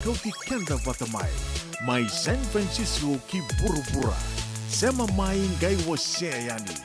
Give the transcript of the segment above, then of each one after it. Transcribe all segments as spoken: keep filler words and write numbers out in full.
Kauti keda vata mai, mai San Francisco ki vuravura. Sema mai qai wasea yani.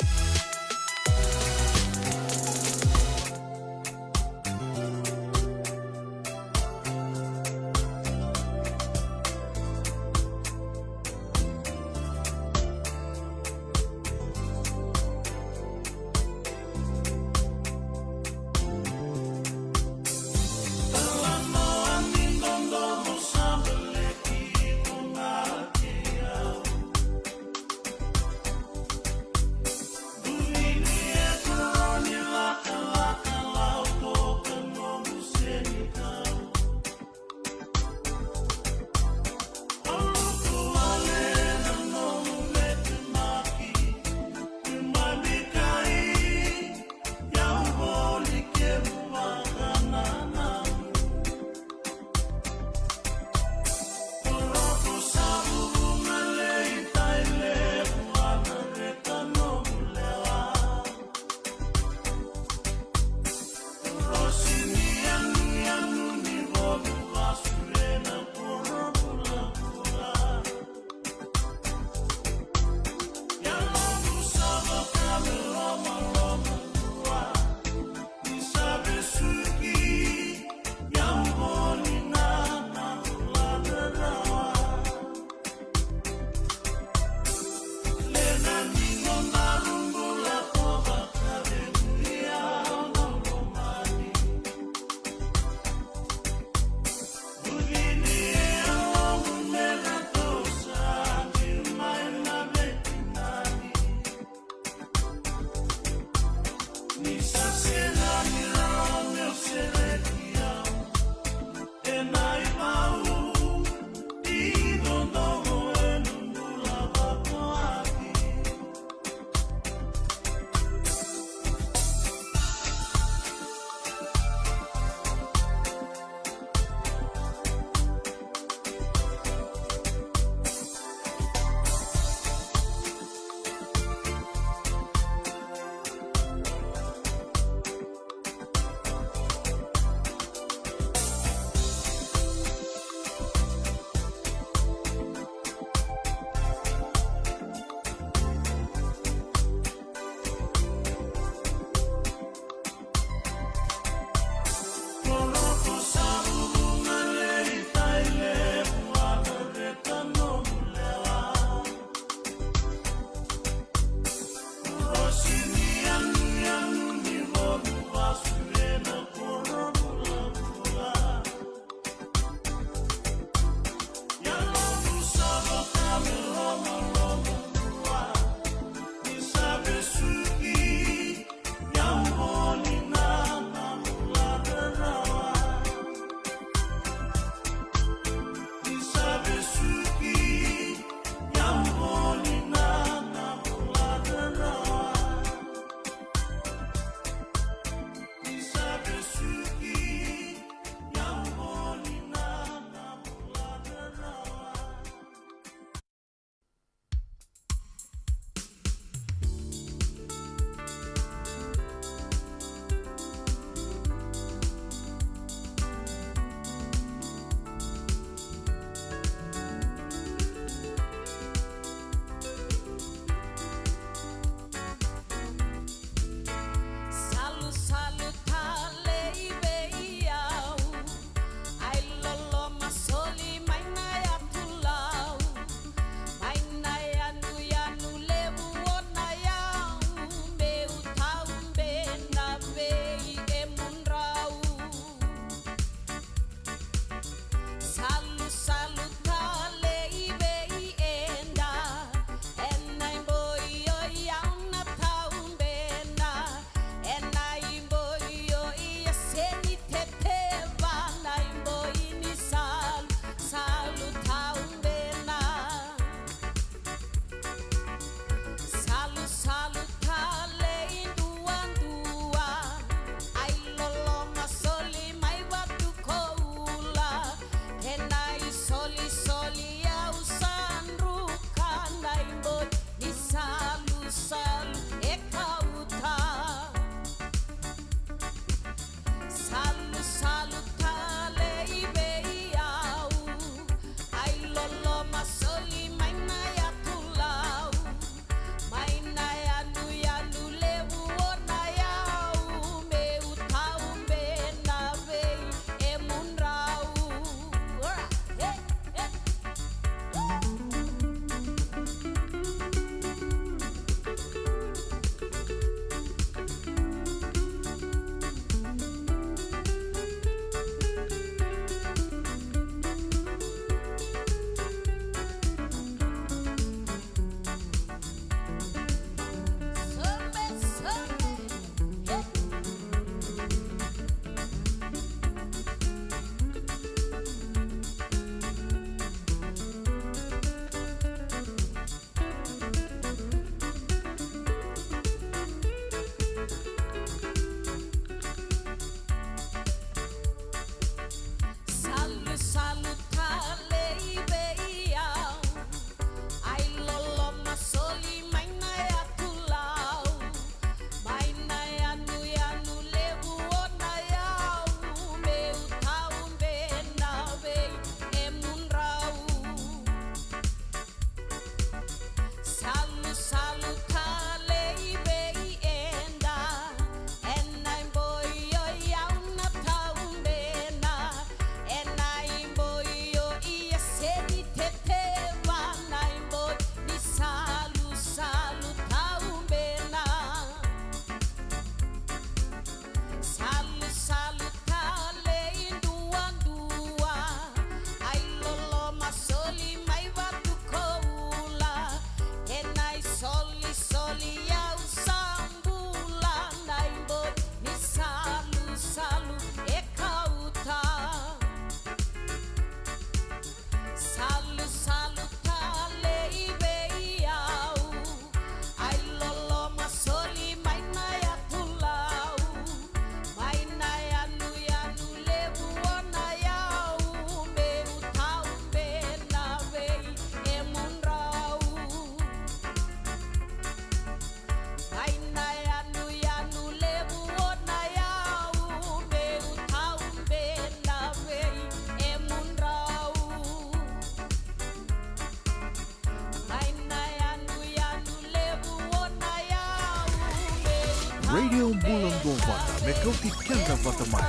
Radio Bula Duavata, me kauti keda vata mai.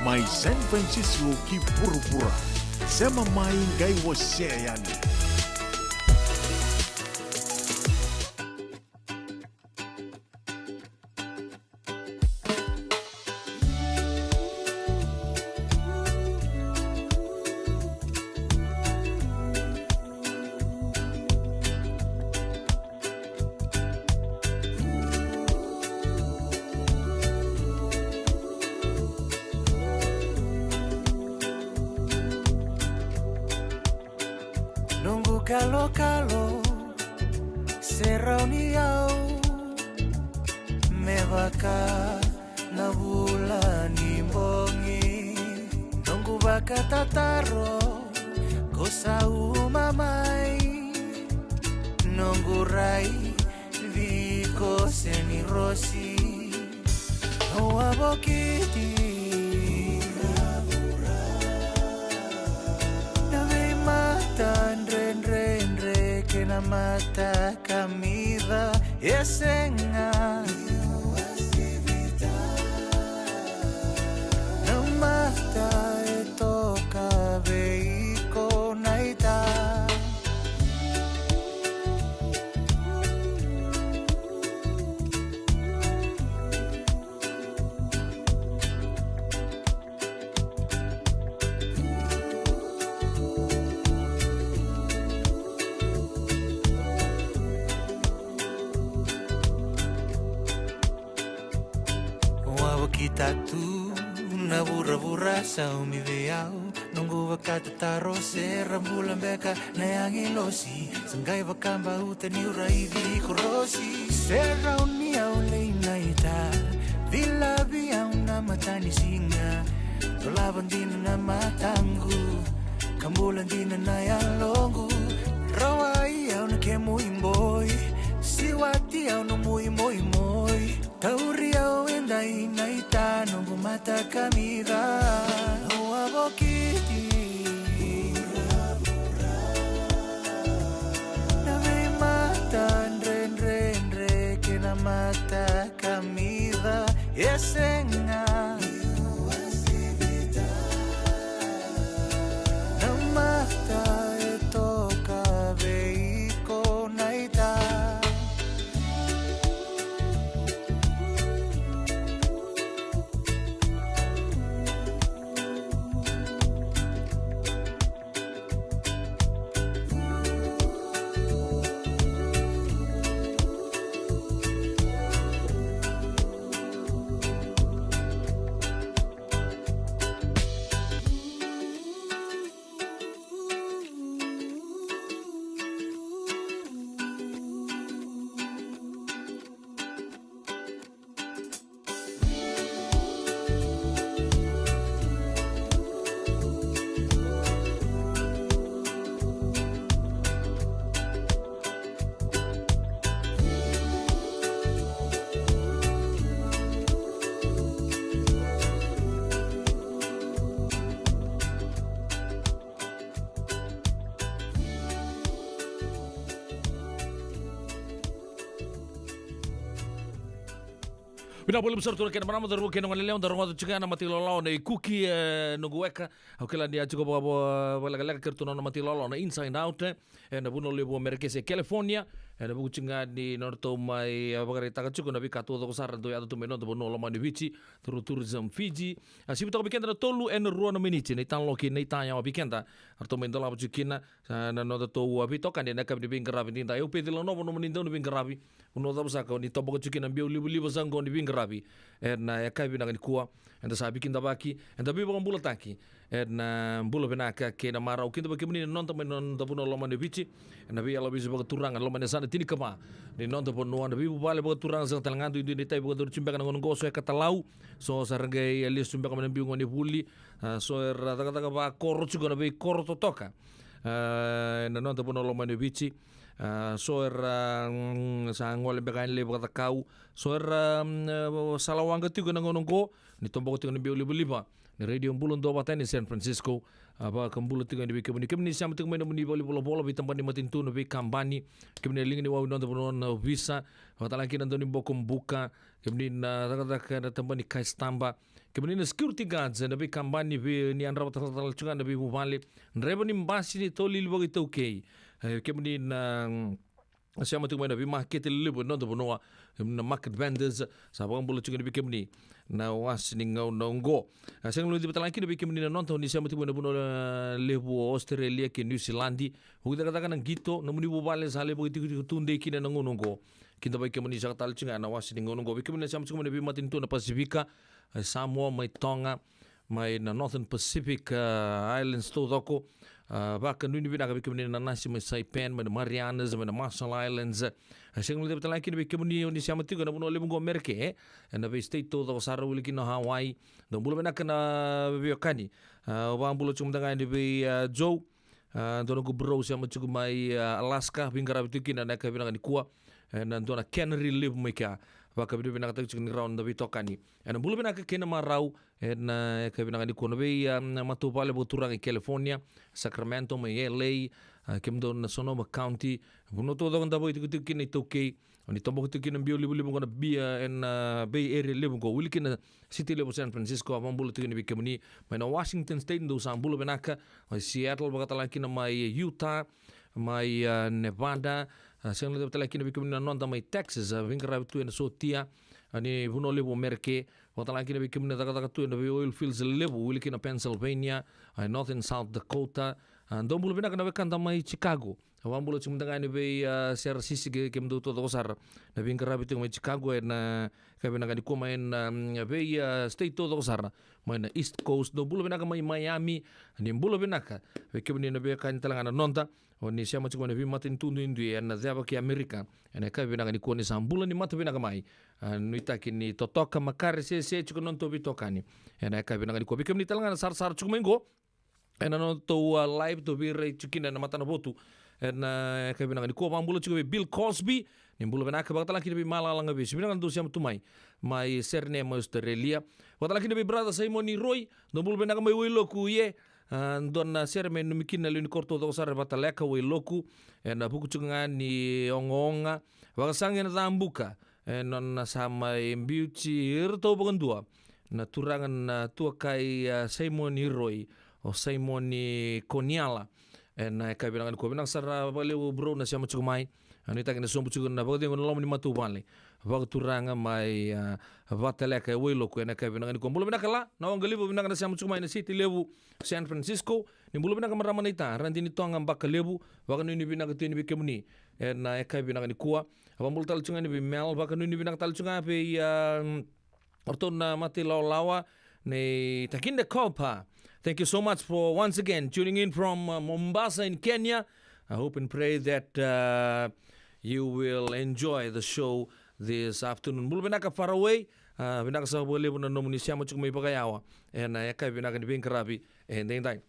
Mai San Francisco ki vuravura. Sema mai, qai wasea yani. Noqu kalokalo se rauni au me vaka na vula ni bogi. Noqu vakatataro ko sauma mai, noqu rai viko se ni rosi. Au a vokiti na veimata dredredre kei na mata kamica e sega na mata e toka vei iko na ita. Au a vokita tu na vuravura saumi vei au. Noqu vakatataro se ra bula beka na agilosi. Sa qai vakabauta niu raici ko rosi. Se rauni au lei na ita. Cilavi au na matanisiga. Dolava dina na mataqu. Ka bula dina na yaloqu. Rawai au na kemu iboi. Siwati au na muimoimoi. Tauri au edai na ita noqu mata kamica. Au a vokiti na veimata dredredre kei na mata kamica e sega na mata e toka vei iko na ita. Vinaka vakalevu sara tu na kena marama, cauravou kei na goneyalewa, da rogoca tiko ga na mata ilawalawa na ikuki, e, noqu weka. Au kila ni a tiko vakalekaleka kei ratou na nona mata ilawalawa na Inside Out, e, ena vanua levu o Merekese, e California, ena vuku tiko ga ni nodratou mai, e, vakaraitaka tiko na veika taucoko sara dau yaco tu mai noda vanua lomani o Viti, through Tourism Fiji. A sivitaka vei keda na tolu ena rua na miniti na italanoa kei na itayawa vei keda. Ratou mai dolava tiko kina, a, na nodatou, a, veitokani ena yakavi ni veiqaravi nidai. Au peci Lanova, nomuni dau ni veiqaravi. Vanua cava saka o ni toboka tiko kina, biau livaliva saka qo ni veiqaravi ena yakavi vinaka nikua. Eda sa veikidavaki, eda veivakabulataki ena bula vinaka kei na marau. Kidavaki kemuni na noda mai na noda vanua lomani o Viti, ena veiyalavisui vakaturaga lomani yasana tinikava ni noda vanua, na veivuvale vakaturaga saka tale ga, duidui na itavi vakayacori tiko beka na gauna oqo, so e katalau, so sa ra qai lesu beka mai na biu gone vuli, a, so era cakacaka vakoro tiko na veikoro totoka. A, ena noda vanua lomani o Viti, a, so era, mm, sa gole beka yani lai vakacakau, so era, mm, e, salawaqa tiko ena gauna oqo, ni toboka tiko na biau livaliva ni Radio Bula Duavata ena San Francisco. A vakabula tiko yani vei kemuni, kemuni sema tiko mai na nomuni valenivolavola, veitabana ni matanitu, na veikabani, kemuni na liga ni wau e noda vanua, na ovisa, vakatalega kina na dau ni bokobuka, kemuni na cakacaka na tabana ni kaisitaba, kemuni na security guards, na veikabani, vei ni yadrava talatala tiko ga na veivuvale, draiva ni basi, ni taulili vakaitaukei, e, kemuni na, mm, sema tiko mai na veimakete lelevu e noda vanua, na market vendors, sa vakabula tiko yani vei kemuni na wase ni gauna oqo. A, sega ni guilecavi talega kina vei kemuni na noda o ni sema tiko mai na vanua, e, levu o Australia kei New Zealand. Vuki cakacaka na qito, nomuni vuvale sa lai vakaitikotiko tudei kina na gauna oqo. Kidavaki kemuni saka tale tiko ga na wase ni gauna oqo. Vei kemuni na sema tiko mai na veimatanitu na Pasifika, e, Samoa, mai Toga, mai na Northern Pacific, a, Islands taucoko. A, vakanuinui vinaka vei kemuni na nasi mai Saipan, mai na Marianas, mai na Marshall Islands. A, sega ni guilecavi talega kina vei kemuni o ni sema tiko na vanua levu oqo Merika, e, na vei state taucoko sara, wili kina Hawaii. Dou bula vinaka na veiwekani. A, au vakabula tiko mada ga yani vei, a, Joe. A, dua noqu bro sema tiko mai, a, Alaska, veiqaravi tiko kina ena yakavi vinaka nikua. E, na dua na cannery levu mai kea. Vakavinavinakataki tiko ni rawa na veitokani. Ena bula vinaka kei na marau, ena yakavi vinaka nikua na vei, a, matavuvale vakaturaga i California, Sacramento, mai L A, a, kemudou na Sonoma County, vanua taucoko da vakaitikotiko kina iTaukei, o ni toboka tiko kina biau livaliva oqo na bia, ena, a, Bay Area levu oqo, wili kina city levu San Francisco, a vakabula tiko yani vei kemuni, mai na Washington State, dou sa bula vinaka, mai Seattle, vakatalega kina mai Utah, mai, a, Nevada, a, sega ni guilecavi talega kina vei kemuni na noda mai Texas, a, veiqaravi tu ena sotia, a, ni vanua levu o Merika, vakatalega kina vei kemuni na cakacaka tu ena vei oil fields levu, wili kina Pennsylvania, a, North and South Dakota, a, dou bula vinaka na wekada mai Chicago, a, vakabula tiko mada ga yani vei, a, Sera Sisi kei kemudou taucoko sara, na veiqaravi tiko mai Chicago, ena yakavi vinaka nikua mai na, mm, vei, a, state taucoko sara, mai na East Coast, dou bula vinaka mai Miami, ni bula vinaka vei kemuni na veiwekani talega na noda, o ni sema tiko mai na veimatanitu duidui ena ceva kei Amerika, ena yakavi vinaka nikua ni sa bula ni mata vinaka mai. A, nuitaki ni totoka, makare, sese tiko na nodatou veitokani. Ena yakavi vinaka nikua vei kemuni talega na sarasara tiko mai oqo ena nodatou, a, live, tou veirai tiko kina ena matanavotu. Ena yakavi vinaka nikua, vakabula tiko vei Bill Cosby, ni bula vinaka, vakatalega kina vei Malala Gavesi, vinaka na dou sema tu mai, mai Sydney, mai Australia. Vakatalega kina vei brother Simon Iroi, dou bula vinaka mai Wailoku, ie. A, dua na sere me nanumi kina na lewe ni koro taucoko sara e Vataleka, Wailoku, ena vuku tiko ga ni ogaoga, vakasaqa ena cabuka, e nona sa mai biuti iratou vakadua na turaga na tuakai, a, Simon Iroi, o Simon Koniala. Ena yakavi vinaka nikua, vinaka sara vakalevu bro na sema tiko mai. A, nuitaki na sobu tiko na vakacegu ena loma ni matavuvale vakaturaga mai, a, Vataleka e Wailoku, ena yakavi vinaka nikua. Bula vinaka la na Waqaliva, vinaka na sema tiko mai na siti levu San Francisco. Ni bula vinaka marama naita, Radini Toga Bakalevu, vakanuinui vinaka tu yani vei kemuni ena yakavi vinaka nikua. A, vakabula tale tiko ga yani vei Mel, vakanuinui vinaka tale tiko ga vei, a, o ratou na mata ilawalawa nei Takinde Kopa. Thank you so much for once again tuning in from, uh, Mombasa in Kenya. I hope and pray that, uh, you will enjoy the show this afternoon. Bula vinaka Faraway, a, vinaka saka vakalevu na nomuni sema tiko mai vakayawa ena yakavi vinaka ni veiqaravi edaidai.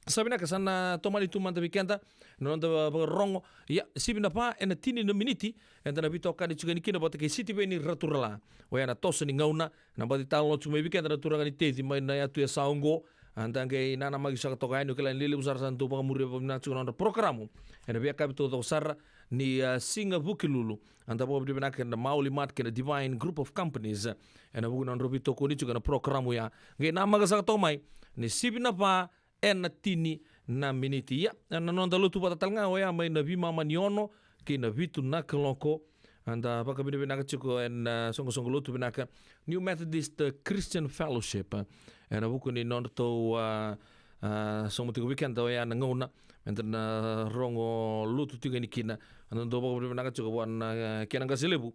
Sa vinaka, sa na tomani tu mada vei keda na noda vakarorogo. Ia, sivi na va ena tini na miniti, eda na veitokani tiko yani kina vata kei Sitiveni Raturala. Oya na toso ni gauna, na baci talanoa tiko mai vei keda na turaga ni Teci mai na yatu e sa oqo. Eda qai nanamaki saka toka yani, o kila ni lelevu sara sa dau vakamuria vakavinaka tiko na nodra porokaramu ena veiyakavi taucoko sara ni, a, siga Vukelulu. Eda vakavinavinaka ena Maoli Mart kei na Divine Group of Companies ena vuku ni nodra veitokoni tiko ena porokaramu ya. Qai namaka saka toka mai ni sivi na va ena tini na miniti. Ia, na noda lotu vata tale ga oya mai na veimama ni ono kei na vitu na kaloko. Eda vakavinavinaka tiko ena, a, soqosoqo lotu vinaka New Methodist, a, Christian Fellowship, a, ena vuku ni nodratou, a, a, sauma tiko vei keda oya na gauna meda na rogo lotu tiko yani kina. Eda dau vakavinavinaka tiko vua na, a, kena qase levu,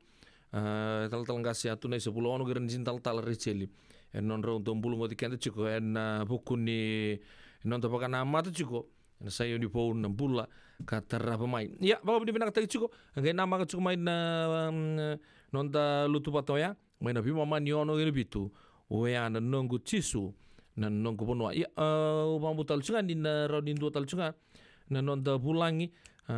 a, talatala qase Atunaisa Vulaono kei ira na dina talatala Rejeli, ena nodrau dau bulugoci keda tiko ena, a, vuku ni noda vakanamata tiko ena Saioni vou, na bula ka tarava mai. Ia, vakavinavinakataki tiko, qai namaka tiko mai na, um, noda lotu vata oya mai na veimama ni ono kei na vitu, oya na noqu Jisu, na noqu vanua. Ia, a, au vakabauta tale tiko ga ni na rawa ni dua tale tiko ga na noda vulagi. A,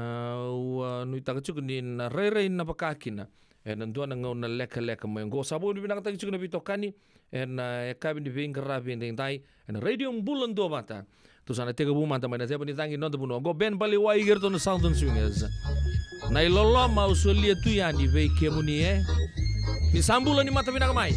au, a, nuitaka tiko ni na rairai na vaka kina ena dua na gauna lekaleka mai oqo. Sa vakavinavinakataki tiko na veitokani ena, a, yakavi ni veiqaravi edaidai ena Radio Bula Duavata. Tou sa na tekivu mada mai na ceva ni cagi ni noda vanua. Qo Ben Baliwai kei ratou na Southern Swingers. Na iloloma au solia tu yani vei kemuni, e. Ni sa bula, ni mata vinaka mai.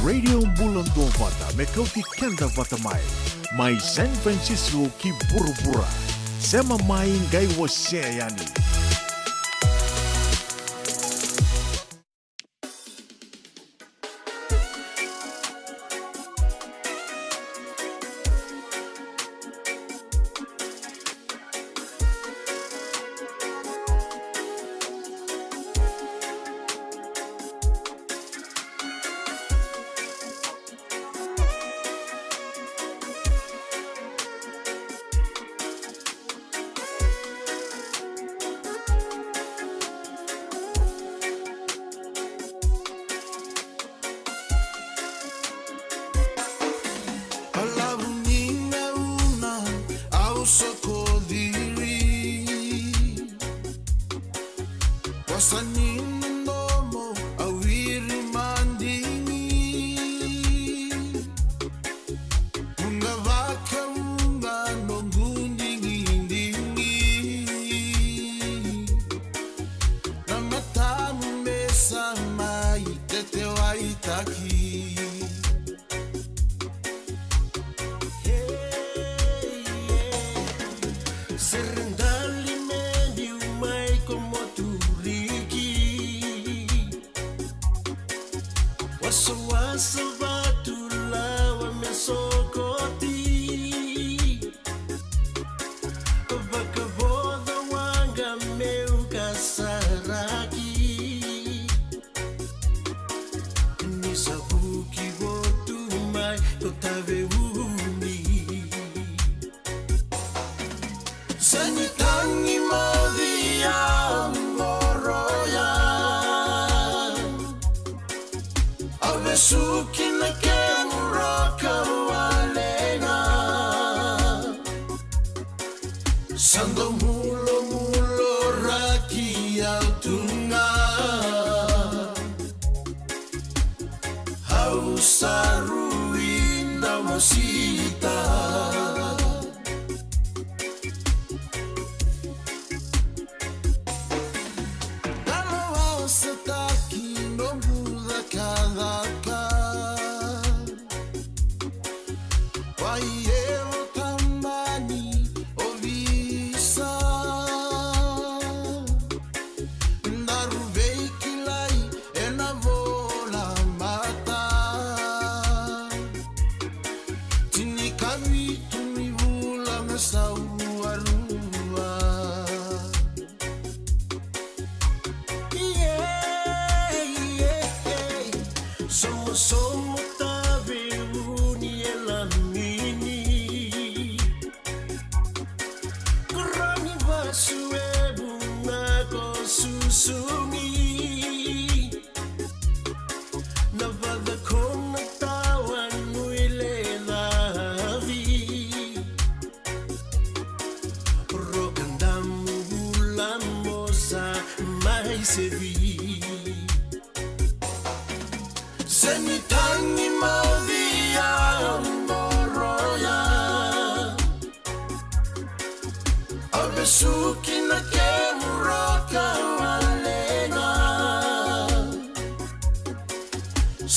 Radio Bula Duavata, me kauti keda vata mai. Mai San Francisco ki vuravura. Sema mai, qai wasea yani. A lavu ni gauna au soko ciri. Wasa ni domo au iri madigi. Vuqa vakavuqa noqu digidigi. Na matamu me sa mai tetewaitaki. Sere dali me biu mai ko moturiki. Wasawasa vatu lawa me sokoti. Vakavoca waqa meu kasaraki. Ni sa vuki votu mai ko tave umi. Sa ni tagi moci au qoroya. Au vesuki na kemu roka walega. Sa dau mulomuloraki au tu ga. Au sa rui da mosita. Kalovaosataki noqu cakacaka. Wai evo tamani ovisa. Daru veikilai ena vola mata. Tinikavitu ni vula me sau arua. Somosomo tave uni e lamini. Koroni vasu e vuna ko susumi. Na vacakona tawa nui le lavi. Roka damu vula mosa mai sevi. Seni tagi mauci au qoroya. Au vesuki na kemu roka walega.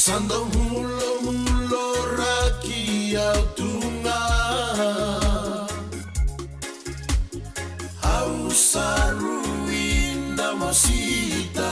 Sa dau mulomuloraki au tu ga. Au sa rui da mosita.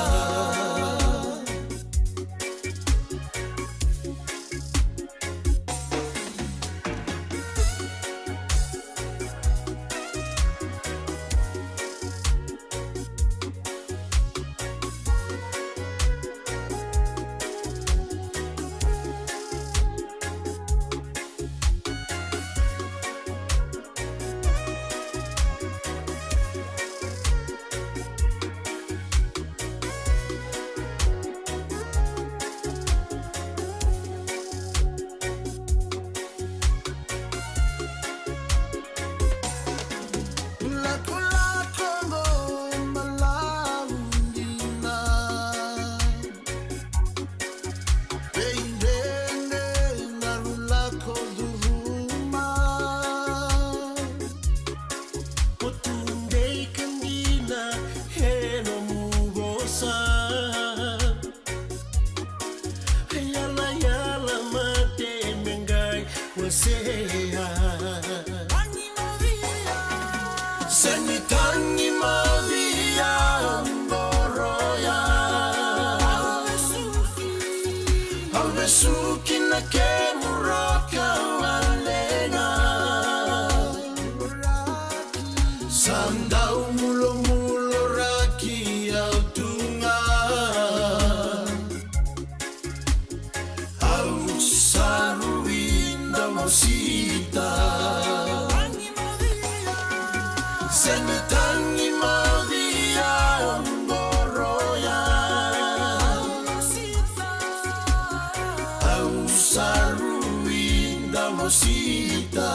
Sita.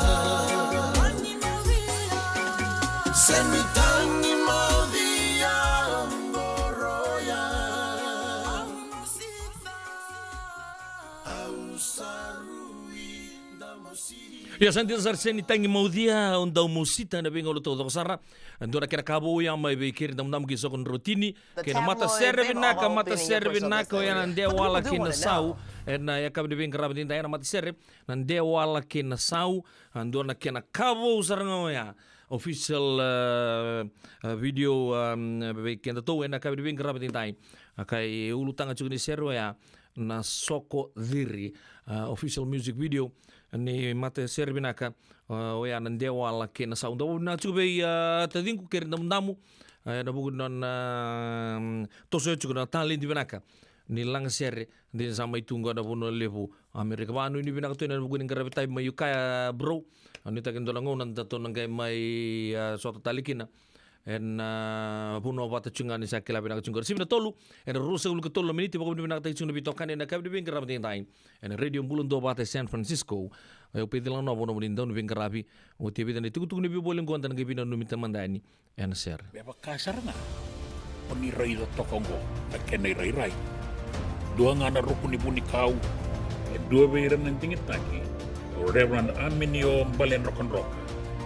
Semi tangi maudia. Au sa rui da mosita. Ia, sa dina sara, seni tagi maudia, au dau mosita ena veigauna taucoko sara. Dua na kena ka vou ya mai vei keri damudamu ki soko ni rotini. Kei na matasere vinaka, matasere vinaka, oya na Dewala kei na Sau. Ena yakavi ni veiqaravi edaidai, ena matasere na Dewala kei na Sau. A, dua na kena ka vou sara ga oya. Official, a, a, video, a, vei kedatou ena yakavi ni veiqaravi edaidai. A, ka e ulutaga tiko ni sere oya na Soko Ciri, a, official music video ni matasere vinaka, a, oya na Dewala kei na Sau. Dou vinaka tiko vei, a, taciqu keri damudamu, a, ena vuku ni nona, a, tosoya tiko na taledi vinaka ni lagasere, dina sa mai tu qo ena vanua levu Amerika. Vakanuinui vinaka tu ena vuku ni qaravi tavi mai Ukiah, bro. A, nuitaki e dua na gauna datou na qai mai, a, sota tale kina ena, a, vanua vata tiko ga ni sa kila vinaka tiko qori. Sivi na tolu, ena ruasagavulu ka tolu na miniti, vakavinavinakataki tiko na veitokani ena yakavi ni veiqaravi edaidai ena Radio Bula Duavata e San Francisco. Au Pecilano, na vanua ni dau ni veiqaravi. Oti e vica na itukutuku ni veivoli qo, da na qai veinanumi mada yani ena sere. Me vaka sara ga o ni raica toka oqo na kena irairai. Dua ga na ruku ni vunikau, e dua vei ira na digitaki, o Reverend Aminio Baledrokadroka.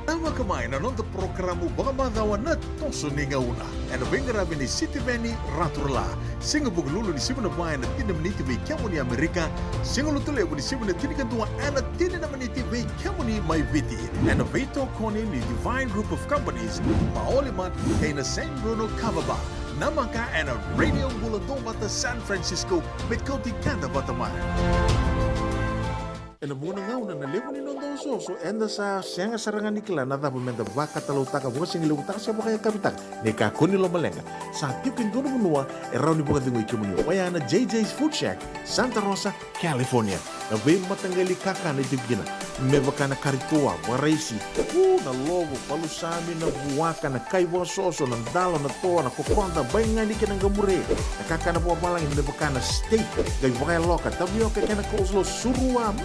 Cavaka mai na noda porokaramu vakamacawa na Toso ni Gauna, ena veiqaravi ni Sitiveni Raturala, siga Vukelulu ni sivi na va ena tini na miniti vei kemuni Amerika, siga Lotulevu ni sivi na tinikadua ena tini na miniti vei kemuni mai Viti, ena veitokoni ni Divine Group of Companies, Maoli Mart, kei na San Bruno Kava Bar. Namaka ena Radio Bula Duavata San Francisco, me kauti keda vata mai. Ena vuqa na gauna na levu ni noda osooso, eda sa sega sara ga ni kila na cava meda vakatalautaka, vakasigalevu taka se vakayakavi taka. Ni kakua ni lomaleqa, sa tiko e dua na vanua e rawa ni vakacegui kemuni. Oya na J J's Food Shack, Santa Rosa, California. Na veimataqali kakana e tiko kina, me vaka na kari toa, vakaraisi, u, na lovo, palusami, na vuaka, na kai vakasoso, na dalo, na toa, na kokoda, baigani kei na qamure. Na kakana vakavalagi me vaka na steak, qai vakayaloka, tavioka kei na coleslaw, surua, mm,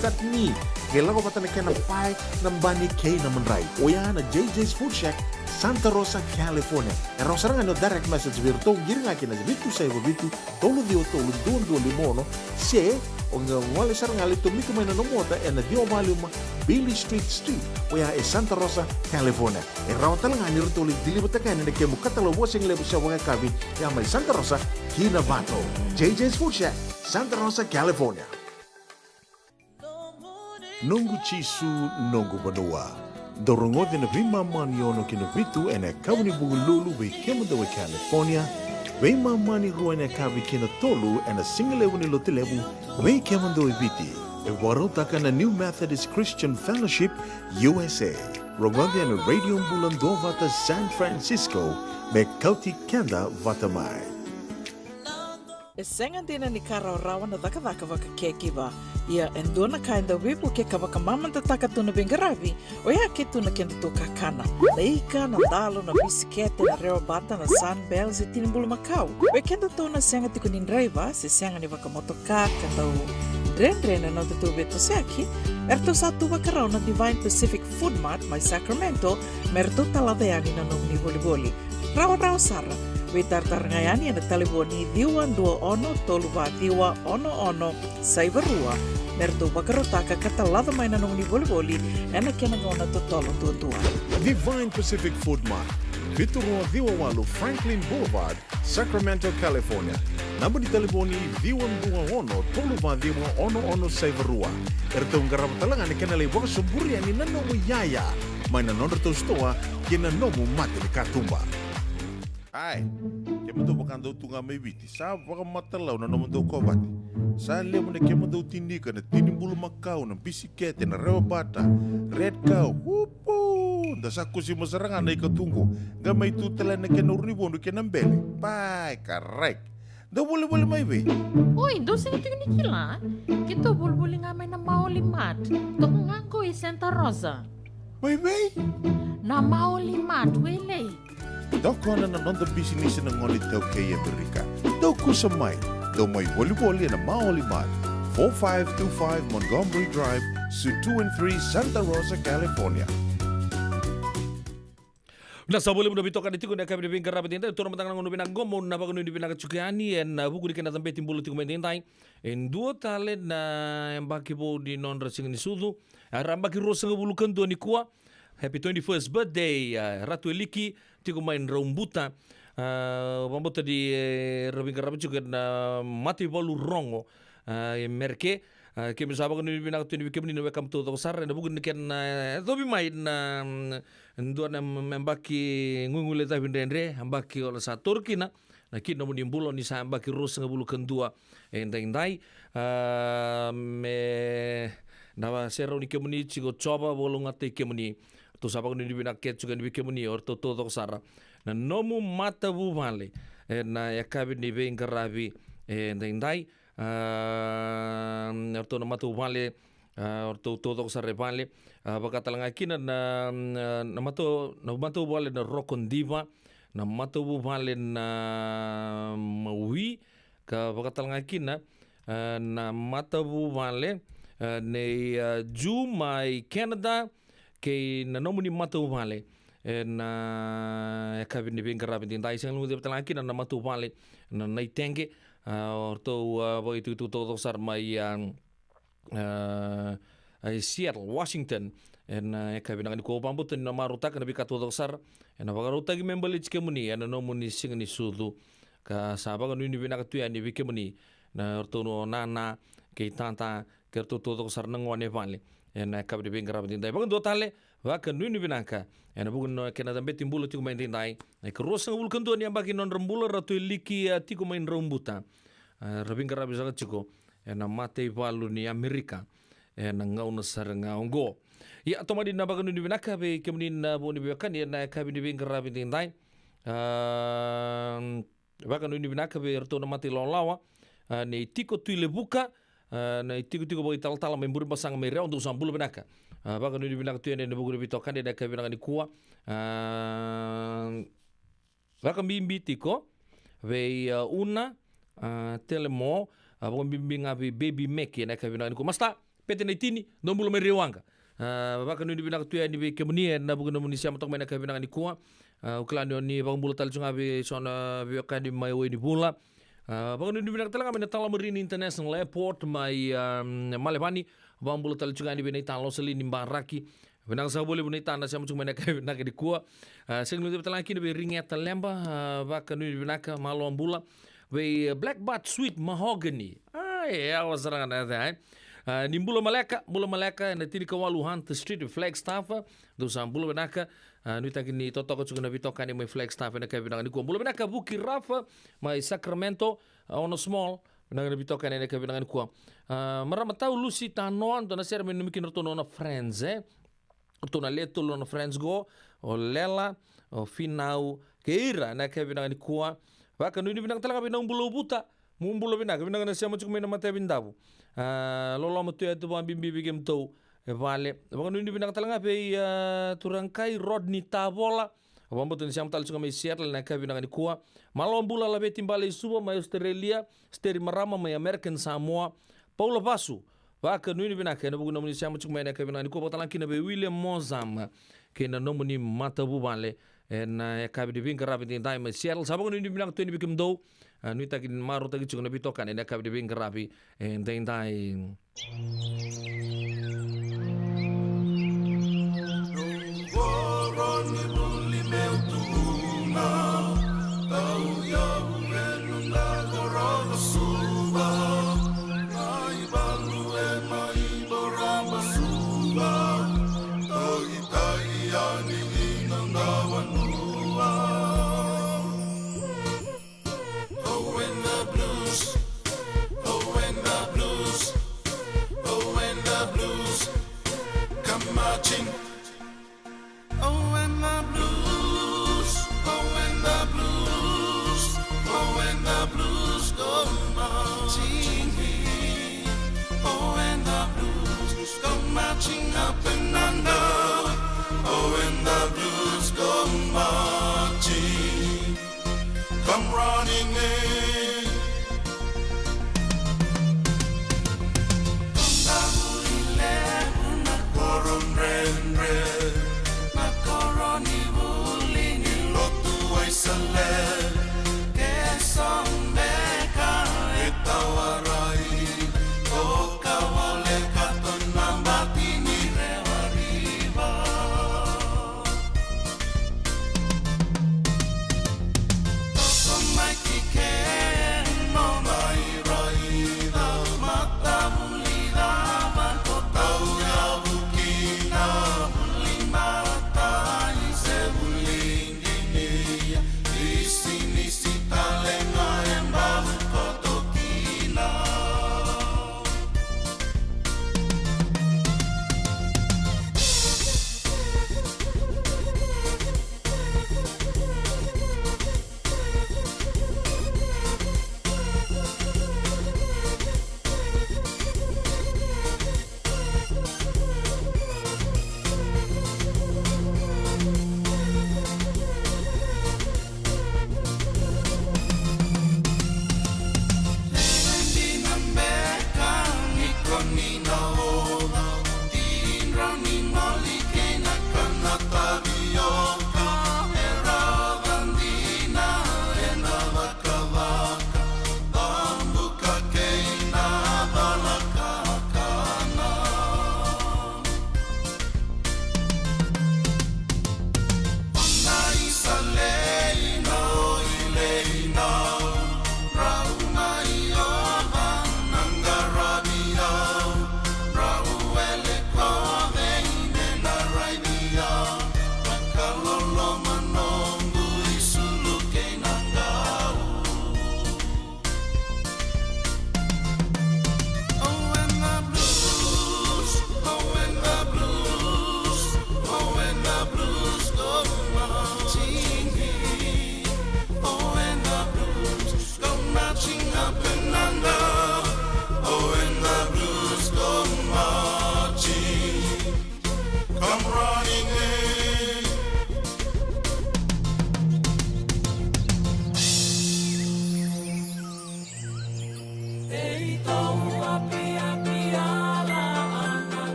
chutney. Qai lako vata na kena pae, na bani kei na madrai. Oya na J J's Food Shack, Santa Rosa, California. E rawa sara ga ni o direct message vei iratou, qiri ga kina vitu saiva vitu, tolu ciwa tolu, dua dua lima ono, se o qai gole sara ga, lai tomika mai na nomu ota ena ciwa walu lima Beale Street Suite, oya e Santa Rosa, California. E rawa tale ga ni ratou lai deliver-taka yani na kemu katalau vakasigalevu se vakayakavi, ya mai Santa Rosa ki Novato. J J's Food Shack, Santa Rosa, California. Noqu Jisu, noqu vanua. Dou rogoca na veimama ni ono ki na vitu ena yakavi ni Vukelulu vei kemudou e California, veimama ni rua ena yakavi ki na tolu ena sigalevu ni Lotulevu vei kemudou e Viti. E vakarautaka na New Methodist Christian Fellowship U S A. Rogoca ena Radio Bula Duavata San Francisco, me kauti keda vata mai. E sega dina ni ka rawarawa na cakacaka vaka caregiver. Ia e dua na ka e dau veivuke ka vakamamadataka tu na veiqaravi, oya ke tu na kedatou kakana. Na ika, na dalo, na bisikete, na rewa bata, na Sunbell se tini bulumakau. Vei kedatou na sega tiko ni draiva se sega ni vakamotoka ka dau dredre na nodatou veitosoyaki, eratou sa tu vakarau na Divine Pacific Food Mart mai Sacramento me ratou talaca yani na nomuni volivoli. Rawarawa sara. Veitaratara ga yani ena talevoni ciwa dua ono tolu va ciwa ono ono saiva rua, me ratou vakarautaka ka talaca mai na nomuni volivoli ena kena gauna totolo duadua. Divine Pacific Food Mart, vitu rua ciwa walu Franklin Boulevard, Sacramento, California. Naba ni talevoni ciwa dua ono tolu va ciwa ono ono saiva rua. Eratou qarava tale ga na kena lai vakasoburi yani na nomu iyaya mai na nodratou sitoa kei na nomu mata ni katuba. Ai, kemudou vakadau tu ga mai Viti, sa vakamatalau na nomudou kovate. Sa levu na kemudou tini ika, na tini bulumakau, na bisikete, na rewa bata, Red Cow, upu! Da sa kusima sara ga na ika tu qo, qai mai tu tale na kena uru ni vodu kei na bele. Pai, karai. Dou volivoli mai vei? Oi, dou sega tiko ni kila? Keitou volivoli ga mai na Maoli Mart. Toka ga qo i Santa Rosa. Mai vei? Na Maoli Mart, Wailei. Tokona na noda bisinisi na gone iTaukei e Amerika. Dou kusa mai. Dou mai volivoli ena Maoli Mart, four five two five Montgomery Drive, Suite two and three, Santa Rosa, California. Na sa voli muna vitoka ni tiko na kavi ni veiqaravi tiko, toro mataka na gauna vinaka qo mo na vakanuinui vinaka tiko yani ena vuku ni kena cabeti bula tiko mai daidai. E dua tale na yabaki vou ni nodra siga ni sucu. A ra yabaki ruasagavulu ka dua nikua. Happy twenty-first birthday, a, Ratu Eliki, tiko mai Draubuta. A, vabota ni, e, ra veiqaravi tiko ena mataivalu Rogo, a, e Mereke. A, keimami sa vakanuinui vinaka tu yani vei kemuni na wekamu taucoko sara ena vuku ni kena, e, covi mai na, mm, dua na yabaki guiguile cavi dredre, yabaki o na sa toro kina na kina nomuni bula ni sa yabaki ruasagavulu ka dua e daidai. A, me na serau ni kemuni tiko Jiova, vakalougatataki kemuni. Ratou sa vakanuinui vinaka kece tiko yani vei kemuni o ratou taucoko sara na nomu matavuvale ena yakavi ni veiqaravi e daidai. A, o ratou na matavuvale, a, o ratou taucoko sara e vale. A, vaka tale ga kina na, na, na matau, na matavuvale na Roko Diva, na matavuvale na Maui, ka vaka tale ga kina, a, na matavuvale, a, nei, a, Ju mai Canada, kei na nomuni matavuvale ena yakavi ni veiqaravi daidai. Sega ni guilecavi tale ga kina na matavuvale na Naitege, a, o ratou, a, vakaitikotiko taucoko sara mai, a, a, a, i Seattle, Washington, ena yakavi vinaka nikua. Au vakabauta ni na marautaka na veika taucoko sara ena vakarautaki me baleti kemuni ena nomuni siga ni sucu. Ka sa vakanuinui vinaka tu yani vei kemuni na ratou na nana kei tata kei ratou taucoko sara na gone e vale ena yakavi ni veiqaravi daidai. Vakadua tale, vakanuinui vinaka ena vuku ni kena cabeti bula tiko mai daidai. Na ikaruasagavulu ka dua ni yabaki ni nodra bula, Ratu Eliki, a, tiko mai Draubuta. A, ra veiqaravi saka tiko ena mataivalu ni Amerika ena gauna sara ga oqo. Ia, tomani na vakanuinui vinaka vei kemuni na vo ni veiwekani ena yakavi ni veiqaravi daidai. A, vakanuinui vinaka vei iratou na mata ilawalawa, a, nei Tiko Tuilevuka, a, na itikotiko vakaitalatala mai Burebasaga mai Rewa, dou sa bula vinaka. A, vakanuinui vinaka tu yani ena vuku ni veitokani ena yakavi vinaka nikua. A, vakabibi tiko vei, a, Una, a, Telemo, a, vakabibi ga vei Baby Meki ena yakavi vinaka nikua. Masta, Pete na itini, dou bula mai Rio Waqa. A, vakanuinui vinaka tu yani vei kemuni ena vuku ni nomuni sema toka mai ena yakavi vinaka nikua. A, au kila ni o ni vakabula tale tu ga vei so na veiwekani mai Wainivula. A, vakanuinui vinaka tale ga mai na Tullamarine International Airport mai, a, Melbourne. Vakabula tale tu ga yani vei na ita Losalini Baraki. Vinaka saka vakalevu na ita na sema tu mai ena yakavi vinaka nikua. A, sega ni guilecavi tale ga kina vei Rigeta Leba. A, vakanuinui vinaka, malo bula. Vei, e, Black Butt Sweet Mahogany. A, e, yawa sara ga na yaca, e. A, ni bula maleka, bula maleka ena tinikawalu Hunter Street, Flagstaff. Dou sa bula vinaka. A, nuitaki ni totoka tiko na veitokani mai Flagstaff ena yakavi vinaka nikua. Bula vinaka Vuki Rafa mai Sacramento, a, Ono Small. Vinaka na veitokani ena yakavi vinaka nikua. A, marama tau Lucy Tanoa, dou na sere mai nanumi kina ratou na nona friends, e. Ratou na lewe tolu na nona friends qo, o Lela, o Finau, kei ira ena yakavi vinaka nikua. Vakanuinui vinaka tale ga vei Nau Bula Uvuta, mu bula vinaka, vinaka na sema tiko mai na matayavi Davu. A, loloma tu e tu vakabibi vei kemudou e vale. Vakanuinui vinaka tale ga vei, a, turaga kai Rodney Tavola. Au vakabauta ni sema tale tiko mai Seattle ena yakavi vinaka nikua. Malo bula Laveti Bale i Suva mai Australia, Steri Marama mai American Samoa, Paula Vasu, vakanuinui vinaka ena vuku ni nomuni sema tiko mai ena yakavi vinaka nikua, vakatalega kina vei William Mozama kei na nomuni matavuvale ena yakavi ni veiqaravi edaidai mai Seattle. Sa vakanuinui vinaka tu yani vei kemudou. A, nuitaki ni marautaki tiko na veitokani ena yakavi ni veiqaravi edaidai. Oh, when the blues, oh, when the blues, oh, when the blues come marching. Oh, when the blues, oh, when the blues, oh, when the blues go marching in. Oh, when the blues go marching up and down. Oh, when the blues go marching. Come running in.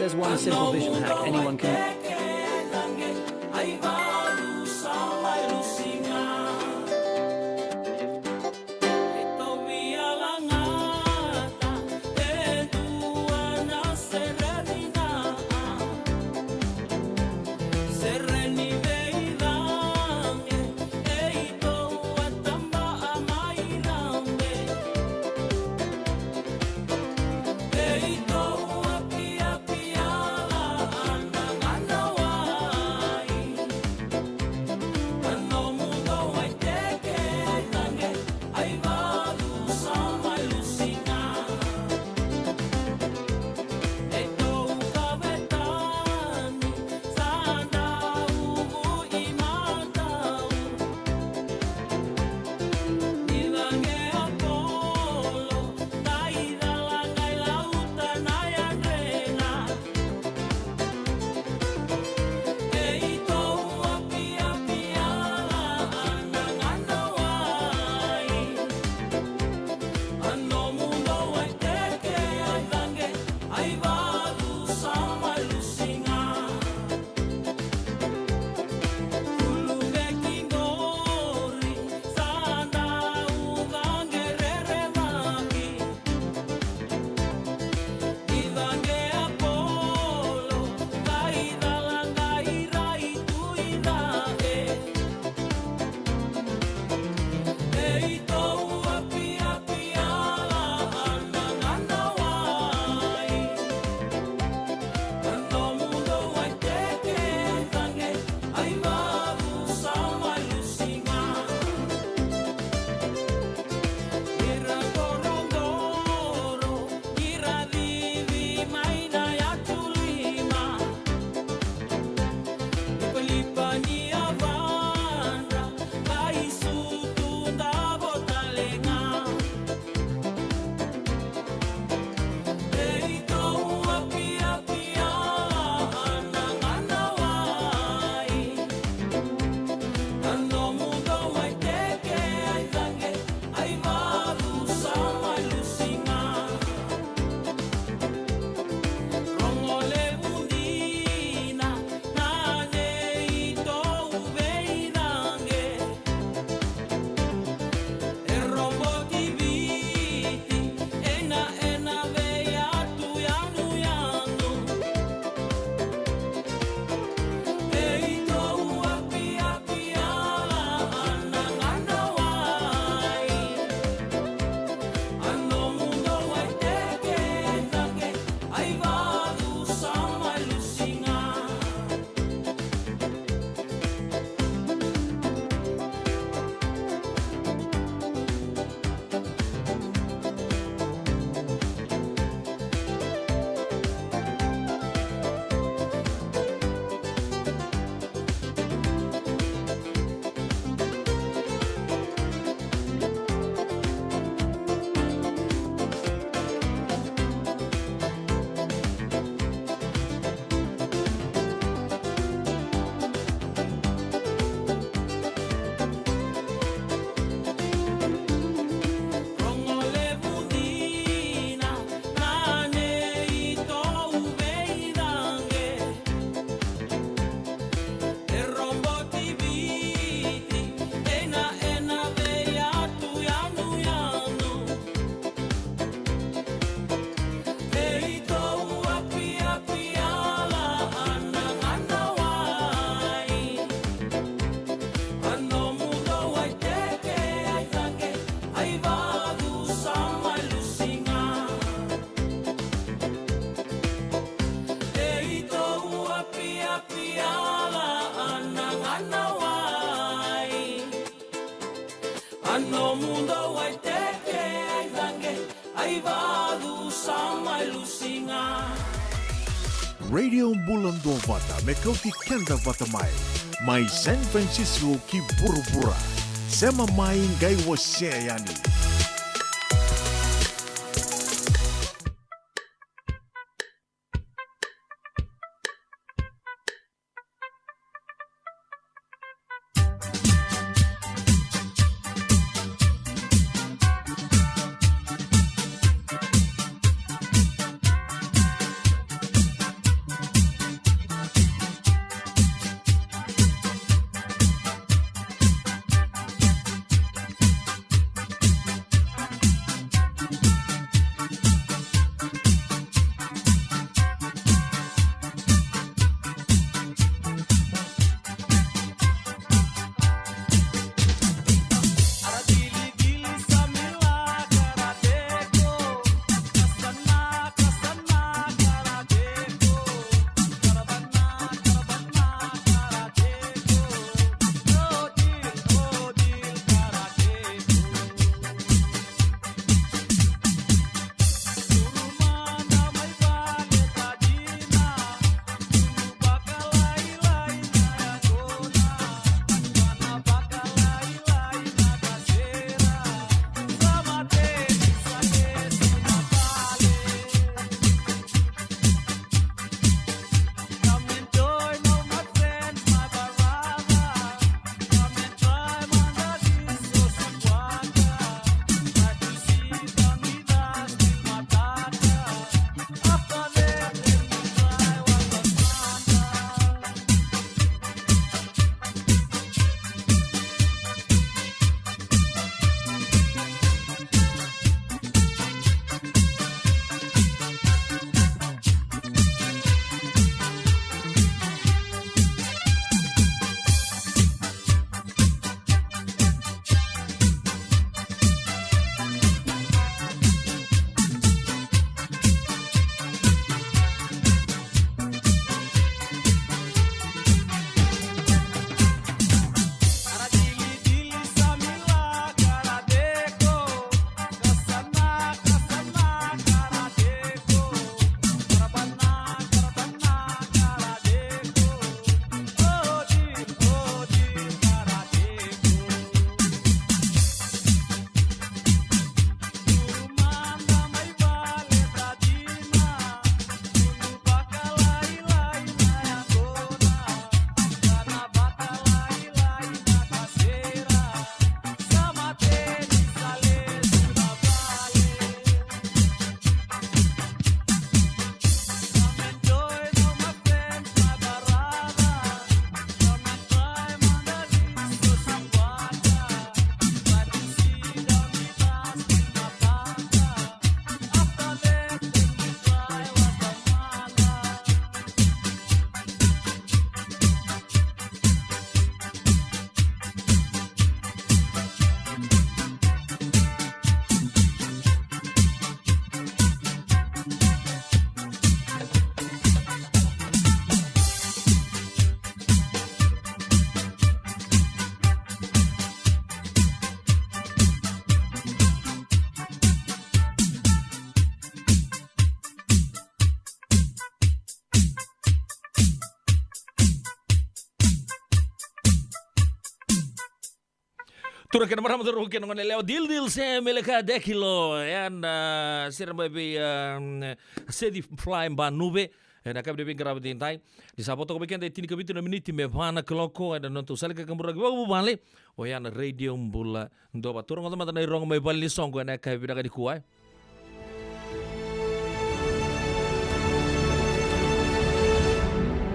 There's one simple vision hack anyone can. Radio Bula Duavata, me kauti keda vata mai. Mai San Francisco ki vuravura. Sema mai, qai wasea yani. Turaga kei na marama, cauravou kei na goneyalewa, dildil se meleka dekilo. Ena sere mai vei, ah, Sedi Fly Banuve. Ena yakavi ni veiqaravi edaidai. Ni sa vo toka vei keda e tinikavitu na miniti me va na kaloko ena nodatou sala ni kakaburaki vakavuvale. Oya na Radio Bula Duavata. Tou rogoca mada na irogo mai valenisoqo ena yakavi vinaka nikua, e.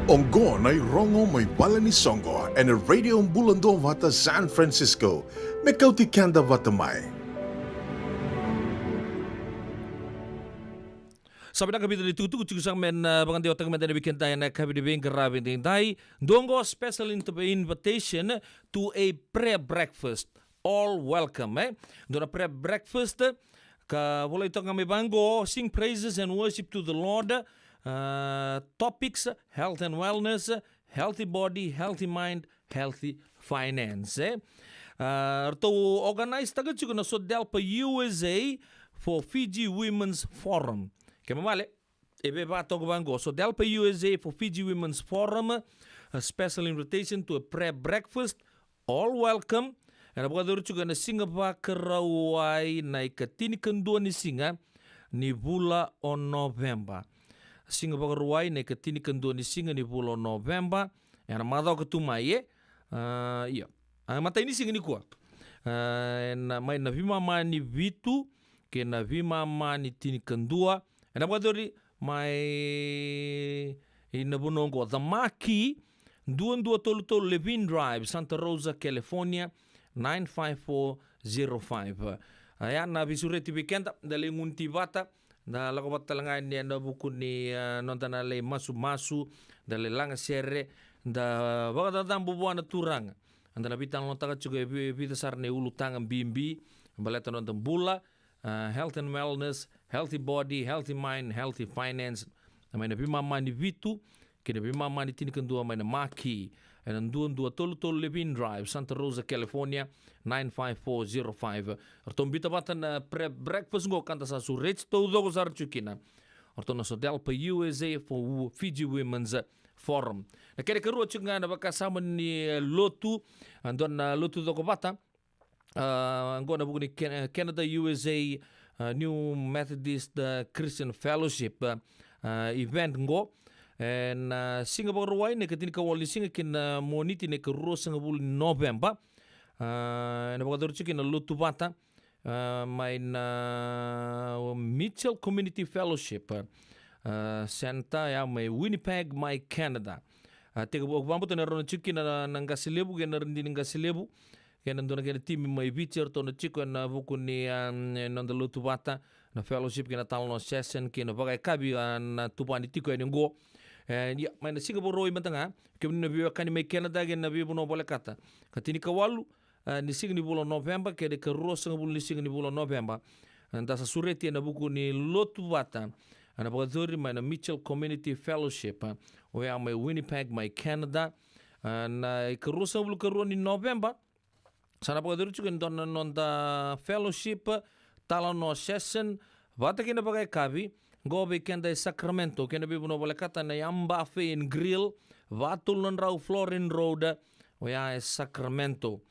Oqo na irogo mai valenisoqo ena Radio Bula Duavata San Francisco. Me kauti keda vata mai. Sa vinaka, vica na itukutuku tiko saka me na vakadewataki mada yani vei keda ena yakavi ni veiqaravi edaidai. Dua oqo special inv-, invitation to a prayer breakfast. All welcome, e? Dua na prayer breakfast ka volai toka ga mai vaqo: sing praises and worship to the Lord. Uh, topics: health and wellness, healthy body, healthy mind, healthy finance, e? Uh, ratou organise taka tiko na Sodelpa U S A for Fiji Women's Forum. Kena ibalebale, e veiva toka vaqo: Sodelpa U S A for Fiji Women's Forum, a special invitation to a prayer breakfast, all welcome. Ena vakayacori tiko ena siga Vakarauwai na ikatinikadua ni siga ni vula o Noveba. Siga Vakarauwai na ikatinikadua ni siga ni vula o Noveba. Ena macawa ka tu mai, e? Ah, io. A, matai ni siga nikua. Ah, ena, mai na veimama ni vitu kei na veimama ni tinikadua. Ena vakayacori mai na vanua oqo: The Marquee, dua dua tolu tolu Levine Drive, Santa Rosa, California, nine five four zero five. Oya na veisureti vei keda, da lai gunu vata, da lako vata tale ga yani ena vuku ni, ah, noda na lai masumasu, da lai lagasere, da vakacacabo vua na Turaga. Da na veitalanoataka tiko e vi-, vica sara na iulutaga bibi baleta na noda bula, ah, health and wellness, healthy body, healthy mind, healthy finance. Mai na veimama ni vitu kei na veimama ni tinikadua mai na Marquee, ena dua dua tolu tolu Levine Drive, Santa Rosa, California, nine five four zero five. Ratou biuta vata na pre-, breakfast oqo ka da sa sureti taucoko sara tiko kina o ratou na Sodelpa U S A for Wo-, Fiji Women's Forum. Na kena ikarua tiko ga na vakasama ni, eh, lotu, ah, dua na lotu cokovata, ah, oqo ena vuku ni Can-, Canada U S A, ah, New Methodist, ah, Christian Fellowship, ah, ah, event oqo. Ena, ah, siga Vakarauwai na ikatinikawalu ni siga kei na Moniti na ikaruasagavulu ni Noveba. Ah, ena vakayacori tiko kina na lotu vata, ah, mai na Mitchell Community Fellowship, ah, Center, ya mai Winnipeg, mai Canada. Ah, tekivu, au vakabauta ni rawa ni tiko kina na, na qase levu kei na radini qase levu kei na dua na kena timi mai Viti, eratou na tiko ena vuku ni, ah, noda lotu vata, na fellowship kei na talanoa session kei na vakayakavi, ah, na tuvani tiko yani oqo. Eh, ia, mai na siga Vakarauwai mada ga, kemuni na veiwekani mai Canada kei na veivanua volekata, ikatinikawalu, ah, ni siga ni vula o Noveba kei na ikaruasagavulu ni siga ni vula o Noveba, ah, da sa sureti ena vuku ni lotu vata, ah, na vakayacori mai na Mitchell Community Fellowship, ah, oya mai Winnipeg, mai Canada. Ah, na ikaruasagavulu karua ni Noveba, sa na vakayacori tiko e dua na noda fellowship, talanoa session vata kei na vakayakavi, oqo vei keda e Sacramento kei na veivanua volekata, na Yum Buffet and Grill, va tolu na drau Florin Road, oya e Sacramento.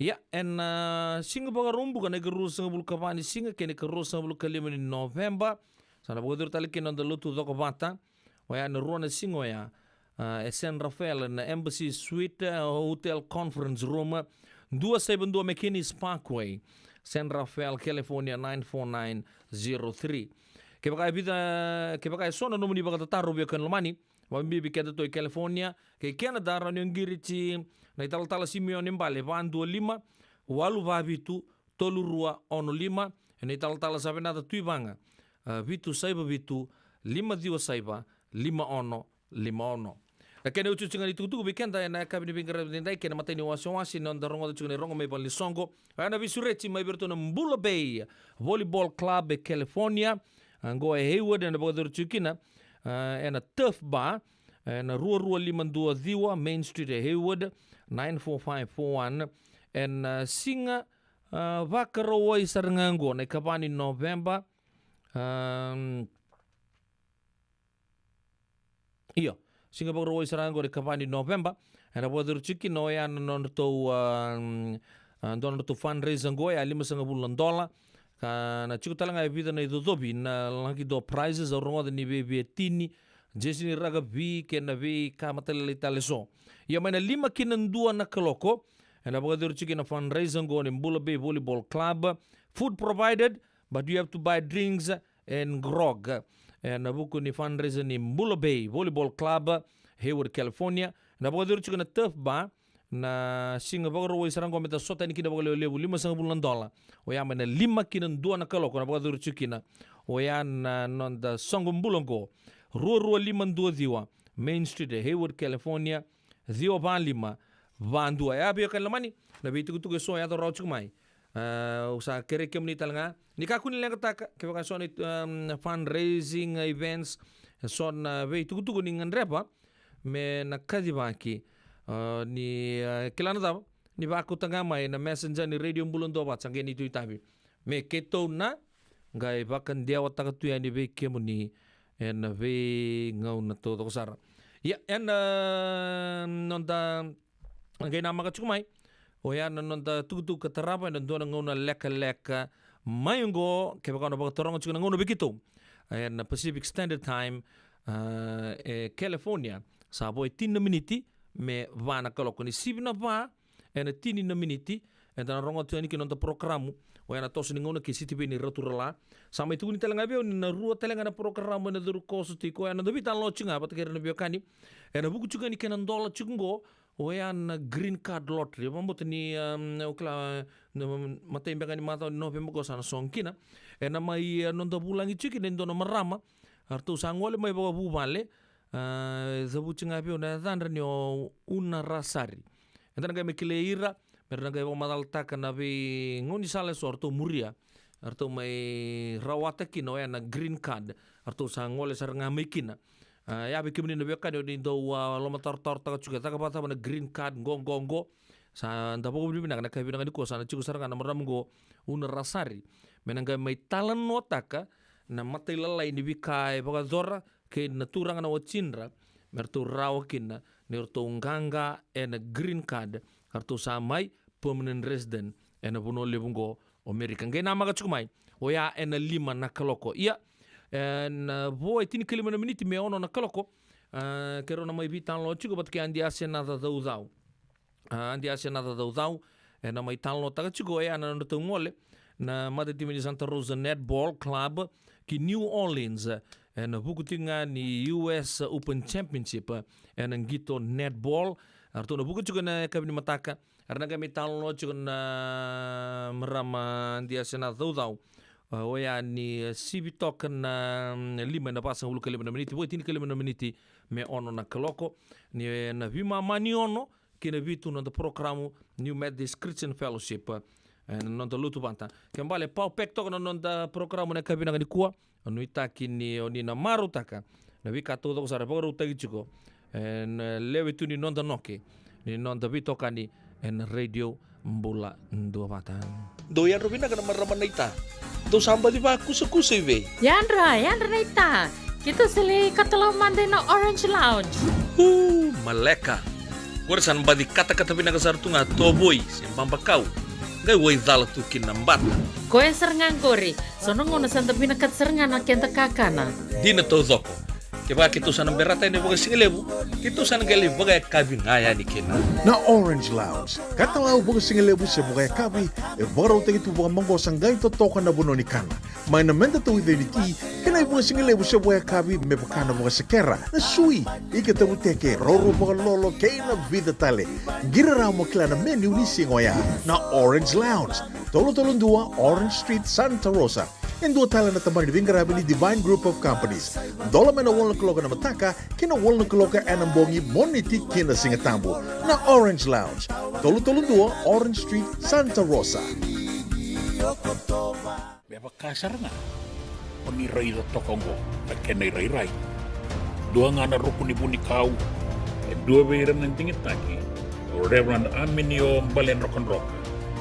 Ia, ena, ah, siga Vakaraubuka na ikaruasagavulu kava ni siga kei na ikaruasagavulu kalima ni Noveba, sa na vakayacori tale kina na noda lotu cokovata, oya ena rua na siga oya, ah, e San Rafael, na Embassy Suite, ah, Hotel Conference Room, dua saiva dua McKinney's Parkway, San Rafael, California, nine four nine zero three. Kevaka e vica, kevaka e so na nomuni vakatataro, veiwekani lomani, vakabibi keda tu e California kei Canada, rawa ni o qiriti na italatala Simione Bale, va dua lima, walu va vitu, tolu rua ono lima, ena italatala Savenaca Tuivaga, ah, vitu saiva vitu, lima ciwa saiva, lima ono lima ono. Na kena iotioti ga ni tukutuku vei keda ena yakavi ni veiqaravi edaidai kei na imatai ni wasewase ni noda rogoca tiko na irogo mai valenisoqo. Oya na veisureti mai vei iratou na Bula Bay Volleyball Club e California, ah, oqo e Hayward, ena vakayacori tiko kina, ah, ena Turf Bar, ena rua rua lima dua ciwa Main Street e Hayward, nine four five four one. Ena, ah, siga, ah, Vakarauwai sara ga oqo na ikava ni Noveba. Ahm, io, siga Vakarauwai sara ga oqo na ikava ni Noveba. Ena vakayacori tiko kina oya na nodratou, ahm, A, dua na nodratou fundraiser qo, e a limasagavulu na dola. Ka na tiko tale ga e vica na icocovi na lucky draw prizes, au rogoca ni vei, vei tini, jersey ni rakavi kei na veika matailalai tale eso. Ia mai na lima ki na dua na kaloko, ena vakayacori tiko kina na fundraiser qo ni Bula Bay Volleyball Club. Food provided, but you have to buy drinks and grog. Ena vuku ni fundraiser ni Bula Bay Volleyball Club, Hayward, California. Ena vakayacori tiko na Turf Bar, na siga Vakarauwai sara qo me da sota yani kina vakalevulevu, limasagavulu na dola. Oya mai na lima ki na dua na kaloko na vakayacori tiko kina. Oya na noda soqo bula qo, rua rua lima dua ciwa, Main Street, Hayward, California, ciwa va lima va dua. E a veiwekani lomani, na veitukutuku eso e yaco rawa tiko mai. A, au sa kerei kemuni tale ga ni kakua ni leqataka, kevaka eso na, um, fundraising events, eso na veitukutuku ni gadreva me na kacivaki. A, ni, a, kila na cava, ni vakauta ga mai na messenger ni Radio Bula Duavata, sa qai ni tu itavi me keitou na qai vakadewataka tu yani vei kemuni ena veigauna taucoko sara. Ia, ena noda qai namaka tiko mai, oya na noda tukutuku ka tarava ena dua na gauna lekaleka mai oqo, kevaka o na vakataroga tiko na gauna vei keitou ena Pacific Standard Time, a, e California, sa vo e tini na miniti me va na kaloko. Ni sivi na va ena tini na miniti, eda na rogoca tu yani kina noda porokaramu, oya na Toso ni Gauna kei Sitiveni Raturala. Sa mai tukuni tale ga vei au ni na rua tale ga na porokaramu ena curu koso tiko, oya na noda veitalanoa tiko ga vata kei ira na veiwekani ena vuku tiko yani kei na dola tiko qo, oya na green card lottery. Vakabauta ni, um, au kila, na matai beka ni macawa ni November qo sa na sogo kina. Ena mai, e, noda vulagi tiko kina e dua na marama, a ratou sa gole mai vakavuvale, a, e cavuti ga vei au na yacadra ni o Una Rasari. Eda na qai mai kilai ira me ra na qai vakamacalataka na veigaunisala eso a ratou muria, a ratou mai rawata kina oya na green card, a ratou sa gole sara ga mai kina. A, ia vei kemuni na veiwekani o ni dau, a, lomatarotarotaka tiko e caka vakacava na green card qo, qo, qo. Sa da vakavinavinaka na ka vinaka nikua sa na tiko sara ga na marama qo, Una Rasari, me na qai mai talanoataka na matailalai ni veika e vakayacora kei na turaga na watidra, me ratou rawa kina ni ratou qaqa ena green card, ka ratou sa mai permanent resident ena vanua levu qo o Amerika. Qai namaka tiko mai, oya ena lima na kaloko. Ia, ena vo e tinikalima na miniti me ono na kaloko, a, keirau na mai veitalanoa tiko vata kei Adi Asenaca Caucau. A, Adi Asenaca Caucau, ena mai talanoataka tiko oya na nodratou gole na matatimi ni Santa Rosa Netball Club ki New Orleans, ena vuku tiko ga ni U S Open Championship ena qito netball. A ratou na vuka tiko ena yakavi ni mataka, era na qai mai talanoa tiko na marama Adi Asenaca Caucau. A, oya ni, e, sivi toka na, mm, lima ena vasagavulu ka lima na miniti, vo e tinikalima na miniti me ono na kaloko. Ni, e, na veimama ni ono kei na vitu na noda porokaramu New Methodist Christian Fellowship, e, na noda lotu vata. Ke bale, power pack toka na noda porokaramu na yakavi vinaka nikua. Au nuitaki ni o ni na marautaka na veika taucoko sara e vakarautaki tiko ena lewe tu ni noda noke, ni noda veitokani ena Radio Bula Duavata. Dou yadra vinaka na marama naita. Dou sa baci vakusakusa i vei? Yadra, yadra naita. Keitou sa lai katalau mada ina Orange Lounge. U, maleka. Qori sa na baci katakata vinaka sara tu ga tovoi se babakau, qai waicala tu kina na bata. Koya sara ga qori, so na gauna sa da vinakata sara ga na keda kakana. Dina taucoko. Kevaka keitou sa na berata yani vakasigalevu, keitou sa na qai lai vakayakavi ga yani kina. Na Orange Lounge, katalau vakasigalevu se vakayakavi, e vakarautaki tu vakamaqosa qai totoka na vanua ni kana. Mai na meda tauica ni ti, kei na ivakasigalevu se vakayakavi me vaka na vakasekera, na sui, ika tavuteke, raurau vakalolo, kei na vica tale. Qiri rawa mo kila na menu ni siga oya. Na Orange Lounge, tolu tolu dua Orange Street, Santa Rosa. E dua tale na tabana ni veiqaravi ni Divine Group of Companies. Dola mai na walu na kaloko ena mataka ki na walu na kaloko ena bogi, Moniti ki na Sigatabu. Na Orange Lounge, tolu tolu dua Orange Street, Santa Rosa. Me vaka sara ga o ni raica toka oqo na kena irairai. Dua ga na ruku ni vunikau, e dua vei ira na digitaki, o Reverend Aminio Baledrokadroka.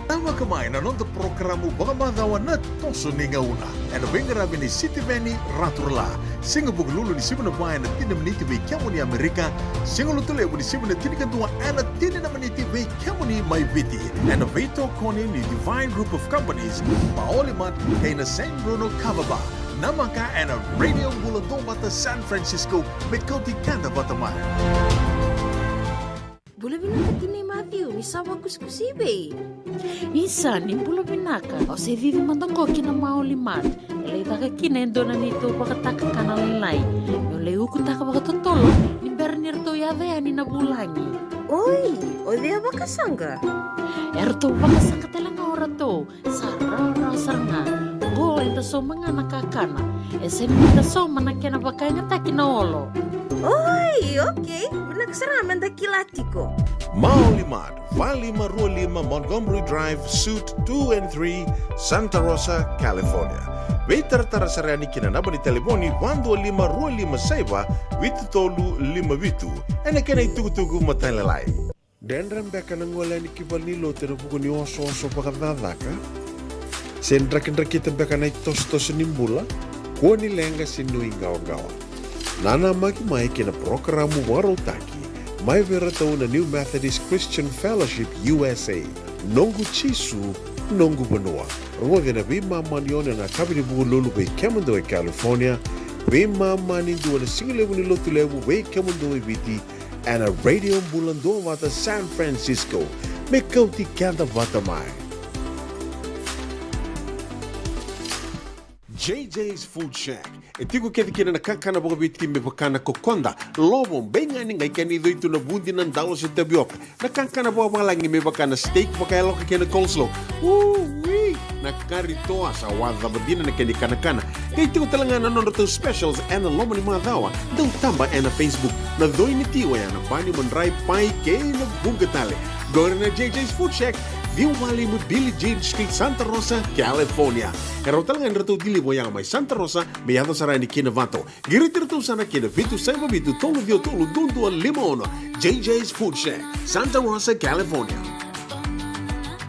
Namaka mai na noda porokaramu vakamacawa na Toso ni Gauna, ena veiqaravi nei Sitiveni Raturala. Siga Vukelulu ni sivi na va ena tini na miniti vei kemuni Amerika. Siga Lotulevu ni sivi na tinikadua ena tini na miniti vei kemuni mai Viti, ena veitokoni ni Divine Group of Companies, Maoli Mart kei na San Bruno Kava Bar. Namaka ena Radio Bula Duavata San Francisco, me kauti keda vata mai. Bula vinaka tinai Matthew, ni sa vakusikusi i vei? Isa, ni bula vinaka. Au se cici mada qo ki na Maoli Mart. E lai caka kina e dua na neitou vakatakakana lailai. Meu lai ukutaka vakatotolo ni bera ni ratou yaco yani na vulagi. Oi, o cei a vakasaqa? E ratou vakasaqa tale ga o ratou. Sa rawarawa sara ga. Qo eda sauma ga na kakana. E sega ni da sauma na kena vakayagataki na olo. Oi, okei. Vinaka sara ga meda kila tiko. Maoli Mart, va lima rua lima Montgomery Drive, Suite two and three, Santa Rosa, California. Veitaratara sara yani ki na naba ni talevoni va dua lima rua lima saiva vitu tolu lima vitu. Ena kena itukutuku matailalai. Dredre beka na gole yani ki valenilotu ena vuku ni osooso vakacakacaka? Se drakidrakita beka na itosotoso ni bula? Kua ni leqa se nuiqawaqawa. Nanamaki mai ki na parokaramu vakarautaki mai vei iratou na New Methodist Christian Fellowship U S A, Noqu Jisu, Noqu Vanua. Rogoci ena veimama ni ono ena yakavi ni Vukelulu vei kemudou e California, veimama ni dua ena sigalevu ni Lotulevu vei kemudou e Viti, ena Radio Bula Duavata San Francisco, me kauti keda vata mai. J J's Food Shack. E tiko kece kina na kakana vakaviti me vaka na kokoda, lovo, beigani, qai kena icoi tu na vudi, na dalo se tavioka. Na kakana vakavalagi me vaka na steak vakayaloka kei na coleslaw. Ui! Na kari toa, sa wacava dina na kena ikanakana. Qai tiko tale ga na nodratou specials ena loma ni macawa. Dau taba ena Facebook. Na coi ni ti oya na bani, madrai, pai kei na vuqa tale. Qori na J J's Food Shack, ciwa walu lima Billie Jean Street, Santa Rosa, California. E rawa tale ga ni ratou deliver yaga mai Santa Rosa me yaco sara yani ki Novato. Qiriti iratou sara ki na vitu saiva vitu tolu ciwa tolu dua dua lima ono. J J's Food Shack, Santa Rosa, California.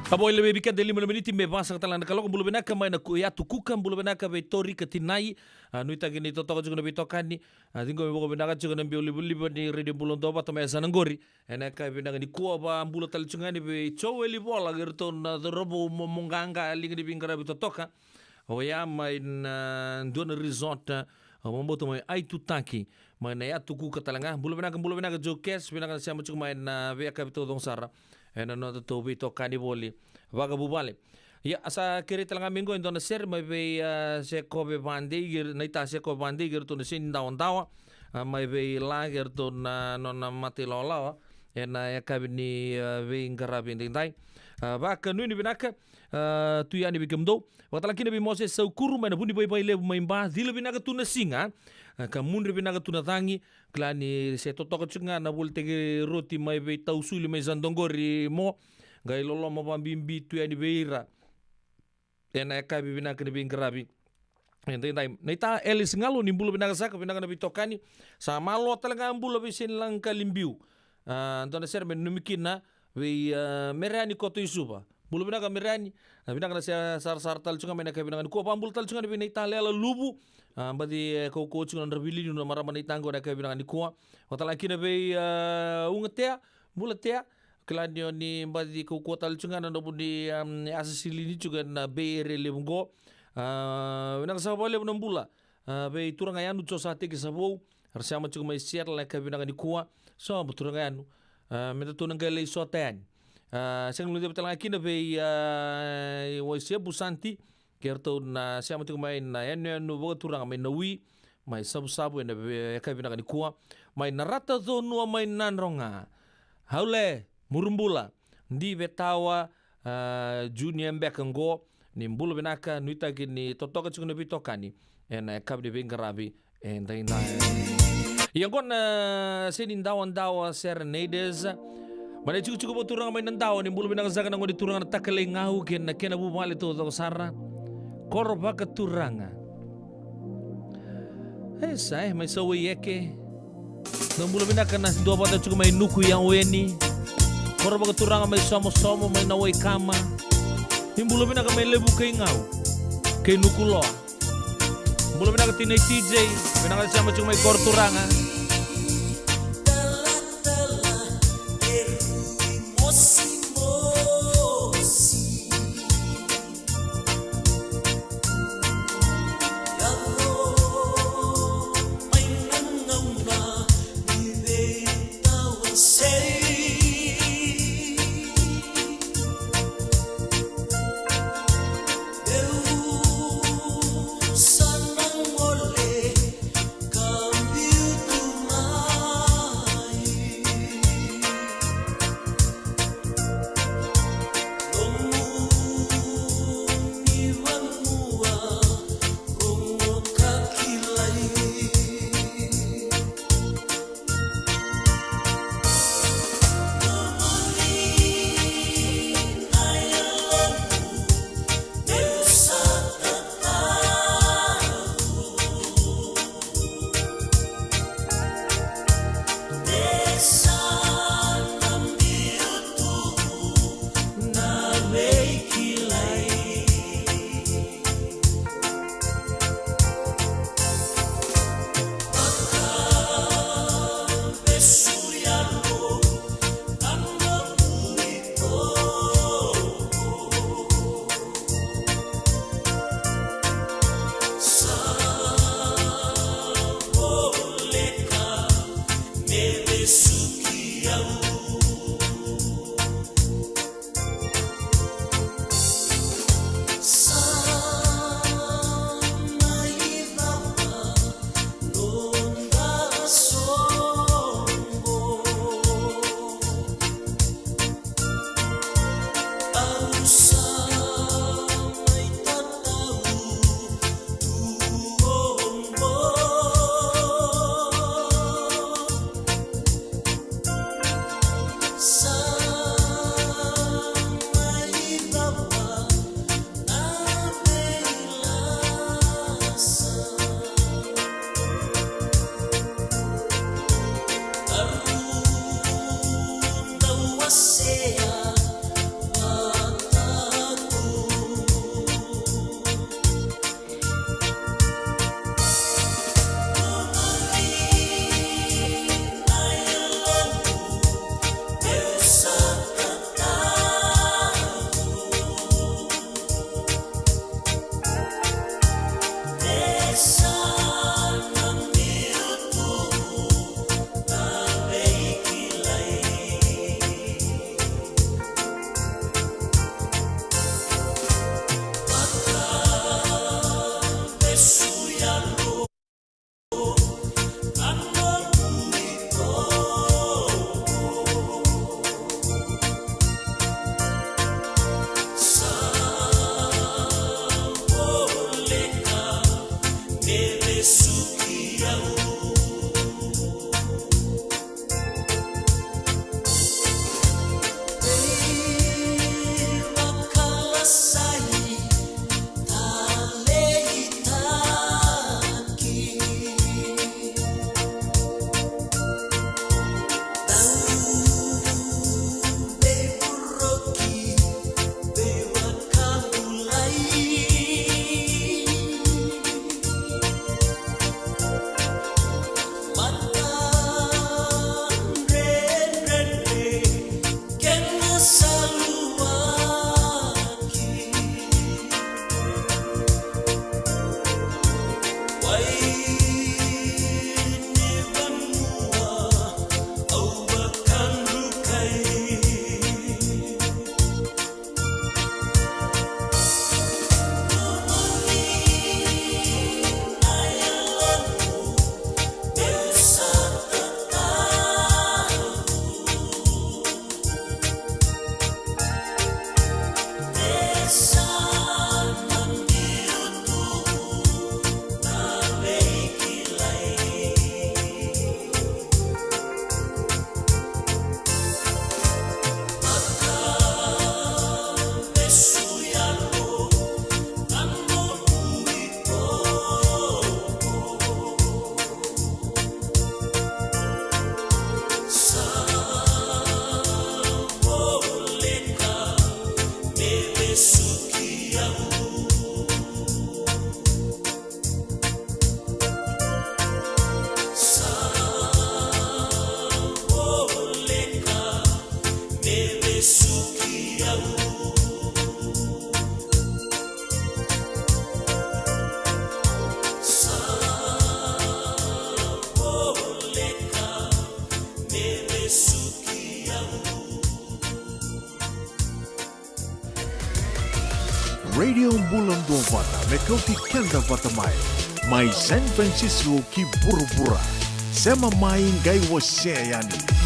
A vo e lewe vei keda e lima na miniti me va saka tale na kaloko. Bula vinaka mai na Ku-, Yatu Kuka, bula vinaka vei Tori ka Tinai. A, nuitaki ni totoka tiko na veitokani. A, ciqomi vakavinaka tiko na biau livaliva ni Radio Bula Duavata mai yasana qori. Ena yakavi vinaka nikua, vakabula tale tiko ga yani vei Joeli Vola kei iratou na cauravou, mo, mo qaqa, liga ni veiqaravi totoka. Oya mai na dua na resort, a, vakabauta mai Aitutaki, mai na Yatu Kuka tale ga. Bula vinaka, bula vinaka Joe Cash, vinaka na sema tiko mai na veiyakavi taucoko sara. Ena nodatou veitokani voli. Vakavuvale. Ia, a sa kerei tale ga mai qo e dua na sere mai vei, a, Sekove Vadei, kei, naita Sekove Vadei, kei iratou na Senidawa Dawa, a, mai vei La, kei iratou na nona mata ilawalawa ena yakavi ni, a, veiqaravi edaidai. A, vakanuinui vinaka, a, tu yani vei kemudou. Vakatale kina vei Mose Saukuru mai na Vunivaivai Levu mai Ba, cila vinaka tu na siga, a, ka mudre vinaka tu na cagi, kila ni se totoka tiko ga na volitaki roti mai vei Tausuli mai Sadogori mo, qai loloma vakabibi tu yani vei ira. Ena yakavi vinaka ni veiqaravi edaidai. Naita Alice Galu, ni bula vinaka saka, vinaka na veitokani. Sa malo tale ga bula vei Senilaga Kalibiu. A, dua na sere me nanumi kina vei, a, Mereani Koto i Suva. Bula vinaka Mereani. A, vinaka na se-, sarasara tale tiko ga mai na yakavi vinaka nikua. Vakabula tale tiko ga yani vei naita Lela Luvu. A, baci, e, kaukauwa tiko na nodra veiliutaki na marama naita qo ena yakavi vinaka nikua. Vakatale ga kina vei, a, Ugatea. Bula Tea, kila ni o ni baci kaukauwa tale tiko ga na nomuni, am, a, sisilini tiko ena Bay Area levu qo. A, vinaka saka vakalevu na bula. A, vei turaga Yanu Josateki Savou, ra sema tiko mai Seattle ena yakavi vinaka nikua. Sobu turaga Yanu. A, me datou na qai lai sota yani. A, sega ni guilecavi tale ga kina vei, a, Waisebu Santi, kei ratou na sema tiko mai na yanuyanu vakaturaga mai Nawi, mai Savusavu ena ve-, yakavi vinaka nikua, mai Narata Conua mai Nadroga. Haule, Murubula, Di Vetawa, a, Junior beka qo, ni bula vinaka, nuitaki ni totoka tiko na veitokani ena yakavi ni veiqaravi edaidai. Ia qo na Senidawa Dawa Serenaders. Mai na itikotiko vakaturaga mai Nadawa, ni bula vinaka saka na gone turaga na Takalei Gau kei na kena vuvale taucoko sara. Koro vakaturaga. E sa e, mai Sauai Eke. Dou bula vinaka na Duavata tiko mai Nuku i Aweni. Koro vakaturaga mai Somosomo, mai Nawaikama. Ni bula vinaka mai Levu kei Gau kei Nukuloa. Bula vinaka tinai T J. Vinaka na sema tiko mai koro turaga. Radio Bula Duavata me kauti keda vata mai, mai San Francisco ki vuravura. Sema mai qai wasea yani.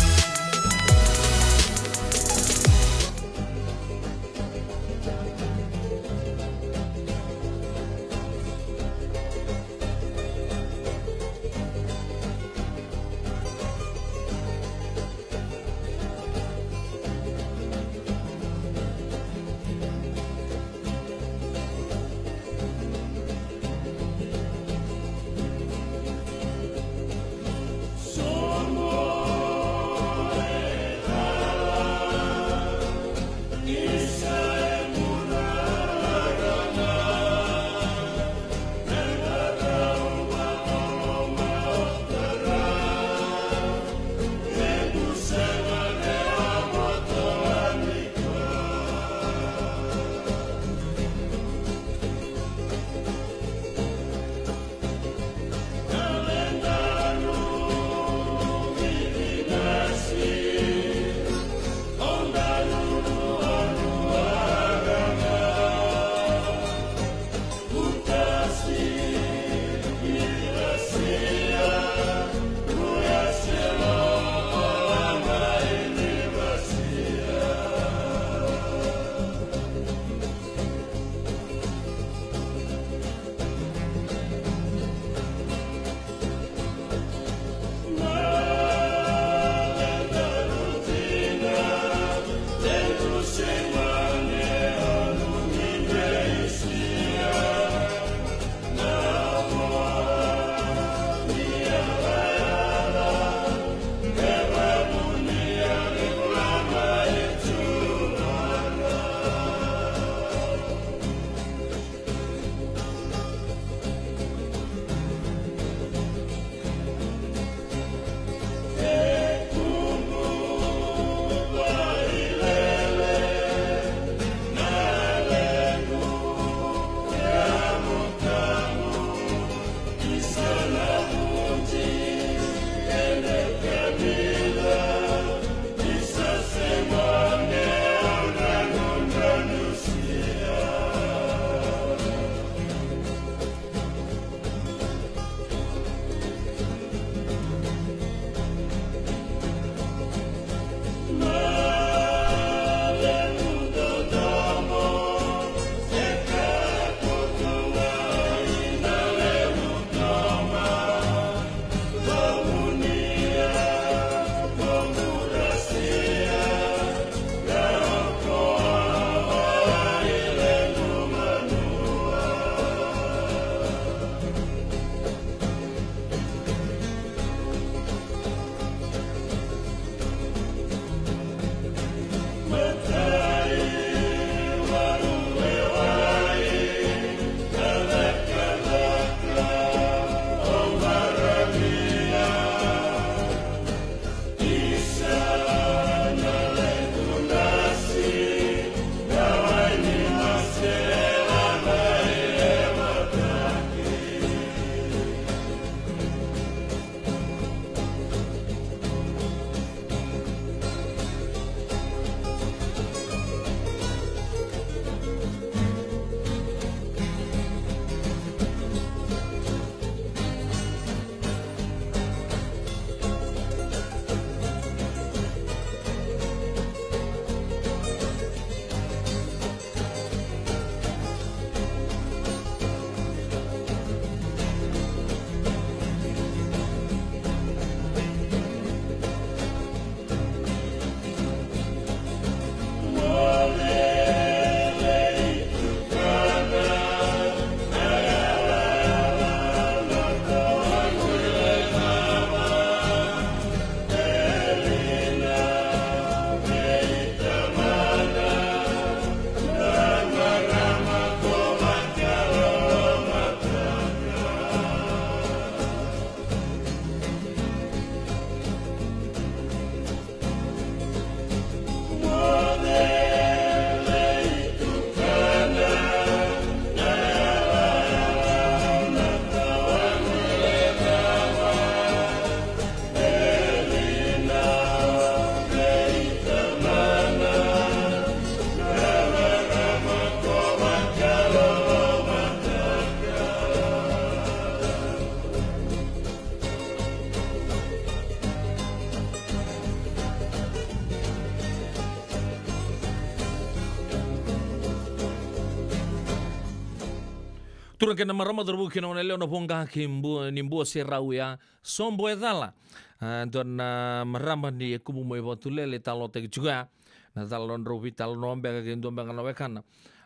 Turaga kei na marama, cauravou kei na goneyalewa, na voqa kei bu-, ni bua se rau ya. Sobo e cala. A, dua na marama ni Ekumu mai Vatulele, talanoataki tiko ya na cala nodrau veitalanoa beka kei dua beka na wekana.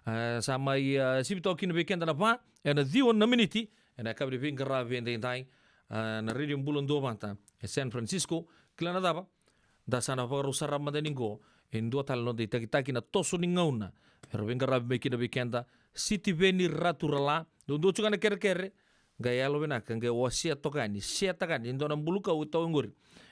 A, sa mai, a, sivi toka kina vei keda na va ena ciwa na miniti ena yakavi ni veiqaravi edaidai, a, na Radio Bula Duavata e San Francisco. Kila na cava? Da sa na vakarau sara mada yani qo e dua tale na noda itakitaki na toso ni gauna. Era veiqaravi mai kina vei keda Sitiveni Raturala. Duadua tiko ga na kerekere, qai yalo vinaka qai wasea toka yani, seataka yani e dua na bulukau e toka qori.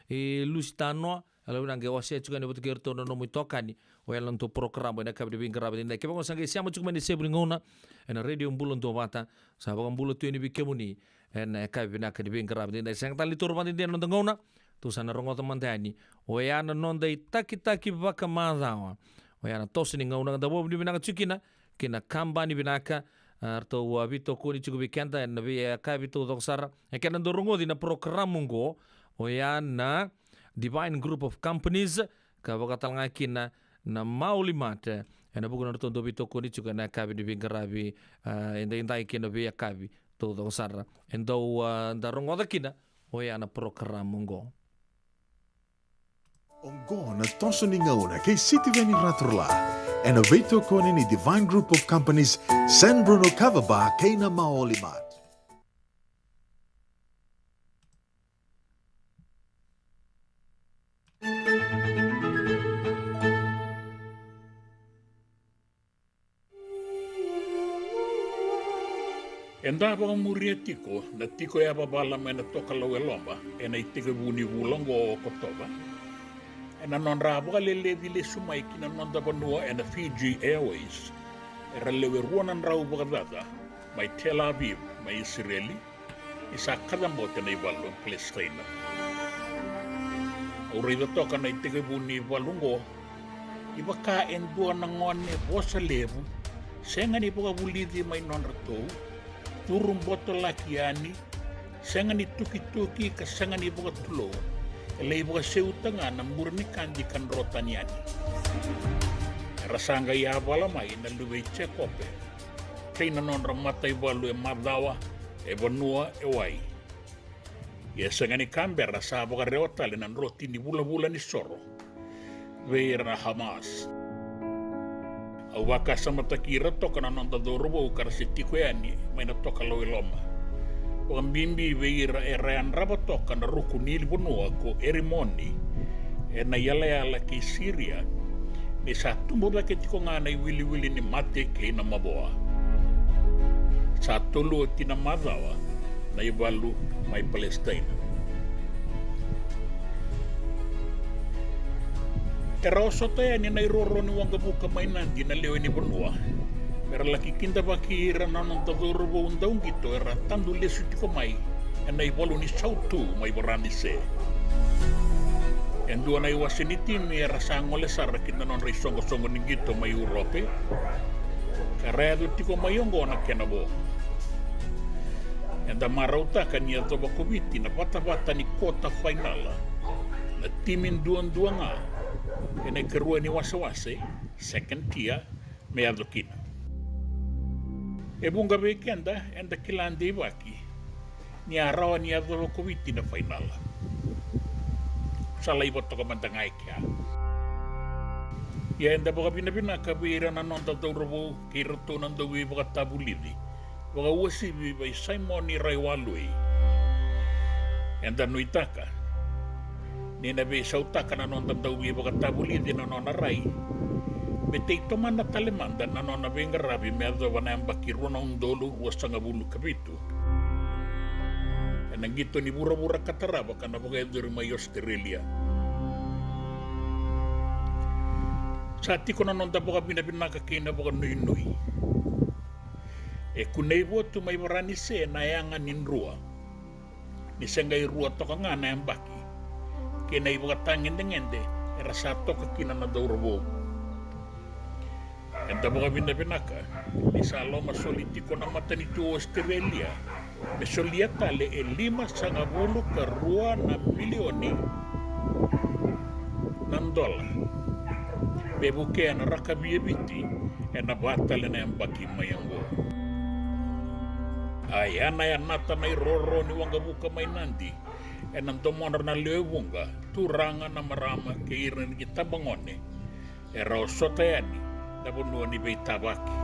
E Lusi Tanoa, yalo vinaka qai wasea tiko yani vata kei iratou na nomu itokani. O yalo na nodatou porokaramu ena yakavi ni veiqaravi edaidai. Kevaka o sa qai sema tiko mai na isevu ni gauna ena Radio Bula Duavata, sa vakabula tu yani vei kemuni ena yakavi vinaka ni veiqaravi edaidai. Sega tale ni taura vakadeitaki na noda gauna, tou sa na rogoca mada yani oya na noda itakitaki vakamacawa. Oya na toso ni gauna, da vakavinavinaka tiko kina kei na kabani vinaka, a, ratou a veitokoni tiko vei keda ena veiyakavi taucoko sara. E kena dau rogoci na porokaramu oqo, oya na Divine Group of Companies, ka vakatalega kina na Maoli Mart, ena vuku ni nodratou dau veitokoni tiko ena yakavi ni veiqaravi, a, edaidai kei na veiyakavi taucoko sara. E dau, a, da rogoca kina oya na porokaramu oqo. Oqo na toso ni gauna kei Sitiveni Raturala ena veitokoni ni Divine Group of Companies, San Bruno Kava Bar kei na Maoli Mart. Eda vakamuria tiko na tiko yavavala mai na Tokalau e Loma ena itekivu ni vula oqo o Okotova, ena nodra a vakaleleci lesu mai ki na noda vanua ena Fiji Airways era lewe rua na drau vakacaca mai Tel Aviv mai Isireli, ni sa kacabote na ivalu o Palesitaina. Au raica toka na itekivu ni valu oqo, e vaka e dua na gone vosa levu, sega ni vakavulici mai nodratou, curu botolaki yani, sega ni tukituki ka sega ni vakatulou, e lai vakasevuta ga na bure ni kadi ka dro tani yani. Era sa qai yavala mai na luve i Jekope kei na nodra mataivalu e macawa, e vanua, e wai. Ia e sega ni ka bera, sa vakarewa tale na droti ni vulavula ni soro vei ira na Hamas. Au vakasamataki ira toka na noda cauravou ka ra se tiko yani mai na Tokalau e Loma, vakabibi vei ira era yadrava toka na ruku ni vanua ko Erimoni ena iyalayala kei Siria, ni sa tubu cake tiko ga na iwiliwili ni mate kei na mavoa. Sa tolu oti na macawa na ivalu mai Palesitaina. Era osota yani na iroro ni waqavuka mai Nadi na lewe ni vanua, me ra laki kidavaki ira na noda cauravou dauqito era tadu lesu tiko mai ena ivalu ni sautu mai Varanise. E dua na iwase ni timi era sa gole sara ki na nodra isoqosoqo ni qito mai Urope, ka ra yaco tiko mai oqo na kena vo. Eda marautaka ni yacova ko Viti na vatavata ni kota fainala, na timi duadua ga ena ikarua ni wasewase, second tier, me yaco kina. E vuqa vei keda eda kila deivaki ni a rawa ni yacova ko Viti na fainala. Sa laiva toka mada ga e kea. Ia eda vakavinavinaka vei ira na noda cauravou kei iratou na dauveivakatavulici, vakauasivi vei Saimoni Raiwalui. Eda nuitaka ni na veisautaka na noda dauveivakatavulici na nona rai me tei tomana tale mada na nona veiqaravi me yacova na yabaki rua na udolu ruasagavulu ka vitu ena qito ni vuravura ka tarava ka na vakayacori mai Ositerelia. Sa tiko na noda vakavinavinaka kei na vakanuinui. E kunei votu mai Varanise na yaga ni drua, ni se qai rua toka ga na yabaki kei na ivakatagedegede era sa toka kina na cauravou. Eda vakavinavinaka ni sa lomasoli tiko na matanitu o Ositerelia me solia tale e limasagavulu ka rua na milioni na dola me vukea na rakavi e Viti ena va tale na yabaki mai oqo. A yanayanata na iroro ni waqavuka mai Nadi ena domodra na lewe vuqa, turaga, na marama kei ira na itabagone era osota yani na vanua ni veitavaki.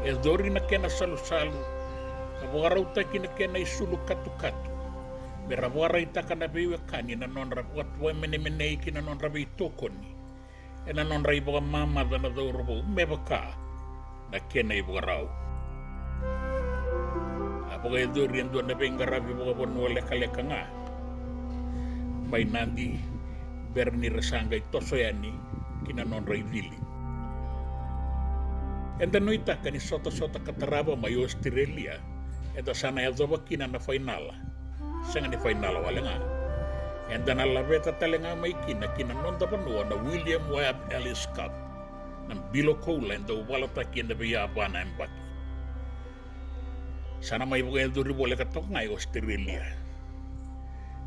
E cori na kena salusalu, ka vakarautaki na kena isulu katukatu me ra vakaraitaka na veiwekani na nodra vakatuwai menemenei ki na nodra veitokoni ena nodra ivakamamaca na cauravou me vaka na kena ivakarau. A vakayacori e dua na veiqaravi vakavanua lekaleka ga mai Nadi, bera ni ra sa qai toso yani ki na nodra icili. Eda nuitaka ni sotasota ka tarava mai Ositerelia, eda sa na yacova kina na fainala. Sega ni fainala wale ga. Eda na laveta tale ga mai kina ki na noda vanua na William Webb Ellis Cup, na bilo koula e dau valataki ena veiyava na yabaki. Sa na mai vakayacori voleka toka ga e Ositerelia.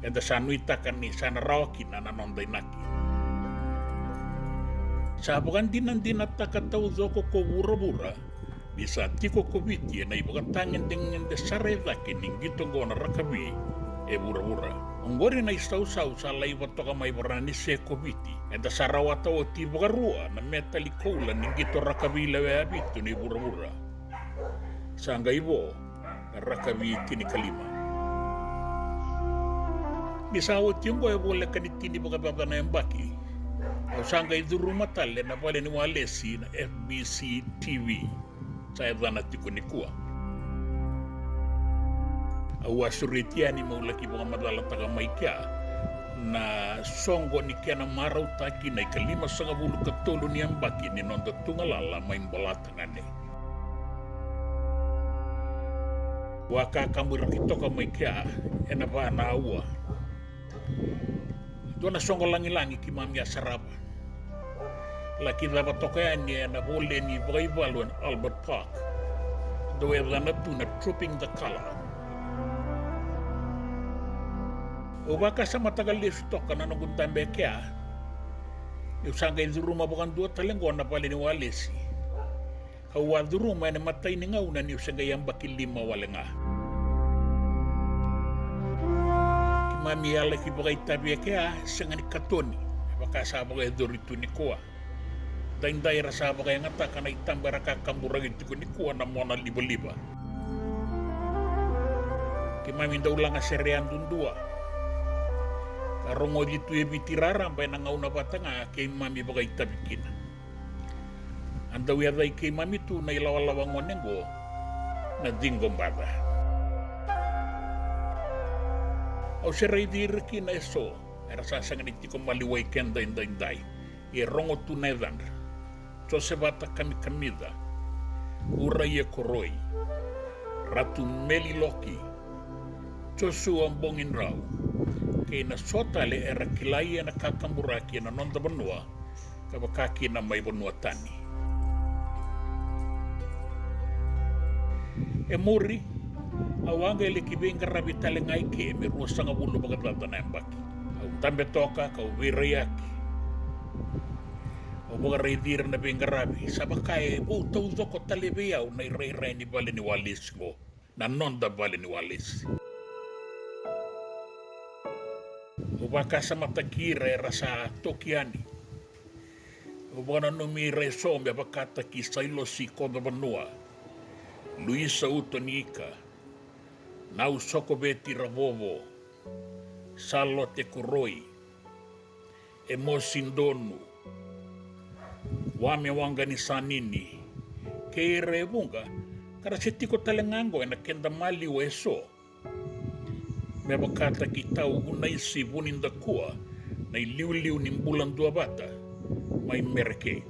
Eda sa nuitaka ni sa na rawa kina na noda inaki. Sa vakadinadinataka taucoko ko vuravura ni sa tiko ko Viti ena ivakatagedegede sara e cake ni qito oqo na rakavi e vuravura. Oqori na isausau sa laiva toka mai Varanise ko Viti. Eda sa rawata oti vakarua na metali koula ni qito rakavi lewe vitu ni vuravura. Sa qai vo na rakavi tinikalima. Ni sa oti oqo e voleka ni tini vakacaca na yabaki, au sa qai curuma tale na vale ni walesi na F B C T V, sa yacana tiko nikua. Au a sureti yani meu laki vakamacalataka mai kea na soqo ni kena marautaki na ikalimasagavulu ka tolu ni yabaki ni noda tugalala mai Bolatagane. Au a kakaburaki toka mai kea ena va na aua. Dua na soqo lagilagi keimami a sarava. Laki cava toka yani ena voleni vakaivalu ena Albert Park. Dau yacana tu na Trooping the Colour. Au vakasamataka lesu toka na noqu dabe kea. Niu sa qai curuma vakadua tale oqo na vale ni walesi. Kau a curuma ena imatai ni gauna niu se qai yabaki lima wale ga. Keimami a laki vakaitavi e kea, sega ni katoni, me vaka sa vakayacori tu nikua. Daidai era sa vakayagataka na itaba era kakaburaki tiko nikua na mona livaliva. Keimami dau laga sere yadudua ka rogoci tu e Viti raraba ena gauna vata ga keimami vakaitavi kina. A dau yacai keimami tu na ilawalawa gone oqo na ciqo baca. Au se raici ira kina eso era sa sega ni tiko maliwai keda edaidai, ia e rogo tu na yacadra: Josevata Kamikamica, Uraia Koroi, Ratu Meli Loki, Josua Bogidrau, kei na so tale era kilai ena kakaburaki ena noda vanua, ka vaka kina mai vanua tani. E muri, au a qai laki veiqaravi tale ga i ke me ruasagavulu vakacaca na yabaki. Au dabe toka kau veiraiyaki. Au vakaraici ira na veiqaravi, sa vaka e vou taucoko tale vei au na irairai ni vale ni walesi oqo, na noda vale ni walesi. Au vakasamataki ira era sa toki yani. Au vakananumi ira eso me vakataki Sailosi Kocavanua, Luisa Utonika, Nau Sokoveti Ravovo, Salote Koroi, Emosi Donu, Wame Waqanisanini, kei ira e vuqa ka ra se tiko tale ga oqo ena keda maliwa eso. Me vakataki Tau Unaisi Vunidakua, na iliuliu ni bula duavata mai Mereke.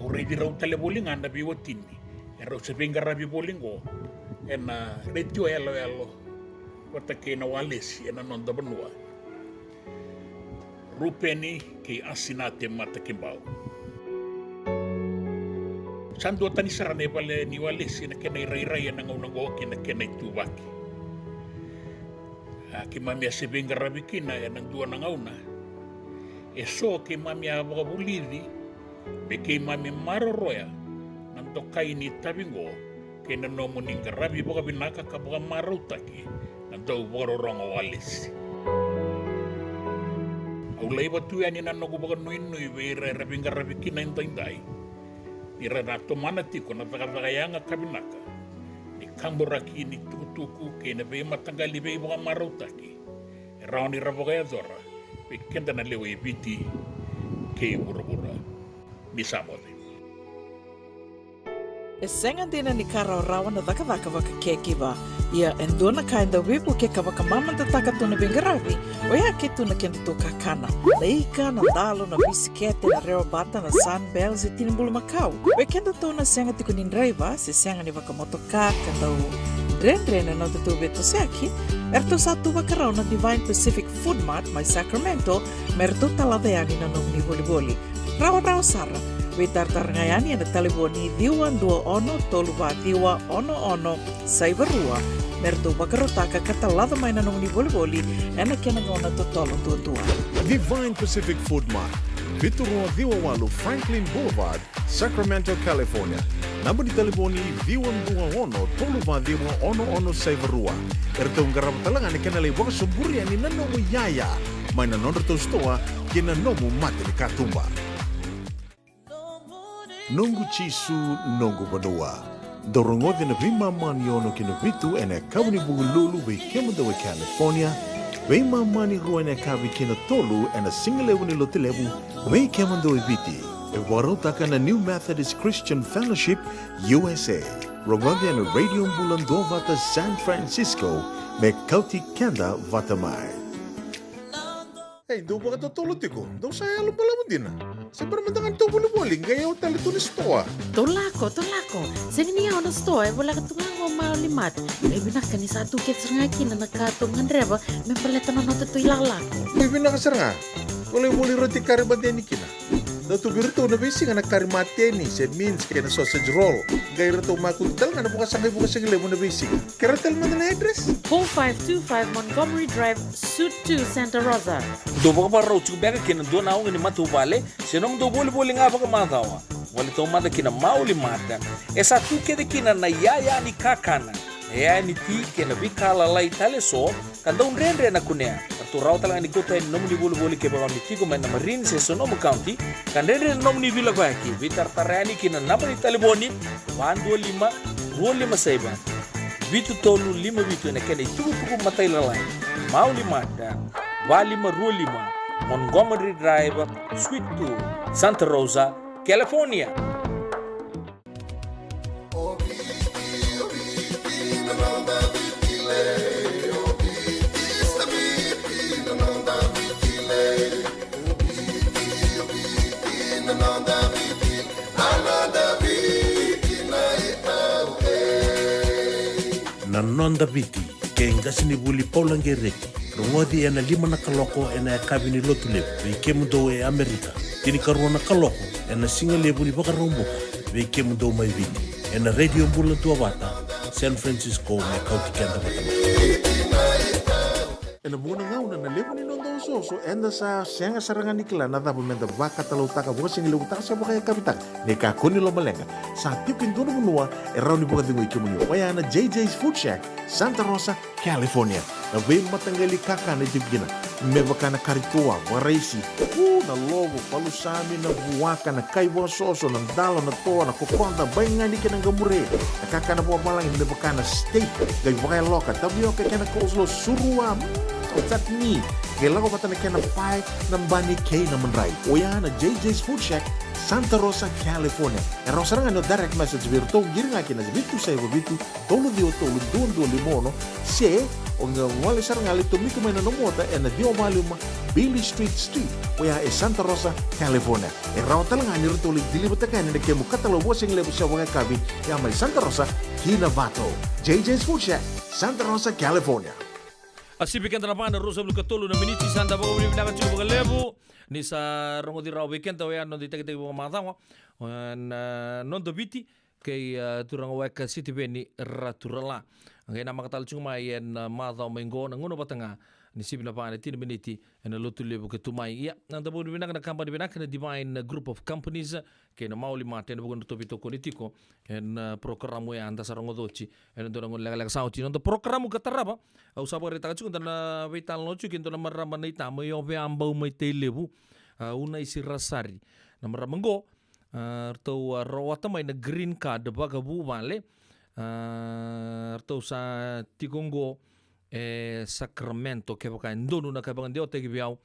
Au raici rau tale voli ga na veiwatini, e rau se veiqaravi voli oqo ena retio yaloyalo vata kei na walesi ena noda vanua. Rupeni kei Asinate Matakibau. Sa duatani sara na ivale ni walesi ena kena irairai ena gauna oqo kei na kena ituvaki. A, keimami a se veiqaravi kina ena dua na gauna. Eso keimami a vakavulici me keimami maroroya na Tokai ni tavi qo kei na nomuni qaravi vakavinaka ka vakamarautaki na dau vakarorogo walesi. Au laiva tu yani na noqu vakanuinui vei ira era veiqaravi kina edaidai, ni ra na tomana tiko na cakacaka yaga ka vinaka ni kaburaki ni tukutuku kei na veimataqali veivakamarautaki e rawa ni ra vakayacora vei keda na lewe i Viti kei vuravura. Ni sa moce. E sega dina ni ka rawarawa na cakacaka vaka caregiver. Ia e dua na ka e dau veivuke ka vakamamadataka tu na veiqaravi, oya ke tu na kedatou kakana. Na ika, na dalo, na bisikete, na rewa bata, na Sunbell se tini bulumakau. Vei kedatou na sega tiko ni draiva se sega ni vakamotoka ka dau dredre na nodatou veitosoyaki, eratou sa tu vakarau na Divine Pacific Food Mart mai Sacramento me ratou talaca yani na nomuni volivoli. Rawarawa sara. Veitaratara ga yani ena talevoni ciwa dua ono tolu va ciwa ono ono saiva rua me ratou vakarautaka ka talaca mai na nomuni volivoli ena kena gauna totolo duadua. Divine Pacific Food Mart, vitu rua ciwa walu Franklin Boulevard, Sacramento, California. Naba ni talevoni ciwa dua ono tolu va ciwa ono ono saiva rua. Eratou qarava tale ga na kena lai vakasoburi yani na nomu iyaya mai na nodratou sitoa kei na nomu mata ni katuba. Noqu Jisu, noqu vanua. Dou rogoci na veimama ni ono ki na vitu ena yakavi ni Vukelulu vei kemudou e California, veimama ni rua ena yakavi ki na tolu ena sigalevu ni Lotulevu vei kemudou e Viti. E vakarautaka na New Methodist Christian Fellowship U S A. Rogoci ena Radio Bula Duavata San Francisco me kauti keda vata mai. Ei, dou vakatotolo tiko, dou sa yalo balavu dina. Se bera mada ga ni tou volivoli, qai yawa tale tu ni sitoa. Tou lako, tou lako. Sega ni yawa na sitoa, e voleka tu ga qo Maoli Mart. Qai vinaka ni sa tu kece sara ga kina na ka tou gadreva me baleta na nodatou ilakolako. Qai vinaka sara ga. Volivoli roti kari mateni kina. Dau tu vei iratou na veisiga na kari mateni se mince kei na sausage roll. Qai ratou makutu tale ga na vakasaqa ivuka sigalevu na veisiga. Kerea tale mada na address. Four five two five Montgomery Drive, Suite two, Santa Rosa. Dou vakavakarau tiko beka kei na dua na auga ni matavuvale se nomudou volivoli ga vakamacawa? Gole taumada ki na Maoli Mart. E sa tu kece kina na iyaya ni kakana, na iyaya ni ti kei na veika lalai tale eso ka dau dredre na kunea. Ratou rawa tale ga ni kauta yani nomuni volivoli kevaka o ni tiko mai na Marin se Sonoma County ka dredre na nomuni veilakoyaki. Veitaratara yani ki na naba ni talevoni va dua lima rua lima saiva vitu tolu lima vitu ena kena itukutuku matailalai. Maoli Mart, va lima rua lima Montgomery Drive, Suite two, Santa Rosa, California. Na Noda Viti, kei qasenivuli Paula Qereti. Rogoci ena lima na kaloko ena yakavi ni Lotulevu vei kemudou e Amerika, tinikarua na kaloko ena sigalevu ni Vakaraubuka vei kemudou mai Viti, ena Radio Bula Duavata San Francisco, me kauti keda vata mai. Ena vuqa na gauna na levu ni noda osooso eda sa sega sara ga ni kila na cava meda vakatalautaka, vakasigalevu taka se vakayakavi taka. Ni kakua ni lomaleqa, sa tiko e dua na vanua e rawa ni vakacegui kemuni, oya na J J's Food Shack, Santa Rosa, California. Na veimataqali kakana e tiko kina, me vaka na kari toa, vakaraisi, u, na lovo, palusami, na vuaka, na kai vakasoso, na dalo, na toa, na kokoda, baigani kei na qamure. Na kakana vakavalagi me vaka na steak, qai vakayaloka, tavioka kei na coleslaw, surua, mm, chutney, qai lako vata na kena pae, na bani kei na madrai. Oya na J J's Food Shack, Santa Rosa, California. E rawa sara ga ni o direct message vei iratou, qiri ga ki na vitu saiva vitu, tolu ciwa tolu, dua dua lima ono, se o qai gole sara ga, lai tomika mai na nomu ota ena ciwa va lima Beale Street Suite, oya e Santa Rosa, California. E rawa tale ga ni ratou lai deliver-taka yani na kemu katalau vakasigalevu se vakayakavi, ya mai Santa Rosa ki Novato. J J's Food Shack, Santa Rosa, California. A sivi keda na va na ruasagavulu ka tolu na miniti, sa da vakavinavinaka tiko vakalevu ni sa rogoci rawa vei keda oya na noda itakitaki vakamacawa, e, na Noda Viti, kei, a, turaga Weka Sitiveni Raturala. Qai namaka tale tiko mai ena, a, macawa mai qo na gauna vata ga, ni sivi na va na tini na miniti ena Lotulevu ke tu mai. Ia, na da vakavinavinaka na kabani vinaka na Divine Group of Companies kei na Maoli Mart ena vuku ni ratou veitokoni tiko ena, a, porokaramu ya da sa rogoca oti ena dua na gauna lekaleka sa oti. Na noda porokaramu ka tarava, au sa vakaraitaka tiko da na veitalanoa tiko kei dua na marama naita mai Ovea, Bau, mai Tailevu, a, Unaisi Rasari. Na marama qo, a, ratou, a, rawata mai na green card vakavuvale. A, ratou sa tiko qo e Sacramento, kevaka e donu na ka e vakadewataki vei au.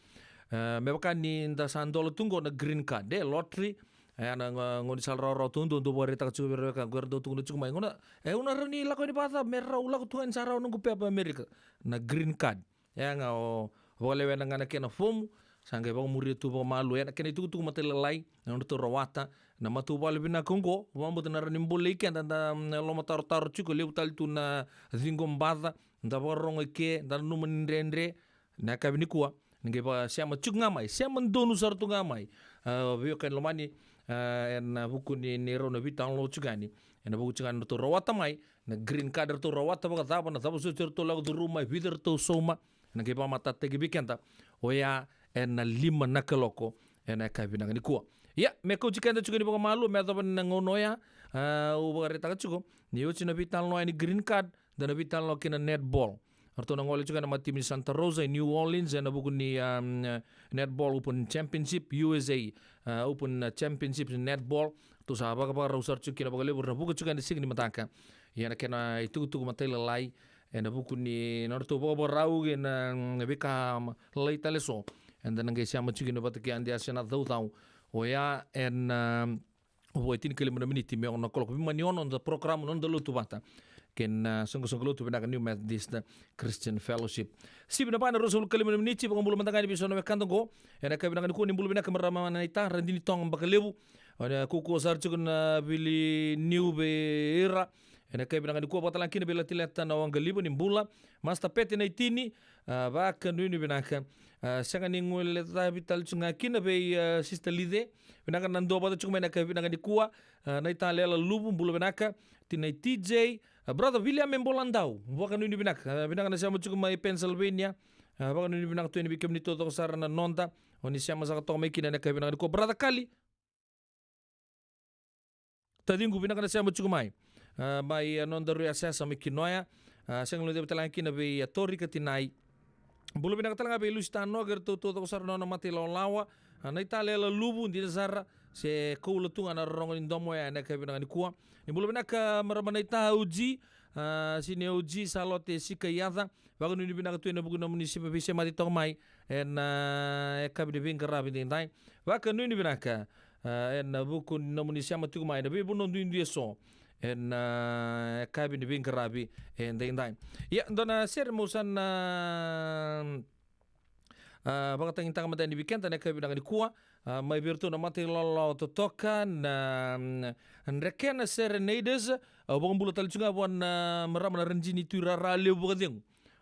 E, me vaka ni da sa dola tu qo na green card, e lottery. E, na ga-, gaunisala rawarawa taudua, dou vakaraitaka tiko vei ira na wekaqu era dau tukuna tiko mai. Gauna, e, au na rawa ni lako yani vakacava me rau lako tu ga ni sa rawa noqu pepa Amerika. Na green card. E, ga o vakalewena ga na kena fomu, sa qai vakamuria tu vakamalua. E, na kena itukutuku matailalai na nodratou rawata na matavuvale vinaka oqo, vakabauta na rawa ni bolei keda, da, mm, lomatarotaro tiko, levu tale tu na ciqo baca da vakarorogo i ke, da nanuma ni dredre. Na yakavi nikua ni qai vakasema tiko ga mai, sema donu sara tu ga mai, a, veiwekani lomani, a, ena vuku ni, ni rau na veitalanoa tiko yani ena vuku tiko ga ni ratou rawata mai na green card, ratou rawata vakacava, na cava soti ratou lako curuma, e vica ratou sauma. Ena qai vakamatatataki vei keda oya ena lima na kaloko ena yakavi vinaka nikua. Ia, me kauti keda tiko ni vakamalua me yacova na gauna oya, a, au vakaraitaka tiko ni oti na veitalanoa ni green card, da na veitalanoa kina na netball. Ratou na gole tiko ena matimi ni Santa Rosa e New Orleans ena vuku ni, um, Netball Open Championship, U S A, uh, Open, uh, Championship Netball. Ratou sa vakavakarau sara tiko kina vakalevu, ra na vuka tiko ena siga ni mataka. Ia na kena itukutuku matailalai ena vuku ni nodratou vakavakarau kei na, mm, veika, mm, lalai tale eso, eda na qai sema tiko kina vata kei Adi Ase Nacaucau. Oya ena, um, vo e tinikalima na miniti me ono na kaloko. Veimama ni ono na noda porokaramu, na noda lotu vata kei na, a, soqosoqo lotu vinaka New Methodist Christian Fellowship. Sivi na va ena ruasagavulu ka lima na miniti. Vakabula mada ga yani vei so na wekada oqo ena yakavi vinaka nikua. Ni bula vinaka marama naita, Radini Toga Vakalevu. Ena kaukauwa sara tiko na vili niu vei ira ena yakavi vinaka nikua. Vakatalega kina vei Latileta Nawaqaliva, ni bula. Master Pete Naitini, a, vakanuinui vinaka. A, sega ni guilecavi tale tu ga kina vei, a, Sister Lice. Vinaka na dua vata tiko mai ena yakavi vinaka nikua. A, Naita Lela Luvu, bula vinaka. Tinai T J, a, brother Viliame Boladau, vakanuinui vinaka. A, vinaka na sema tiko mai Pennsylvania. A, vakanuinui vinaka tu yani vei kemuni taucoko sara na noda o ni sema saka toka mai kina ena yakavi vinaka nikua. Brother Kali, taciqu, vinaka na sema tiko mai. A, mai, a, nodaru yasayasa mai Kinoya. A, sega ni guilecavi tale ga kina vei, a, Tori ka Tinai. Bula vinaka tale ga vei Lusi Tanoa kei iratou taucoko sara na nona mata ilawalawa. A, Naita Lela Luvu, dina sara, se koula tu ga na rorogo ni domo ya ena yakavi vinaka nikua. Ni bula vinaka marama Naita, O G, a, senior O G Salote Sikaiyaca. Vakanuinui vinaka tu ena vuku ni nomuni sema veisemati toka mai ena, a, yakavi ni veiqaravi edaidai. Vakanuinui vinaka, a, ena vuku ni nomuni sema tiko mai ena veivanua duidui eso ena, a, yakavi ni veiqaravi edaidai. Ia, dua na sere meu sa na, a, vakatagitaka mada yani vei keda ena yakavi vinaka nikua, a, mai vei iratou na mata ilawalawa totoka na, mm, Drekena Serenaders. Au vakabula tale tu ga vua na marama na Radini Tuirara Levu Vakacegu,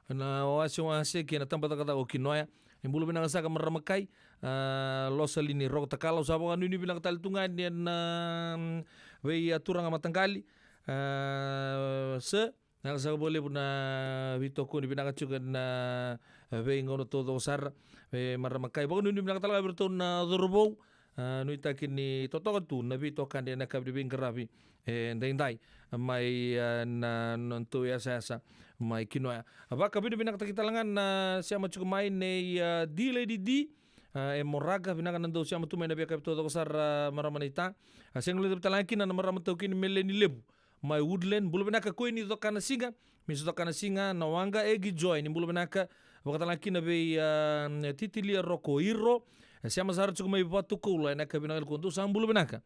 na wasewase kei na tabacakacaka o Kinoya. Ni bula vinaka saka marama kai, a, Losalini Rokotakala. Au sa vakanuinui vinaka tale tu ga yani ena, mm, vei, a, turaga mataqali, a, se Vinaka saka vakalevu na veitokoni vinaka tiko ena veigauna taucoko sara. Vei marama kai, vakanuinui vinaka tale ga vei iratou na cauravou. A, nuitaki ni totoka tu na veitokani ena yakavi ni veiqaravi edaidai mai, a, na nodatou yasayasa mai Kinoya. Vakavinavinakataki tale ga na sema tiko mai nei, a, D Lady D, a, e Moraga. Vinaka na dau sema tu mai na veiyakavi taucoko sara, a, marama naita. A, sega ni guilecavi tale ga kina na marama taukei ni Meleni Levu mai Woodland. Bula vinaka Koini Cokanasiga, Misi Cokanasiga, na waqa Egi Joy, ni bula vinaka. Vakatalega kina vei, a, Titilia Roko Iro, e sema sara tiko mai Vatukoula ena yakavi vinaka nikua, dou sa bula vinaka.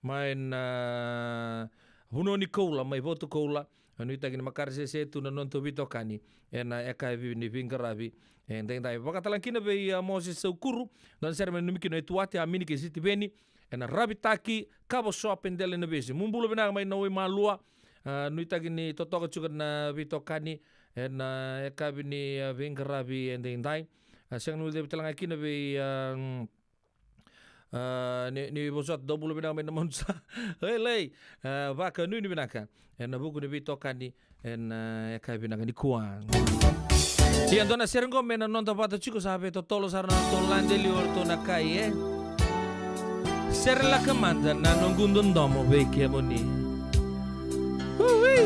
Mai na, a, vanua ni koula mai Vatukoula, e nuitaki ni makare sese tu na nodatou veitokani ena yakavi ni veiqaravi edaidai. Vakatalega kina vei, a, Moses Saukuru, dua na sere me nanumi kina o Etuate, Amini kei Sitiveni, ena Ravitaki Kava Shop e Delainavesi. Mo bula vinaka mai na Waimalua. A, nuitaki ni totoka tiko na veitokani ena yakavi ni, a, veiqaravi edaidai. A, sega ni guilecavi tale ga kina vei, a, mm, a, ni, ni vosota, dou bula vinaka mai na Manu Sa. Oi, lei. A, vakanuinui vinaka ena vuku ni veitokani ena, a, yakavi vinaka nikua. Ia dua na sere qo me na noda vata tiko, sa vei totolo sara na noda lade liu o ratou na kai, e. Sere laka mada na noqu dodomo vei kemuni. Ui.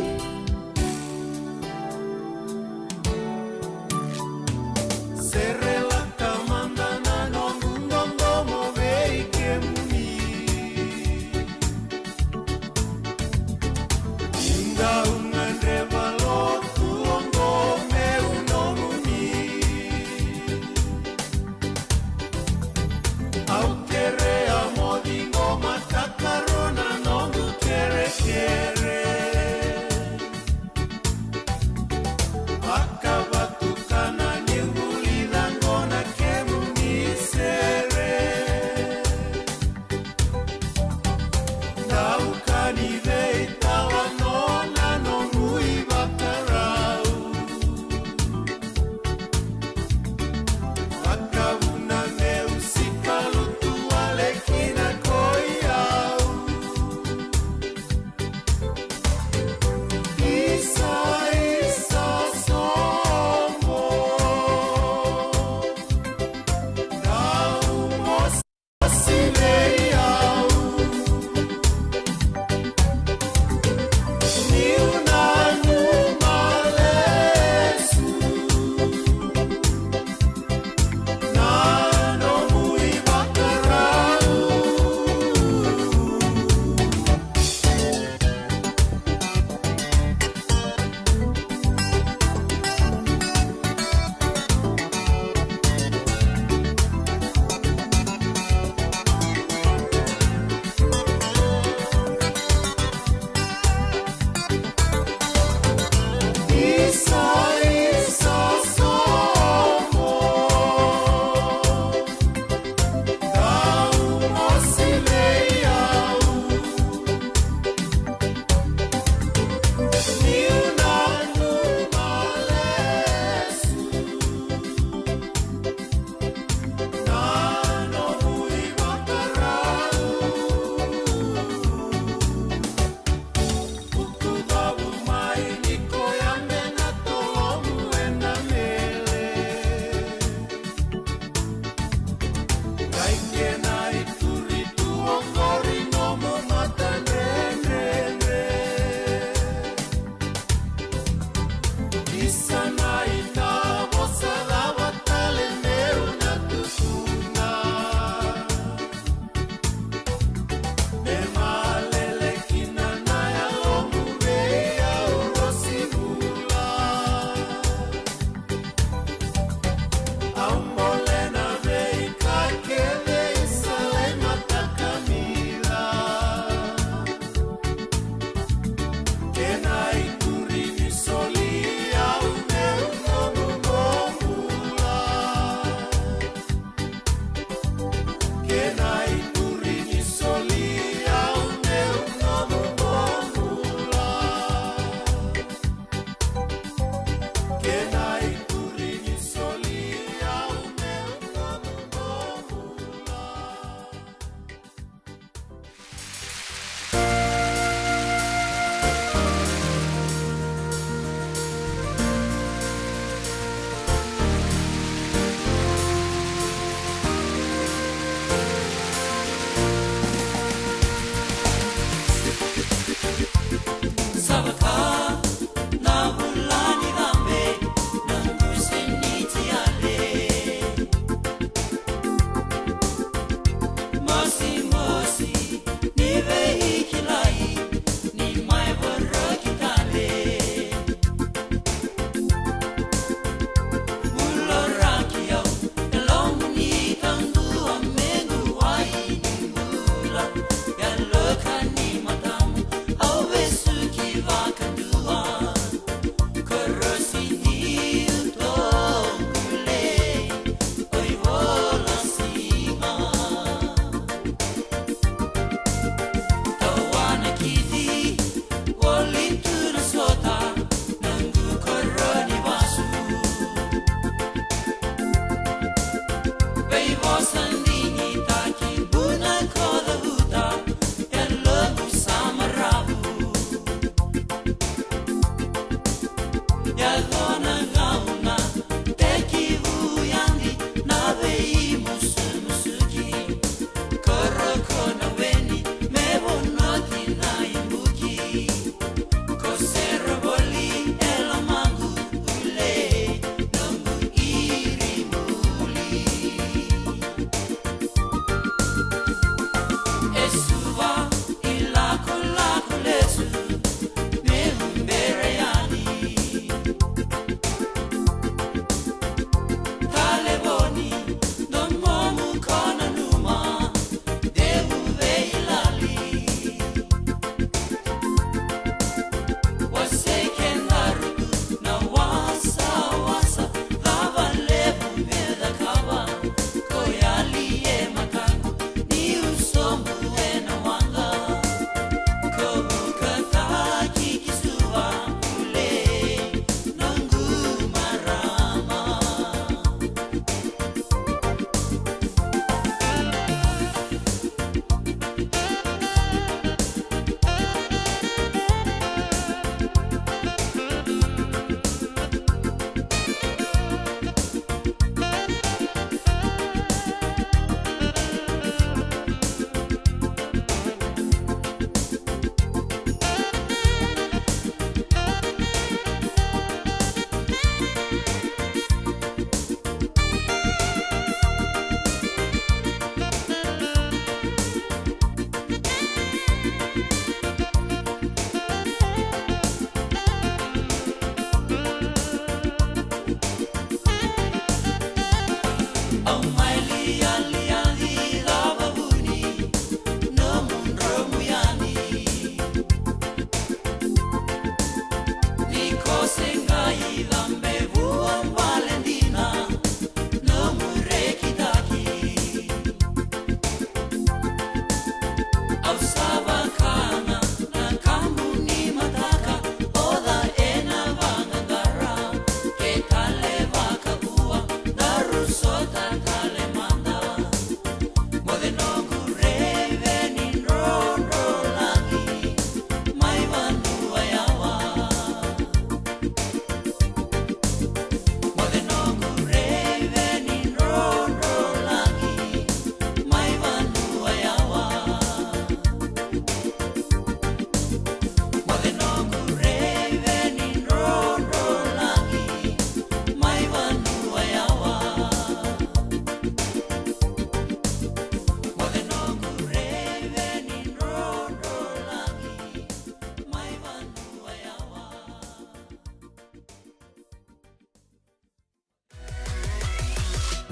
Sere laka mada na noqu dodomo vei kemuni. Ni dau gadreva lotu oqo meu nomuni. Au kerea mo ciqomataka na noqu kereke.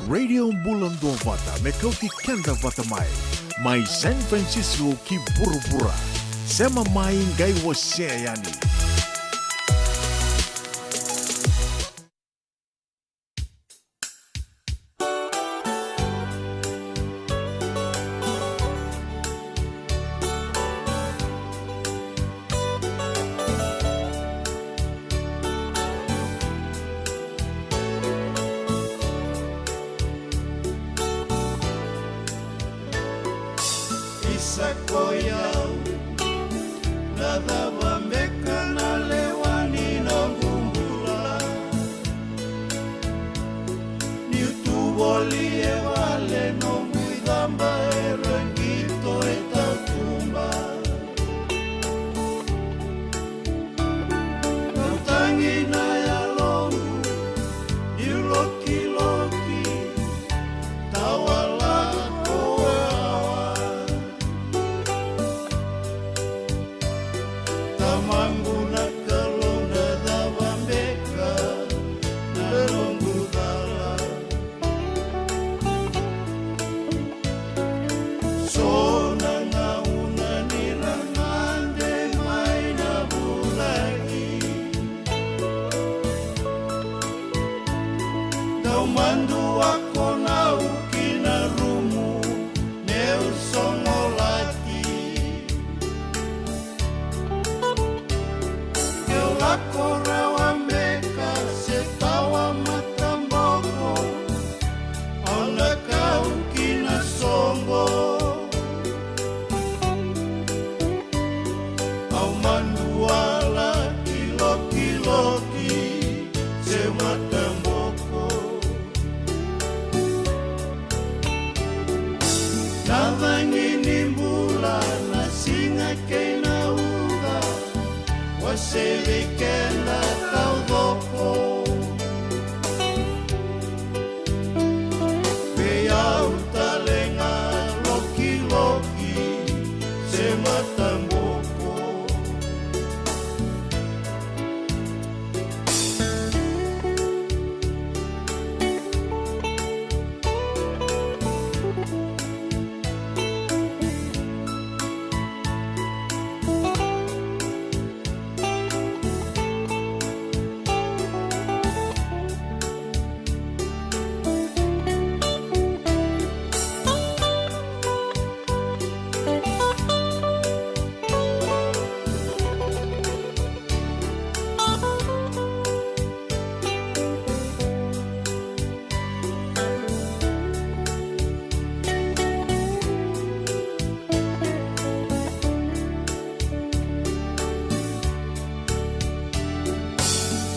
Radio Bula Duavata me kauti keda vata mai. Mai San Francisco ki vuravura. Sema mai qai wasea yani. Isa ko i au, na cava beka na lewa ni noqu bula? Niu tu voli e vale, noqu icaba e rau qito e tautuba. Dau tagi na yaloqu niu lokiloki, tawa lako wawa. Tamaqu na Kalou, na cava beka na noqu cala? So na gauna ni ra gade mai na vulagi, dau madua ko na u ki na rumu meu sogolati. Keu lako rawa beka se tawa mataboko, au na kau ki na soqo. Au madua laki lokiloki se mataboko. Na cagi ni bula, na siga kei na uca, wasei vei keda taucoko. Vei au tale ga lokiloki se mataboko.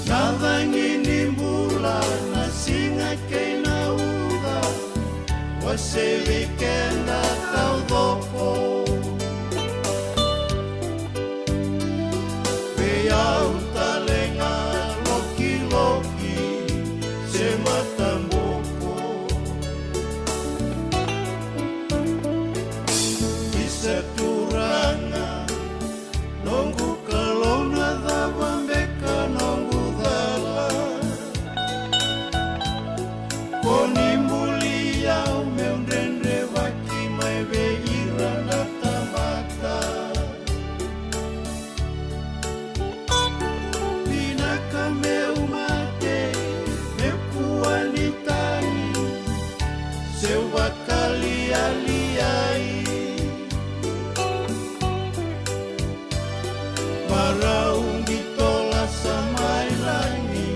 Na cagi ni bula, na siga kei na uca, wasei vei keda taucoko. Vei au tale ga lokiloki se mataboko. Isa Turaga, noqu Kalou, na cava beka noqu cala? Ko ni buli au meu dredrevaki mai vei ira na tamata. Vinaka meu mate, meu kua ni tagi, seu vakalialiai. Marau qito lasa mai lagi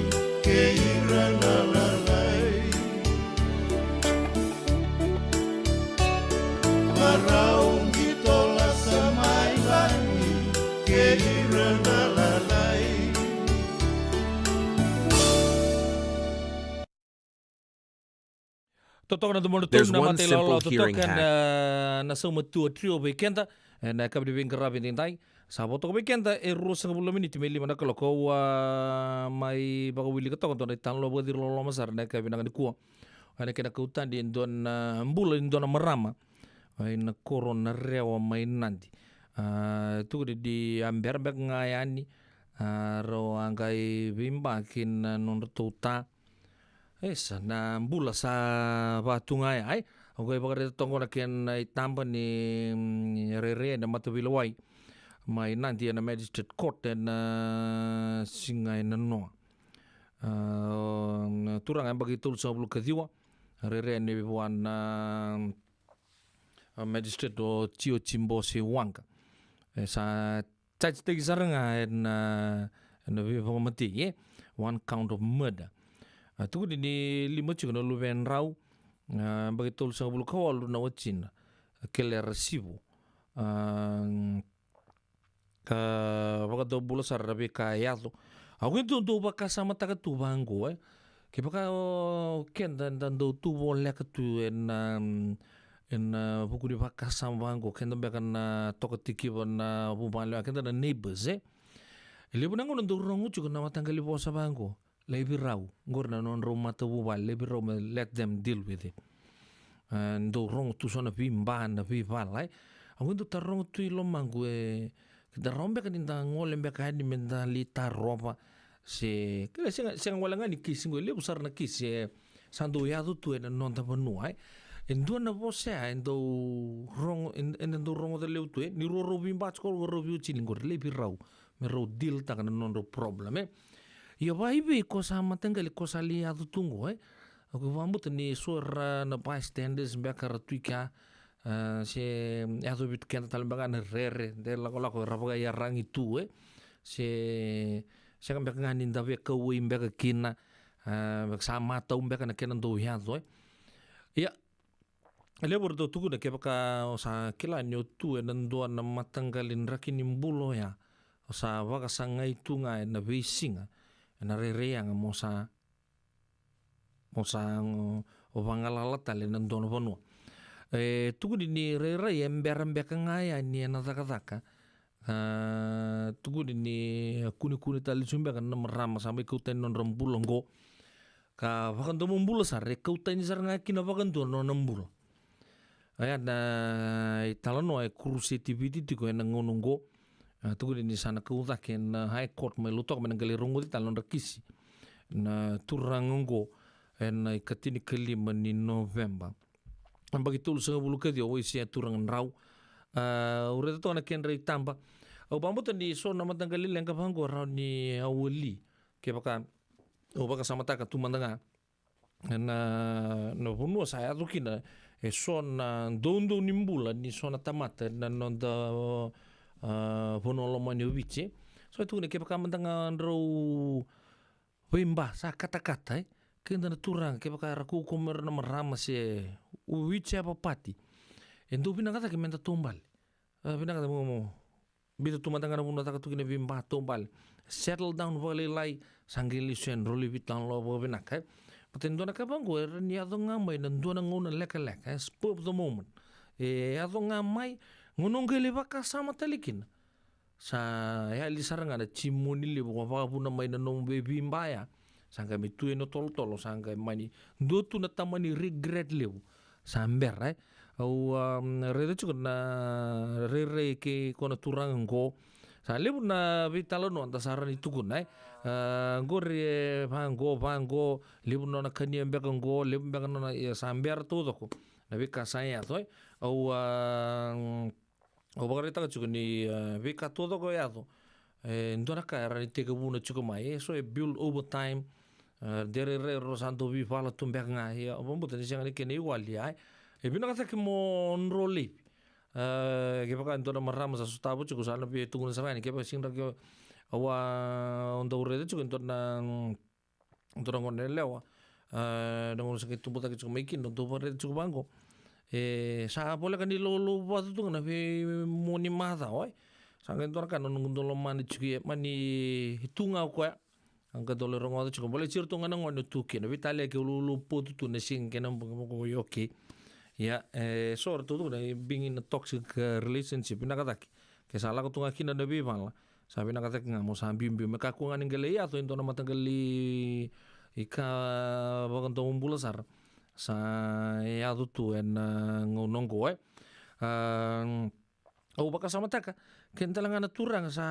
kei ira na lalai. Marau qito lasa mai lagi kei ira na lalai. Totoka na domo na tolu na mata ilawalawa totoka na, na Sauma Tua Trio vei keda. E, na yakavi ni veiqaravi edaidai. Sa vo toka vei keda e ruasagavulu na miniti me lima na kaloko. Au a mai vakawilika toka dua na italanoa vakaciri loloma sara na yakavi vinaka nikua. Ena kena kautani e dua na bula ni dua na marama mai na koro na Rewa mai Nadi. A, tukuni ni a bera beka ga yani, a, rau a qai veibaki na nodratou ta. E sa na bula sa vatu ga ya, ai. Au qai vakaraica toka na kena itaba ni, mm, rairai ena mataveilewai mai Nadi ena Magistrate Court ena siga e nanoa. A, na turaga e yabaki tolusagavulu ka ciwa, rairai yani vua na, a, Magistrate o Tio Timbose Waqa. E sa charge-taki sara ga ena, ena veivakamatei, e, one count of murder. A, tukuni ni lima tiko na luvedrau, a, yabaki tolusagavulu ka walu na watina, Kelera Sivo. A, ka vakadobula sara na veika e yaco. Au qai dau, dau vakasamataka tu vaqo, e. Kevaka o keda da dau tu voleka tu ena, mm, ena vuku ni vakasama vaqo, keda beka na toka tikiva na vuvale, a, keda na neighbors, e. E levu na gauna dau rogo tiko na mataqali vosa vaqo. Laivi rau, qori na nodrau matavuvale, laivi rau me let them deal with it. A, dau rogo tu so na veiba, na veivala, e. Au qai dau taroga tu i lomaqu, e, keda rawa beka ni da gole beka yani me da lai tarova, se, keda sega, sega wale ga ni kisi qo, e levu sara na kisi, e, sa dau yaco tu ena noda vanua, e. E dua na vosa ya, e dau rogo, e, e dau rogoca levu tu, e, ni rau, rau veiba tiko, rau veiwatini qori, laivi rau me rau deal-taka na nodrau problem, e. Ia vakaivei ko sa mataqali, ko sa lai yaco tu qo, e. Au qai vakabauta ni so era na bystanders beka ra tu i kea, a, se yaco vei keda tale beka na rere, de lakolako era vakaiyaragi tu, e. Se, sega beka ga ni da veikauwai beka kina, a, beka sa matau beka na kena dau yaco, e. Ia, e levu era dau tukuna kevaka o sa kila ni o tu ena dua na mataqali draki ni bula oya, o sa vakasagai tu ga ena veisiga, ena rairai yaga mo sa, mo sa, o, o vagalala tale ena dua na vanua. E tukuni ni rairai e bera beka ga yani ena cakacaka. A, tukuni ni kunekune tale tiko beka na marama sa mai kau tani na nodra bula qo. Ka vakadomobula sara, e kau tani sara ga kina vakadua na nona bula. Oya na italanoa e kuruseti Viti tiko ena gauna oqo. A, tukuni ni sa na kau cake na High Court mai Lautoka me na qai lai rogoci tale na nodra kisi na turaga oqo ena ikatinikalima ni Noveba. Yabaki tolusagavulu ka ciwa, o Waisea Turaga Drau. A, au raica toka na kedra itaba. Au vakabauta ni so na mataqali leqa vaqo rawa ni au wali. Kevaka au vakasamataka tu mada ga na, na vanua sa yaco kina e so na doudou ni bula ni so na tamata na noda, a, vanua lomani o Viti. So e tukuna kevaka mada ga drau veiba sa katakata, e. Keda na turaga, kevaka era kaukaua mai ira na marama se whichever party, e dau vinaka cake me da taubale. E vinaka cake mo, mo biuta tu mada ga na vanua caka tu kina veiba, taubale. Settle down vakalailai, sa qai lesu yani, drau lai veitalanoa vakavinaka, e. Baleta e dua na ka vaqo e rawa ni yaco ga mai na dua na gauna lekaleka, e, spur of the moment. E yaco ga mai, gauna o qai lai vakasama tale kina, sa yali sara ga na timoni levu ko vakavuna mai na nomu veiveiba ya. Sa qai mai tu ena tolotolo, sa qai mani dua tu na tamani regret levu. Sa bera, e. Au, um, raica tiko na rairai kei ko na turaga qo. Sa levu na veitalanoa da sa rawa ni tukuna, e. A, qori e vaqo, vaqo, levu na nona kania beka qo, levu beka na nona, ia sa bera taucoko na veika sa yaco, e. Au, a, Au vakaraitaka tiko ni, e, veika taucoko e yaco. E dua na ka e rawa ni tekivuna tiko mai. E so e build over time. E, de rairai rau sa dau veivala tu beka ga. Ia, au vakabauta ni sega ni kena iwali, ai. E vinaka cake mo dro laivi. E, kevaka e dua na marama sa sotava tiko, sa na via tukuna sara yani, kevaka sega ni, au a dau raica tiko e dua na, mm, dua na gone yalewa, a, na gauna sa qai tubu cake tiko mai kina, dau vakaraica tiko vaqo. E sa voleka ni laulau vatu tu ga na veimua ni macawa, e. Sa qai dua na ka na noqu dau lomana tiko, ia mani tu ga o koya. A qai dau lai rogoca tiko, baleta iratou ga na gone tu kina, veitalia ke laulau potu tu na siga kei na bogi, mo ko io, okay. Ia, e so ratou tukuna, e, being in a toxic, e, relationship, vinaka cake ke sa lako tu ga kina na veivala. Sa vinaka cake ga mo sa biubiu, me kakua ga ni qai lai yaco e dua na mataqali ika vakadomobula sara sa yaco tu ena gauna oqo, e. A, au vakasamataka, keda tale ga na turaga sa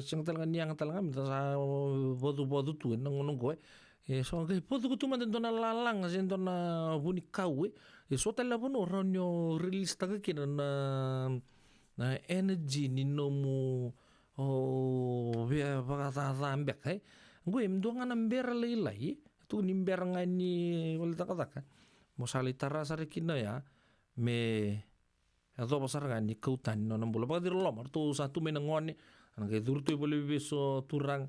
sega tale ga ni yaga tale ga me da sa vacuvacu tu ena gauna oqo, e. E so qai vacuka tu mada e dua na lalaga se dua na vunikau, e. E so tale na vanua rawa ni o release-taka kina na, na energy ni nomu, o, via vakacaca beka, e. Qo e dua ga na bera lailai, e. Tukuni bera ga ni vale ni cakacaka. Mo sa lai tara sara kina ya, me yacova sara ga ni kau tani na nona bula. Vakaciriloloma, ratou sa tu mai na gone, na qai curu tu i valeniveivesu o turaga.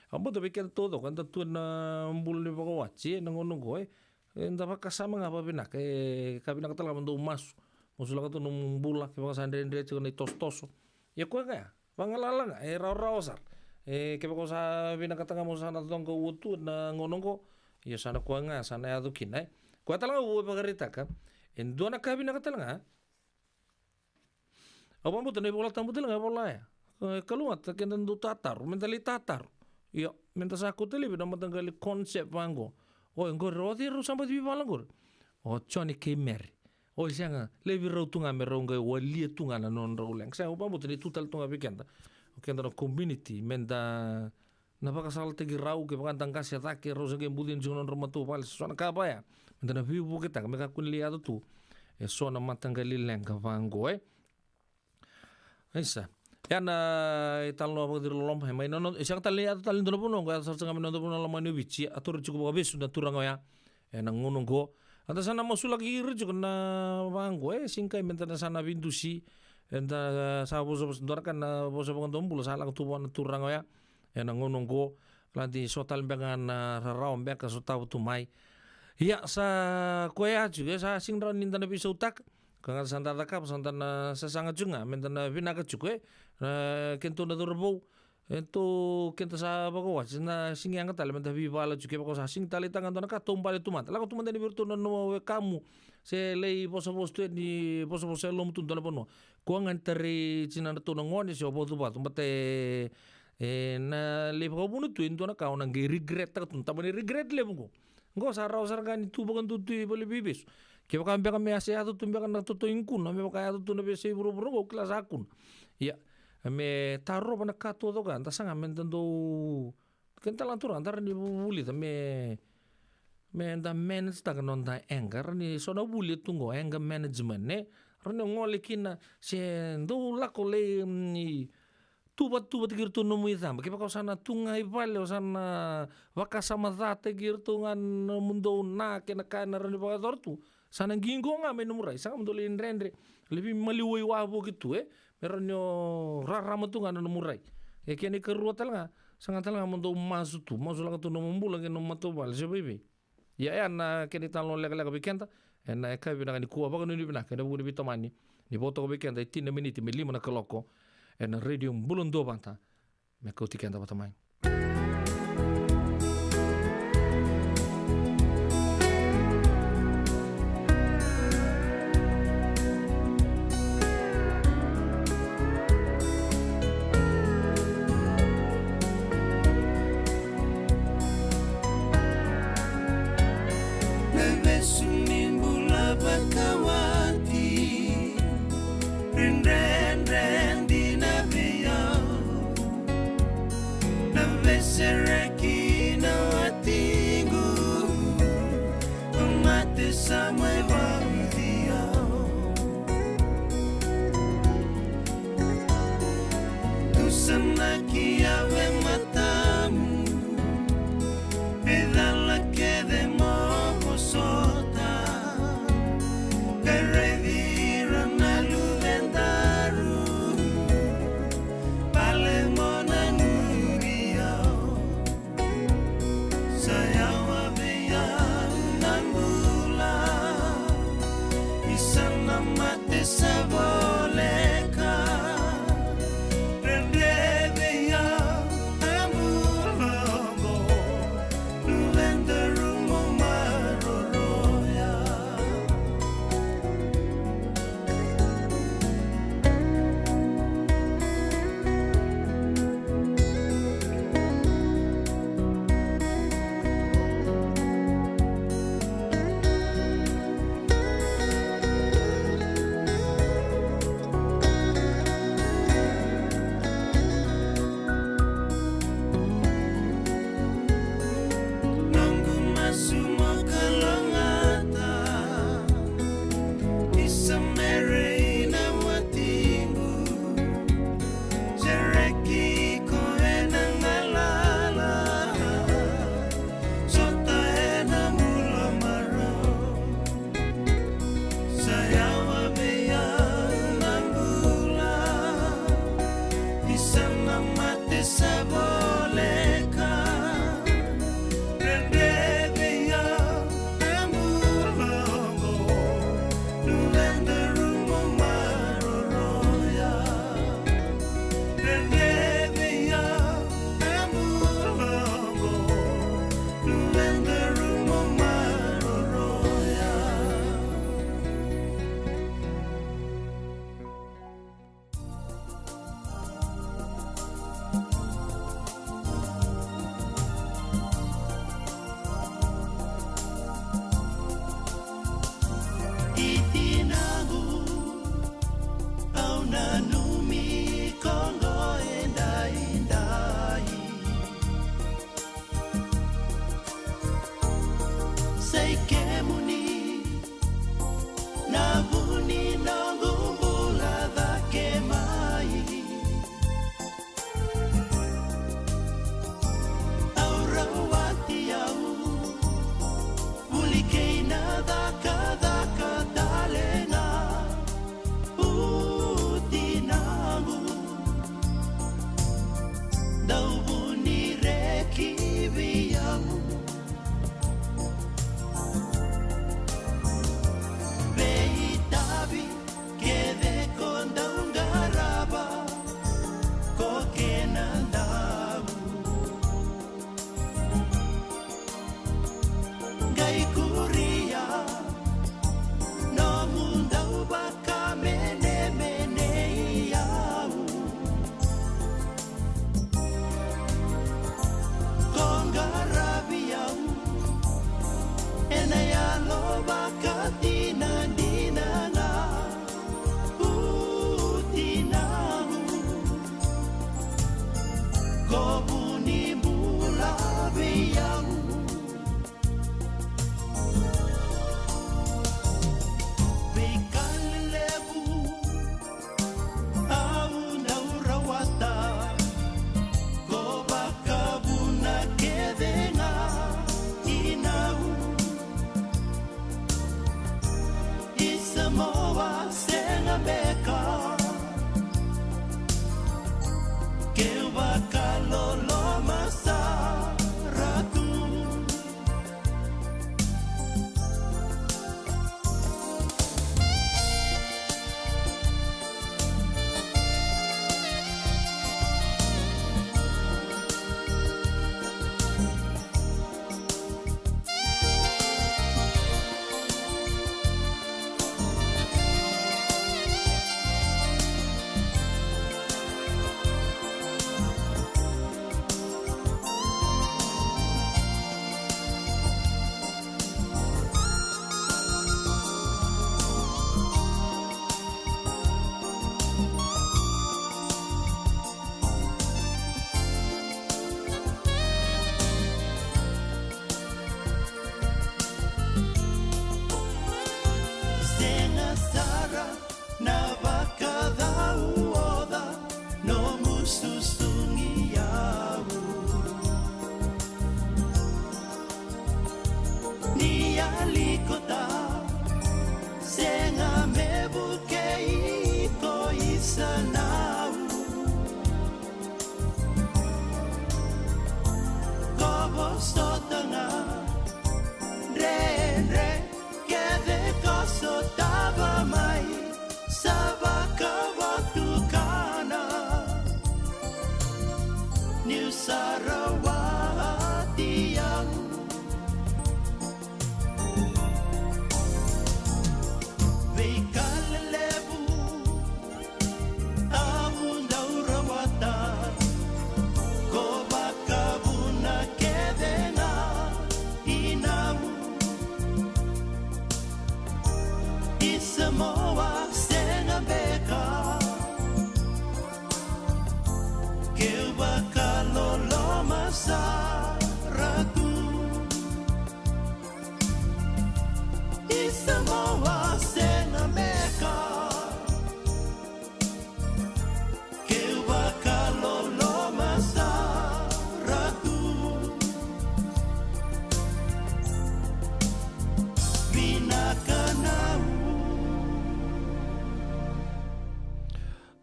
Au vakabauta vei keda taucoko eda tu ena bula ni vakawati, e, na gauna oqo, e, eda vakasama ga vakavinaka, e, ka vinaka tale ga mo dou masu. Masulaka tu nomu bula, kevaka sa dredre tiko na itosotoso. Ia koya ga ya, vagalala ga, e rawarawa sara. E, kevaka o sa vinakata ga mo sa na coqa ua tu ena gauna oqo, ia sa na koya ga sa na yaco kina, e. Koya tale ga au vakaraitaka, e dua na ka vinaka tale ga, au vakabauta na iVola Tabu tale ga e vola ya. E, kalougata keda dau tataro, meda lai tataro. Io, meda sa kauta laivi na mataqali concept vaqo. O, e qori, o cei rau sa baci veivala qori? O Johnny kei Mary. O, e sega, laivi rau tu ga me rau qai walia tu ga na nodrau leqa. Sega, au vakabauta ni tu tale tu ga vei keda, o keda na community, meda na vakasalataki rau, kevaka da qase cake, rau sa qai bucini tiko na nodra matavuvale, se so na ka vaya. Meda na veivuketaka me kakua ni lai yaco tu e so na mataqali leqa vaqo, e. Isa. Ia na italanoa vakaciriloloma, e mai na noda, e sega tale ni yaco tale ni dua na vanua oqo, e yaco sara ga mai na noda vanua lomani o Viti, a taura tiko vakavesu na turaga oya. Ena gauna oqo, eda sa na masulaki ira tiko na vaqo, e, siga qai meda na sa na veidusi, eda sa vosavosa, dua na ka na vosa vakadomobula sa lako tu vua na turaga oya. Ena gauna oqo, ladi so tale beka na rarawa beka sotava tu mai. Ia, sa koya tiko, e, sa sega rawa ni da na veisautaka. Ka ga sa da cakava, sa da na sasaga tiko ga, meda na vinaka tiko, e. Na, kedatou na cauravou, e, tou keda sa vakawati, na sega ni yaga tale meda veivala tiko, kevaka o sa sega ni taleitaka ga dua na ka, taubale tu mada. Lako tu mada yani vei iratou na nomu wekamu, se lai vosavosa tu yani, vosavosa e loma tu dua na vanua. Koya ga ni tarai tinadratou na gone, se o vacuvacu, baleta e, e na lai vakavuna tu e dua na ka o na qai regret-taka tu, na tabana ni regret levu qo. Qo sa rawa sara ga ni tu vakadua tu i valeniveivesu. Kevaka beka me a se yaco tu beka na toto i kuna, me vaka yaco tu na veiyasai vuravura qo, au kila sa kuna. Ia, me tarova na ka taucoko ya, da saga meda dau, keda tale ga na turaga, da rawa ni vu-, vulica me, meda manage-taka na noda anger, rawa ni so na vuli e tu qo, anger management, ne? Rawa ni o gole kina, se dau lako lai, mm, tuvatuvata kei iratou nomu icaba. Kevaka o sa na tu ga i vale, o sa na vakasamacataki iratou ga na nomudou na kena ka ena rawa ni vakayacora tu, sa na qiqo ga mai nomu rai. Sa ga mo dou lai dredre, lai veimaliwai wavoki tu, e, me rawa ni o rarama tu ga na nomu rai. E kena ikarua tale ga, sa ga tale ga mo dou masu tu, masulaka tu nomu bula kei nomu matavuvale, se vaivei. Ia, e ya na kena italanoa lekaleka vei keda ena yakavi vinaka nikua, vakanuinui vinaka ena vuku ni veitomani ni vo toka vei keda e tini na miniti me lima na kaloko ena Radio Bula Duavata, me kauti keda vata mai. Na vesu ni bula vakawati, dredre dina vei au. Na veisereki na watiqu, na mate sa mai vauci au. Tusanaki au e matamu, me cala kece mo vosota. Qai raici ira na luvedaru, vale mo nanumi au. Sa yawa vei au na bula, isa na mate sa voleka. Dredre vei au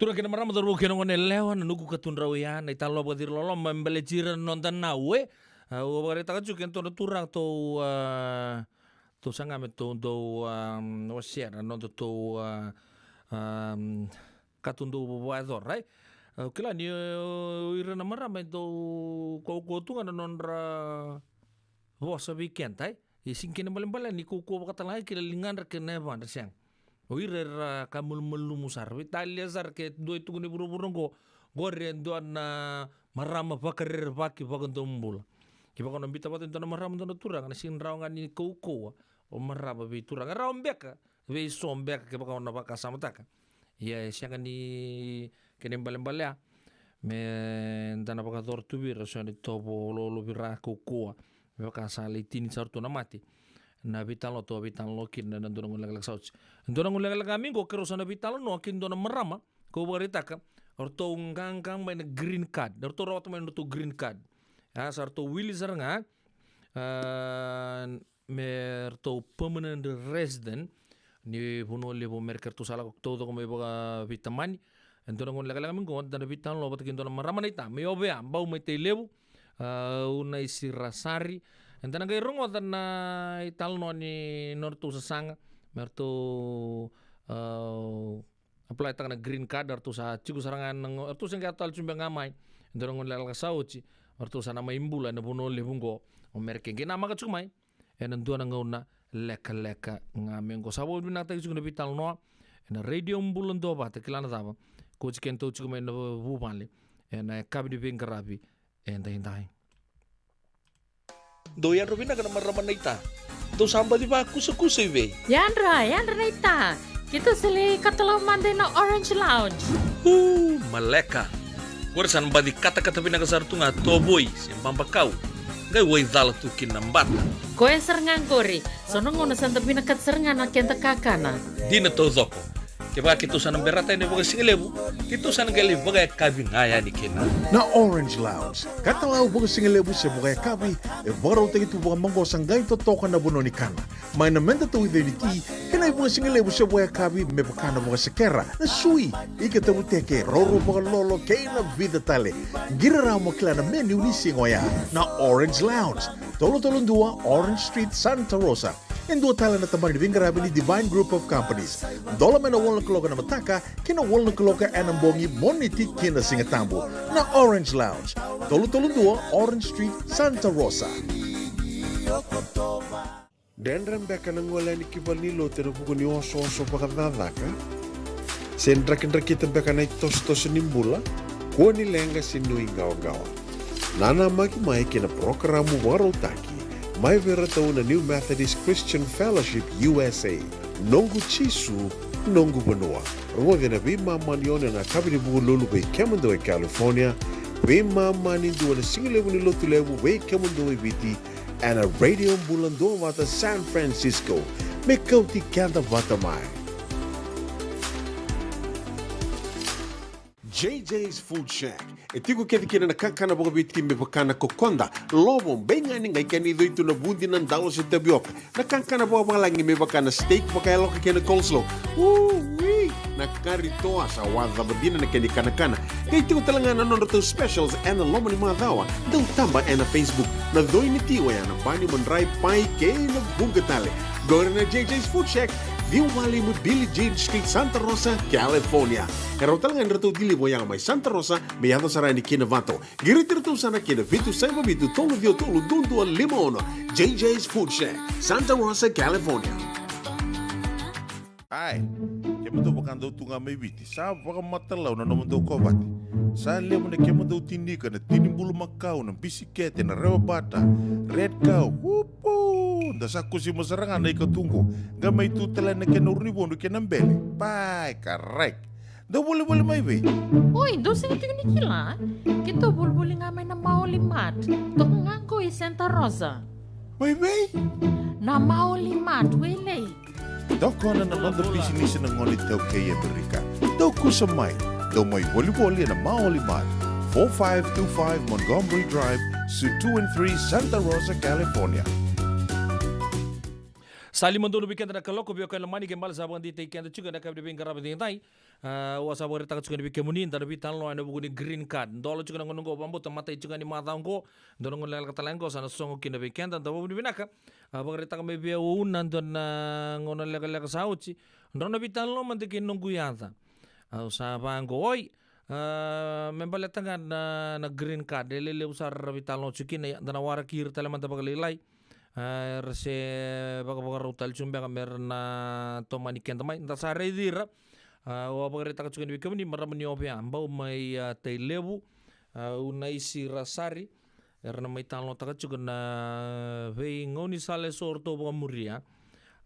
Turaga kei na marama, cauravou kei na goneyalewa, na nuku ka tudrau ya, na italanoa vakaciriloloma me baleti ira na noda nau e. A, au vakaraitaka tiko kei na tou na turaga tou, a, tou saga me tou dau, a, wasea na noda tou, a, a, ka tou dau vakayacora, e. Au kila ni, o ira na marama e dau kaukauwa tu ga na nodra vosa vei keda, e. Ia sega ni kena ibalebale ni kaukauwa vakatalega kina ligadra kei na yavadra, sega. O ira era ka malumalumu sara, veitalia sara ke dua e tukuna e vuravura oqo, qori e dua na marama vakarerevaki vakadomobula. Kevaka o na biuta vata e dua na marama, dua na turaga, na sega ni rawa ga ni kaukauwa o marama vei turaga. E rawa beka vei so beka kevaka o na vakasamataka. Ia e sega ni kena ibalebale ya me da na vakayacora tu vei ira so na itovo lolovira kaukauwa. Me vaka sa lai tini sara tu na mate. Na veitalanoa tou a veitalanoa kina ena dua na gauna lekaleka sa oti. Dua na gauna lekaleka mai qo keirau sa na veitalanoa kei dua na marama kau vakaraitaka, o ratou qaqa mai na green card, o ratou rawata mai na ratou green card. A, sa ratou wili sara ga, a, me ratou permanent resident ni vanua levu o Merika, ratou sa lako taucoko mai vakaveitamani. E dua na gauna lekaleka mai qo da na veitalanoa vata kei dua na marama naita mai Ovea, Bau mai Tailevu, a, Unaisi Rasari. Eda na qai rogoca na italanoa ni nodratou sasaga me ratou, a, apply-taka na green card, ratou sa tiko sara ga na go-, ratou se qai yaco tale tiko beka ga mai e dua na gauna lekaleka sa oti, ratou sa na mai bula ena vanua levu oqo o Merika. Qai namaka tiko mai ena dua na gauna lekaleka ga mai qo. Sa vakavinavinakataki tiko na veitalanoa ena Radio Bula Duavata, kila na cava, ko oti kena tou tiko mai na vuvale ena yakavi ni veiqaravi edaidai. Dou yadra vinaka na marama naita. Dou sa baci vakusakusa i vei? Yadra, yadra naita. Keitou sa lai katalau mada ina Orange Lounge. U, maleka. Qori sa na baci katakata vinaka sara tu ga tovoi se babakau, qai waicala tu kina na bata. Koya sara ga qori. So na gauna sa da vinakata sara ga na keda kakana. Dina taucoko. Kevaka keitou sa na berata yani vakasigalevu, keitou sa na qai lai vakayakavi ga yani kina. Na Orange Lounge, katalau vakasigalevu se vakayakavi, e vakarautaki tu vakamaqosa, qai totoka na vanua ni kana. Mai na meda tou iceni ti, kei na ivakasigalevu se vakayakavi me vaka na vakasekera, na sui, ika tavuteke, raurau vakalolo kei na vica tale. Qiri rawa mo kila na menu ni siga oya. Na Orange Lounge, tolu tolu dua Orange Street, Santa Rosa. E dua tale na tabana ni veiqaravi ni Divine Group of Companies. Dola mai na walu na kaloko ena mataka ki na walu na kaloko ena bogi, Moniti ki na Sigatabu. Na Orange Lounge, tolu tolu dua Orange Street, Santa Rosa. Dredre beka na gole yani ki valenilotu ena vuku ni osooso vakacakacaka? Se drakidrakita beka na itosotoso ni bula? Kua ni leqa se nuiqawaqawa. Nanamaki mai ki na parokaramu vakarautaki mai vei iratou na New Methodist Christian Fellowship U S A, Noqu Jisu, Noqu Vanua. Rogoci ena veimama ni ono ena yakavi ni Vukelulu vei kemudou e California, veimama ni dua ena sigalevu ni Lotulevu vei kemudou e Viti, ena Radio Bula Duavata San Francisco. Me kauti keda vata mai. J J's Food Shack. E tiko kece kina na kakana vakaviti me vaka na kokoda, lovo, beigani, qai kena icoi tu na vudi, na dalo se tavioka. Na kakana vakavalagi me vaka na steak vakayaloka kei na coleslaw. Ui! Na kari toa, sa waca cava dina na kena ikanakana. Qai tiko tale ga na nodratou specials ena loma ni macawa. Dou taba ena Facebook. Na coi ni ti oya na bani, madrai, pai kei na vuqa tale. Qori na J J's Food Shack, ciwa walu lima Billie Jean Street, Santa Rosa, California. E rawa tale ga ni ratou deliver oya mai Santa Rosa me yaco sara yani ki Novato. Qiriti iratou sara ki na vitu saiva vitu tolu ciwa tolu dua dua lima ono. J J's Food Shack, Santa Rosa, California. Ai, kemudou vakadau tu ga mai Viti, sa vakamatalau na nomudou kovate. Sa levu na kemudou tinika, na tini bulumakau, na bisikete, na rewa bata, red cow, upu! Da sa kusima sara ga na ika tu qo, qai mai tu tale na kena uru ni vodu kei na bele. Pai, karai. Dou volivoli mai vei? Oi, dou sega tiko ni kila? Keitou volivoli ga mai na Maoli Mart. Toka ga qo i Santa Rosa. Mai vei? Na Maoli Mart, Wailei. Tokona na noda bisinisi na gone iTaukei e Amerika. Dou kusa mai. Dou mai volivoli ena Maoli Mart, four five two five Montgomery Drive, Suite two and three, Santa Rosa, California. Sa lima donu vei keda na kaloko, vei o koya na mani ke bale sa vakadeitaki keda tiko ena yakavi ni veiqaravi edaidai. A, au sa vakaraitaka tiko yani vei kemuni, da na veitalanoa ena vuku ni green card. Dola tiko na gauna oqo, vakabauta matai tiko yani macawa oqo. Dua na gauna lekaleka tale ga oqo sa na sogo kina vei keda, da vakavinavinaka. A, vakaraitaka mai vei au o Una dua na gauna lekaleka sa oti. Drau na veitalanoa mada kei noqu yaca. Au sa vaqo, oi. A, me baleta ga na, na green card, e lelevu sara era veitalanoa tiko kina, ia da na waraki ira tale mada vakalailai. A, era se vakavakarau tale tiko beka me ra na tomani keda mai. Da sa raici ira. A, au a vakaraitaka tiko yani vei kemuni, marama ni Ovea, bau mai, a, Tailevu, a, Unaisi Rasari. Era na mai talanoataka tiko na veigaunisala eso ratou vakamuria.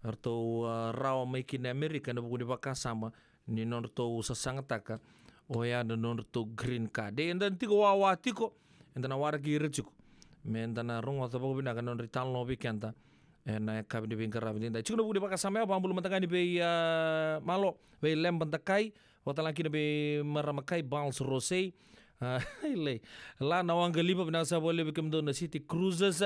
Ratou, a, rawa mai ki na Amerika ena vuku ni vakasama ni nodratou sasagataka oya na nodratou green card. E, eda tiko wawa tiko, eda na waraki ira tiko me da na rogoca vakavinaka na nodra italanoa vei keda ena yakavi ni veiqaravi edaidai. Tiko na vuku ni vakasama ya, vakabula mada ga yani vei, a, Malo, vei Leba Dakai, vakatalega kina vei marama Kai Bals Rosei. A, ilei. La na waqaliva, vinaka sara vakalevu vei kemudou na City Cruisers.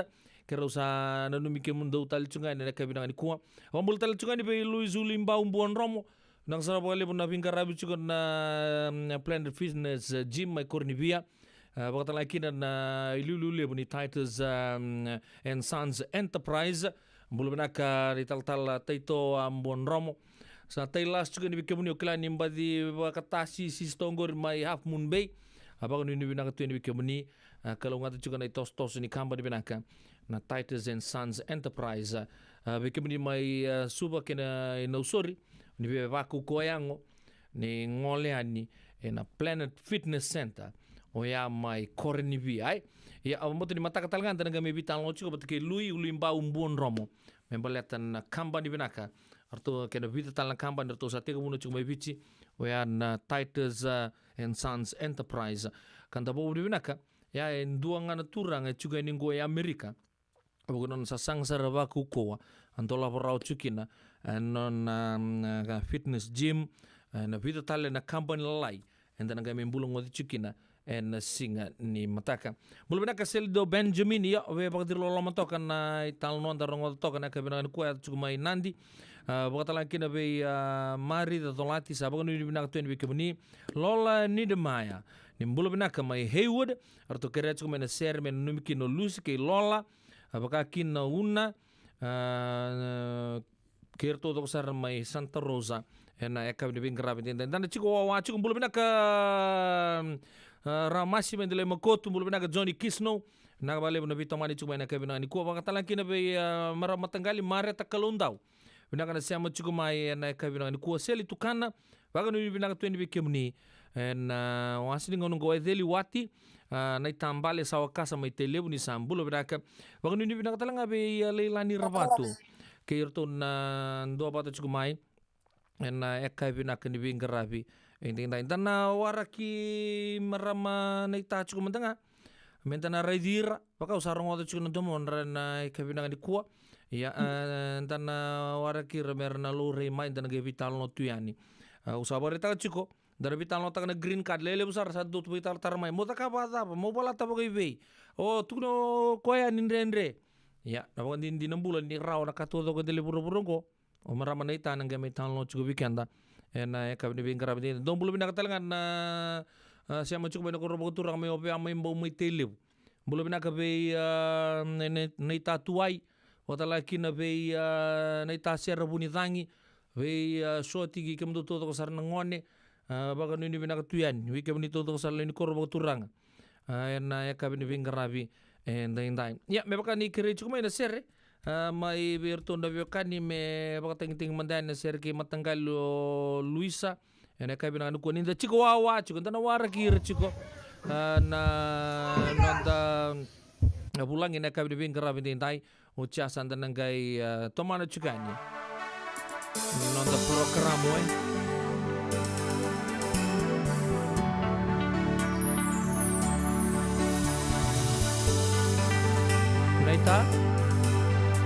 Keirau sa nanumi kemudou tale tiko ga yani ena yakavi vinaka nikua. Vakabula tale tiko ga yani vei Luis Ulibau Buadromo. Vinaka sara vakalevu na veiqaravi tiko na, mm, Planet Fitness, eh, Gym mai Koronivia. Eh, vakatalega kina na iliuliu levu ni Titus, um, and Sons Enterprise. Bula vinaka na italatala Taito, a, Buadromo. Sa tai lasu tiko yani vei kemuni, au kila ni baci vakatasi sisito oqori mai Half Moon Bay. A, vakanuinui vinaka tu yani vei kemuni. A, kalougata tiko na itosotoso ni kabani vinaka na Titus and Sons Enterprise. A, vei kemuni mai, a, Suva kei na, e, Nausori, ni via vakaukauwa yago, ni gole yani ena Planet Fitness Center, oya mai Koronivia, ai. Ia, au vakabauta ni mataka tale ga da na qai mai veitalanoa tiko vata kei Lui, Ulibau Buadromo, me baleta na kabani vinaka. Ratou kei na vica tale na kabani ratou sa tekivuna tiko mai Viti, oya na Titus, a, and Sons Enterprise. Ka da vakavinavinaka, ia e dua ga na turaga e tiko yani qo e Amerika. Vuku ni nona sasaga sara vakaukauwa, a dolava rawa tiko kina, e, nona, mm, e, fitness gym, e, na vica tale na kabani lalai eda na qai mai bula goci tiko kina ena siga ni mataka. Bula vinaka Selido Benjamin, ia, via vakaciriloloma toka na italanoa da rogoca toka ena yakavi vinaka nikua, yaco tiko mai Nadi. A, vakatalega kina vei, a, Marica Colati, sa vakanuinui vinaka tu yani vei kemuni. Lola Niedermayer, ni bula vinaka mai Heywood, eratou kerea tiko mai na sere me nanumi kina o Lusi kei Lola, a, vaka kina o Una, a, kei iratou taucoko sara mai Santa Rosa, ena yakavi ni veiqaravi edaidai. Da na tiko wawa tiko, bula vinaka, a, Ramasi mai Delai Makotu, bula vinaka Johnny Kisno, vinaka vakalevu na veitomani tiko mai ena yakavi vinaka nikua. Vakatalega kina vei, a, marama mataqali Mareta Kaloudau. Vinaka na sema tiko mai ena yakavi vinaka nikua. Seli Tukana, vakanuinui vinaka tu yani vei kemuni ena, a, wase ni gauna oqo. E Celi Wati, a, na itabale sa wakasa mai Tailevu, ni sa bula vinaka. Vakanuinui vinaka tale ga vei, a, Leilani Ravatu. Kei iratou na duavata tiko mai ena yakavi vinaka ni veiqaravi edaidai. Da na waraki marama na ita tiko mada ga me da na raici ira, vaka au sa rogoca tiko na domodra ena yakavi vinaka nikua. Ia, e, da na waraki ira me ra na laurai mai, da na qai veitalanoa tu yani. A, au sa vakaraitaka tiko, da na veitalanoataka na green card, lelevu sara sa dou tu veitaratara mai. Mo cakava cava, mo valata vakaivei. O, tukuna o koya ni dredre. Ia, na vakadinadina bula ni rawa na ka taucoko e dela i vuravura oqo. O marama na ita na qai mai talanoa tiko vei keda ena yakavi ni veiqaravi edaidai. Dou bula vinaka tale ga na, a, sema tiko mai na koro vakaturaga mai Ovea mai Bau mai Tailevu. Bula vinaka vei, a, na, na, na ita Tuwai. Vakatalega kina vei, a, na ita Sera Vunicagi. Vei, a, Soti kei kemudou taucoko sara na gone. A, vakanuinui vinaka tu yani vei kemuni taucoko sara lewe ni koro vakaturaga. A, ena yakavi ni veiqaravi edaidai. Ia, me vaka ni kerei tiko mai na sere, a, mai vei iratou na veiwekani me vakatagitagi mada yani na sere kei mataqali o Luisa. Ena yakavi vinaka nikua ni da tiko wawa tiko, da na waraki ira tiko. A, na noda, a, vulagi ena yakavi ni veiqaravi edaidai. Oti ya sa da na qai, a, tomana tiko yani noda porokaramu, e. Naita?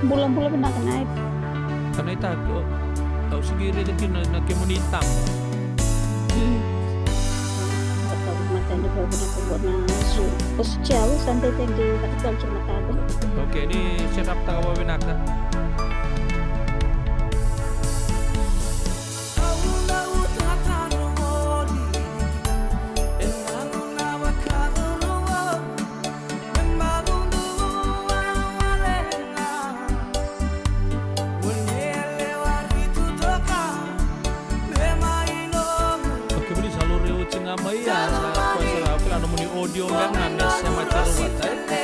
Bulabula vinaka, Naita. Naita, au sega ni raica kina na kemuni tamu. Mm. Vakavinaka ni vakavinaka vua na Jiova. O Sichel, sa dede qai vakatau tiko na taba. Okay, ni set up taka vakavinaka. Ia, sa koya sara, au kila nomuni audio ga na me sema tiko vata, e.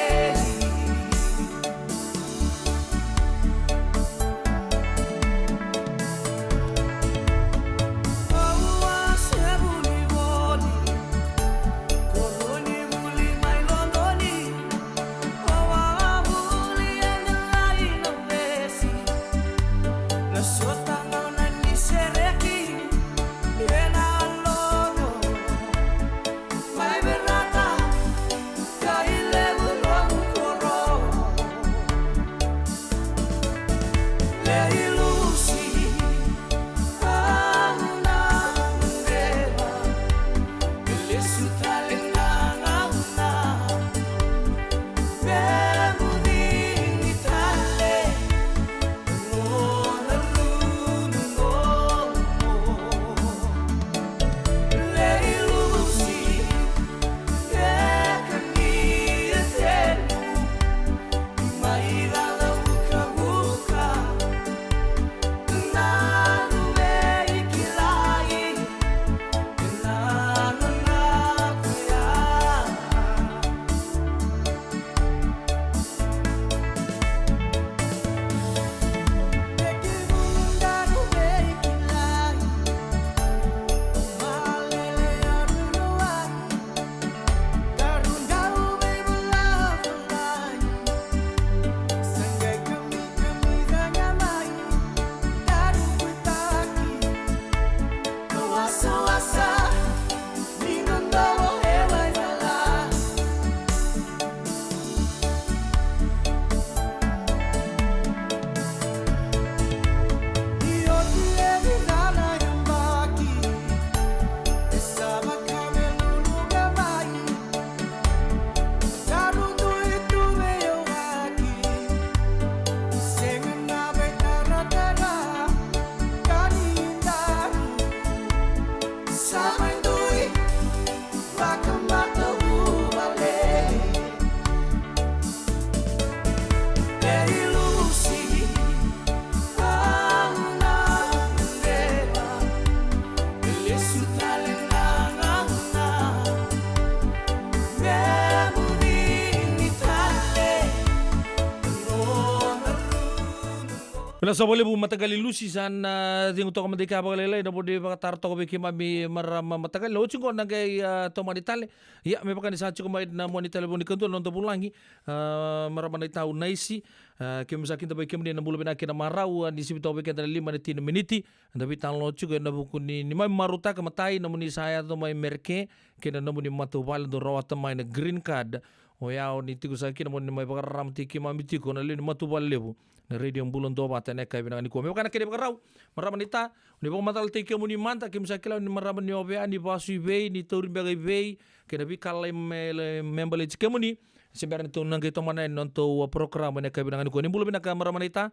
Vinaka saka vakalevu mataqali Lucy, sa na cegu toka mada i kea vakalailai na vo ni vakatara toka vei keimami marama mataqali. Na oti qo na qai, a, tomani tale. Ia, me vaka ni sa tiko mai na mua ni talevoni kadua na noda vulagi, a, marama naita Unaisi, a, keimami sa kidavaki kemuni ena bula vinaka kei na marau, a, ni sivi toka vei keda na lima na tini na miniti. Da veitalanoa tiko ena vuku ni, ni mai marautaka matai, nomuni sa yaco mai Mereke, kei na nomuni matavuvale dou rawata mai na green card. O ya o ni tiko saka kina mo ni mai vakararamataki keimami tiko na lewe ni matavuvale levu na Radio Bula Duavata ena yakavi vinaka nikua. Me vaka na kena ivakarau, marama naita, ni vakamacalataki kemuni mada, keimami sa kila ni marama ni ovea, ni vasu i vei, ni tauri beka i vei, kei na veika lalai me, me baleti kemuni. Se bera ni tou na qai tomana yani na nodatou, a, porokaramu ena yakavi vinaka nikua. Ni bula vinaka marama naita.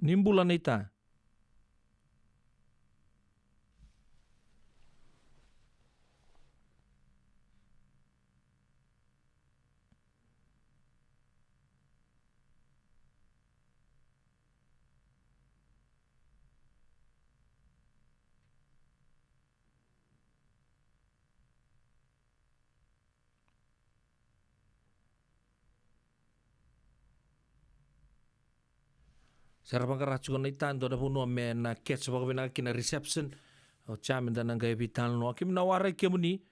Ni bula naita. Sa ra vaqara tiko naita e dua na vanua me na catch vakavinaka kina reception. Oti ya me da na qai veitalanoa. Keimami na waraki kemuni.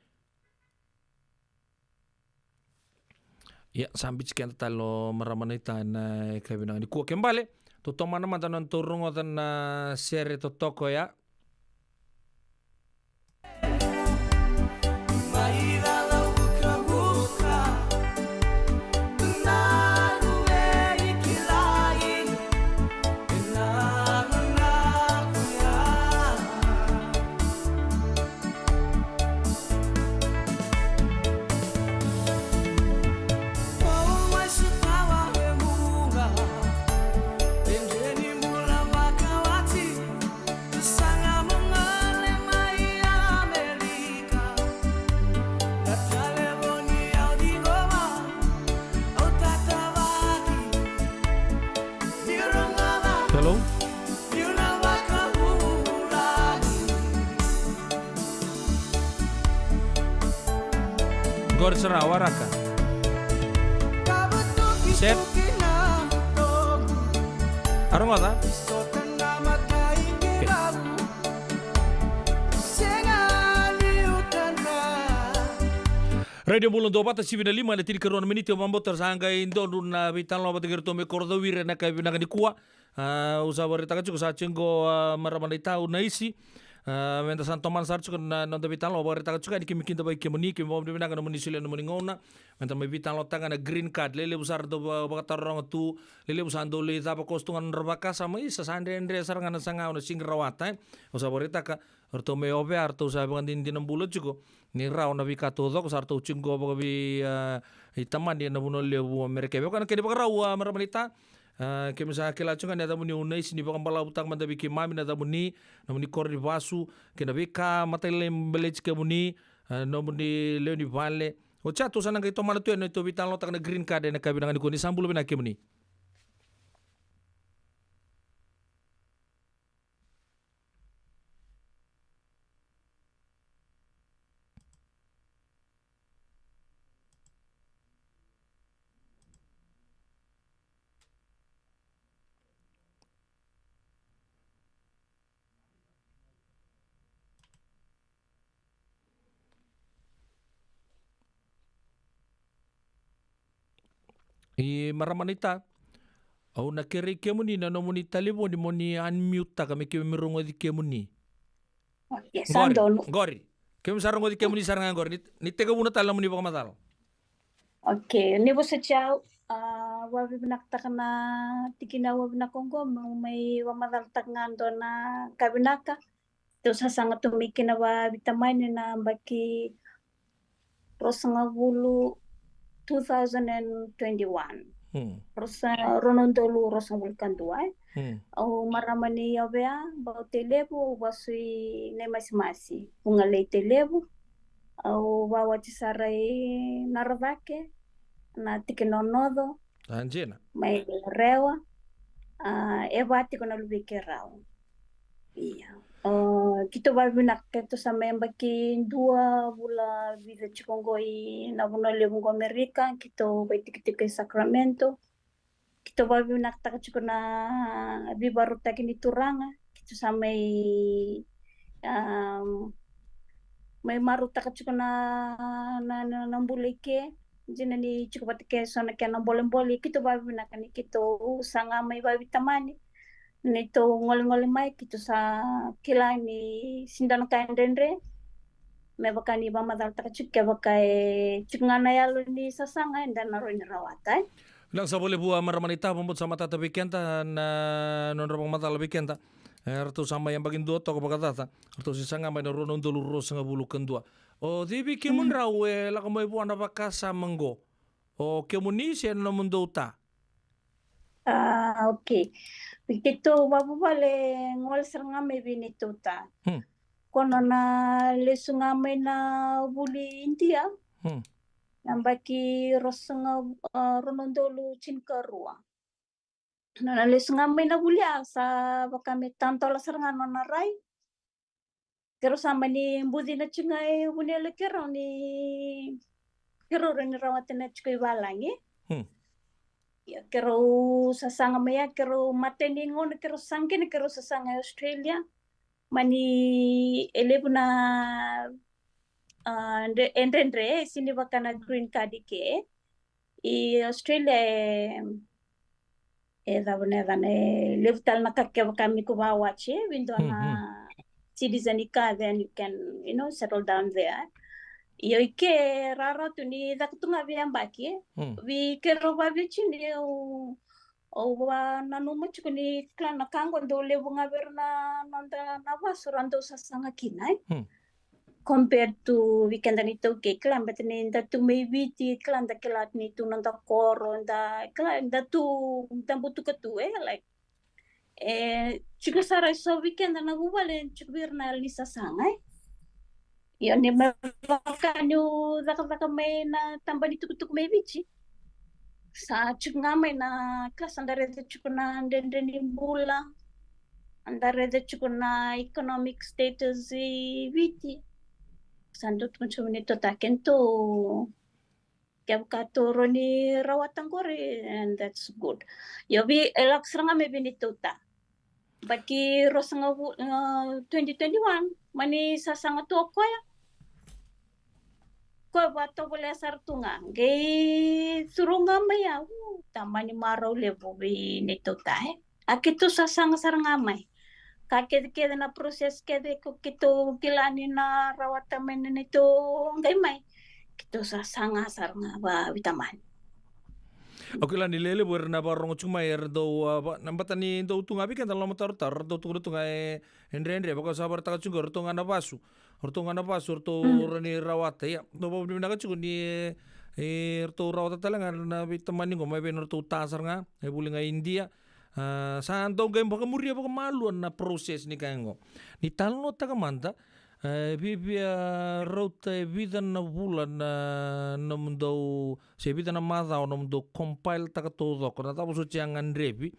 Ia, sa biuti keda tale o marama naita ena yakavi vinaka nikua. Ke bale, tou tomana mada na nodatou rogoca na sere totoka oya. Hello? Qori sara, waraka. Set. A rogoca? Okay. Radio Bula Duavata, sivi na lima, na tinikarua na miniti, au vakabauta sa qai donu na veitalanoa vata kei ratou mai Korocauviri ena yakavi vinaka nikua. A, au sa vakaraitaka tiko, sa tiko qo, a, marama naita, o Naisi. A, meda sa tomana sara tiko na noda veitalanoa, vakaraitaka tiko yani, kemi kidavaki kemuni, kemi vakavinavinaka nomuni solia nomuni gauna. Meda mai veitalanoataka na green card, lelevu sara dau va-, vakataroga tu, lelevu sa dau lai cava koso tu ga na nodra vakasama, isa, sa dredre sara ga na saga au na sega ni rawata, e. Au sa vakaraitaka, ratou mai Ovea, ratou sa vakadinadina bula tiko ni rawa na veika taucoko, sa ratou tiko qo vakavei, a, itamani ena vanua levu o Amerika. Vei koya na kena ivakarau, a, marama naita, a, kemi sa kila tiko ga na yacamuni o Naisi, ni vakabalavutaka mada vei keimami na yacamuni, nomuni koro ni vasu, kei na veika matailalai baleti kemuni, a, nomuni lewe ni vale. Oti ya tou sa na qai tomana tu yani na neitou veitalanoataka na green card ena yakavi vinaka nikua, ni sa bula vinaka kemuni. I marama naita, au na kerei kemuni na nomuni talevoni mo ni unmute-taka me keimami rogoci kemuni. Okay, sa donu. Qori. Keimami sa rogoci kemuni sara ga qori. Ni, ni tekivuna tale na nomuni vakamacala. Okay, ni vosoti au, a, vakavinavinakataka na tikina, vakavinavinaka qo, meu mai vakamacalataka ga dua na ka vinaka. Tou sasaga tu mai kina vakaveitamani na yabaki ruasagavulu, two thousand and twenty-one. Hmm. Ruasa-, rua na udolu ruasagavulu ka dua, e. Hmm. Au marama ni Ovea, Bau-tei-Levu, au vasu i Naimasimasi, Vugalei-tei-Levu. Au vakawati sara i Narocake, na tiki Nonoco. A, dina. Mai Rewa. A, e va tiko na luvei keirau. Ia. O, keitou vakavinavinaka, keitou sa mai yabaki dua vula vica tiko qo i na vanua levu qo Amerika, keitou vaitikotiko i Sacramento. Keitou vakavinavinakataka tiko na veivakarautaki ni Turaga. Keitou sa mai, um, mai marautaka tiko na, na, na, na bula i ke. Dina ni tiko vata kei so na kena bolebole, keitou vakavinavinaka ni keitou saga mai vakaveitamani. Ni tou golegole mai, keitou sa kila ni sega ni dua na ka e dredre. Me vaka ni vakamacalataka tiko, kevaka e tiko ga na yalo ni sasaga, eda na rawa ni rawata, e. Vinaka sara vakalevu, a, marama naita, vakabauta sa matata vei keda na nodra vakamacala vei keda. E, ratou sa mai yabaki dua toka vakacaca. Ratou se saga mai na rua na udolu ruasagavulu ka dua. O cei vei kemudrau e lako mai vua na vakasama qo? O kemuni se na nomudou ta? A, okay. Keitou vavuvale gole sara ga mai vei neitou ta. Hmm. Ko nona lesu ga mai na vuli Idia. Hmm. Na yabaki ruasaga, a, rua na udolu tinikarua. Nona lesu ga mai na vuli ya sa vaka me tadola sara ga nona rai. Keirau sa mani bucina tiko ga e vuniyalo keirau ni keirau rawa ni rawata na tiko i valagi. Hmm. Ia, keirau sasaga mai ya, keirau matai ni gauna keirau saga kina, keirau sasaga e Australia. Mani e levu na, a, dre-, e dredre, e sega ni vaka na green card i ke. I Australia e, e cava na yacana, e levu tale na ka kevaka me ko vakawati, e, vei dua na, hmm, hmm, citizen i ka, then you can, you know, settle down there. Io, i ke rara tu ni caka tu ga veiyabaki, e. Hmm. Vei keirau vaveiwatini, au, au nanuma tiko ni kila na ka qo dau levu ga vei ira na noda na vasu ra dau sasaga kina, e. Hmm. Compared to vei keda na iTaukei, kila, baleta ni da tu mai Viti, kila, da kila ni tu noda koro, da kila, da tu, da butuka tu, e, like, e, tiko sara e so vei keda na vuvale, tiko vei ira na yalo ni sasaga, e. Io, ni me vaka niu cakacaka mai na taba ni tukutuku mai Viti. Sa tiko ga mai na class, da raica tiko na dredre ni bula, da raica tiko na economic status i Viti. Sa dau tukuna tiko ni tota keitou, kevaka tou rawa ni rawata qori, and that's good. Io, vei, e lako sara ga mai vei neitou ta. But ki ruasagavulu, uh, twenty twenty-one, mani sasaga tu o koya. Koya vakatovolea sara tu ga. Qai curu ga mai ya, uh, tamani marau levu vei neitou ta, e. A keitou sasaga sara ga mai. Ka kecekece na process kece ko keitou kila ni na rawata mai na neitou qai mai. Keitou sasaga sara ga vakaveitamani. Au kila ni lelevu era na vakarorogo tiko mai, era dau, a, va-, na bata ni dau tu ga vei keda na lomatarotaro, era dau tukuna tu ga e, e dredre, vaka sa vakaraitaka tiko, o ratou ga na vasu. O ratou ga na vasu, o ratou rawa ni rawata. Ia, dau vakavinavinaka tiko ni, e, e, ratou rawata tale ga na veitamani qo, mai vei na ratou ta sara ga, e vuli ga i Idia. A, sa dau qai vakamuria vakamalua na process ni ka qo. Ni talanoataka mada, e, viavia rauta e vica na vula na, nomudou, se vica na macawa nomudou compile-taka taucoko, na cava soti a gadrevi,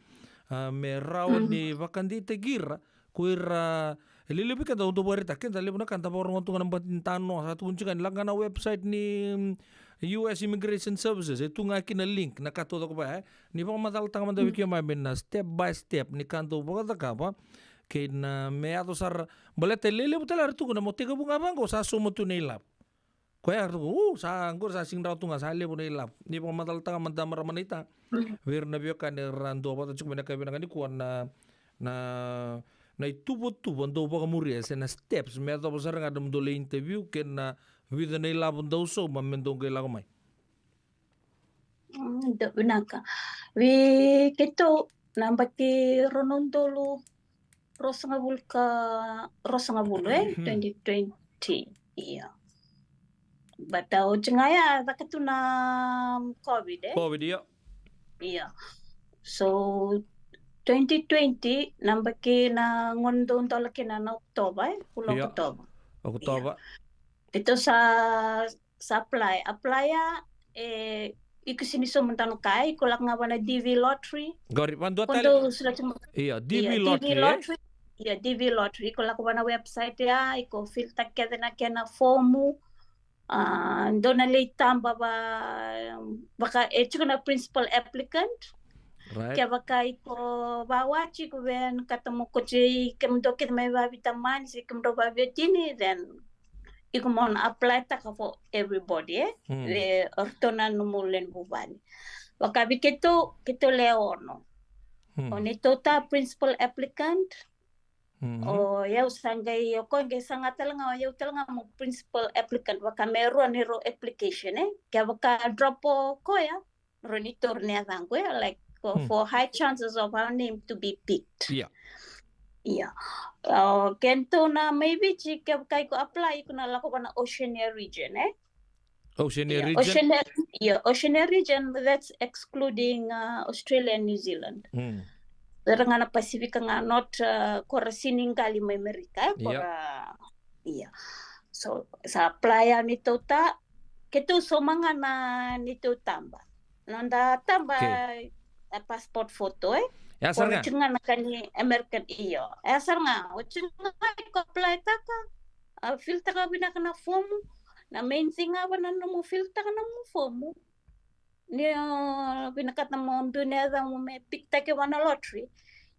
a, me rawa ni vakadeitaki ira, ko ira, e lelevu vei keda dau vakaraitaka, keda levu na ka da vakarogo tu ga na bati ni tanoa, sa tukuni tiko ga ni lako ga na website ni, mm, U S Immigration Services, e tu ga kina link, na ka taucoko vaya, e. Ni vakamacalataka mada vei keimami na step by step ni ka dau vakacakava, kei na me yaco sara, baleta e lelevu tale era tukuna mo tekivu ga vaqo sa sauma tu na ilavo. Koya era tukuna, u, sa qori sa sega ni rawa tu ga, sa levu na ilavo. Ni vakamacalataka mada marama naita vei ira na veiwekani era dau vata tiko mai na ka vinaka nikua na, na, na ituvatuva dau vakamuria se na steps me yacova sara ga na nomudou lai interview kei na vica na ilavo dau sauma me dou qai lako mai. Mm, dau vinaka. Vei keitou na bati rua na udolu ruasagavulu ka, ruasagavulu, e, twenty twenty. Ia. But, a, oti ga ya caka tu na COVID, e. COVID, ia. Ia. So, twenty twenty, na bati na gauna dau dola kina na Okotova, e, vula Okotova. Okotova. Ia. Keitou sa sa apply, apply ya, e, iko sega ni sauma dua na ka, iko lako ga vua na D V Lottery. Qori, vadua tale. Io, D V Lottery, e? Io, D V Lottery. Iko lako vua na website ya, iko fill-taka kece na kena fomu. A, dua na lai taba va, vaka, e tiko na principal applicant. Right. Kevaka iko vawati, iko vinakata mo kauti kemudou kece mai vaveitamani se kemudou vaveiwatini, then iko mo na apply-taka for everybody, e? Mm. E, o ratou na nomu lewe ni vuvale. Vaka vei keitou, keitou le ono. Mm. O neitou ta principal applicant. Mm. O yau sa qai, o koya qai saga tale ga, o yau tale ga mo principal applicant, vaka me rua ni rau application, e? Kevaka drop o koya, rau ni taura na yacaqu, e, like, for, hmm, for high chances of our name to be picked. Yeah. Yeah. Uh, keitou na mai Viti, kevaka iko apply, iko na lako vua na Oceania region, e? Oceania region? Oceania, yeah, Oceania region, that's excluding, uh, Australia and New Zealand. Hmm. Era ga na Pasifika ga, not, uh, ko ra sega ni qali mai Amerika, e? Ko ra, yeah. So, sa apply ya neitou ta, keitou sauma ga na neitou taba. Noda taba, okay, e passport photo, e? Ya sara ga. Ko na tiko ga na ka ni American, io. Ya sara ga, o tiko ga iko apply-taka, a, fill-taka vinaka na fomu. Na main thing ga vua na nomu fill-taka na nomu fomu. Ni o vinakata mo biu na yacamu me pick-taki vua na lottery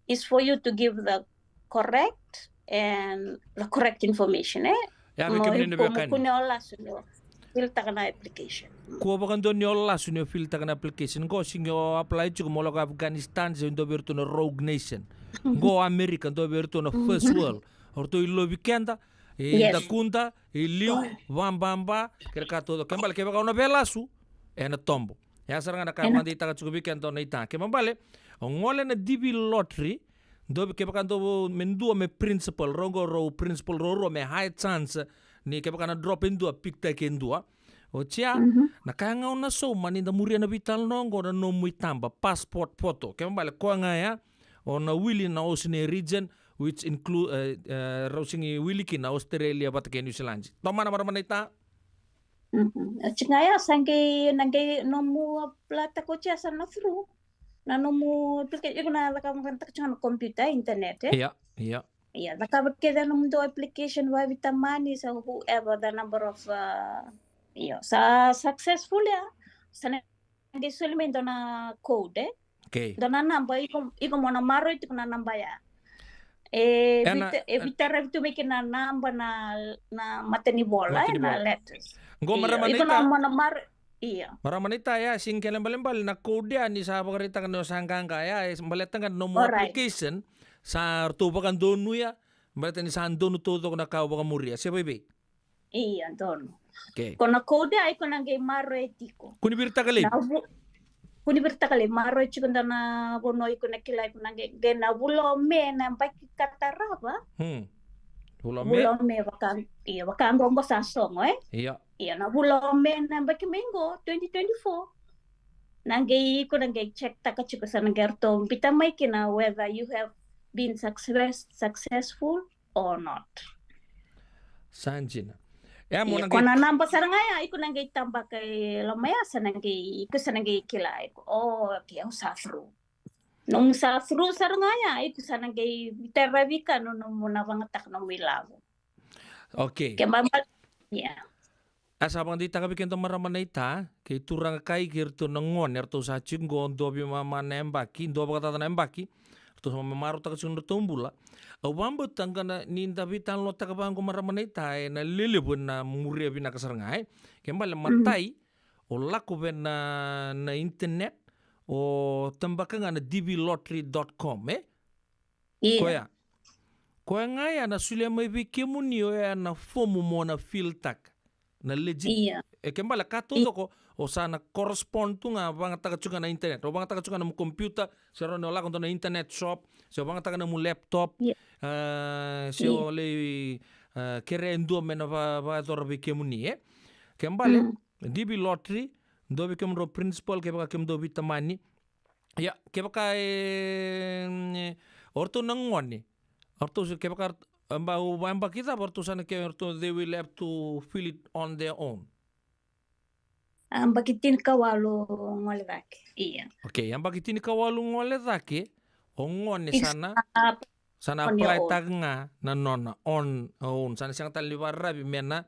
is for you to give the correct and the correct information, e? Ya, vei kemuni na veiwekani. Mo kua ni o lasu ni o fill-taka na application. Kua vakadua ni o lasu ni o fill-taka na application. Qo sega ni o apply tiko mo lako Afghanistan, se dua vei iratou na Rogue Nation. Qo America, dua vei iratou na first world. O ratou i lovi keda, i dakuda, i liu, vababa, kei na ka taucoko. Kena ibalebale kevaka o na veilasu, ena tobo. Ya sara ga na ka vakadeitaka tiko vei keda o na ita. Kena ibalebale, o gole na D V lottery, dua vei, kevaka dua me dua me principal, rau qo rau principal ruarua me high chance ni kevaka na drop e dua, pick-taki e dua. Oti ya, na ka ga o na sauma ni da muria na veitalanoa oqo na nomu itaba, passport photo. Kena ibalebale koya ga ya, o na wili na Oceania region, which include, e, e, rau sega ni wili kina Australia vata kei New Zealand. Tomana marama naita. Mhm. Oti ga ya sa qai, na qai nomu apply-taka oti ya sa na through na nomu application, iko na cakava ga na computer, internet, e? Ia, ia. Ia, cakava kece na nomudou application vavita mani, so whoever the number of, uh, io, sa successful ya, sa na qai soli mai dua na code, e? Okay. Dua na naba, iko, iko mo na maroroi tiko na naba ya. E, e na, vita, e vitaravi tu mai kina na naba na, na matanivola, e, na letters. Qo marama na ita. Iko na mo na mar-, io. Marama na ita ya, sega ni kena ibalebale na code ya ni sa vakaraitaka ni o sa qaqa ya, e baleta ga na nomu application, sa ratou vakadonuya, baleta ni sa donu taucoko na ka o vakamuria. Se vei vei? Ia, donu. Okay. Ko na code ya, iko na qai maroroi tiko. Kua ni viritaka laivi. Na vu-, kua ni viritaka laivi, maroroi tiko dua na vanua iko na kila, iko na qai, qai na vula o Me na yabaki ka tarava. Hmm. Vula o Me. Vula o Me vaka, ia, vaka qo qo sa sogo, e? Ia. Ia, na vula o Me na yabaki mai qo, twenty twenty-four. Na qai, iko na qai check-taka tiko, sa na qai ratou biuta mai kina whether you have been success-, successful or not. Sa dina. E, mo na qai, ko na naba sara ga ya, iko na qai tabaka e loma ya, sa na qai, iko sa na qai kila iko. O, okay, au sa through. Nomu sa through sara ga ya, iko sa na qai vitaravi ka no, nomu na vagataka nomu ilavo. Okay. Ke ma, ma, ia. A sa vakadeitaka vei keda marama na ita, kei turaga kai kei ratou na gone, ratou sa tiko qo, dua veimama na yabaki, dua vakacaca na yabaki, ratou sa mai marautaka tiko na ratou bula. Au vakabauta ga na, ni da veitalanoataka vaqo marama na ita, e na lelevu e na muria vinaka sara ga, e. Ke bale matai, o lako vei na, na internet, o tabaka ga na D V lottery dot com, e? Ia. Koya. Koya ga ya na solia mai vei kemuni, oya na fomu mo na fill-taka. Na legit. Ia. E ke bale ka taucoko, o sa na correspond tu ga, vagataka tu ga na internet. O vagataka tu ga na nomu computer, se rawa ni o lako dua na internet shop, se o vagataka na nomu laptop, ia, e, se, ia, o lai, e, kerea e dua me na va-, vakayacora vei kemuni, e? Ke bale, mm, D V lottery, dua vei kemudrau principal, kevaka kemudou veitamani, ia, kevaka e, e, o ratou na gone. O ratou se kevaka, e, ba, o, ba, yabaki cava o ratou sa na ke, o ratou, they will have to fill it on their own. A, yabaki tinikawalu gole cake. Ia. Okay, yabaki tinikawalu gole cake, o gone sa na, sa na apply-taka ga na nona on own. Sa na sega tale ni vakararavi me na,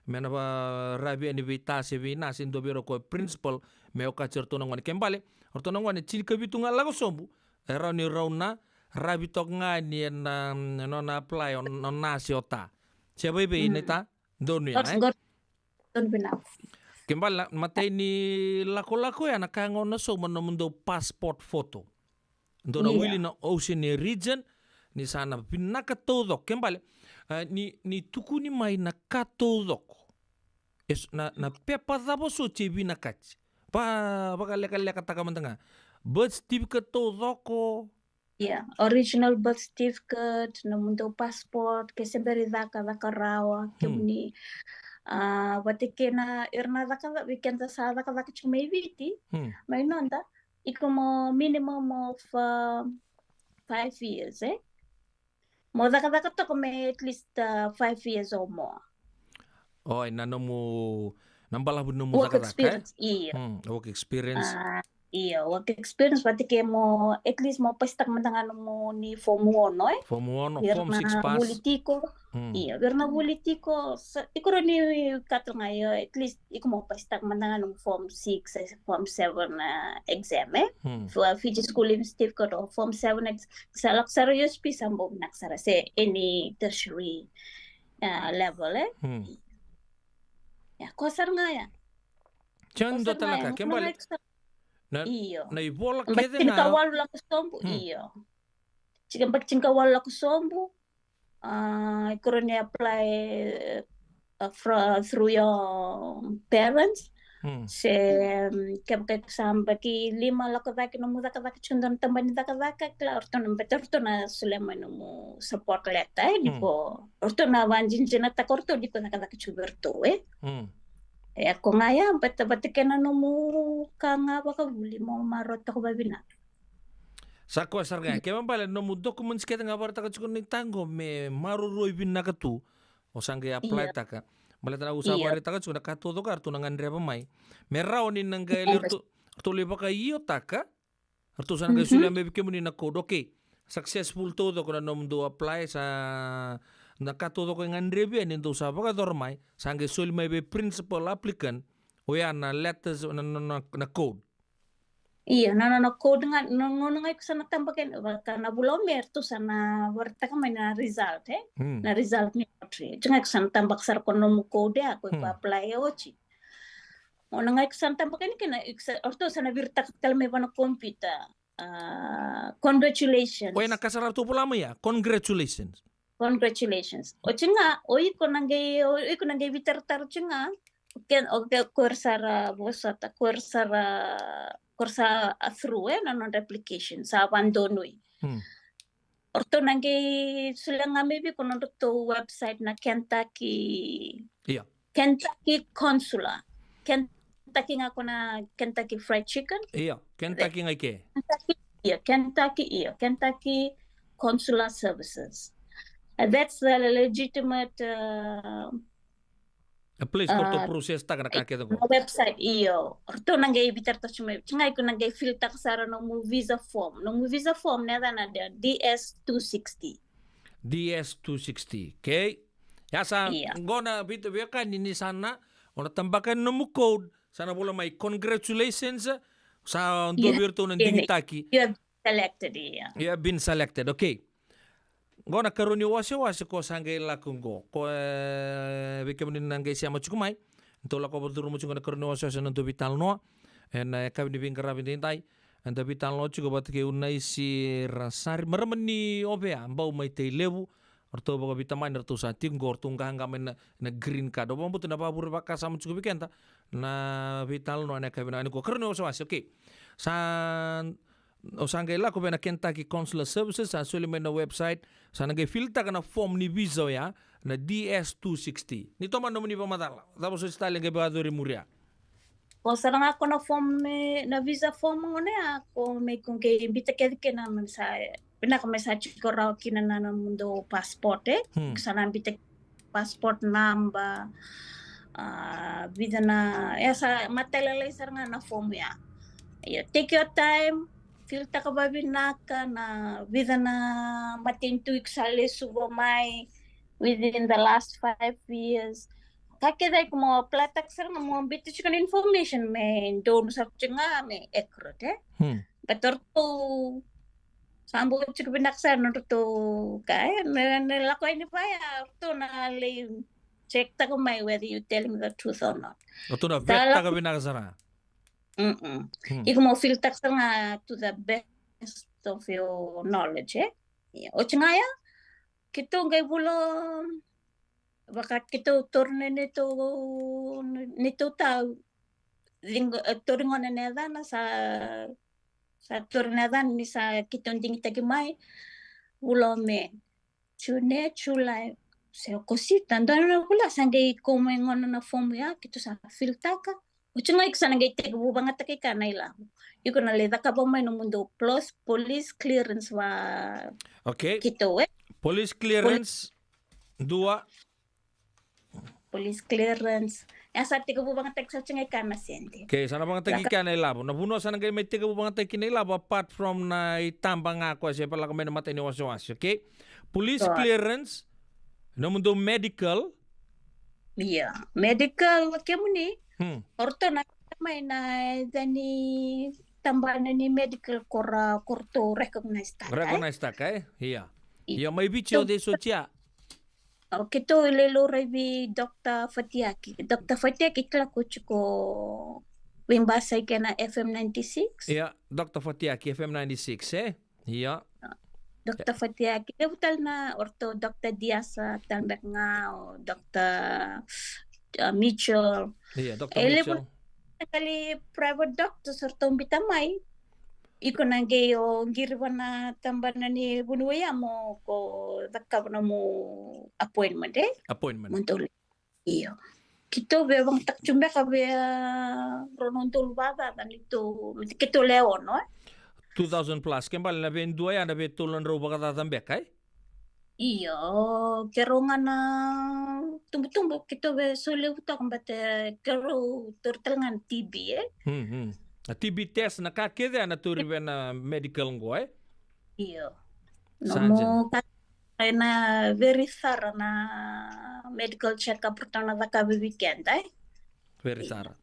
me na vakararavi yani vei ta se vei na se dua vei ira ko principal me okati iratou na gone. Ke bale, o ratou na gone tinikavitu ga lako sobu, e rawa ni rau na ravi toka ga ni e na, na nona apply o na se o ta. Se vei vei na ita, donu ya, e? Donu vinaka. Ke bale na matai ni lakolako ya na ka ga o na sauma na nomudou passport photo. Dou na wili na Oceania region, ni sa na vinaka taucoko. Ke bale, e, ni, ni tukuni mai na ka taucoko. E s-, na, na pepa cava soti e vinakati. Va, vakalekalekataka mada ga. Birth certificate taucoko. Ia, original birth certificate, nomudou passport, ke se bera ni caka, caka rawa, kemuni, a, vata kei na, ira na cakacaka, vei keda sa cakacaka tiko mai Viti, mai noda, iko mo minimum of, uh, five years, e? Mo cakacaka toka me at least, uh, five years or more. Oi, na nomu, na balavu ni nomu cakacaka, e? Work experience, io. Hmm, work experience. Ah, io, work experience, vata kei mo, at least mo pasitaka mada ga nomu ni form ono, e? Form ono, form six pass. Vuli tiko. Hmm. Io, vei ira na vuli tiko, sa, iko rawa ni kaya ga, io, at least iko mo pasitaka mada ga nomu form six, e, form seven, uh, exam, e? Hmm. For Fiji School Leaving Certificate or form seven exam, sa lako sara U S P sa bau vinaka sara, se any tertiary, uh, level, e? Hmm. Ia, koya sara ga ya. Koya sara ga ya. Ke bale. Na, io, na ivola kece ga. Tinikawalu lako sobu, io. Tiko yabaki tinikawalu lako sobu, ah, iko rawa ni apply, ah, fro-, through your parents. Hmm. Se, mm, kevaka iko sa yabaki lima lako cake nomu cakacaka, tiko dua na tabana ni cakacaka, kila o ratou na, baleta o ratou na solia mai nomu support letter, e, ni ko, o ratou na vakadinadinataka o ratou ni ko cakacaka tiko vei ratou, e. Hmm. E, koya ga ya, baleta, baleta kei na nomu ka ga vakavuli mo marautaka vakavinaka. Sa koya sara ga. Kena ibalebale nomu documents kece ga vakaraitaka tiko ni taqo me maroroi vinaka tu. O sa qai apply-taka. Baleta na au sa vakaraitaka tiko na ka taucoko ya ratou na gadreva mai me rawa ni na qai lai ratou, ratou lai vakaiotaka. Ratou sa na qai solia mai vei kemuni na code. Okay. Successful taucoko na nomudou apply, sa na ka taucoko e gadrevi yani dou sa vakayacora mai, sa qai soli mai vei principal applicant. Oya na letters, na, na, na, na code. Io, na nona code ga, na gauna ga iko sa na tabaka yani, vaka na vula o Me ratou sa na vakaraitaka mai na result, e? Hmm. Na result ni lottery. Oti ga iko sa na tabaka sara ko nomu code ya, ko iko apply oti. Gauna ga iko sa na tabaka yani kina, iko sa, o ratou sa na viritaka tale mai vua na computer. Ah, congratulations. Oi, na ka sara ratou vola mai ya. Congratulations. Congratulations. Oti ga, o iko na qai, o iko na qai veitaratara oti ga. Ken, o ke, ko ira sara vosota, ko ira sara, ko ira sa a through, e, na nodra application, sa vadonui. Hmm. O ratou na qai solia ga mai vei iko nodratou website na Kentucky. Ia. Kentucky Consular. Kentucky ga ko na Kentucky Fried Chicken. Ia, Kentucky ga i ke. Kentucky, ia, Kentucky, ia, Kentucky Consular Services. And that's the legitimate, uh, a place ko ratou process taka na ka kece qo. Website, io. O ratou na qai veitaratara mai. Oti ga iko na qai fill taka sara nomu visa form. Nomu visa form na yacana D S two sixty. D S two sixty, okay? Ia sa qo na veiwekani ni sa na, o na tabaka nomu code, sa na vola mai congratulations, sa dua vei iratou na digitaki. You have selected, ia. You have been selected, okay. Qo na karua ni wasewase ko sa qai lako qo. Ko, e, vei kemuni na qai sema tiko mai. Tou lako vakacuruma tiko na karua ni wasewase na dua veitalanoa. Ena yakavi ni veiqaravi daidai. Eda veitalanoa tiko vata kei Unaisi Rasari. Marama ni Ovea, bau mai Tailevu. O ratou vakaveitamani, ratou sa tiko qo, ratou qaqa mai na, na green card. Au vakabauta na vakavure vakasama tiko vei keda. Na veitalanoa ena yakavi na nikua. Karua ni wasewase, okay. Sa O sa qai lako vei na Kentucky Consular Services, sa soli mai na website, sa na qai fill taka na form ni visa oya, na D S two sixty. Ni tomana nomuni vakamacala, cava soti tale qai vakayacori muria? Ko sara ga ko na form ni, na visa form gona ya, ko me ko qai bita kece kina me sa, vinaka me sa tiko rawa kina na nomudou passport, e? Hmm. Ko sa na bita passport number, a, vica na, e sa matailalai sara ga na form ya. Io, take your time, fill taka vavinaka na vica na matanitu iko sa lesuva mai within the last five years. Ka kece iko mo apply taka sara ga mo bita tiko na information me donu sara tiko ga me accurate, e? Hmm. But o ratou sa bau tiko vinaka sara nodratou ka, e, na, na lako yani vaya, o ratou na lai check taka mai whether you telling the truth or not. O ratou na vet taka vinaka sara. Mm-mm. Hmm. Iko mo fill taka sara ga to the best of your knowledge, e? Ia, oti ga ya, keitou qai vula, vaka keitou taura na neitou, neitou tau, ciqo, e, taura gona na yacana, sa, sa taura na yacana ni sa keitou digitaki mai, vula o Me, June, July, se Okosita, dua na vula sa qai kau mai gona na form ya, keitou sa fill taka. Oti ga iko sa na qai tekivu vagataki kina na ilavo. Iko na lai cakava mai nomudou plus police clearance va. Okay. Keitou, e? Police clearance, dua. Police clearance. Ya sa tekivu vagataki sa oti ga kina na sede. Okay, sa na vagataki kina na ilavo. Na vanua sa na qai mai tekivu vagataki kina na ilavo, apart from na itaba ga ko se lako mai na matai ni wasewase, okay? Police clearance, nomudou medical. Ia, medical kemuni. Hmm. O ratou na mai na, e, ni tabana ni medical ko ra, ko ratou recognize taka, e? Recognize taka, e? Ia. Ia, mai Viti o cei soti ya? O keitou lai laurai vei Doctor Fatiaki. Doctor Fatiaki kila ko tiko veibasai kei na F M ninety-six. Ia, Doctor Fatiaki, F M ninety-six, e? Ia. Doctor Fatiaki, levu tale na, o ratou Doctor Diasa tale beka ga, o Doctor, uh, Mitchell. Ia, Doctor Mitchell. E levu tale private doctors o ratou bita mai. Iko na qai o qiri vua na tabana ni vanua ya mo ko cakava nomu appointment, e? Appointment. Mo dou Io. Keitou via vagataka tu beka vei, a, rua na udolu vakacaca neitou, keitou lewe ono, e? Two thousand plus, ke bale na vei dua ya na vei tolu na drau vakacaca beka, e? Io, keirau ga na tubutubu, keitou via solia vutako, but, e, keirau tauri tale ga na T B, e? Hmm, hmm. A T B test, na ka kece ya na tauri vei na medical qo, e? Io. Sa dina. Nomu ka, ena very thorough na medical check-up ratou na cakava vei keda, e? Very thorough.